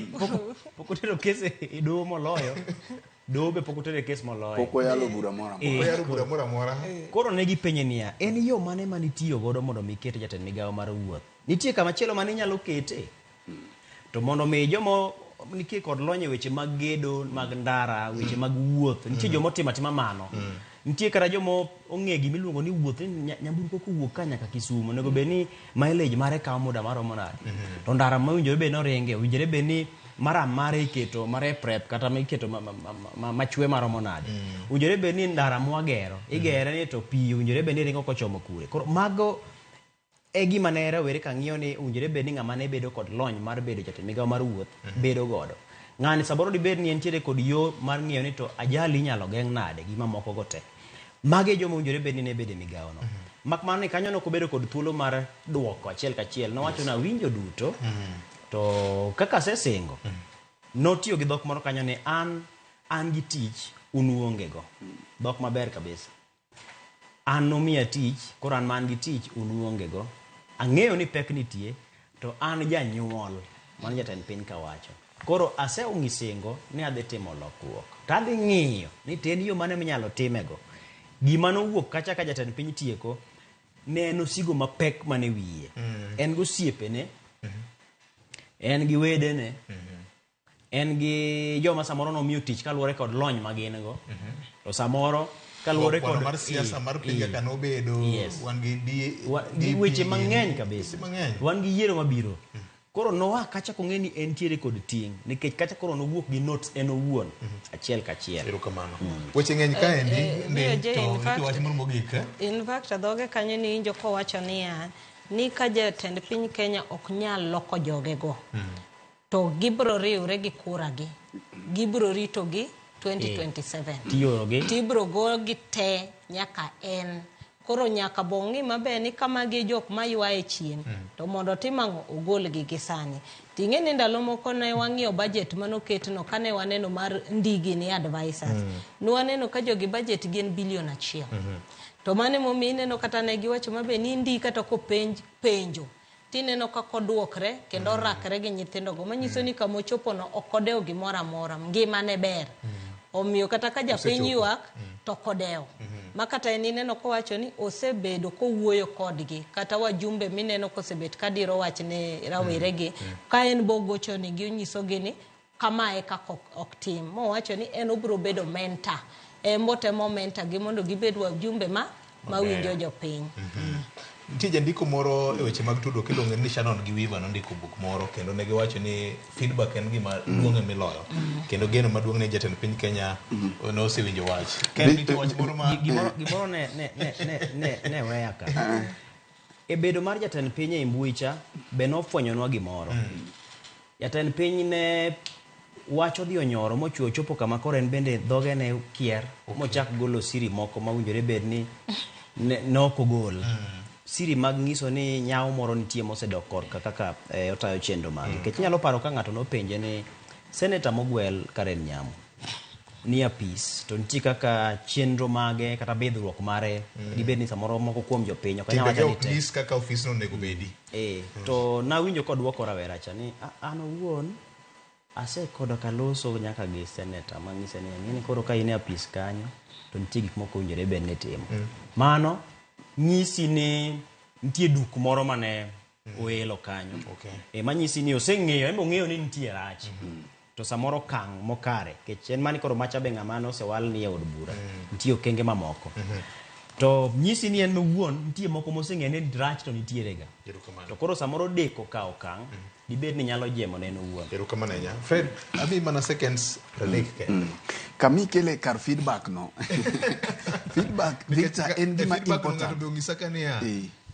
Pok otero kes e doho moloyo. Doho be pok otero kes moloyo. Pok oyalo bura moro amora. Oyalo bura moro amora. Koro ne gipenje niya, en yo mane mane itiyo godo mondo mi iket jatend migawo mar wuoth? Nitie kama chielo mane inyalo kete? To mondo mi joma nitie kod lony e weche mag gedo, mag ndara, weche mag wuoth, nitie joma otimo atima mano. Nitie kata joma ong'e gima iluongo ni wuoth, ni nyamburko kowuok ka nyaka Kisumu, onego bed ni mileage mare kawo muda maromo nade. To ndara mowinjore bed ni oringe, owinjore bed ni maram mare iketo mareprep kata iketo machwe maromo nade. Owinjore bed ni ndara mwagero, igere ni to pi owinjore bed ni ringo kochomo kure. Koro mago e gima ne rawere ka ng'iyo ni owinjore bed ni ng'ama ne bedo kod lony mar bedo jatend migawo mar wuoth bedo godo. Ng'ani samoro dibed ni entiere kod yo mar ng'iyo ni to ajali inyalo geng' nade gi mamoko go te. Magi e joma owinjore bed ni ne bedo e migawo no. Mak mana ni kanyo nok obedo kod thuolo mar duoko achiel kachiel. Nowacho ni awinjo duto, to kaka asesingo, notiyo gi dhok moro kanyo ni an gi tich, un uonge go. Dhok maber kabisa. An nomiya tich, koro an man gi tich, un uonge go. Ang'eyo ni pek nitie, to an janyuol, mano jatend piny kawacho. Koro aseong'i singo ni adhi timo lokruok. To adhi ng'iyo ni to en yo mane minyalo timego. Gima nowuok kacha ka jatend piny tieko, ne en osigo mapek mane wiye. En gi osiepene, en gi wedene, en gi joma samoro nomiyo tich kaluwore kod lony ma gin go. To samoro kaluwore kod mar siasa mar piny kaka nobedo, wan gi gi weche mang'eny kabisa. Wan gi yiero mabiro. Koro noa kacha kong'e ni entiere kod ting', nikech kacha koro nowuok gi notes en owuon, achiel kachiel. Erokamano. Weche ng'eny kaendi, ni to nitie wach moro mogik, eh? In fact, dhoge kanyo ni injo kowacho niya, ni ka jatend piny Kenya ok nyal loko jogego, to gibiro riwre gi kura gi, gibiro rito gi 2027. Tiorogi. Tibiro gogi te nyaka en. Koro nyaka bong'i maber ni kama gi jok maywaye chien, to mondo otim ang'o, ogolgi gi sani. Ting'e ni ndalo moko ne wang'iyo budget manoketno kane waneno mar ndigi ni advisors. Ne waneno ka jogi budget gin bilion 1. To mano emomiyo ineno kata ne giwacho maber ni ndi kata kopenj penjo, tineno kaka oduokre kendo orakre gi nyithindogo, manyiso ni kama ochopono ok odewo gimoro amora, ngimane ber. Omiyo kata ka japiny ywak, to ok odewo. Ma kata en ineno kowacho ni osebedo kowuoyo kodgi, kata wajumbe mineno kosebet kadiro wach ne raweregi, ka en bogochonegi onyisogi ni kamae kaka ok tim. Mowacho ni en obiro bedo mentor, en botemo mentor gi mondo gibed wajumbe mawinjo jopiny. Nitie jandiko moro e weche mag tudruok iluongo ni Shannon gi Weaver nondiko buk moro kendo ne giwacho ni feedback en gima duong' emiloyo kendo geno maduong' ne jatend piny Kenya nosewinjo wach. Ken nitie wach moro ma gimoro ne weya ka. E bedo mar jatend piny e mbui cha be nofwenyonwa gimoro. Jatend piny ne wacho dhi onyoro mochwe ochopo kama koro en bende dhoge ne kier mochak golo siri moko mawinjore bed ni ne ok ogol. Siri mag nyiso ni nyawo moro nitie mosedok korka kaka otayo chenro mage. Nikech inyalo paro ka ng'ato nopenje ni seneta mogwel Karen Nyamu ni apis to nitie kaka chenro mage kata bidhruok mare dibed ni samoro moko kuom jopiny ok anyal wacho ni te. Nyis kaka ofisno onego bedi. To nawinjo koduoko rawera cha ni an owuon asekodo kaloso nyaka gi seneta manyise ni ing'e ni koro ka in e apis kanyo to nitie gik moko owinjore bed ni itimo. Mano nyisi ni nitie duk moro mane oelo kanyo. Manyisi ni oseng'eyo, en be ong'eyo ni nitie rach. To samoro okang' mokare, nikech en mani koro macha be ng'ama nosewal ni e od bura. Nitie okenge mamoko. To nyisi ni en owuon nitie moko moseng'eyo ni rach to nitiere ga. To koro samoro deko ka okang', dibed ni nyalo jiemo ne en owuon. Erokamano ahinya. Fred, ami mana seconds 30 kende. Kami kele kar feedback no. Feedback, Victor, en gima important. Ng'ato be onyisa ka niya,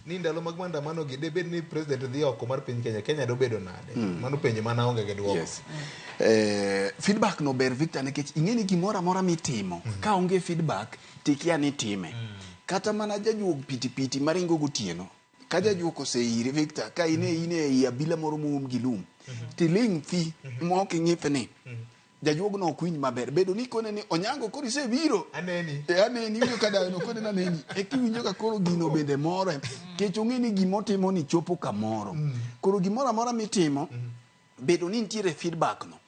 ni ndalo mag maandamano gi debed ni president dhi oko mar piny Kenya, Kenya dobedo nade? Mano penjo mana onge gi dwoko. Yes. Feedback no ber Victor nikech ing'e ni gimoro amora mitimo, ka onge feedback tikia ni time. Kata mana jajuog pitipiti maringo gotieno, Ka jajuok oseiri Victor, ka in e in e i abila moro moum gi lum, tiling' thi ma ok ing'ithni. Jajuogno ok winj maber. Bedo ni ikone ni Onyango koro isebiro. Aneni. E aneni, iwinjo ka dayono kone ni aneni. Eka iwinjo ka koro gino bende more. Nikech ong'e ni gimotimo ni chopo kamoro. Koro gimoro amora mitimo, bedo ni nitiere feedback no,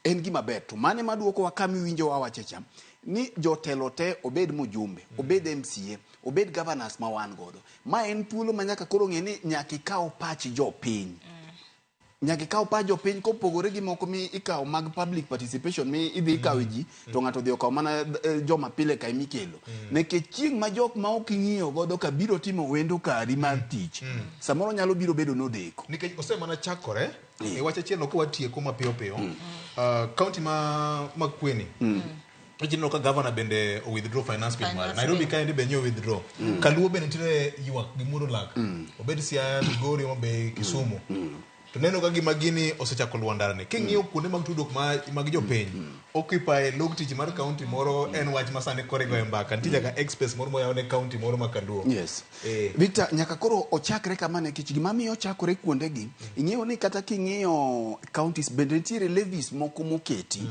en gima ber. To mano ema duokowa kama iwinjo wawache cha, ni jotelo te obed mjumbe, obed MCA, obed governors ma wan godo. Ma en thuolo ma nyaka koro ng'e ni nyaka ikaw pach jopiny. Nyaka ikaw pach jopiny kopogore gi moko mi ikawo mag public participation mi idhi ikawe ji to ng'ato odhi okawo mana eh, joma pile kae mikelo. Nikech chieng' ma jok ma ok ing'iyo godo ka biro timo wendo kari mar tich, samoro nyalo biro bedo nodeko. Nikech ose mana chakore e wach achiel no kawatieko mapiyo piyo county ma Makueni Ineno ka governor bende o withdraw finance bill mare. Finance Nairobi bill. kaendi be nyo withdraw. Kaluo bende nitiere ywak gi muodo lak. Obed Siaya, Migori, Homa Bay, Kisumu. To neno ka gima gini osechako luwo ndarani. King'iyo kuonde mag tudruok mag jopiny, occupy log tich mar county moro en wach ma sani koro igoye mbaka. Nitie nyaka express moro moyaw ne county moro ma Kaluo. Yes. Victor, nyaka koro ochakre kama nikech gima miyo ochakore kuondegi, ing'eyo ni kata king'iyo counties bende nitiere levies moko moketi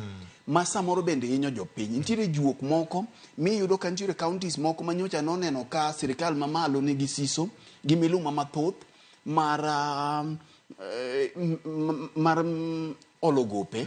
ma samoro bende hinyo jopiny. Nitiere juok moko miyudo ka nitiere counties moko ma nyocha noneno ka sirikal mamalo nigi siso gi miluma mathoth mar, mar olo gope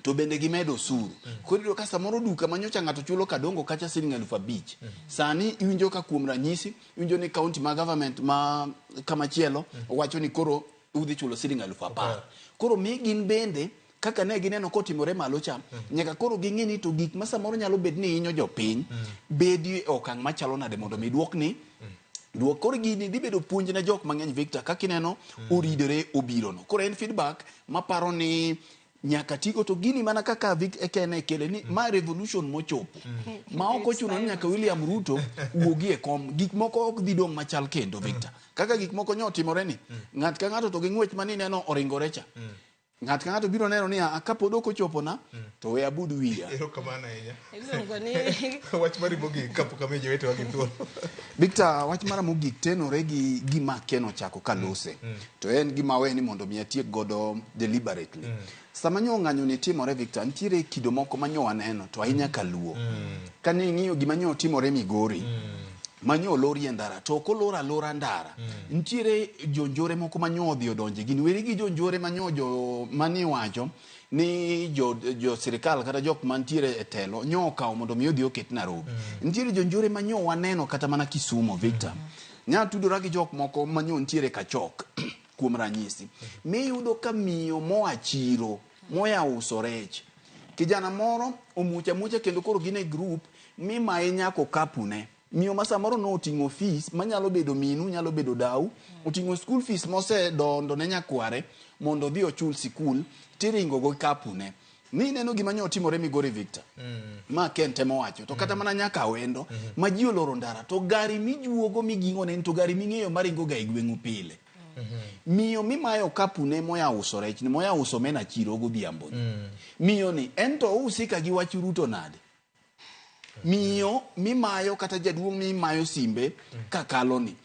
to bende gimedo osuru. Koro iyudo ka samoro duka ma nyocha ng'ato chulo kadongo kacha siling 5000. Sani iwinjo ka kuom ranyisi, iwinjo ni county ma government ma kamachielo wacho ni koro udhi chulo siling 10,000. Koro mi gin bende kaka ne gineno kotimore malo cha, nyaka koro ging'e ni to gik ma samoro nyalo bet ni hinyo jopiny, bedi e okang' machalo nade mondo mi duokni. Duok koro gini dhi bedo puonj ne jok mang'eny Victor, kaka ineno oridore obirono. Koro en feedback maparo ni nyaka tigo to gini mana kaka Vic Ekene kele ni ma revolution mochopo ma ok ochuno ni nyaka William Ruto wuogi e kom. Gik moko ok dhi dong' machal kendo Victor. Kaka gik moko nyo otimore ni ng'at ka ng'ato to gi ng'wech mane ineno oringore cha. Ng'at ka ng'ato biro neno ni a kapod ok ochopona to we abud wiya. Erokamano ahinya. Iluongo ni Wach mari mogik kapok amiyo jowetewa gi thuolo. Victor, wach mara mogik tenore gi gima Ken ochako kalose. To en gima awe ni mondo mi atiek godo deliberately. Sama nyo ng'anyo ni timore Victor, nitiere kido moko ma nyo waneno to ahinya kaluo. Kane ing'iyo gima nyo timore Migori, manyo olori e ndara to ok olor alora ndara. Nitiere jonjore moko manyo odhi odonje gin weri gi jonjore manyo jo mani wacho ni jo, jo sirikal kata jok mantiere e telo nyo okawo mondo mi odhi oket Nairobi. Nitiere jonjore manyo waneno kata mana Kisumu Victor. Nya tudora gi jok moko manyo nitiere Kachok kuom ranyisi. Miyudo ka miyo moa chiro moya uso rech kijana moro omuoch amuocha kendo koro gin e group mimaye nyako kapune. Miyo ma samoro no oting'o fees manyalo bedo minu, nyalo bedo dau, oting'o school fees mosedondo ne nyakware mondo odhi ochul sikul, tiringo go kapune. Ni ineno gima nyo otimore Migori Victor. Ma Ken temo wacho. To kata mana nyaka Awendo, ma ji oloro ndara, to gari mijuogo miging'o ne en to gari ming'eyo maringo ga e gweng'u pile. Miyo mimayo kapune moya uso rech ni, moya uso omena chiro godhiambo ni. Miyo ni, en to ousika gi wach Ruto nade? Miyo mimayo kata jaduong' mimayo simbe kakalo ni.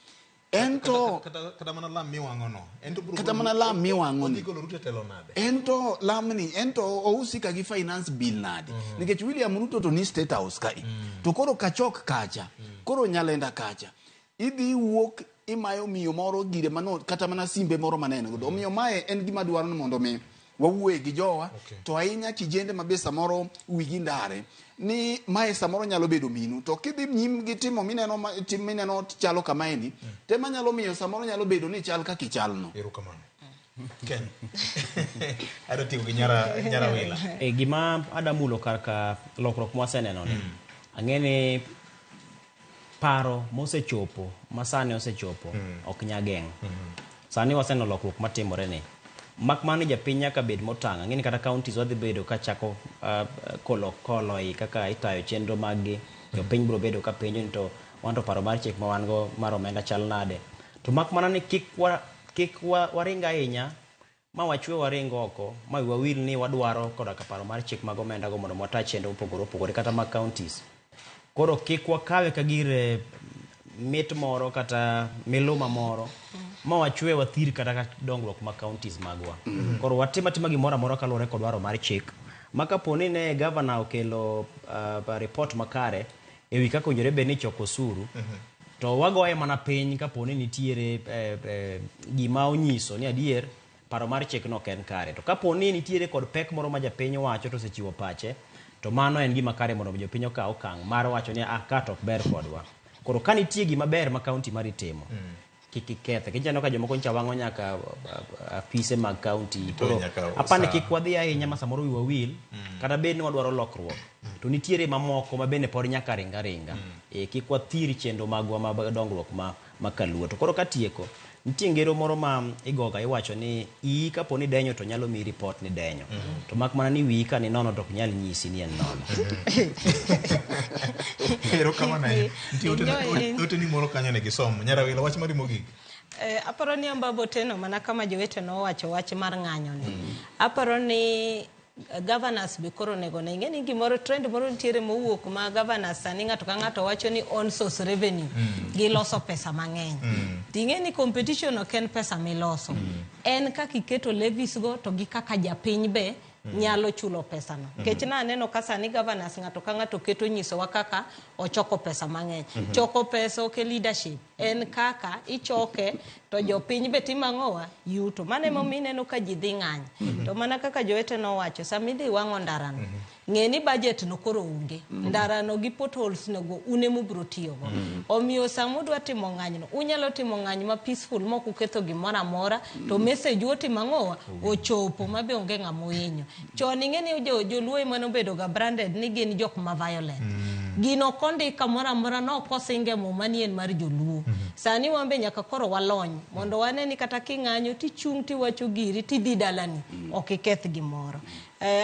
En to kata mana lam miwang'o no. En to biro Kata mana lam miwang'o ni. Odhi golo Ruto e telo nade? En to lamni, en to ousika gi finance bill nade? Nikech William Ruto to ni State House kae. To koro Kachok kacha, koro Nyalenda kacha. Idhi wuok imayo miyo moro gire mano kata mana simbe moro maneno godo. Omiyo mae en gima dwaro ni mondo mi wawuoye gi jowa to ahinya kijende ma be samoro wigi ndare ni mae samoro nyalo bedo minu to kidhi nyim gi timo mineno ma, tim mineno chalo kamaeni tema nyalo miyo samoro nyalo bedo ni chal kaka ichalno. Erokamano. Ken. Adwa tieko gi nyara wila. Gima adamulo kar ka lokruok mwaseneno ni ang'e ni paro mosechopo masani osechopo ok nya geng'. Sani waseneno lokruok matimore ni. Mak mana ni japiny nyaka bed motang'. Ang'e ni kata counties wadhi bedo ka chako kolo kolo i kaka itayo chenro mag gi. Jopiny biro bedo ka penjo ni to wan to paro mar chik ma wan go mar omenda chal nade. To mak mana ni kik wa, kik wa, waring ahinya ma wachwe waring oko ma wiwa wil ni wadwaro koda ka paro mar chik mag omenda go mondo wata chenro mopogore opogore kata mag counties. Koro kik wakawe ka gir mit moro kata miluma moro ma wachwe wathir kata ka dongruok ma counties magwa. Koro watim atima gimoro amora kaluwore kod dwaro mar chik. Ma kapo ni ne governor okelo report makare ewi kaka owinjore bed ni ichoko osuru, to wagoye mana piny kapo ni nitiere gima onyiso ni adier paro mar chik no ok en kare. To kapo ni nitiere kod pek moro ma japiny wacho to osechiwo pache, to mano en gima kare mondo jopiny okaw okang' mar wacho ni ah ka to ok ber kodwa. Koro ka nitie gima ber ma county mari timo, kik ikethe. Nikech aneno ka jomoko nyocha wang'o nyaka afise mag county. Koro apani kik wadhi ahinya ma samoro wiwa wil, kata bed ni wadwaro lokruok. To nitiere mamoko ma bende pod nyaka ringa ringa. Kik wathir chenro magwa mag dongruok ma kaluo. To koro katieko, nitie ngero moro ma igoga iwacho ni iyi kapo ni denyo to nyalo miyi report ni denyo. To mak mana ni wiyi ka ni nono to ok nyal nyisi ni en nono. Erokamano ahinya. Nitie ote ni moro kanyo onego isom. Nyarawila, wach mari mogik. Aparo ni Ambabo Teno mana kama jowete nowacho wach mar ng'anyo ni. Aparo ni governors be koro onego ne ing'e ni gimoro trend moro nitiere mowuok ma governors sani ng'ato ka ng'ato wacho ni on source revenue giloso pesa mang'eny. Ting'e ni competition ok en pesa miloso. En kaka iketo levies go to gi kaka japiny be nyalo chulo pesa no. Nikech naneno ka sani governors ng'ato ka ng'ato keto nyisowa kaka ochoko pesa mang'eny. Choko pesa ok e leadership. En kaka ichoke to jopiny be timo ang'owa yuto. Mano emomiyo ineno ka ji dhi ng'anyo. To mana kaka jowete nowacho, sama idhi wang'o ndarano, ng'e ni budget no koro onge. Ndarano gi potholes nego un ema ubiro tiyogo. Omiyo sama udwa timo ng'anyo, unyalo timo ng'anyo ma peaceful mok uketho gimoro amora, to message utimo ang'owa ochopo ma be onge ng'ama ohinyo. Chon ing'e ni joluo ema nobedo ga branded ni gin jok ma violent. Gino ok ondik kamoro amora, no ok osinge muma ni en mar joluo. Sani wan be nyaka koro walony mondo wane ni kata king'anyo tichung' tiwacho giri tidhi dalani, ok iketh gimoro.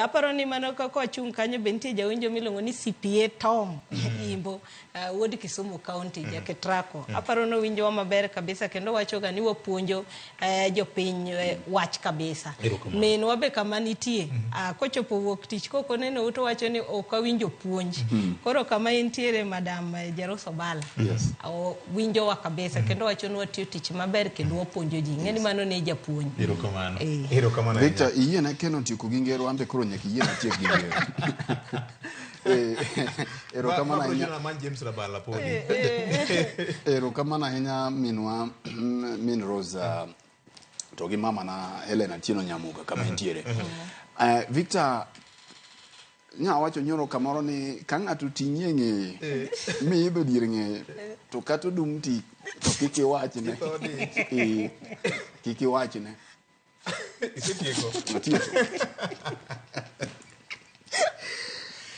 Aparo ni mano kaka wachung' kanyo be nitie jawinjo miluongo ni CPA Tom Imbo, wuod Kisumu County, Jaketrako. Aparo ni owinjowa maber kabisa kendo wachoga ni wapuonjo jopiny wach kabisa. Minwa be kama nitie, kochopo wuok tich kok oneno to wacho ni ok awinjo puonj. Koro kama intiere Madam Jeruso Bala, winjowa kabisa kendo wacho ni watiyo tich maber kendo wapuonjo ji. Ng'e ni mano ne japuonj. Erokamano. Erokamano. Victor, iyiena keno tieko gi ngero, an be koro nyaka iyiena tiek gi ngero. Erokamano ahinya. James Rabala podi. Erokamano ahinya minwa min Rosa to gi mama na Helena Atieno Nyamuga kama entiere. Victor, nya wacho nyoro kamoro ni ka ng'ato ting'i e ng'eye mi idho dier ng'eye to kata odum ti to kik iwachne. Kik iwachne. Isetieko. Atieko.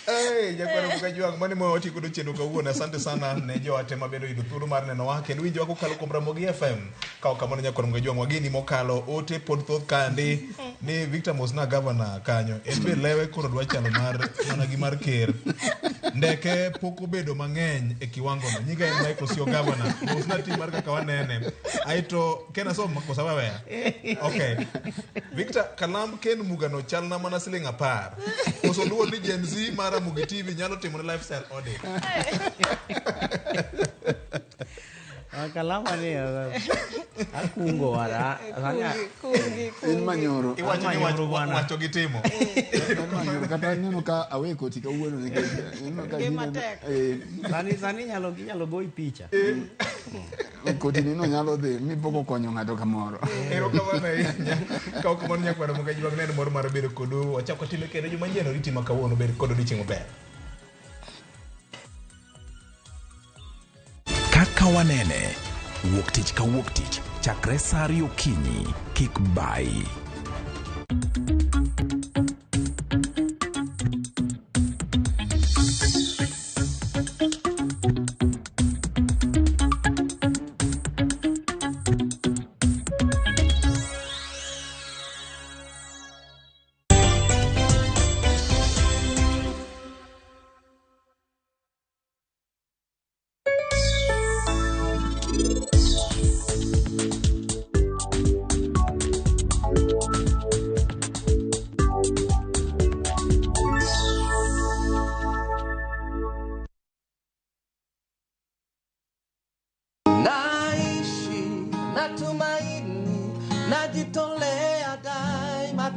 Hey, jakwaro Mukajwang', mano ema watieko godo chenro kawuono. Asante sana ne jowate ma bende oyudo thuolo mar nenowa kendo winjowa kokalo kuom Ramogi FM. Ka ok kamano nyakwaro Mukajwang', wageni mokalo ote pod thoth kandi ni Victor Mosna governor kanyo. En be lewe koro dwa chalo mar mana gi mar ker. Ndeke pok obedo mang'eny e kiwango no. Nyinga en Michael Sio governor. Mosna team mar kaka wanene. Aito Ken asom kosa weya. Okay. Victor, kalam Ken Mugano chalna mana siling 10. Koso luor ni Gen Z mar Ramogi TV nyalo timo ne lifestyle audit. Kalama ni akungo wara. In manyoro. Iwacho ni wacho gi timo. Manyoro kata neno ka awe koti kawuono nikech neno ka Gima tek. Sani inyalo goyi picha. Koti ni no nyalo dhi mi pok okonyo ng'ato kamoro. Erokamano ahinya. Ka ok kamano nyakwaro Mukajwang' ne en mor mar bedo kodu. Wachak watime kendo juma manyien oriti ma kawuono bed kod odiochieng' maber. Kaka wanene, wuok tich ka wuok tich, chakre saa 2 okinyi, kik bayi.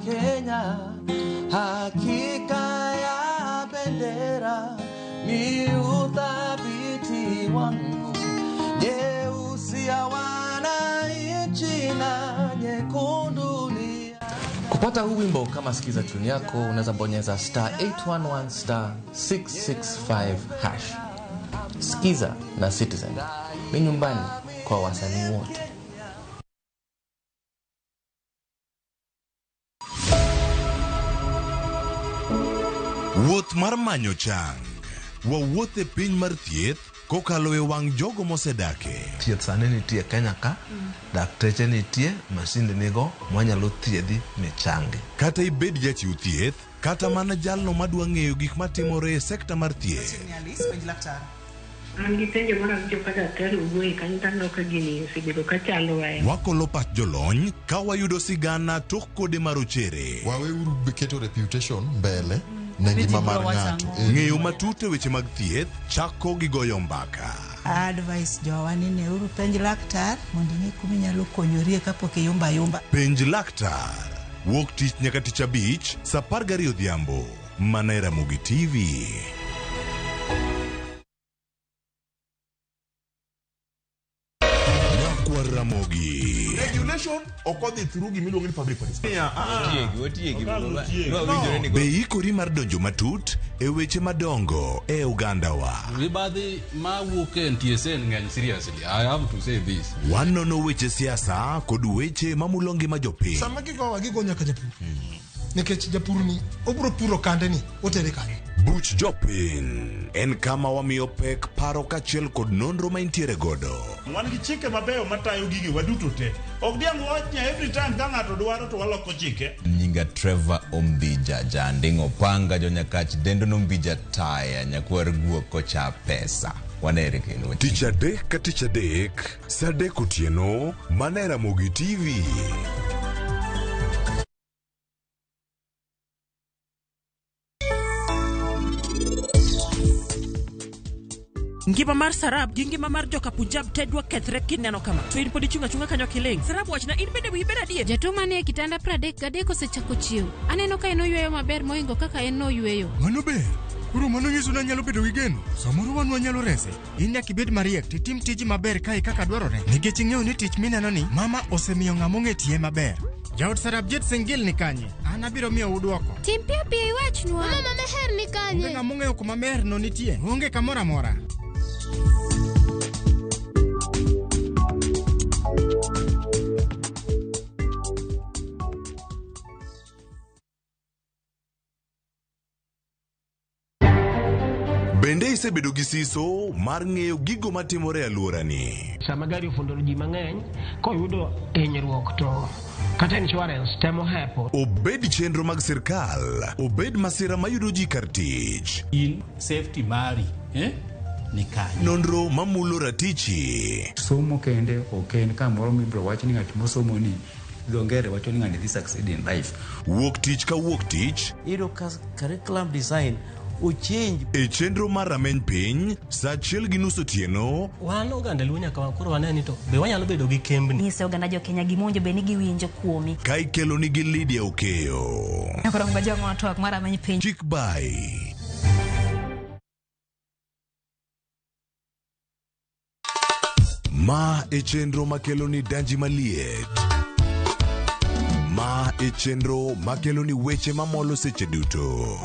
Kenya, hakika ya bendera ni uthabiti wangu, nyeusi ya wananchi na nyekundu ni Kupata huu wimbo kama sikiza tune yako, unaweza bonyeza star 811 star 665 hash. Sikiza na Citizen ni nyumbani kwa wasanii wote. Wuoth mar manyo chang. Wawuoth e piny mar thieth kokalo e wang' jogo mosedake. Thieth sani nitie Kenya ka, dakteche nitie, masinde nigo mwanyalo thiedhi michangi. Kata ibed jachiw thieth, kata mana jalno madwa ng'eyo gik matimore e sekta mar thieth. Chiegni Alice, penj laktar. An gi penjo moro awinjo ka daktari owuoye kanyo to aneno ka gini osebedo ka chandowa e Wakolo pach jolony ka wayudo sigana tok kode marochere. Waweuru keto reputation mbele ne ngima mar ng'ato. Ng'eyo matut e weche mag thieth chako gi goyo mbaka. Advice jowa ni neuru penj laktar mondo ing'e kuma inyalo konyorie kapok iyumba ayumba. Penj laktar. Wuok tich nyaka tich abich, saa 12 odhiambo. Mana e Ramogi TV. Nyakwar Ramogi. Regulation ok odhi through gimiluongo ni public participation. Otiegi, otiegi. No. Be ikori mar donjo matut e weche madongo e ogandawa? Mibadhi mawuok e NTSA ng'eny seriously. I have to say this. Wanono weche siasa kod weche mamulo ngima jopiny. Sama gigowa gigo nyaka japur nikech japur ni obiro puro kande ni otere kanye. Buch jopiny en kama wamiyo pek paro kaachiel kod nonro ma intiere godo. Wan gi chike mabeyo matayo gigi waduto te. Ok diang' wach ni every time ka ng'ato dwaro to waloko chike. Nyinga Trevor Ombija, janding'o panga jonyakach dendo nombija taya nyakwar guok kocha pesa. Wanere kendo. Tich adek ka tich adek, saa adek otieno, mana e Ramogi TV. Ngima mar Sarab gi ngima mar joka Punjab te dwa kethre kineno kama. To in pod ichung' achung'a kanyo kiling'. Sarab wachna in bende wiyi ber adier. Jatuo manie kitanda 33 osechako chiew. Aneno ka en oyweyo maber mohingo kaka en noyweyo. Mano ber. Koro mano nyiso ni anyalo bedo gi geno. Samoro wan wanyalo rese. In nyaka ibed mariek titim tiji maber kae kaka dwarore. Nikech ing'eyo ni tich mineno ni mama osemiyo ng'ama ong'e tiye maber. Jaod Sarabjit Singh Gill ni kanye? An abiro miyo udwoko. Tim piyo piyo iwachnwa. Mama Meher ni kanye? Onge ng'ama ong'eyo kuma Meher no nitie. Onge kamoro amora. Bende isebedo gi siso mar ng'eyo gigo matimore e alworani? Sama gari ofundo ji mang'eny koyudo hinyruok to kata insurance temo hepo. Obed chenro mag sirkal, obed masira mayudo ji kar tich. In safety mari, eh? Ni kanye? Nonro mamulo ratichi. Somo kende ok en kamoro mibiro wach ni ng'at mosomo ni dho ngere wacho ni ng'ani dhi succeed in life. Wuok tich ka wuok tich. Iyudo ka curriculum design ochange. E chenro mar rameny piny, saa 1:30 otieno. Wan oganda Luo nyaka koro wane ni to be wanyalo bedo gi kembni. Nyise oganda jo Kenya gima owinjo bed ni giwinjo kuomi. Ka ikelo nigi Lydia Okeyo. Koro ngajong'o twak mar rameny piny. Chik bai. Ma e chenro makelo ni danji maliet. Ma e chenro makelo ni weche mamolo seche duto.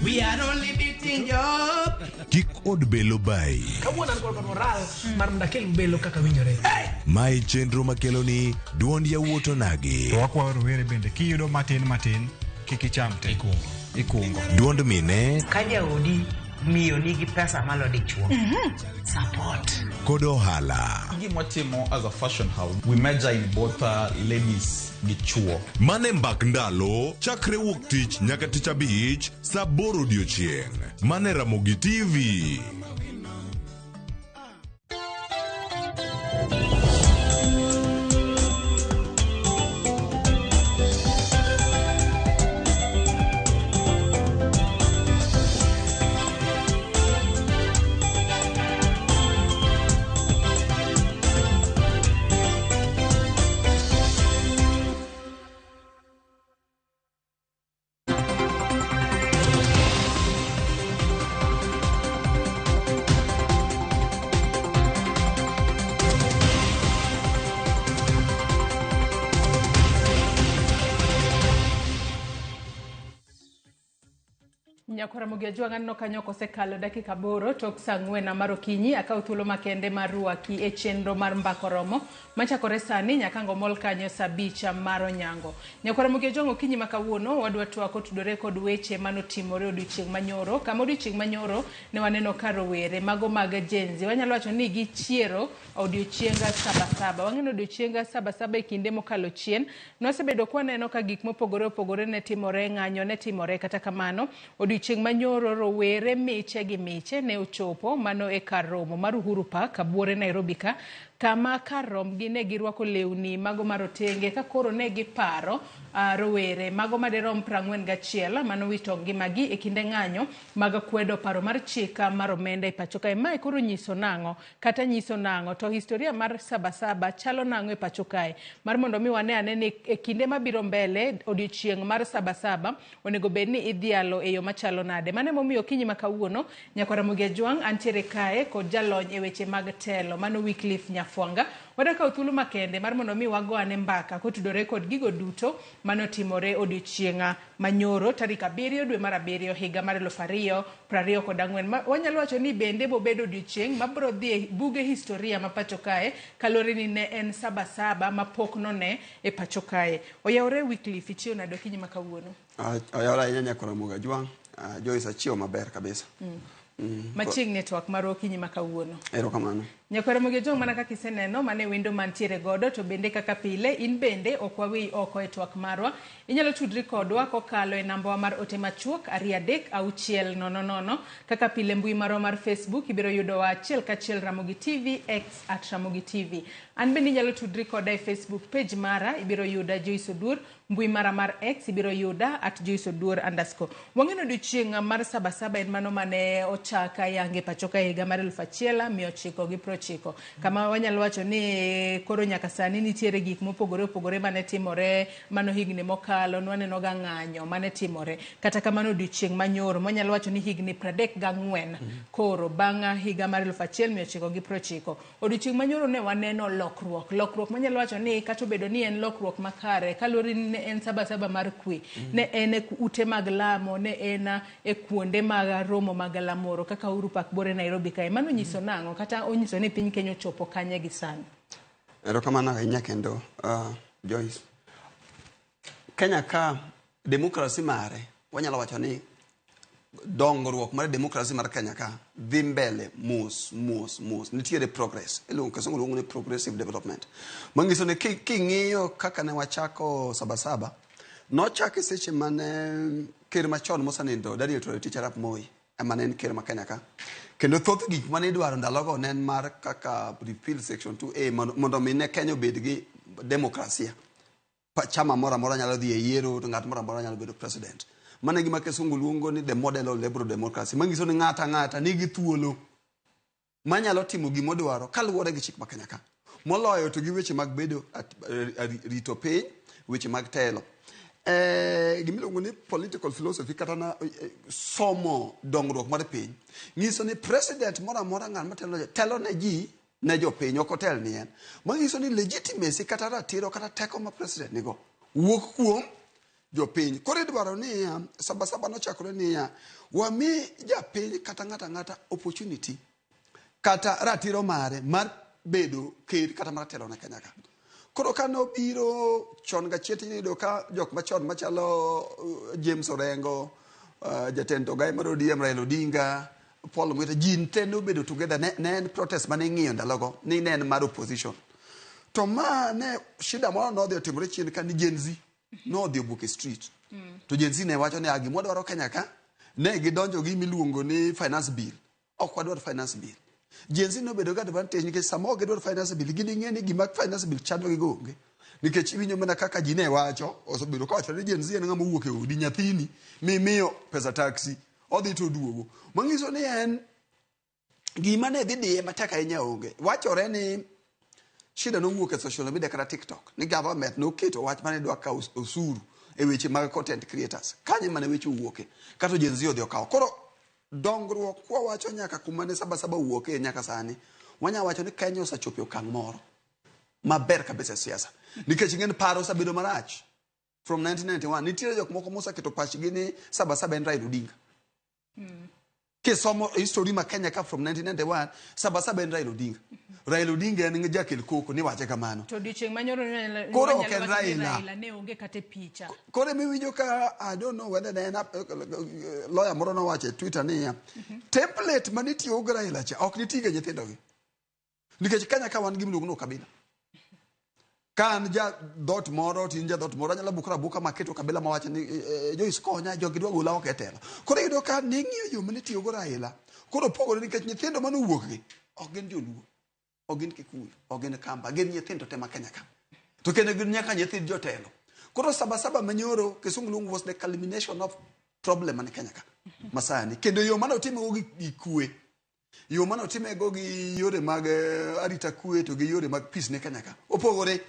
We are only beating job. Kik od belo bai. Kawuono an kod moral mar mondo akel belo kaka winjore. Ma e chenro makelo ni duond yawuot onagi. To wakwayo rowere bende kiyudo matin matin kik icham te. Ikungo. Duond mine Ka jaodi miyo nigi pesa malo dichuo. Support. Kod ohala. Gima watimo as a fashion house, we major in both ladies gi chuo. Mane mbak ndalo chakre wuok tich nyaka tich abich saa 8 odiochieng'. Mane Ramogi TV. Nyakwara Ramogi Ajwang' aneno kanyo kosekalo dakika 8 tok saa 4 mar okinyi. Akawo thuolo makende mar rwaki e chenro mar Mbaka Oromo machakore sani nyaka ango mol kanyo saa 5 mar onyango. Nyakwara Ramogi Ajwang' okinyi ma kawuono wadwa twak kotudore kod weche manotimore odiochieng' manyoro. Kama odiochieng' manyoro ne waneno ka rowere mago mag Gen Z wanyalo wacho ni gichiero odiochienga sabasaba. Wang'eno odiochienga sabasaba e kinde mokalo chien. Nosebedo kwaneno ka gik mopogore opogore ne timore, ng'anyo ne timore, kata kamano odiochieng' manyoro rowere miche gi miche ne ochopo mano e kar romo mar Uhuru Park Abuore Nairobi ka, kama kar romgi ne girwako lewni mago marotenge ka koro ne giparo rowere mago madirom 41 manowito ngimagi e kinde ng'anyo mag kwedo paro mar chik mar omenda e pacho kae. Mae koro nyiso nang'o kata nyiso nang'o to historia mar sabasaba chalo nang'o e pacho kae, mar mondo mi wane ane ni e kinde mabiro mbele odiochieng' mar sabasaba onego bed ni idhialo e yo machalo nade. Mano emomiyo okinyi ma kawuono Nyakwara Ramogi Ajwang' antiere kae kod jalony e weche mag telo mano Wycliffe Nyafwanga. Wadwa kawo thuolo makende mar mondo mi wago ane mbaka kotudore kod gigo duto manotimore odiochieng' manyoro tarik 7 dwe mar 7 higa mar 2024. Wanyalo wacho ni bende bobedo odiochieng' mabiro dhi e buge historia ma pacho kae kaluwore ni ne en sabasaba mapok none e pacho kae. Oyawore Wycliffe, ichiew nade okinyi ma kawuono? Oyawore ahinya Nyakwara Ramogi Ajwang'. Joyce achiew maber kabisa. Machiegni e twak marwa okinyi ma kawuono. Erokamano. Nyakwara Ramogi Ajwang' mana kaka iseneno mane wendo mantiere godo to bende kaka pile in bende ok waweyi oko e twak marwa. Inyalo tudri kodwa kokalo e nambawa mar ote machuok 2 3 6 0 0. Kaka pile mbui marwa mar Facebook ibiro yudowa achiel kachiel Ramogi TV, X at Ramogi TV. An bende inyalo tudri koda e Facebook page mara ibiro yuda Joyce Oduor, mbui mara mar X ibiro yuda at Joyce Oduor underscore. Wang'eno odiochieng' mar sabasaba en mano mane ochaka yange pacho ka higa mar 1990 kama wanyalo wacho ni koro nyaka sani nitiere gik mopogore opogore mane timore mano higni mokalo nwaneno ga ng'anyo mane timore. Kata kamano odiochieng' manyoro mwanyalo wacho ni higni 34 koro bang' higa mar 1990 odiochieng' manyoro ne waneno lokruok. Lokruok mwanyalo wacho ni kata obedo ni en lokruok makare kaluwore ni ne en sabasaba mar kwe, ne en e ute mag lamo, ne en e kuonde mag romo mag lamoro kaka Uhuru Park Bore Nairobi kae. Mano nyiso nang'o kata onyiso ni piny Kenya ochopo kanye gi sani? Erokamano ahinya kendo Joyce. Kenya ka demokrasi mare wanyalo wacho ni dongruok mar demokrasi mar Kenya ka dhi mbele mos mos mos. Nitiere progress. Iluongo kisungu luongo ni progressive development. Manyiso ni king'iyo kaka ne wachako sabasaba, nochake seche mane ker machon mosenindo Daniel Toroitich arap Moi ema ne en ker ma Kenya ka. Kendo thoth gik mane idwaro ndalogo ne en mar kaka repeal section 2A mondo mi ne Kenya obed gi demokrasia. Chama moro amora nyalo dhi e yiero to ng'at moro amora nyalo bedo president. Mano e gima kisungu luongo ni the model of liberal democracy. Manyiso ni ng'ato ang'ata nigi thuolo manyalo timo gima odwaro kaluwore gi chik ma Kenya ka. Moloyo to gi weche mag bedo rito piny, weche mag telo. Gima iluongo ni political philosophy kata na somo dongruok mar piny nyiso ni president moro amora ng'at matelo telo ne ji ne jopiny ok otel ni en. Manyiso ni legitimacy kata ratiro kata teko ma president nigo wuok kuom jopiny. Koro idwaro niya sabasaba nochakore niya wami japiny kata ng'ato ang'ata opportunity kata ratiro mare mar bedo ker kata mar telo ne Kenya ka. Koro ka nobiro chon gachien tiyudo ka jok machon machalo James Orengo, jatend ogai mar ODM Raila Odinga, Paul Mwita, ji te nobedo together ne en protest mane ing'iyo ndalogo ni ne en mar opposition. To ma ne shida moro nodhi otimore chien ka ni Gen Z nodhi obuok e street. To Gen Z ne wacho ni gima wadwaro Kenya ka ne gidonjo gi miluongo ni finance bill. Ok wadwar finance bill. Gen Z nobedo gi advantage nikech sama ok gidwar finance bill giding'e ni gima finance bill chando gi go onge. Nikech iwinjo mana kaka ji ne wacho, osebedo kawacho ni Gen Z en ng'ama owuok e odi nyathini mimiyo pesa taxi odhi to oduogo. Manyiso ni en gima ne dhi diye matek ahinya onge. Wachore ni shida nowuok e social media kata TikTok ni government noketo wach mane dwa kawo osuru e weche mag content creators. Kanyo mane weche owuoke. Kato Gen Z odhi okawo. Koro dongruok kwa wacho nyaka kuma ne sabasaba owuoke nyaka sani. Wanya wacho ni Kenya osechopo e okang' moro maber kabisa e siasa. Nikech ing'e ni paro osebedo marach. From 1991 nitiere jok moko moseketo pachgi ni sabasaba en Raila Odinga. Kisomo history ma Kenya ka from 1991, Sabasaba en Raila Odinga. Raila Odinga en jakel koko, niwache kamano. To odiochieng' manyoro Koro wanyalo ok en wacho ni Raila. Raila ne onge kata e picha. Koro emiwinjo ka, I don't know whether ne en lawyer moro nowacho e Twitter niya, template manitiyogo gi Raila cha ok nitigo e nyithindogi. Nikech Kenya ka wan gi miluongo ni ukabila. Ka an ja dhoot moro to in ja dhoot moro, anyalo bukora abuka maketo kabila mawacho ni Joyce konya, jogi dwa gola oko e telo. Koro iyudo ka ning'iyo yo mane itiyogo Raila, koro opogore nikech nyithindo mane owuok gi ok gin joluo, ok gin Kikuyu, ok gin Kamba, gin nyithindo te ma Kenya ka. To kendo gin nyaka nyithind jotelo. Koro Sabasaba manyoro, Kisungu luongo was the culmination of problem man Kenya ka masani. Kendo yo mane otimego gi kwe, yo mane otimego gi yore mag arita kwe to gi yore mag peace ne Kenya ka opogore.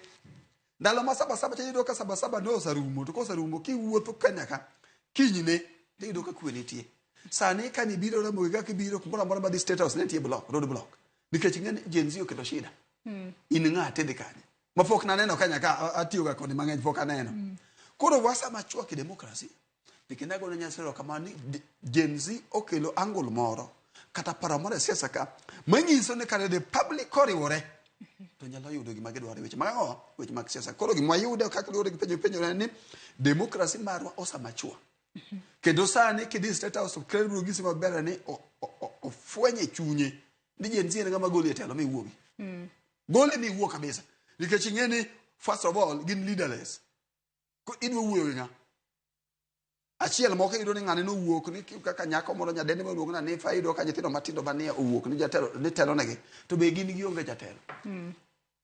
Ndalo ma Sabasaba cha iyudo ka Sabasaba ne oserumo, to koserumo kiwuotho Kenya ka kinyne to iyudo ka kwe nitie. Sani ka nibiro Ramogi kaka ibiro kumoro amora madhi State House ne nitie block, road block. Nikech ing'e ni Gen Z okelo shida. In ng'a tidhi kanye? Mapok naneno Kenya ka atiyoga kode mang'eny pok aneno. Koro wasama chwak e democracy. Nikech agone Nyasaye erokamano ni Gen Z okelo angle moro kata paro moro e siasa ka manyiso ni kare the public koriwore to nyalo yudo gima gidwaro e weche mag ang'o? Weche mag siasa. Koro gima wayudo kaka luwore gi penjo mipenjo en ni democracy marwa osamachua. Kendo sani kidhi State House to ker biro nyisi maber ni ofwenye chunye ni Gen Z en ng'ama goli e telo miwuogi. Gole miwuog kabisa. Nikech ing'e ni first of all gin leaderless. Idwa wuoyo gi ng'a? Achiel moko iyudo ni ng'ane nowuok ni kaka nyako moro nyadendi miluongo ni Anifa, iyudo ka nyithindo matindo manie owuok ni jatelo ni telonegi to be gin gionge jatelo.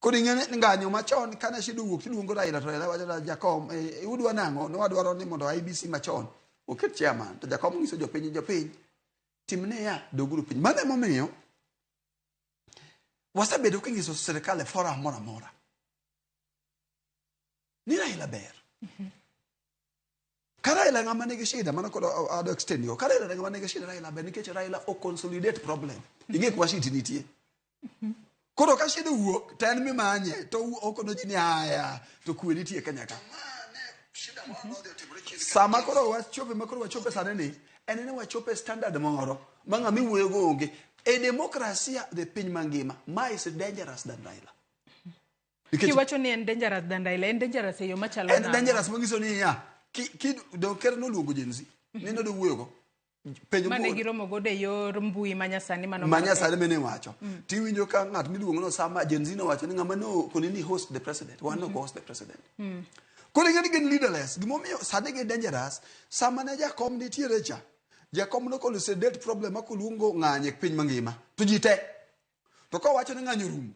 Koro ing'e ni ng'anyo machon kane shida owuok tiluongo Raila to Raila wacho ni jakom udwa nang'o? Ne wadwaro ni mondo IEBC machon oket chairman to jakom nyiso jopiny jopiny tim niya doguru piny. Mano emomiyo wasebedo kinyiso sirikal e forum moro amora ni Raila ber. Ka Raila ng'ama nigi shida, mano koro adwa extend yo. Ka Raila ng'ama nigi shida, Raila ber nikech Raila o consolidate problem. Ing'e kuma shida nitie. Koro ka shida owuok to en mimanye to okono ji ni aya to kwe nitie Kenya ka. Sama koro wachope ma koro wachope sani ni en ni wachope standard moro ma ng'ama iwuoyo go onge. E demokrasia the piny mangima, ma is dangerous than Raila. Nikech Kiwacho ni en dangerous than Raila, en dangerous e yo machalo en nang'o? dangerous manyiso ni ya ki do ker noluongo Gen Z ni nodwa wuoyo go penjo Mane moro giromo godo e yor mbui manyasani mano manyasani mane wacho. Tiwinjo ka ng'at miluongo no sama Gen Z nowacho ni ng'ama no koni ni host the president, wan ok host the president. Koro ing'e ni gin leaderless. Gimomiyo sani gin dangerous, sama ne jakom nitiere cha, jakom no consolidate problem ma koluongo ng'anyo e piny mangima to ji te. To kowacho ni ng'anyo rumo,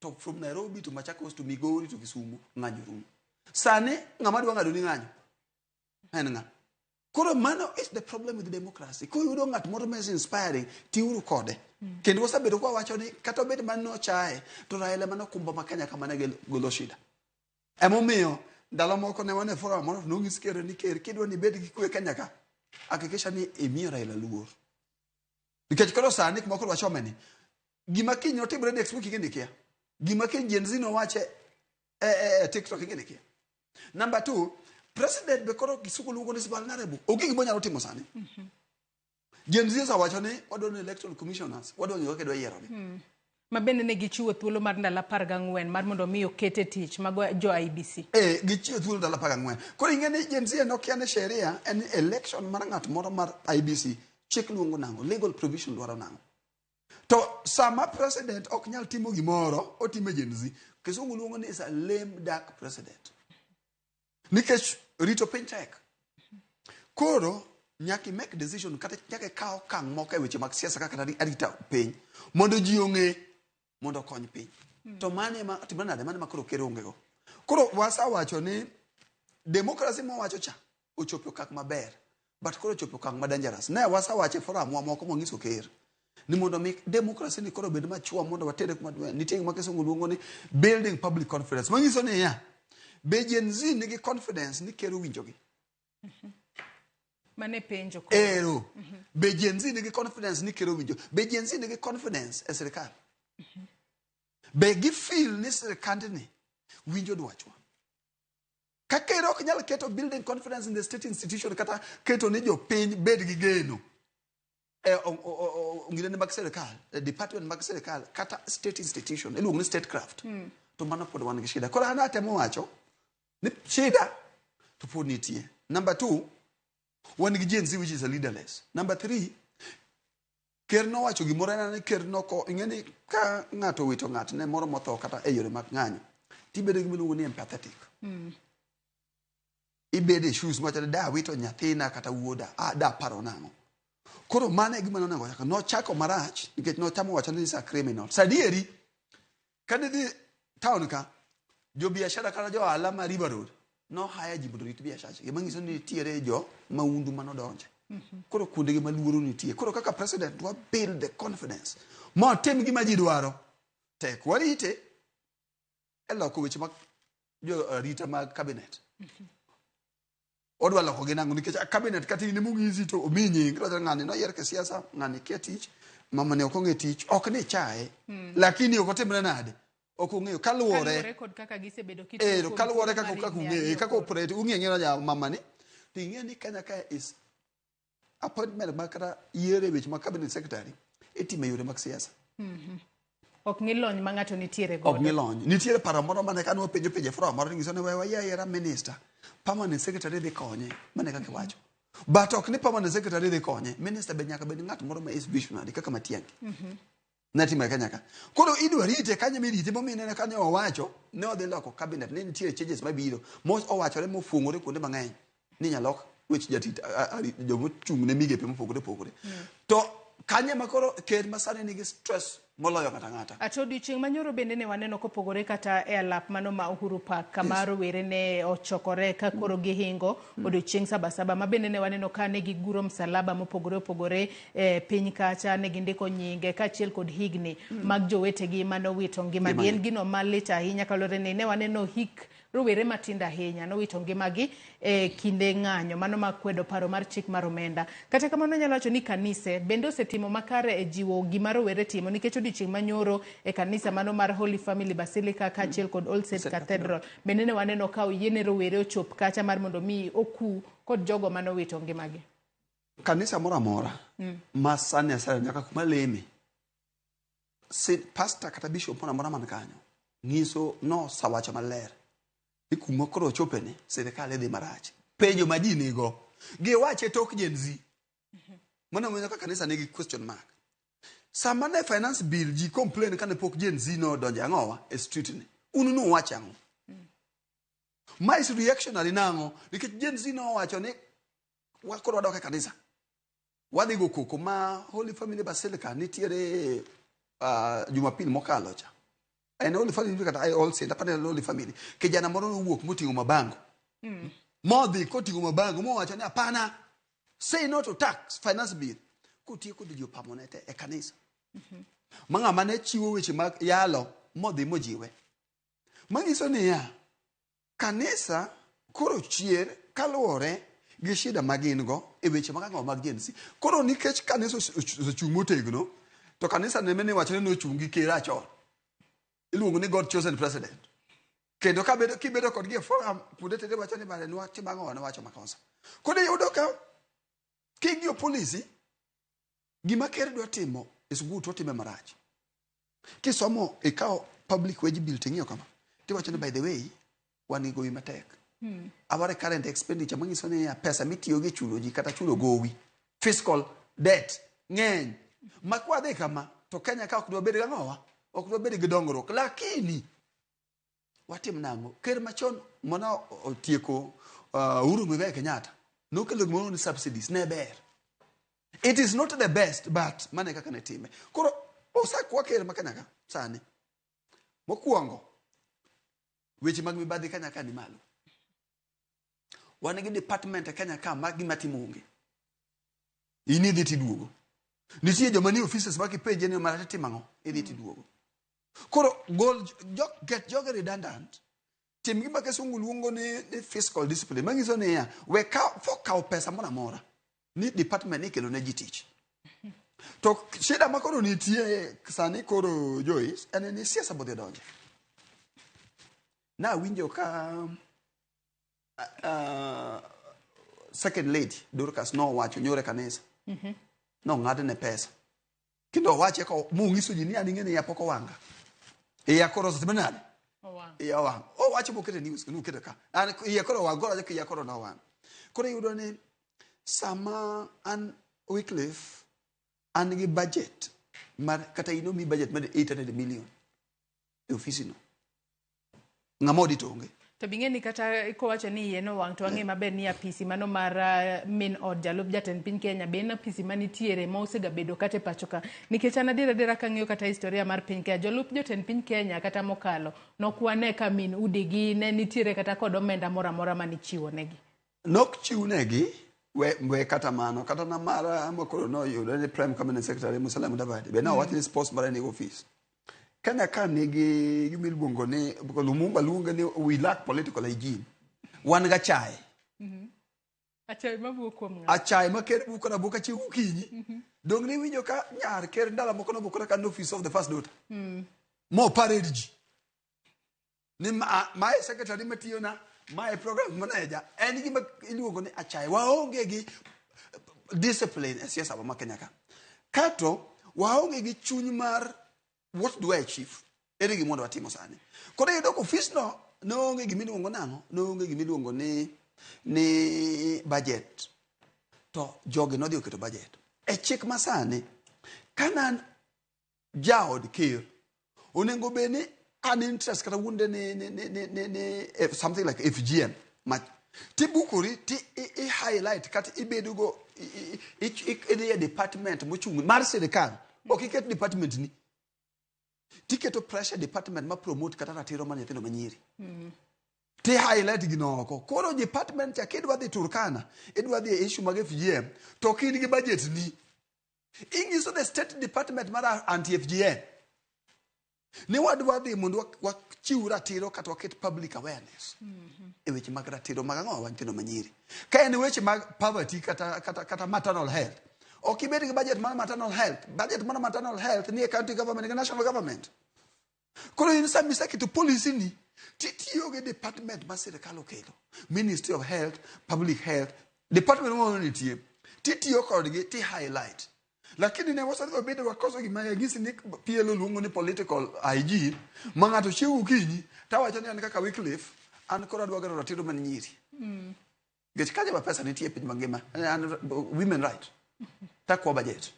to from Nairobi to Machakos to Migori to Kisumu ng'anyo rumo. Sani ng'ama dwa ng'ado ni ng'anyo en ng'a? Koro mano is the problem with democracy. Koyudo ng'at moro ma is inspiring, tiuru kode. Kendo wasebedo kwa wacho ni kata obed mana nochaye, to Raila mano kumba ma Kenya kama ne golo shida. Emomiyo ndalo moko ne wan e forum moro to nonyis ker ni ker kidwa ni ibed gi kwe Kenya ka, hakikisha ni imiyo Raila luor. Nikech koro sani kuma koro wachome ni, gima kiny notimre next week ing'e ni kia. Gima kiny Gen Z nowache e TikTok ing'e ni kia. Number 2, president be koro Kisugu luongo ni vulnerable. Onge gima onyalo timo sani. Gen Z osewacho ni wadwaro ni electoral commissioners, wadwaro ng'eyo kaka idwa yierogi. Ma bende ne gichiwo thuolo mar ndalo 14 mar mondo mi oket e tich mago jo IEBC. Gichiwo thuolo ndalo 14. Koro ing'e ni Gen Z en okia ni sheria en election mar ng'at moro mar IEBC chik luongo nang'o, legal provision dwaro nang'o. To sama president ok nyal timo gimoro, otime Gen Z. Kisungu luongo ni is a lame duck president. Nikech rito piny tek. Koro nyaka i make decision kata nyaka ikaw okang' moko e weche mag siasa kaka arita piny mondo ji ong'e mondo okony piny. To mano ema timore nade? Mano ema koro ker onge go. Koro wasewacho ni democracy mwawacho cha ochopo okang' maber, but koro ochopo okang' ma dangerous. Ne wasewacho e forum wa moko mwanyiso ker ni mondo mi democracy ni koro obed machua mondo watere kuma dwa. Nitie gima kisungu luongo ni building public confidence. Manyiso ni ya, be Gen Z nigi confidence ni ker owinjogi? Mane penjo koro. Ero. Be Gen Z nigi confidence ni ker owinjo? Be Gen Z nigi confidence e sirikal? Be gi feel ni sirikandni winjo dwachwa? Ka ker ok nyal keto building confidence in the state institution kata keto ni jopiny bed gi geno e ongirene mag sirikal, e department mag sirikal kata state institution iluongo ni statecraft. To mano pod wan gi shida. Koro an atemo wacho ni shida to pod nitie. Number 2, wan gi Gen Z which is a leaderless. Number 3, ker nowacho gimoro en ni ker noko ing'e ni ka ng'ato owito ng'atne moro motho kata e yore mag ng'anyo tibedo gi miluongo ni empathetic. Ibedo e shoes mawacho ni da wito nyathina kata wuoda, da paro nang'o. Koro mano e gima nonego ochako. Nochako marach nikech nochamo wacho ni is a criminal. Sadieri kane dhi town ka jo biashara kata jo ohala ma River Road no hire ji mondo orit biashara. Gima nyiso ni nitiere jo maundu manodonje. Koro kuondegi ma luoro nitie. Koro kaka president dwa build the confidence motim gima ji dwaro. Tek warite e loko weche mag jo arita mag cabinet. Odwa loko gi nang'o nikech cabinet kata in emong'isi to omiyi nying iwacho ni ng'ani noyier ke siasa ng'ani kia tich mama ni ok ong'e tich ok ni chaye. Lakini ok otimre nade ok ong'eyo kaluwore kod kaka gisebedo kitiyo kuom kaluwore thuolo kaka mar kaka higni ung'eyo ariyo kaka koro. operate ung'e ng'eyo ja mama ni to ing'e ni Kenya ka is appointment mag kata yiero e weche mag cabinet secretary itimo e yore mag siasa. Ok ng'i lony ma ng'ato nitiere Ok godo. ng'i lony. Nitiere paro moro mane kane wapenjo penjo e forum moro nyiso ni we wayie ayiera minister permanent secretary dhi konye mane kaka iwacho. But ok ni permanent secretary dhi konye minister be nyaka bed ng'at moro ma is visionary kaka Matiang'i. Netimo e Kenya ka. Koro idwa rite kanyo mirite momiyo ineno kanyo owacho ne odhi loko cabinet ni nitiere changes mabiro mo owachore mofuong'ore kuonde mang'eny ni nyalok weche jatit jomochung' ne migepe mopogore opogore. To kanye ma koro ker ma sani nigi stress moloyo ng'ata ng'ata. Ato odiochieng' manyoro bende ne waneno kopogore kata e alap mano ma Uhuru Park kama rowere ne ochokore ka koro gihingo odiochieng' Sabasaba ma bende ne waneno ka ne giguro msalaba mopogore opogore e piny kacha ne gindiko nyinge kaachiel kod higni mag jowetegi manowito ngimagi. Ngimagi. En gino malit ahinya kaluwore ni ne waneno hik rowere matindo ahinya nowito ngimagi e kinde ng'anyo mano ma kwedo paro mar chik mar omenda. Kata kamano anyalo wacho ni kanise bende osetimo makare e jiwo gima rowere timo nikech odiochieng' manyoro e kanisa mano mar Holy Family Basilica kaachiel kod All Saints Cathedral bende ne waneno ka oyiene rowere ochop kacha mar mondo mi oku kod jogo manowito ngimagi. Kanisa moro amora ma sani asaya nyaka kuma leme si, pastor kata bishop moro amora man kanyo nyiso nosawacho maler ni kuma koro ochope ni sirikal idhi marach. Penjo ma ji nigo giwache tok Gen Z. Mano omiyo ka kanisa nigi question mark. Sama ne finance bill ji complain kane pok Gen Z nodonjo ang'owa e street ni. Un nuwacho ang'o? Ma is reactionary nang'o? Nikech Gen Z nowacho ni koro wadok e kanisa. Wadhi go koko ma Holy Family Basilica nitiere Jumapil mokalo cha. En Holy Family kata All Saints, apani en Holy Family. Kijana moro nowuok moting'o mabango. Modhi koting'o mabango mowacho ni hapana say no to tax finance bill. Kotieko dhi ji opamone te e kanisa. Ma ng'ama ne chiwo weche mag yalo modhi mojiwe. Manyiso niya, kanisa koro chier kaluwore gi shida ma gin go e weche mag ang'o mag Gen Z. Koro nikech kanisa osechung' motegno, to kanisa ne mene wacho ni nochung' gi ker achon. Iluongo ni God chosen president. Kendo kabedo kibedo kodgi e forum kuonde tete wacho ni bare nwatimo ang'o nwawacho makosa. Koro iyudo ka king'iyo policy gima ker dwa timo is good to otime marach. Kisomo ikawo public wage bill ting'iyo kama tiwacho ni by the way wan gi gowi matek. Our current expenditure manyiso ni pesa mitiyo gi chulo ji kata chulo gowi fiscal debt ng'eny ma kwadhi kama to Kenya ka ok dwa bed gang'owa ok dwa bed gi dongruok lakini watim nang'o ker machon mana otieko Uhuru Muigai Kenyatta nokelo gimoro ni subsidies ne ber it is not the best but mane kaka ne time koro osakwa ker ma Kenya ka sani mokwongo weche mag mibadhi Kenya ka ni malo wan gi department e Kenya ka ma gima timo onge in idhi tiduogo nitie joma ni offices ma kipenje ni mara timo ang'o idhi tiduogo koro gol jo, get joge redundant tim gima kisungu luongo ni fiscal discipline manyiso niya we kaw fo kawo pesa moro amora ni department ni ikelo ne ji tich to shida ma koro nitie sani koro Joyce en ni siasa bodhi odonje nawinjo ka second lady Dorcas nowacho nyoro e kanisa. Nong'adne pesa. Kendo owache ko monyiso ji ni an ing'e ni iya pok owanga. Iya koro osetimo nade? Iya owang'. Owacho mokete news kendo oketo ka. An iya koro owang' koro awacho iya koro nowang'. Koro iyudo ni sama an Wycliffe an gi budget mar kata in omi budget mar 800 million e ofisi no. Ng'ama audit onge. To bing'e ni kata kowacho ni iye nowang' to wang'e maber ni apisi mano mar min od jalup jatend piny Kenya be en apisi manitiere ma osegabedo kata e pacho ka. Nikech an adier adiera kang'iyo kata historia mar piny Kenya, jolup jotend piny Kenya kata mokalo nok wane ka min udigi ne nitiere kata kod omenda moro amora manichiwo negi. Nok chiwnegi we, we kata mano kata na mara makoro noyudo ni prime cabinet secretary Musalia Mudavadi be nowach ni spouse mare ni office. Kenya ka nigi gima iluongo ni Lumumba luonge ni we lack political hygiene. Wan ga chae. Achaye mawuok kuom ng'a? Achaye ma ker bukora buka chiew gokinyi. Dong' niwinjo ka nyar ker ndalo moko nobukore ka office of the first daughter. Mo parade ji. Ni ma, mae secretary matiyo na, mae program manager, en gima iluongo ni achaye. Waonge gi discipline e siasa ma Kenya ka. Kato waonge gi chuny mar what do I achieve? Ere gima mondo watimo sani. Koro iyudo ka ofis no noonge gima iluongo nang'o? Noonge gima iluongo ni ni budget. To jogi nodhi oketo budget. E chik masani, ka nan jaod ker, onego bed ni an interest kata wuonde ni, ni, ni, ni, ni, ni something like FGM ma tibukori ti i, i highlight kata ibedo go idhi e department mochung' mar sirikal ok iket department ni tiketo pressure department ma promote kata ratiro mar nyithindo manyiri ti highlight gino oko koro department cha kidwa dhi Turkana idwa dhi e issue mag FGM to ok in gi budget ni inyiso the state department mar anti FGM ni wadwa dhi mondo wachiw ratiro kata waket public awareness e weche mag ratiro mag ang'o wa nyithindo manyiri ka en weche mag poverty kata, kata, kata maternal health ok ibed gi budget mar maternal health budget mar maternal health ni e county government gi national government koro in sama iseketo policy ni titiyo gi department ma sirikal okelo ministry of health public health department moro nitie titiyo kodgi ti highlight lakini ne wasedhi wabedo wakoso gima agisi ni PLO luongo ni political hygiene ma ng'ato chiew gokinyi tawacho ni an kaka Wycliffe an koro adwa gero ratiro mar nyiri nikech ka joma pesa nitie e piny mangima an women right takwa budget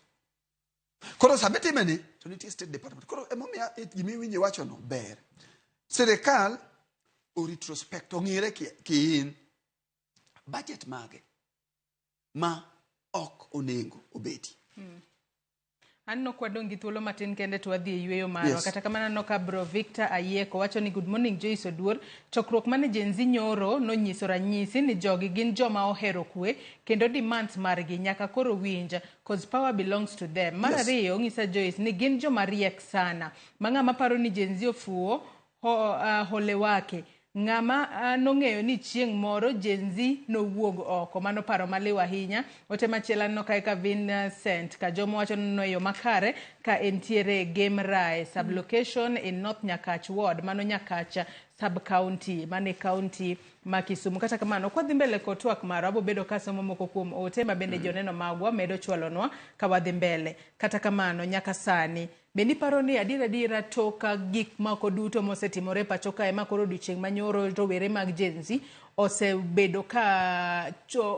koro sama itime ni to nitie state department koro emomiyo gima iwinjo iwacho no ber sirikal o retrospect ong'ire kiin budget mage ma ok onego obedi Aneno ka wadong' gi thuolo matin kende to wadhi e yueyo marwa. Yes. Kata kamano aneno ka bro Victor Ayieko wacho ni good morning Joyce Oduor. Chokruok mane Gen Z nyoro nonyiso ranyisi ni jogi gin joma ohero kwe kendo demands margi nyaka koro winj cause power belongs to them. Mar ariyo ong'isa Joyce ni gin joma riek sana. Ma ng'ama paro ni Gen Z ofuwo ho, hole wake. Ng'ama nong'eyo ni chieng' moro Gen Z nowuog oko. Mano paro maliw ahinya. Ote machielo aneno kae ka Vincent Kajomo wacho ni e yo makare ka entiere Game Rae sub-location in North Nyakach Ward. Mano Nyakach sub-county, mano e county ma Kisumu. Kata kamano, kwadhi mbele kod twak marwa, abobedo kasomo moko kuom ote ma bende joneno magwa medo chwalonwa ka wadhi mbele. Kata kamano, nyaka sani, Bende iparo ni adier adiera tok gik moko duto mosetimore e pacho kae ma koro odiochieng' manyoro rowere mag Gen Z osebedo ka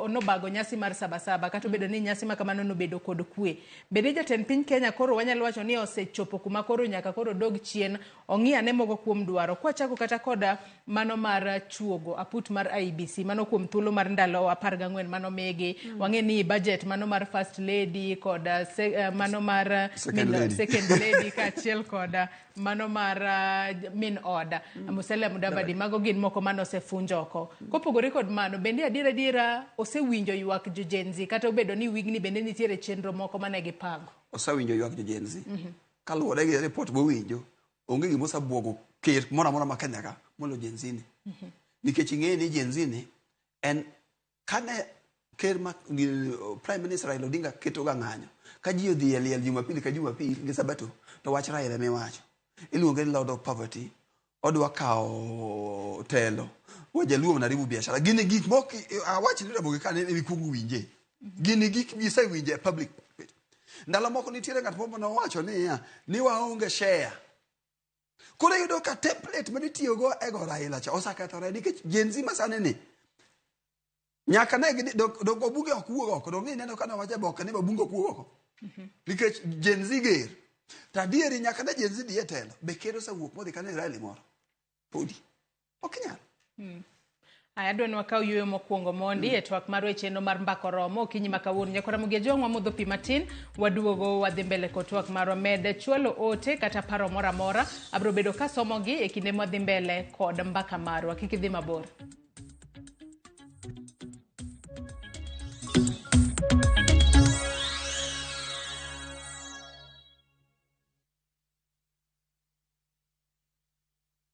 nobago nyasi mar Sabasaba kata obedo ni nyasi ma kamano nobedo kod kwe. Bende jatend piny Kenya koro wanyalo wacho ni osechopo kuma koro nyaka koro dog chien ong'i ane moko kuom dwaro. Kwachako kata koda mano mar chuogo aput mar IEBC mano kuom thuolo mar ndalo 14 manomigi. Wang'e ni budget mano mar First Lady kod mano mar Second min, lady. Second Lady kaachiel kod mano mar min oda Musalia Mudavadi, mago gin moko mane osefunj oko. Kopogore kod mano, bende adier adiera osewinjo ywak jo Gen Z kata obedo ni wigni bende nitiere chenro moko mane gipango. Osewinjo ywak jo Gen Z. Kaluwore gi report mowinjo, onge gima osebuogo ker moro amora ma Kenya ka molo Gen Z ni. Nikech ing'eyo ni Gen Z ni en kane ker ma Prime Minister Raila Odinga keto ga ng'anyo ka ji odhi e liel Jumapili ka Jumapili gi Sabato to wach Raila emiwacho. Iluonge ni Lord of Poverty, odwa kawo telo, wajaluo wanaharibu biashara. Gin gik mok awach ni Ramogi ka ne emikwongo winje. Gin gik misewinjo e public. Ndalo moko nitiere ng'at moro mane niya ni waonge share. Koro iyudo ka template manitiyogo e go Raila cha osekethore nikech Gen Z masani ni nyaka ne gidhi dok wabunge ok wuog oko. Dong ineno ka nowacho e boke ni wabunge ok wuog oko nikech Gen Z ger. To adieri nyaka ne Gen Z dhi e telo be ker osewuok modhi kanyo e rally moro podi ok nyal. Aya, adwa ni wakaw yueyo mokwongo mondi e twak marwa e chenro mar Mbaka Oromo okinyi ma kawuono. Nyakwa Ramogi Ajwang' wamodho pi matin, waduogo wadhi mbele kod twak marwa. Med chwalo ote kata paro moro amora, abiro bedo kasomogi e kinde mwadhi mbele kod mbaka marwa. Kik idhi mabor.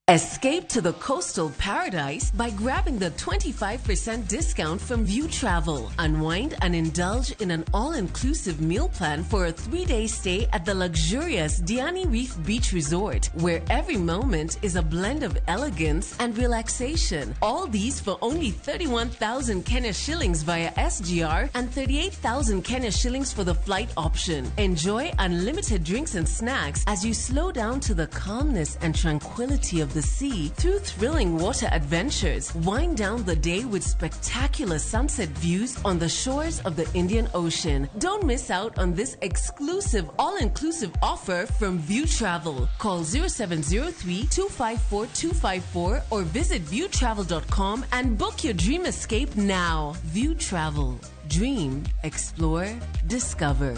Escape to the coastal paradise by grabbing the 25% discount from Viutravel. Unwind and indulge in an all-inclusive meal plan for a 3-day stay at the luxurious Diani Reef Beach Resort, where every moment is a blend of elegance and relaxation. All these for only 31,000 Kenya shillings via SGR and 38,000 Kenya shillings for the flight option. Enjoy unlimited drinks and snacks as you slow down to the calmness and tranquility of the sea through thrilling water adventures. Wind down the day with spectacular sunset views on the shores of the Indian Ocean. Don't miss out on this exclusive all-inclusive offer from Viutravel. Call 0703 254 254 or visit viewtravel.com and book your dream escape now. Viutravel. Dream, explore, discover.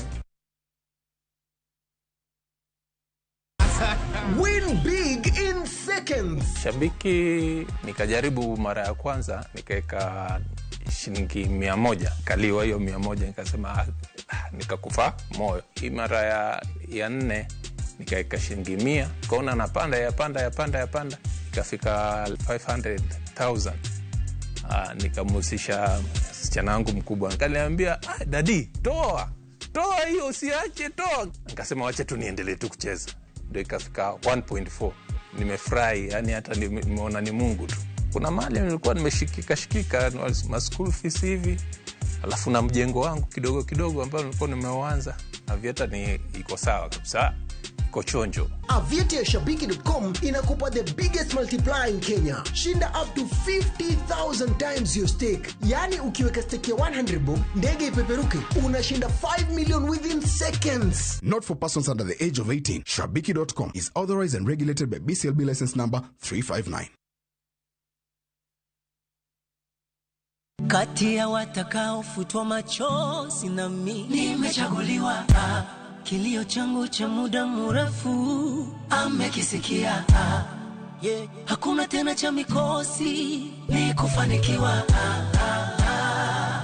Win big in seconds. Shabiki nikajaribu mara ya kwanza nikaweka shilingi 100, kaliwa hiyo 100, nikasema nikakufa moyo. Hii mara ya nne nikaweka shilingi 100, kaona napanda yapanda ikafika 500,000. Nikamhusisha msichana wangu mkubwa, akaniambia dadi, toa hiyo, usiache, toa. Nikasema wacha tu niendelee tu kucheza. Ndio ikafika 1.4. Nimefurahi, yani hata nimeona ni Mungu tu. Kuna mali nilikuwa nimeshikika ma school fees hivi, alafu na mjengo wangu kidogo kidogo ambao nilikuwa nimeuanza. Aviator ni iko sawa kabisa, iko chonjo. Aviator Shabiki.com inakupa the biggest multiplier in Kenya. Shinda up to 50,000 times your stake. Yani ukiweka stake ya 100 bob, ndege ipeperuke, unashinda 5 million within seconds. Not for persons under the age of 18. Shabiki.com is authorized and regulated by BCLB license number 359. Kati ya watakaofutwa machozi na mimi nimechaguliwa. Kilio changu cha muda mrefu amekisikia. Yeah. Hakuna tena cha mikosi, ni kufanikiwa.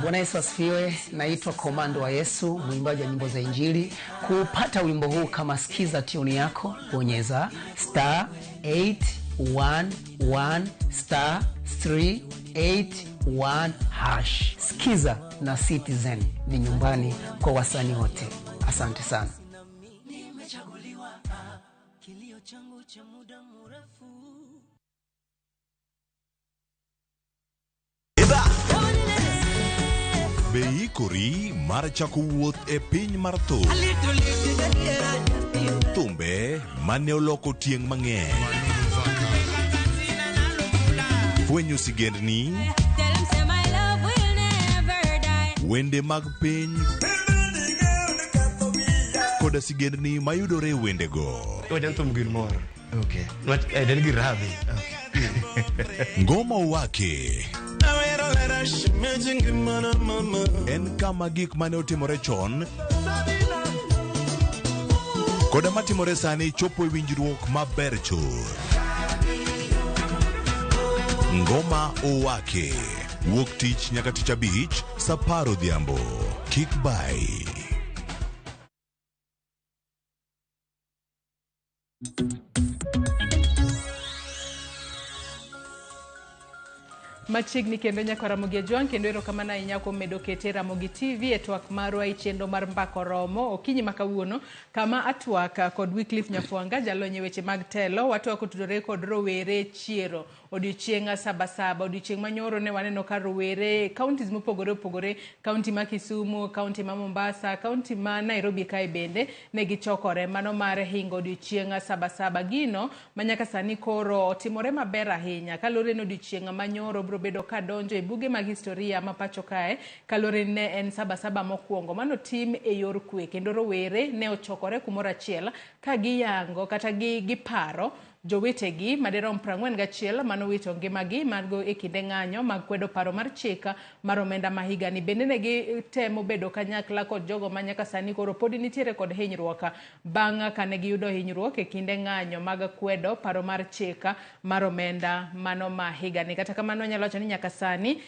Bwana Yesu asifiwe. Naitwa Komando wa Yesu, mwimbaji wa nyimbo za Injili. Kupata wimbo huu kama sikiza tune yako, bonyeza star 811 star 381 hash. Sikiza na Citizen ni nyumbani kwa wasanii wote. Asante sana. Nimechaguliwa, kilio changu cha muda mrefu. Be ikori mar chako wuoth e piny mar thum. Thumbe mane oloko tieng' mang'eny. Fwenyo sigendni, wende mag piny koda sigendni mayudore e wendego. Okay. Ngoma Wake en kama gik mane otimore chon koda matimore sani chopo e winjruok maber chuth. Ngoma Owake wuok tich nyaka tich abich saa 10 odhiambo. Kik bai. Machiegni kendo nyaka Ramogi Ajwang', kendo erokamano ahinya kuom medo kete Ramogi TV e twak marwa e chenro mar Mbaka Oromo okinyi ma kawuono, kama atwak kod Wycliffe Nyafwanga, jalony e weche mag telo. Watwak otudore kod rowere chiero odiochieng' Sabasaba. Odiochieng' manyoro ne waneno ka rowere counties mopogore opogore, kaunti ma Kisumu, kaunti ma Mombasa, kaunti ma Nairobi kae bende ne gichokore mano mar hingo odiochieng' Sabasaba. Gino ma nyaka sani koro otimore maber ahinya kaluwore ni odiochieng' manyoro biro bedo ka donjo e buge mag historia ma pacho kae kaluwore ni ne en Sabasaba mokwongo manotim e yor kwe kendo rowere ne ochokore kumoro achiel ka giyango kata giparo jowetegi madirom 41 manowito ngimagi mago e kinde ng'anyo mag kwedo paro mar chik mar omenda ma higani. Bende ne gitemo bedo kanyakla kod jogo ma nyaka sani koro podi nitiere kod hinyruok bang' kane giyudo hinyruok e kinde ng'anyo mag kwedo paro mar chik mar omenda mano ma higani. Kata kamano anyalo wacho ni nyaka sani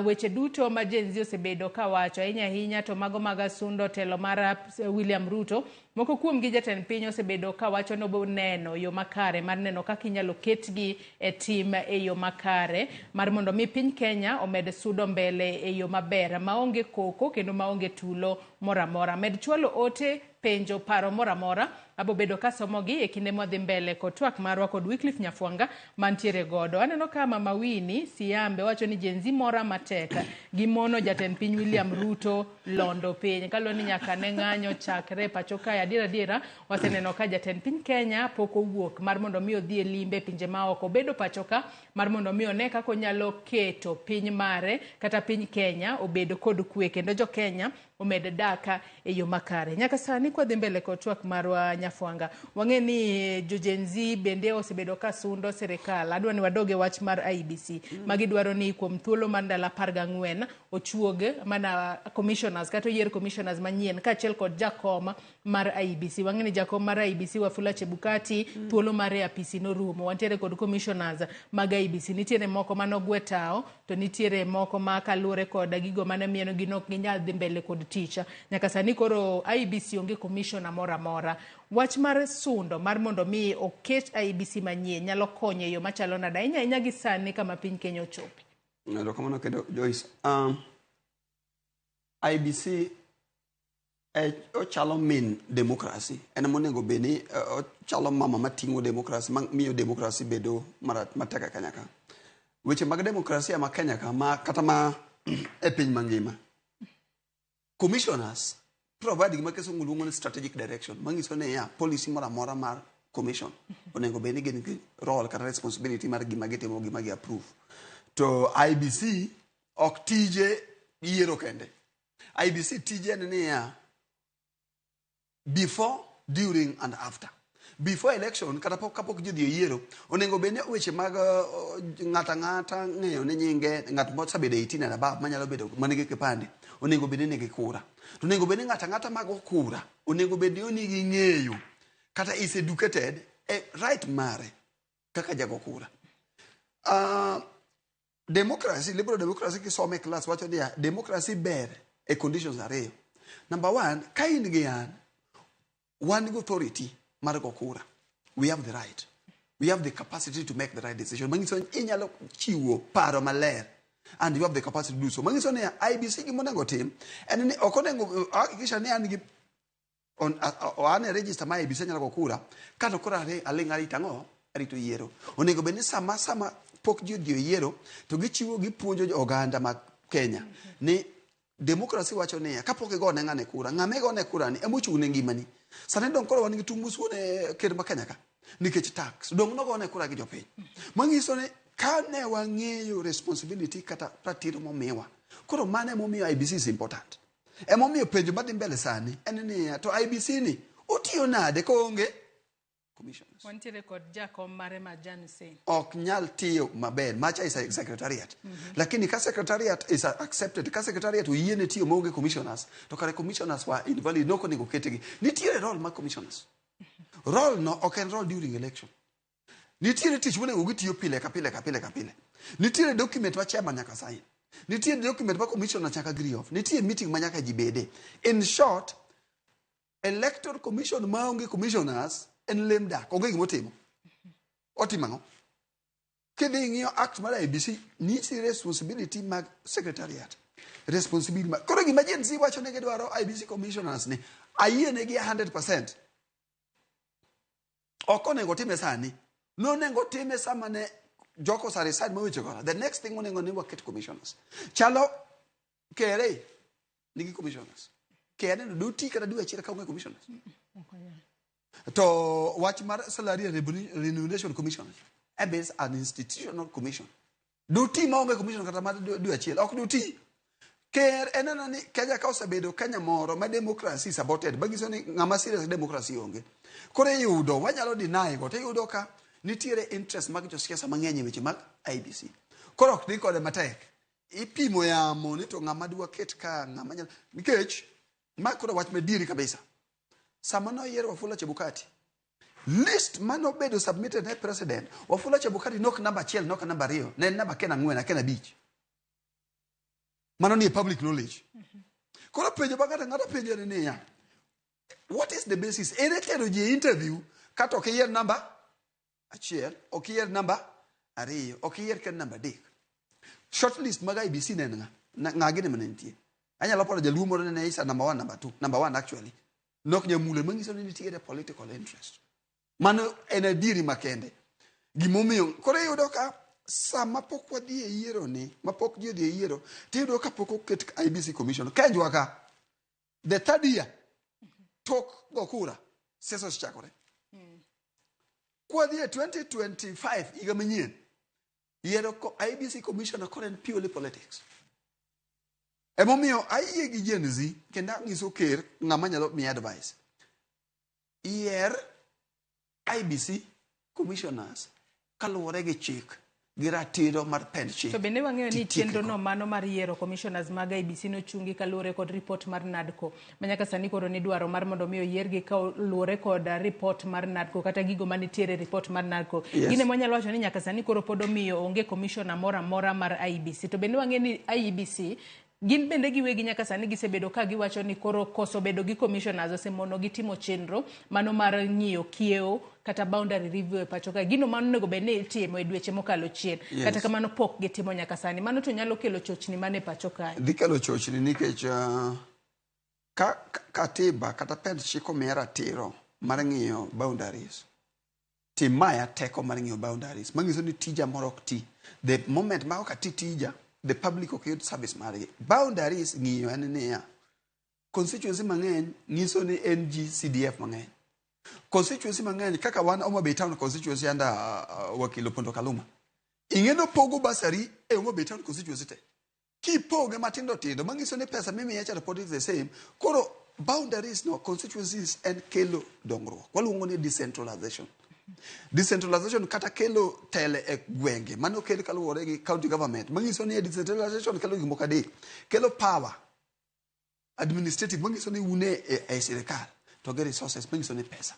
weche duto ma Gen Z osebedo kawacho ahinya ahinya to mago mag sundo telo mar William Ruto, moko kuomgi jatend piny osebedo kawacho ni obo neno yo makare mar neno kaka inyalo ketgi e tim e yo makare mar mondo mi piny Kenya omed sudo mbele e yo maber maonge koko kendo maonge tulo moro amora. Med chwalo ote, penjo, paro moro amora abo bedo kasomogi e kinde mwadhi mbele kod twak marwa kod Wycliffe Nyafwanga mantiere godo. Aneno ka Mama Winnie Siambe wacho ni Gen Z mora matek gimono jatend piny William Ruto londo piny kaluwore ni nyaka ne ng'anyo chakre pacho kae. Adiera adiera waseneno ka jatend piny Kenya pok owuok mar mondo mi odhi e limbe pinje maoko, obedo pacho ka mar mondo mi one kaka onyalo keto piny mare kata piny Kenya obed kod kwe kendo jo Kenya omed dak e yo makare. Nyaka sani kwadhi mbele kod twak marwa Nyafwanga, wang'e ni jo Gen Z bende osebedo ka sundo sirikal. Adwa ni wadog e wach mar IEBC magidwaro ni kuom thuolo mar ndalo 14 ochuog mana commissioners kata oyier commissioners manyien kaachiel kod jakom mar IEBC. Wang'e ni jakom mar IEBC Wafula Chebukati thuolo mare e apisi norumo. Wantiere kod commissioners mag IEBC, nitiere moko manogwe tao to nitiere moko ma kaluwore kod gigo mane miyo gi ok ginyal dhi mbele kod tich. Nyaka sani koro IEBC onge commissioner moro amora. Wach mar sundo mar mondo mi oket IEBC manyien nyalo konyo e yo machalo nade ahinya ahinya gi sani kama piny Kenya ochope? Erokamano kendo Joyce. IEBC ochalo min democracy, en monego bed ni ochalo mama mating'o democracy, mamiyo democracy bedo matek e Kenya ka. Weche mag demokrasia ma Kenya ka ma kata ma e piny mangima, commissioners provide gima kisungu luongo ni strategic direction, manyiso ni ya policy moro amora mar commission onego bed ni gin gi role kata responsibility mar gima gitimo, gima gi approve. To IEBC ok tije yiero kende. IEBC tije en niya before, during and after. Before election kata kapok ji odhi e yiero, onego bed ni weche mag ng'ata ng'ata ng'eyo ni nyinge ng'at mosebedo 18 and above manyalo bedo manigi kipande onego bed ni nigi kura. To onego bed ni ng'ata ng'ata mago kura onego bed ni nigi ng'eyo kata is educated e right mare kaka jago kura. Democracy, liberal democracy kisome e class wacho niya democracy ber e conditions ariyo. Number one, ka in gi an, wan gi authority mar go kura. We have the right. We have the capacity to make the right decision. Manyiso ni inyalo chiwo paro maler and you have the capacity to do so. Manyiso ni IEBC gima onego tim en ni ok onego hakikisha ni an gi an e register mar IEBC anyalo go kura kato koro aling' arito ang'o arito yiero. Onego bed ni sama pok ji odhi e yiero to gichiwo gipuonjo oganda mag Kenya ni democracy wacho niya kapok igone ng'ane kura, ng'ama igone kura ni ema ochung' ne ngimani. Sani dong koro wan gi tung' mosuo ne ker ma Kenya ka nikech tax dong nogone kura gi jopiny. Manyiso ni ka ne wang'eyo responsibility kata ratiro momiwa, koro mano emomiyo IEBC is important. Emomiyo penjo madhi mbele sani en niya to IEBC ni otiyo nade koonge commissioners? Wantiere kod jakom mare ma Jan Hussein. Ok nyal tiyo maber. Macha is a secretariat. Lakini ka secretariat is accepted, ka secretariat oyiene tiyo maonge commissioners, to kare commissioners were invalid, nok onego ketgi. Nitiere role mar commissioners. Role no ok en role during election. Nitiere tich monego gitiyo pile ka pile ka pile ka pile. Nitiere document ma chairman nyaka sign. Nitiere document ma commissioner nyaka agree of. Nitiere meeting ma nyaka ji bede. In short, electoral commission maonge commissioners en lame duck, onge gimotimo. Otimo ang'o? Kidhi ing'iyo act mar IEBC, nyisi responsibility mag secretariat. Responsibility mag... Koro gima Gen Z wacho ni gidwaro IEBC commissioners ni, ayienegi 100%. Ok onego time sani. Nonego time sama ne joko oseresign ma weche go, the next thing onego ni waket commissioners. Chalo KRA nigi commissioners. KRA no doti kata dwe achiel ka onge commissioners. To wach mar salary and remuneration commission ebes an institutional commission. Doti maonge commission kata mar dwe achiel ok doti. Ker en anena ni Kenya ka osebedo Kenya moro ma democracy is aborted, manyiso ni ng'ama serious democracy onge. Koro iyudo wanyalo deny go to iyudo ka nitiere interest mag josiasa mang'eny e weche mag IEBC. Koro ok dhi kode matek. Ipimo yamo ni to ng'ama dwa ket ka ng'ama nyalo nikech ma koro wach madieri kabisa. Sama noyier Wafula Chebukati, list manobedo submitted ne president, Wafula Chebukati nok namba 1, nok namba 2, ne en namba 4, 5. Mano nie public knowledge. Koro penjo ma ng'ato ang'ata penjo ni niya, what is the basis? Ere tero ji e interview kata ok iyier namba 1, ok iyier namba 2, ok iyier kata namba 3. Shortlist mag IEBC ne en ng'a? Ng'a gini mane nitie? Anyalo paro jaluo moro ne isa number 1, number 2, number 1 actually. Nok nyamule manyiso ni nitiere political interest. Mano en adieri makende. Gimomiyo koro iyudo ka sama pok wadhi e yiero ni, ma pok ji odhi e yiero, tiyudo ka pok oket IEBC commission. Kenjwa ka, the third year, tok go kura, siasa osechakore. Kwadhi e 2025 higa manyien, yiero IEBC commission koro en purely politics. Emomiyo ayie gi Gen Z kendo anyiso ker ng'ama nyalo miya advice. Yier IEBC commissioners kaluwore gi chik gi ratiro mar pend chik. To bende wang'eyo ni Titiek chenro no mano mar yiero commissioners mag IEBC nochungi kaluwore kod report mar NADCO ma nyaka sani koro ni dwaro mar mondo mi oyiergi kaluwore kod report mar NADCO kata gigo manitiere e report mar NADCO. Yes. Gine mwanyalo wacho ni nyaka sani koro pod omiyo onge commissioner moro amora mar IEBC. To bende wang'eyo ni IEBC gin bende giwegi nyaka sani gisebedo ka giwacho ni koro koso bedo gi commissioners osemono gi timo chenro mano mar ng'iyo kiewo kata boundary review e pacho ka. Gino mano onego bed ni itimo e dweche mokalo chien. Yes. Kata kamano pok gitimo nyaka sani. Mano to nyalo kelo chochni mane e pacho kae. Dhi kelo chochni nikech ka katiba kata pend chik omiya ratiro mar ng'iyo boundaries, timaya teko mar ng'iyo boundaries, manyiso ni tija moro ok ti. The moment ma ok ati tija, the public ok yud service margi. Boundaries ng'iyo en niya, constituency mang'eny nyiso ni en gi CDF mang'eny. Constituency mang'eny kaka wan Homa Bay Town constituency under Wakil Opondo Kaluma. Ing'e nopogo bursary e Homa Bay Town constituency te. Kipoge matindo tindo manyiso ni pesa mimiye cha to pod is the same. Koro boundaries no constituencies en kelo dongruok. Waluongo ni decentralization. Decentralization kata kelo tele e gwenge mano kel kaluwore gi county government manyiso ni decentralization kelo gik moko adek. Kelo power administrative manyiso ni un e sirikal to gi resources manyiso ni pesa.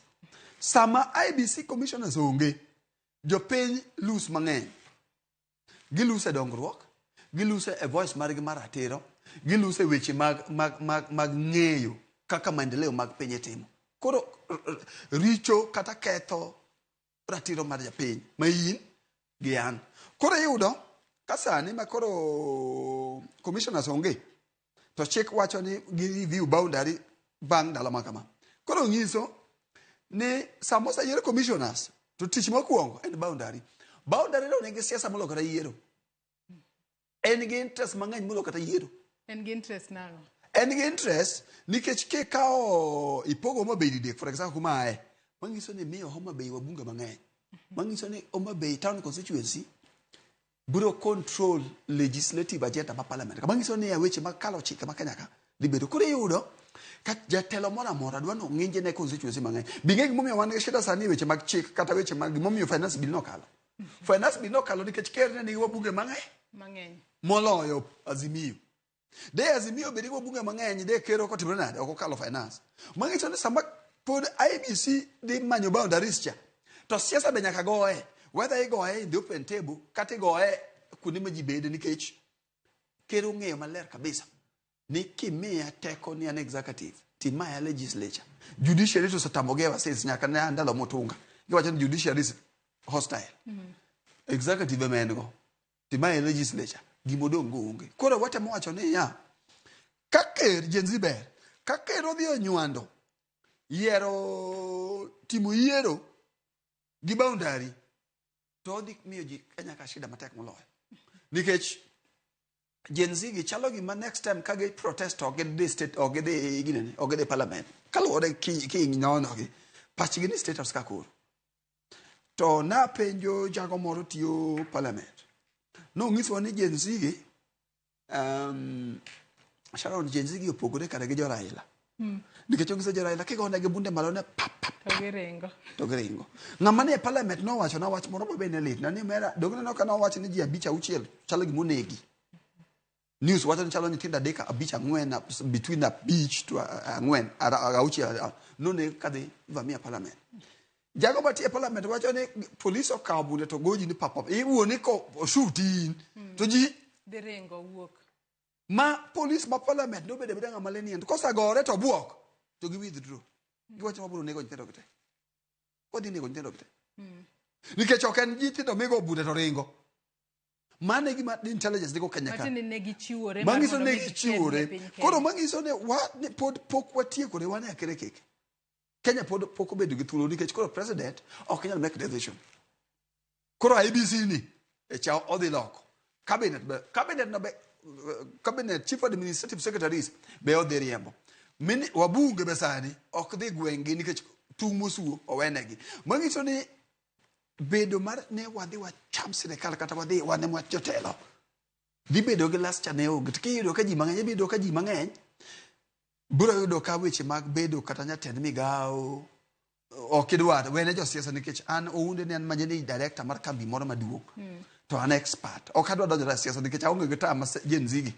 Sama IEBC commissioners onge, jopiny lose mang'eny. Gilose e dongruok, gilose e voice margi mar ratiro, gilose e weche mag ng'eyo kaka maendeleo mag piny itimo. Koro richo kata ketho ratiro mar japiny ma in gi an. Koro iyudo ka sani ma koro commissioners onge, to chik wacho ni gi review boundary bang' ndalo ma kama. Koro nyiso ni sama oseyier commissioners to tich mokwongo en boundary. Boundary no nigi siasa moloyo kata yiero. En gi interest mang'eny moloyo kata yiero. En gi interest nang'o? En gi interest nikech kikawo ipogo Homa Bay didek, for example kuma aye, manyiso ni miyo Homa Bay wabunge mang'eny. Manyiso ni Homa Bay town constituency biro control legislative agenda ma parliament. Manyiso ni weche mag kalo chike ma Kenya ka dhi bedo. Koro iyudo ka jatelo moro amora dwa ni ong'inje ne constituency mang'eny. Bi ng'e gimomiyo wan gi shida sani e weche mag chik kata weche mag gimomiyo finance bill nokalo. Finance bill nokalo nikech ker ne nigi wabunge mang'eny moloyo Azimio. De Azimio bed gi wabunge mang'eny, de ker ok otimore nade, ok okalo finance. Manyiso ni sama pod IEBC dhi manyo boundaries cha, to siasa be nyaka goye. Whether igoye in the open table, kata igoye kuonde ma ji bede nikech ker ong'eyo maler kabisa ni kimiya teko ni an executive, timaya legislature. Judiciary to osetamogi ever since nyaka ne ndalo Mutunga. Giwacho ni judiciary is hostile. Executive ema en go. Timaya legislature. Gimodong' go onge. Koro watemo wacho niya, ka ker Gen Z ber, ka ker odhi onywando yiero timo yiero gi boundary. To odhi miyo ji Kenya ka shida matek moloyo. Nikech Gen Z gi chalo gima next time ka gi protest to ok gidhi state ok gidhi ginene ok gidhi parliament. Kaluwore ki kinono gi pachgi ni state house ka koro. To napenjo jago moro tiyo parliament. Nonyisowa ni Gen Z gi Sharon Gen Z gi opogore kare gi jo Raila. Nikech onyiso jo Raila kigonegi bunde malo ne pap pap To giringo. to giringo. Ng'ama nie parliament nowacho na wach moro mabe ne lit. Na ni mera dong neno ka nowacho ni ji abich auchiel chalo gima onegi. News wacho ni chalo nyithindo adek abich ang'wen between abich to ang'wen auchiel noneg kadhi vamia parliament. Jago matie parliament wacho ni polis okawo bunde to goji ni pap pap. Iwuo ni ko oshuti in. To ji Dhi ringo wuok. ma polis ma parliament nobedo abeda ng'ama lenient. Kosegore to buok to gi withdraw. Giwacho ni wabiro nego nyithindo gi te. Wadhi nego nyithindo gi te. Nikech ok en nyithindo migo bunde to ringo. Mano e gima intelligence nigo Kenya ka. Matiende ni ne gichiwore mar Manyiso mondo ni mi giked ne gichiwore. piny Kenya. Koro manyiso ni wa ni pod pok watiekore wan e akere keke. Kenya pod pok obedo gi thuolo nikech koro president ok nyal make decision. Koro IEBC ni e cha odhi loko. Cabinet be cabinet no be cabinet chief administrative secretaries be odhi riembo. Mini wabunge be sani ok dhi gweng'gi nikech tung' mosuo owenegi. Manyiso ni bedo mar ne wadhi wacham sirikal kata wadhi wan ema jotelo dhi bedo gi last cha ne onge. To kiyudo ka ji mang'eny ibiro ka ji mang'eny biro yudo ka weche mag bedo kata jatend migawo ok idwar wene josiasa nikech an ounde ni an managing director mar kambi moro maduong' to an expert ok adwa donjora e siasa nikech aonge gi time ma Gen Z gi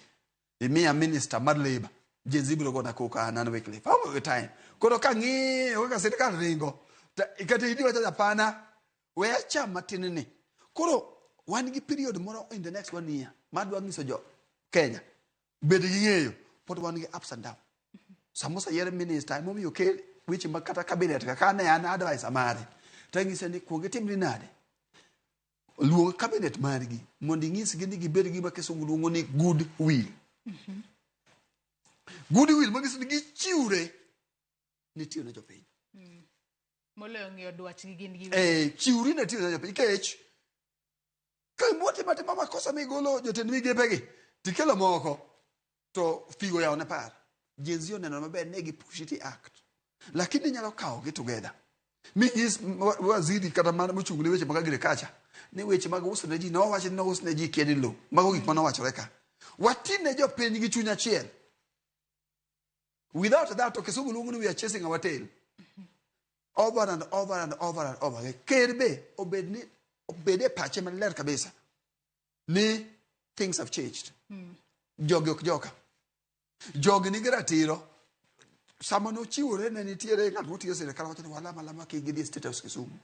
imiya minister mar labor Gen Z biro gona koko an an Wycliffe aonge gi time koro kang'iyo kaka sirikal ringo kata in iwacho hapana we acham matin ni koro wan gi period moro in the next one year madwa nyiso jo Kenya bed gi ng'eyo pod wan gi ups and down samosa yier minister emomiyo kel weche mag kata cabinet ka kane an advice mare to anyise ni kuong itimri nade luong cabinet margi mondo inyisgi ni gibed gima kisungu luongo ni good will good will manyiso ni gichiwre ne tiyo ne jopiny Moloyo ng'iyo dwachgi gin giwegi. eh chiwri ne tiyo ne jopiny nikech ka imwatimo atima makosa migolo jotend migepegi tikelo moko to figo yawo ne par Gen Z oneno maber ne gipushi ti act lakini inyalo kawogi together minyis waziri kata mana mochung' ne weche mag agriculture ni weche mag uso ne ji nowacho ni nous ne ji kieni lowo mago gik manowachore ka wati ne jopiny gi chuny achiel without that to kisungu luongo ni we are chasing our tail over and over and over and over again. Ker be obed ni obed e pache maler kabisa ni things have changed. Jogi ok joka. Jogi nigi ratiro. Sama nochiwore ne nitiere ng'at motiyo e sirikal wacho ni walama lama kik gidhi e State House Kisumu.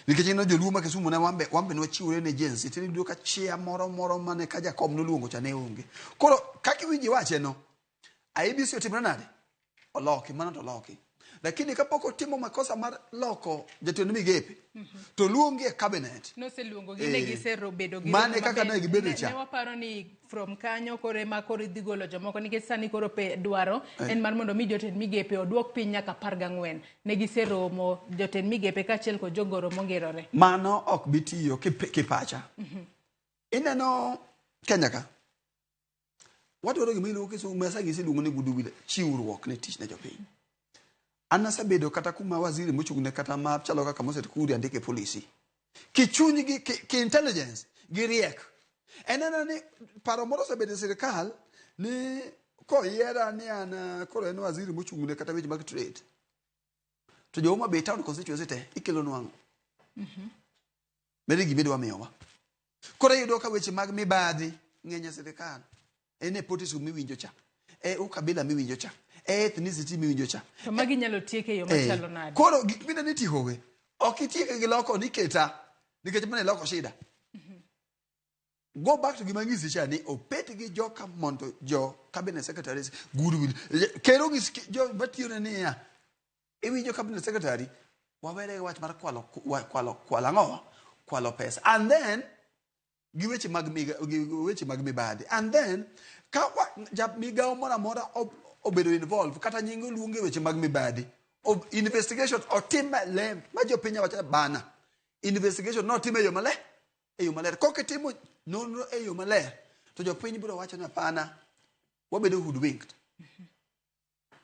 Nikech ineno joluo ma Kisumu ne wambe wambe nwachiwore ne Gen Z tiyudo ka chia moro moro mane ka Jakom noluongo cha ne onge. Koro kaka iwinjo iwache no IEBC otimre nade? Oloki, mano to oloki. Lakini kapok otimo makosa mar loko jatend migepe to luongi e cabinet Noseluongogi ne gisebedo gi Mane romo kaka maber. ne gibedo cha. Ne waparo ni from kanyo koro ema koro idhi golo jomoko nikech sani koro pe dwaro en mar mondo mi jotend migepe oduok piny nyaka 14. Ne giseromo jotend migepe kaachiel kod jogoro mongirore. Mano ok bi tiyo kipacha. Ineno Kenya ka wadwaro gima iluongo kisungu ma sani iluongo ni goodwill chiwruok ne tich ne jopiny. An asebedo kata kuma waziri mochung' ne kata ma chalo kaka Moses Kuria ndike policy. Kichuny gi ki intelligence gi riek. En anena ni paro moro osebedo e sirikal ni koyiera ni an koro en waziri mochung' ne kata weche mag trade. To jo Homa Bay town constituency te ikelo nwang'o. Mano e gima idwa miyowa. Koro iyudo ka weche mag mibadhi ng'eny e sirikal. En nepotism miwinjo cha. E ukabila miwinjo cha. E ethnicity miwinjo cha. To magi inyalo tiek e yo machalo nade? Koro gik mineno itiekogi ok itieke gi loko ni keta nikech mano iloko shida. Go back to gima ng'isi cha ni obet gi joka mondo jo cabinet secretaries goodwill. Ker onyis jo matiyone niya iwinjo cabinet secretary wawere gi wach mar kwalo kwalo kwalo ang'o kwalo pesa and then gi weche mag miga, gi weche mag mibadhi and then ka wa, ja migawo moro amora obedo involved kata nyinge oluongi e weche mag mibadhi investigation otim maler ma jopiny owacho ni bana Investigation notim e yo maler, e yo maler. Kokitimo nonro e yo maler, to jopiny biro wacho ni hapana, wabedo hoodwinked.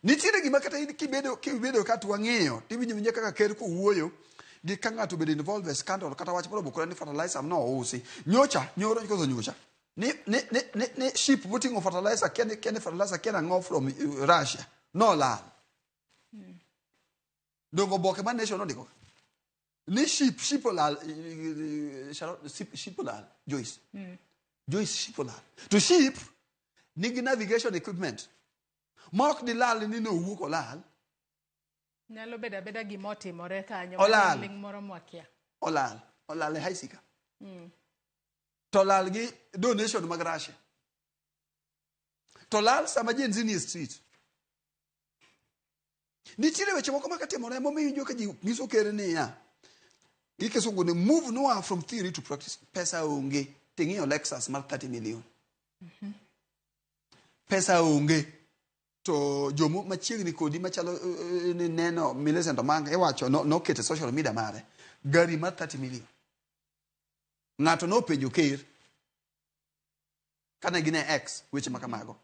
Nitiere gima kata in kibedo ka to wang'iyo, tiwinjo winja kaka ker kowuoyo gi ka ng'ato obedo involved e scandal kata wach moro obukore ni fertilizer no ousi. Nyocha, nyoro koso nyocha. Ni ship moting'o fertilizer kia ni fertilizer kia nang'o from Russia. Nolal. Dongo oboke mar Nation nondiko. Ni ship olal, Sharon, ship olal, Joyce. Joyce, ship olal. To ship nigi navigation equipment. Ma ok dilal ni nowuok olal. Nyalo bedo abeda gima otimore kanyo. Olal. Ling moro mwakia. Olal. Olal e Haisika. To lal gi donation mag Russia. To lal sama Gen Z ni e street. Nitiere weche moko makatimore momiyo iwinjo ka ji nyiso ker niya. Gi kisungu ni move noa from theory to practice. Pesa onge. Ting'iyo Lexus mar 30 million. Pesa onge. To jomo machiegni kodi machalo ni neno Millicent Omanga iwacho noketo e social media mare gari mar 30 million. Ng'ato nopenjo ker kane gin e X weche ma kamago.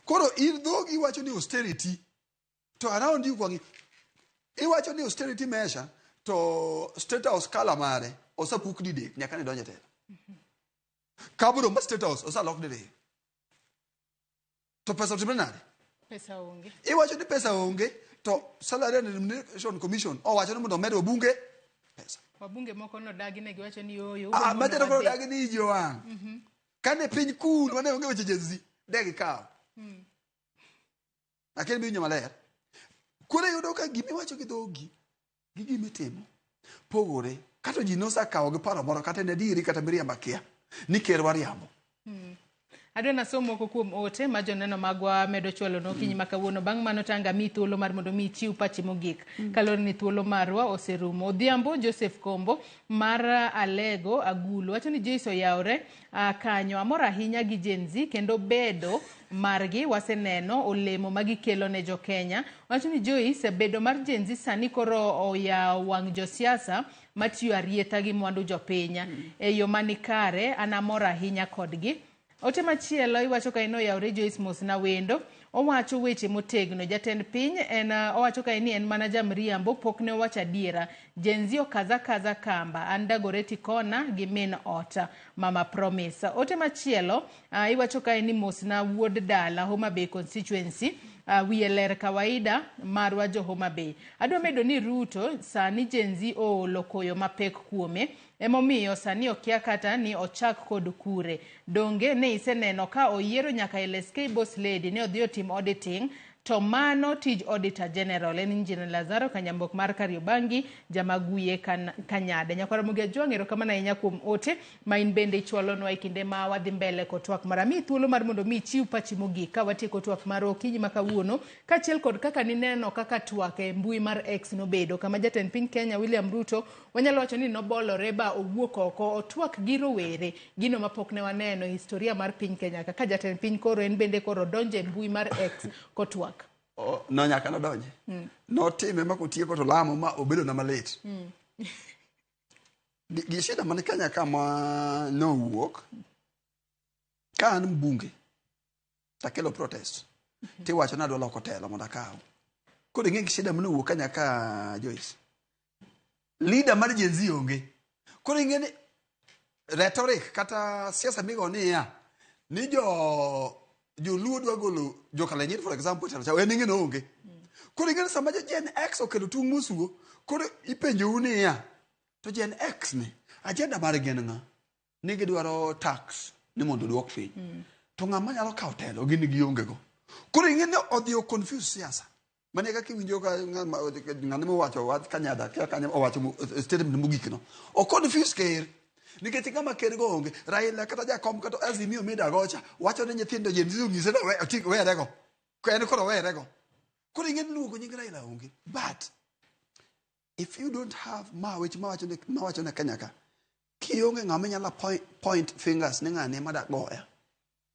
Koro in dhogi iwacho ni austerity to around you kwang'i iwacho ni austerity measure to State House kala mare osepuk didek nyaka ne donje telo. Kabro mar State House osalok diriyo. To pesa otimre nade? Pesa onge. Iwacho ni pesa onge to Salary and Remuneration Commission owacho ni mondo omed wabunge pesa. Wabunge moko nodagi ne giwacho ni ooyo. Ah, mondo machalo koro wadhi. dagi ni ji owang'. Kane piny cool mane onge weche Gen Z, de gikawo. Lakini biwinjo maler. Koro iyudo ka gimiwacho gi dhogi gi gimitimo pogore. Kata ji nosekawo gi paro moro kata en adieri kata miriambo akia ni ker wariambo. Adwa nasom moko kuom ote ma joneno magwa medo chwalo okinyi ma kawuono. Bang' mano tanga mi thuolo mar mondo mi ichiw pachi mogik. Kaluwore ni thuolo marwa oserumo. Odhiambo Joseph Kombo mar Alego Agulu wacho ni Joyce oyawre kanyo. Amor ahinya gi Gen Z kendo bedo margi waseneno olemo ma gikelo ne jokenya. Wacho ni Joyce bedo mar Gen Z sani koro oyawo wang' josiasa matiyo arietha gi mwandu jopiny. E yo manikare an amor ahinya kodgi. Ote machielo iwacho ka en oyawre Joyce Mosna wendo owacho weche motegno jatend piny en owacho ka ni en mana jamriambo pok ne owacho adiera Gen Z okaza kaza kamba an Dagoretti Kona gi min ot Mama Promise. Ote machielo iwacho ka ni Mosna wuod dala Homa Bay constituency wiye ler kawaida marwa jo Homa Bay. Adwa medo ni Ruto sani Gen Z oolo koyo mapek kuome emomiyo sani okia kata ni ochak kod kure. Donge ne iseneno ka oyiero nyaka LSK Boss Lady ne odhi otim auditing to mano tij Auditor General en Engineer Lazaro Kanyambok mar Kariobangi Jamaguye Kanyade. Nyakwara Ramogi Ajwang' erokamano ahinya kuom ote ma in bende ichwalonwa e kinde ma wadhi mbele kod twak mar amiyi thuolo mar mondo mi ichiw pachi mogik ka watieko twak mar okinyi ma kawuono kaachiel kod kaka nineno kaka twak e mbui mar X nobedo kama jatend piny Kenya William Ruto wanyalo wacho ni nobolore ba owuok oko otwak gi rowere gino mapok ne waneno e historia mar piny Kenya kaka jatend piny koro en bende koro donjo e mbui mar X kotwak. No nyaka nodonje. Notime ma kotieko to lamo ma obedo na malit. Gi shida man Kenya ka ma nowuok ka an mbunge takelo protest tiwacho ni adwa loko telo mondo akaw. Koro ing'e gi shida manowuok Kenya ka Joyce. Leader mar Gen Z onge. Koro ing'e ni rhetoric kata siasa migo niya ni jo joluo dwa golo jokalenjin for example telo cha en ing'e ni onge. Koro ing'e ni sama jo Gen X okelo tung' mosuo koro ipenjou niya to Gen X ni agenda margi en ng'a? Ni gidwaro tax ni mondo oduok piny. To ng'ama nyalo kawo telo gin gionge go. Koro ing'e ni odhi o confuse siasa. Mane kaka iwinjo ka ng'ane mowacho wach Kanyada kia kanye owacho statement mogik no. O confuse ker. Nikech ng'ama ker go onge. Raila kata Jakom kata Azimio mida gocha wacho ni nyithindo Gen Z onyise ni werego. En koro werego. Koro ing'e ni luongo nying Raila onge. But if you don't have ma weche mawacho ne Kenya ka kionge ng'ama inyalo point fingers ni ng'ani ema da goya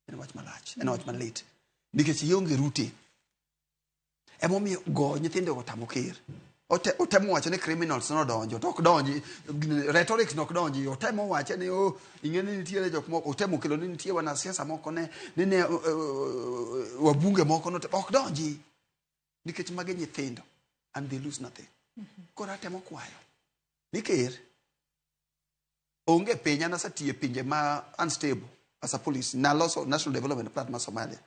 en wach malach en wach malit nikech ionge rooting emomiyo go nyithindo otamo ker Otemo wacho ni criminals nodonjo to ok donji, rhetorics nok donji. Otemo wache ni oh, ing'e ni nitiere jok moko, otemo kelo ni nitie wanasiasa moko ne ni ne wabunge moko note, ok donji nikech magi nyithindo and they lose nothing. Koro atemo kwayo ni ker onge piny. An asetiyo e pinje ma unstable as a police. Naloso National Development Plan ma Somalia,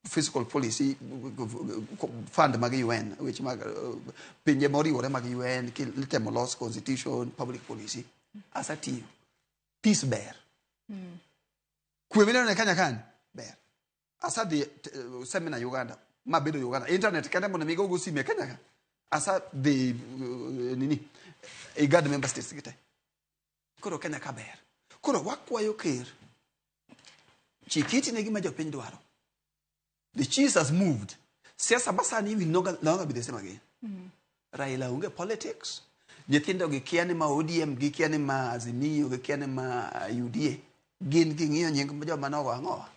fiscal policy fund mag UN, weche mag pinje moriwore mag UN, kitemo los constitution, public policy. Asetiyo. Peace ber, kwe mineno e Kenya kani ber. Asadhi seminar Uganda, mabedo Uganda, internet kende mondo mi gogo simu e Kenya ka. Asadhi nini, IGAD member states gi te. Koro Kenya ka ber. Koro wakwayo ker chikiti ne gima jopiny dwaro. The cheese has moved. Siasa masani will no longer be the same again. Raila onge politics. Nyithindo gi kia ni ma ODM, gikia ni ma Azimio, gikia ni ma UDA. Gin ging'iyo nying joma nogo ang'owa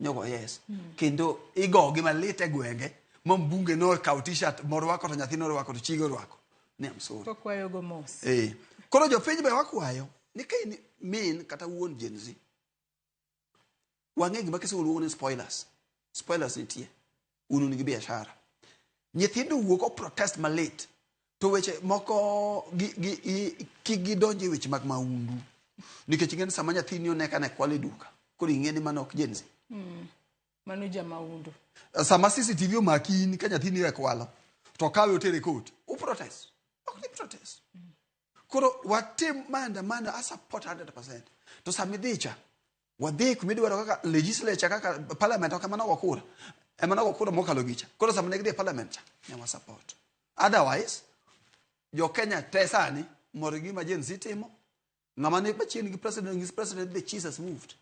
nyogo yes. Kendo igogi malit e gwenge ma mbunge nokawo T-shirt morwako to nyathi norwako to chige orwako ni I'm sorry. Kokwayogo mos. Eh. Koro jopiny be wakwayo ni ka in min kata wuon Gen Z, wang'e gima kisungu luongo ni spoilers. Spoilers nitie. Un un gi biashara. Nyithindo wuok o protest malit to weche moko gi, kik gidonj e weche mag maundu nikech ing'e ni sama nyathini one ka ne kwalo e duka, koro ing'e ni mano ok Gen Z. Mano jamaundu. Sama CCTV omaki in ka nyathini e kwalo to kawe otere court, u protest ok ni protest. Koro watim maandamano, a support 100%, to sama idhi cha wadhi kumidwaro kaka legislature, kaka parliament, ok ema nogo kura, ema nogo kura mokalo gicha. Koro sama ne gidhi e parliament cha ne wa support. Otherwise jo Kenya te sani mor gi gima Gen Z timo. Ng'ama ni machiegni gi president ng'is president the cheese has moved,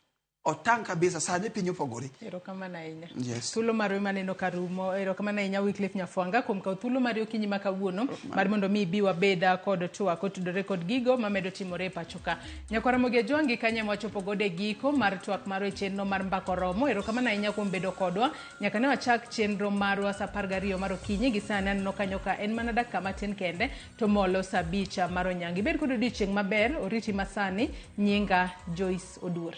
otang' kabisa. Sani piny opogore. Erokamano ahinya. Yes. Thuolo marwa maneno ka rumo. Erokamano ahinya, Wycliffe Nyafwanga, kuom kawo thuolo mari okinyi ma kawuono mar mondo mi ibi wabed kod twak otudore kod gigo mamedo timore e pacho ka. Nyakwara Ramogi Ajwangi, kanyo ema wachopo godo e giko mar twak marwa e chenro mar Mbaka Oromo. Erokamano ahinya kuom bedo kodwa nyaka ne wachak chenro marwa sa 12 mar okinyi. Gi sani aneno kanyo ka en mana dakika matin kende to molo sa 5 mar onyango. Ibed kod odiochieng' maber, oriti masani. Nyinga Joyce Oduor.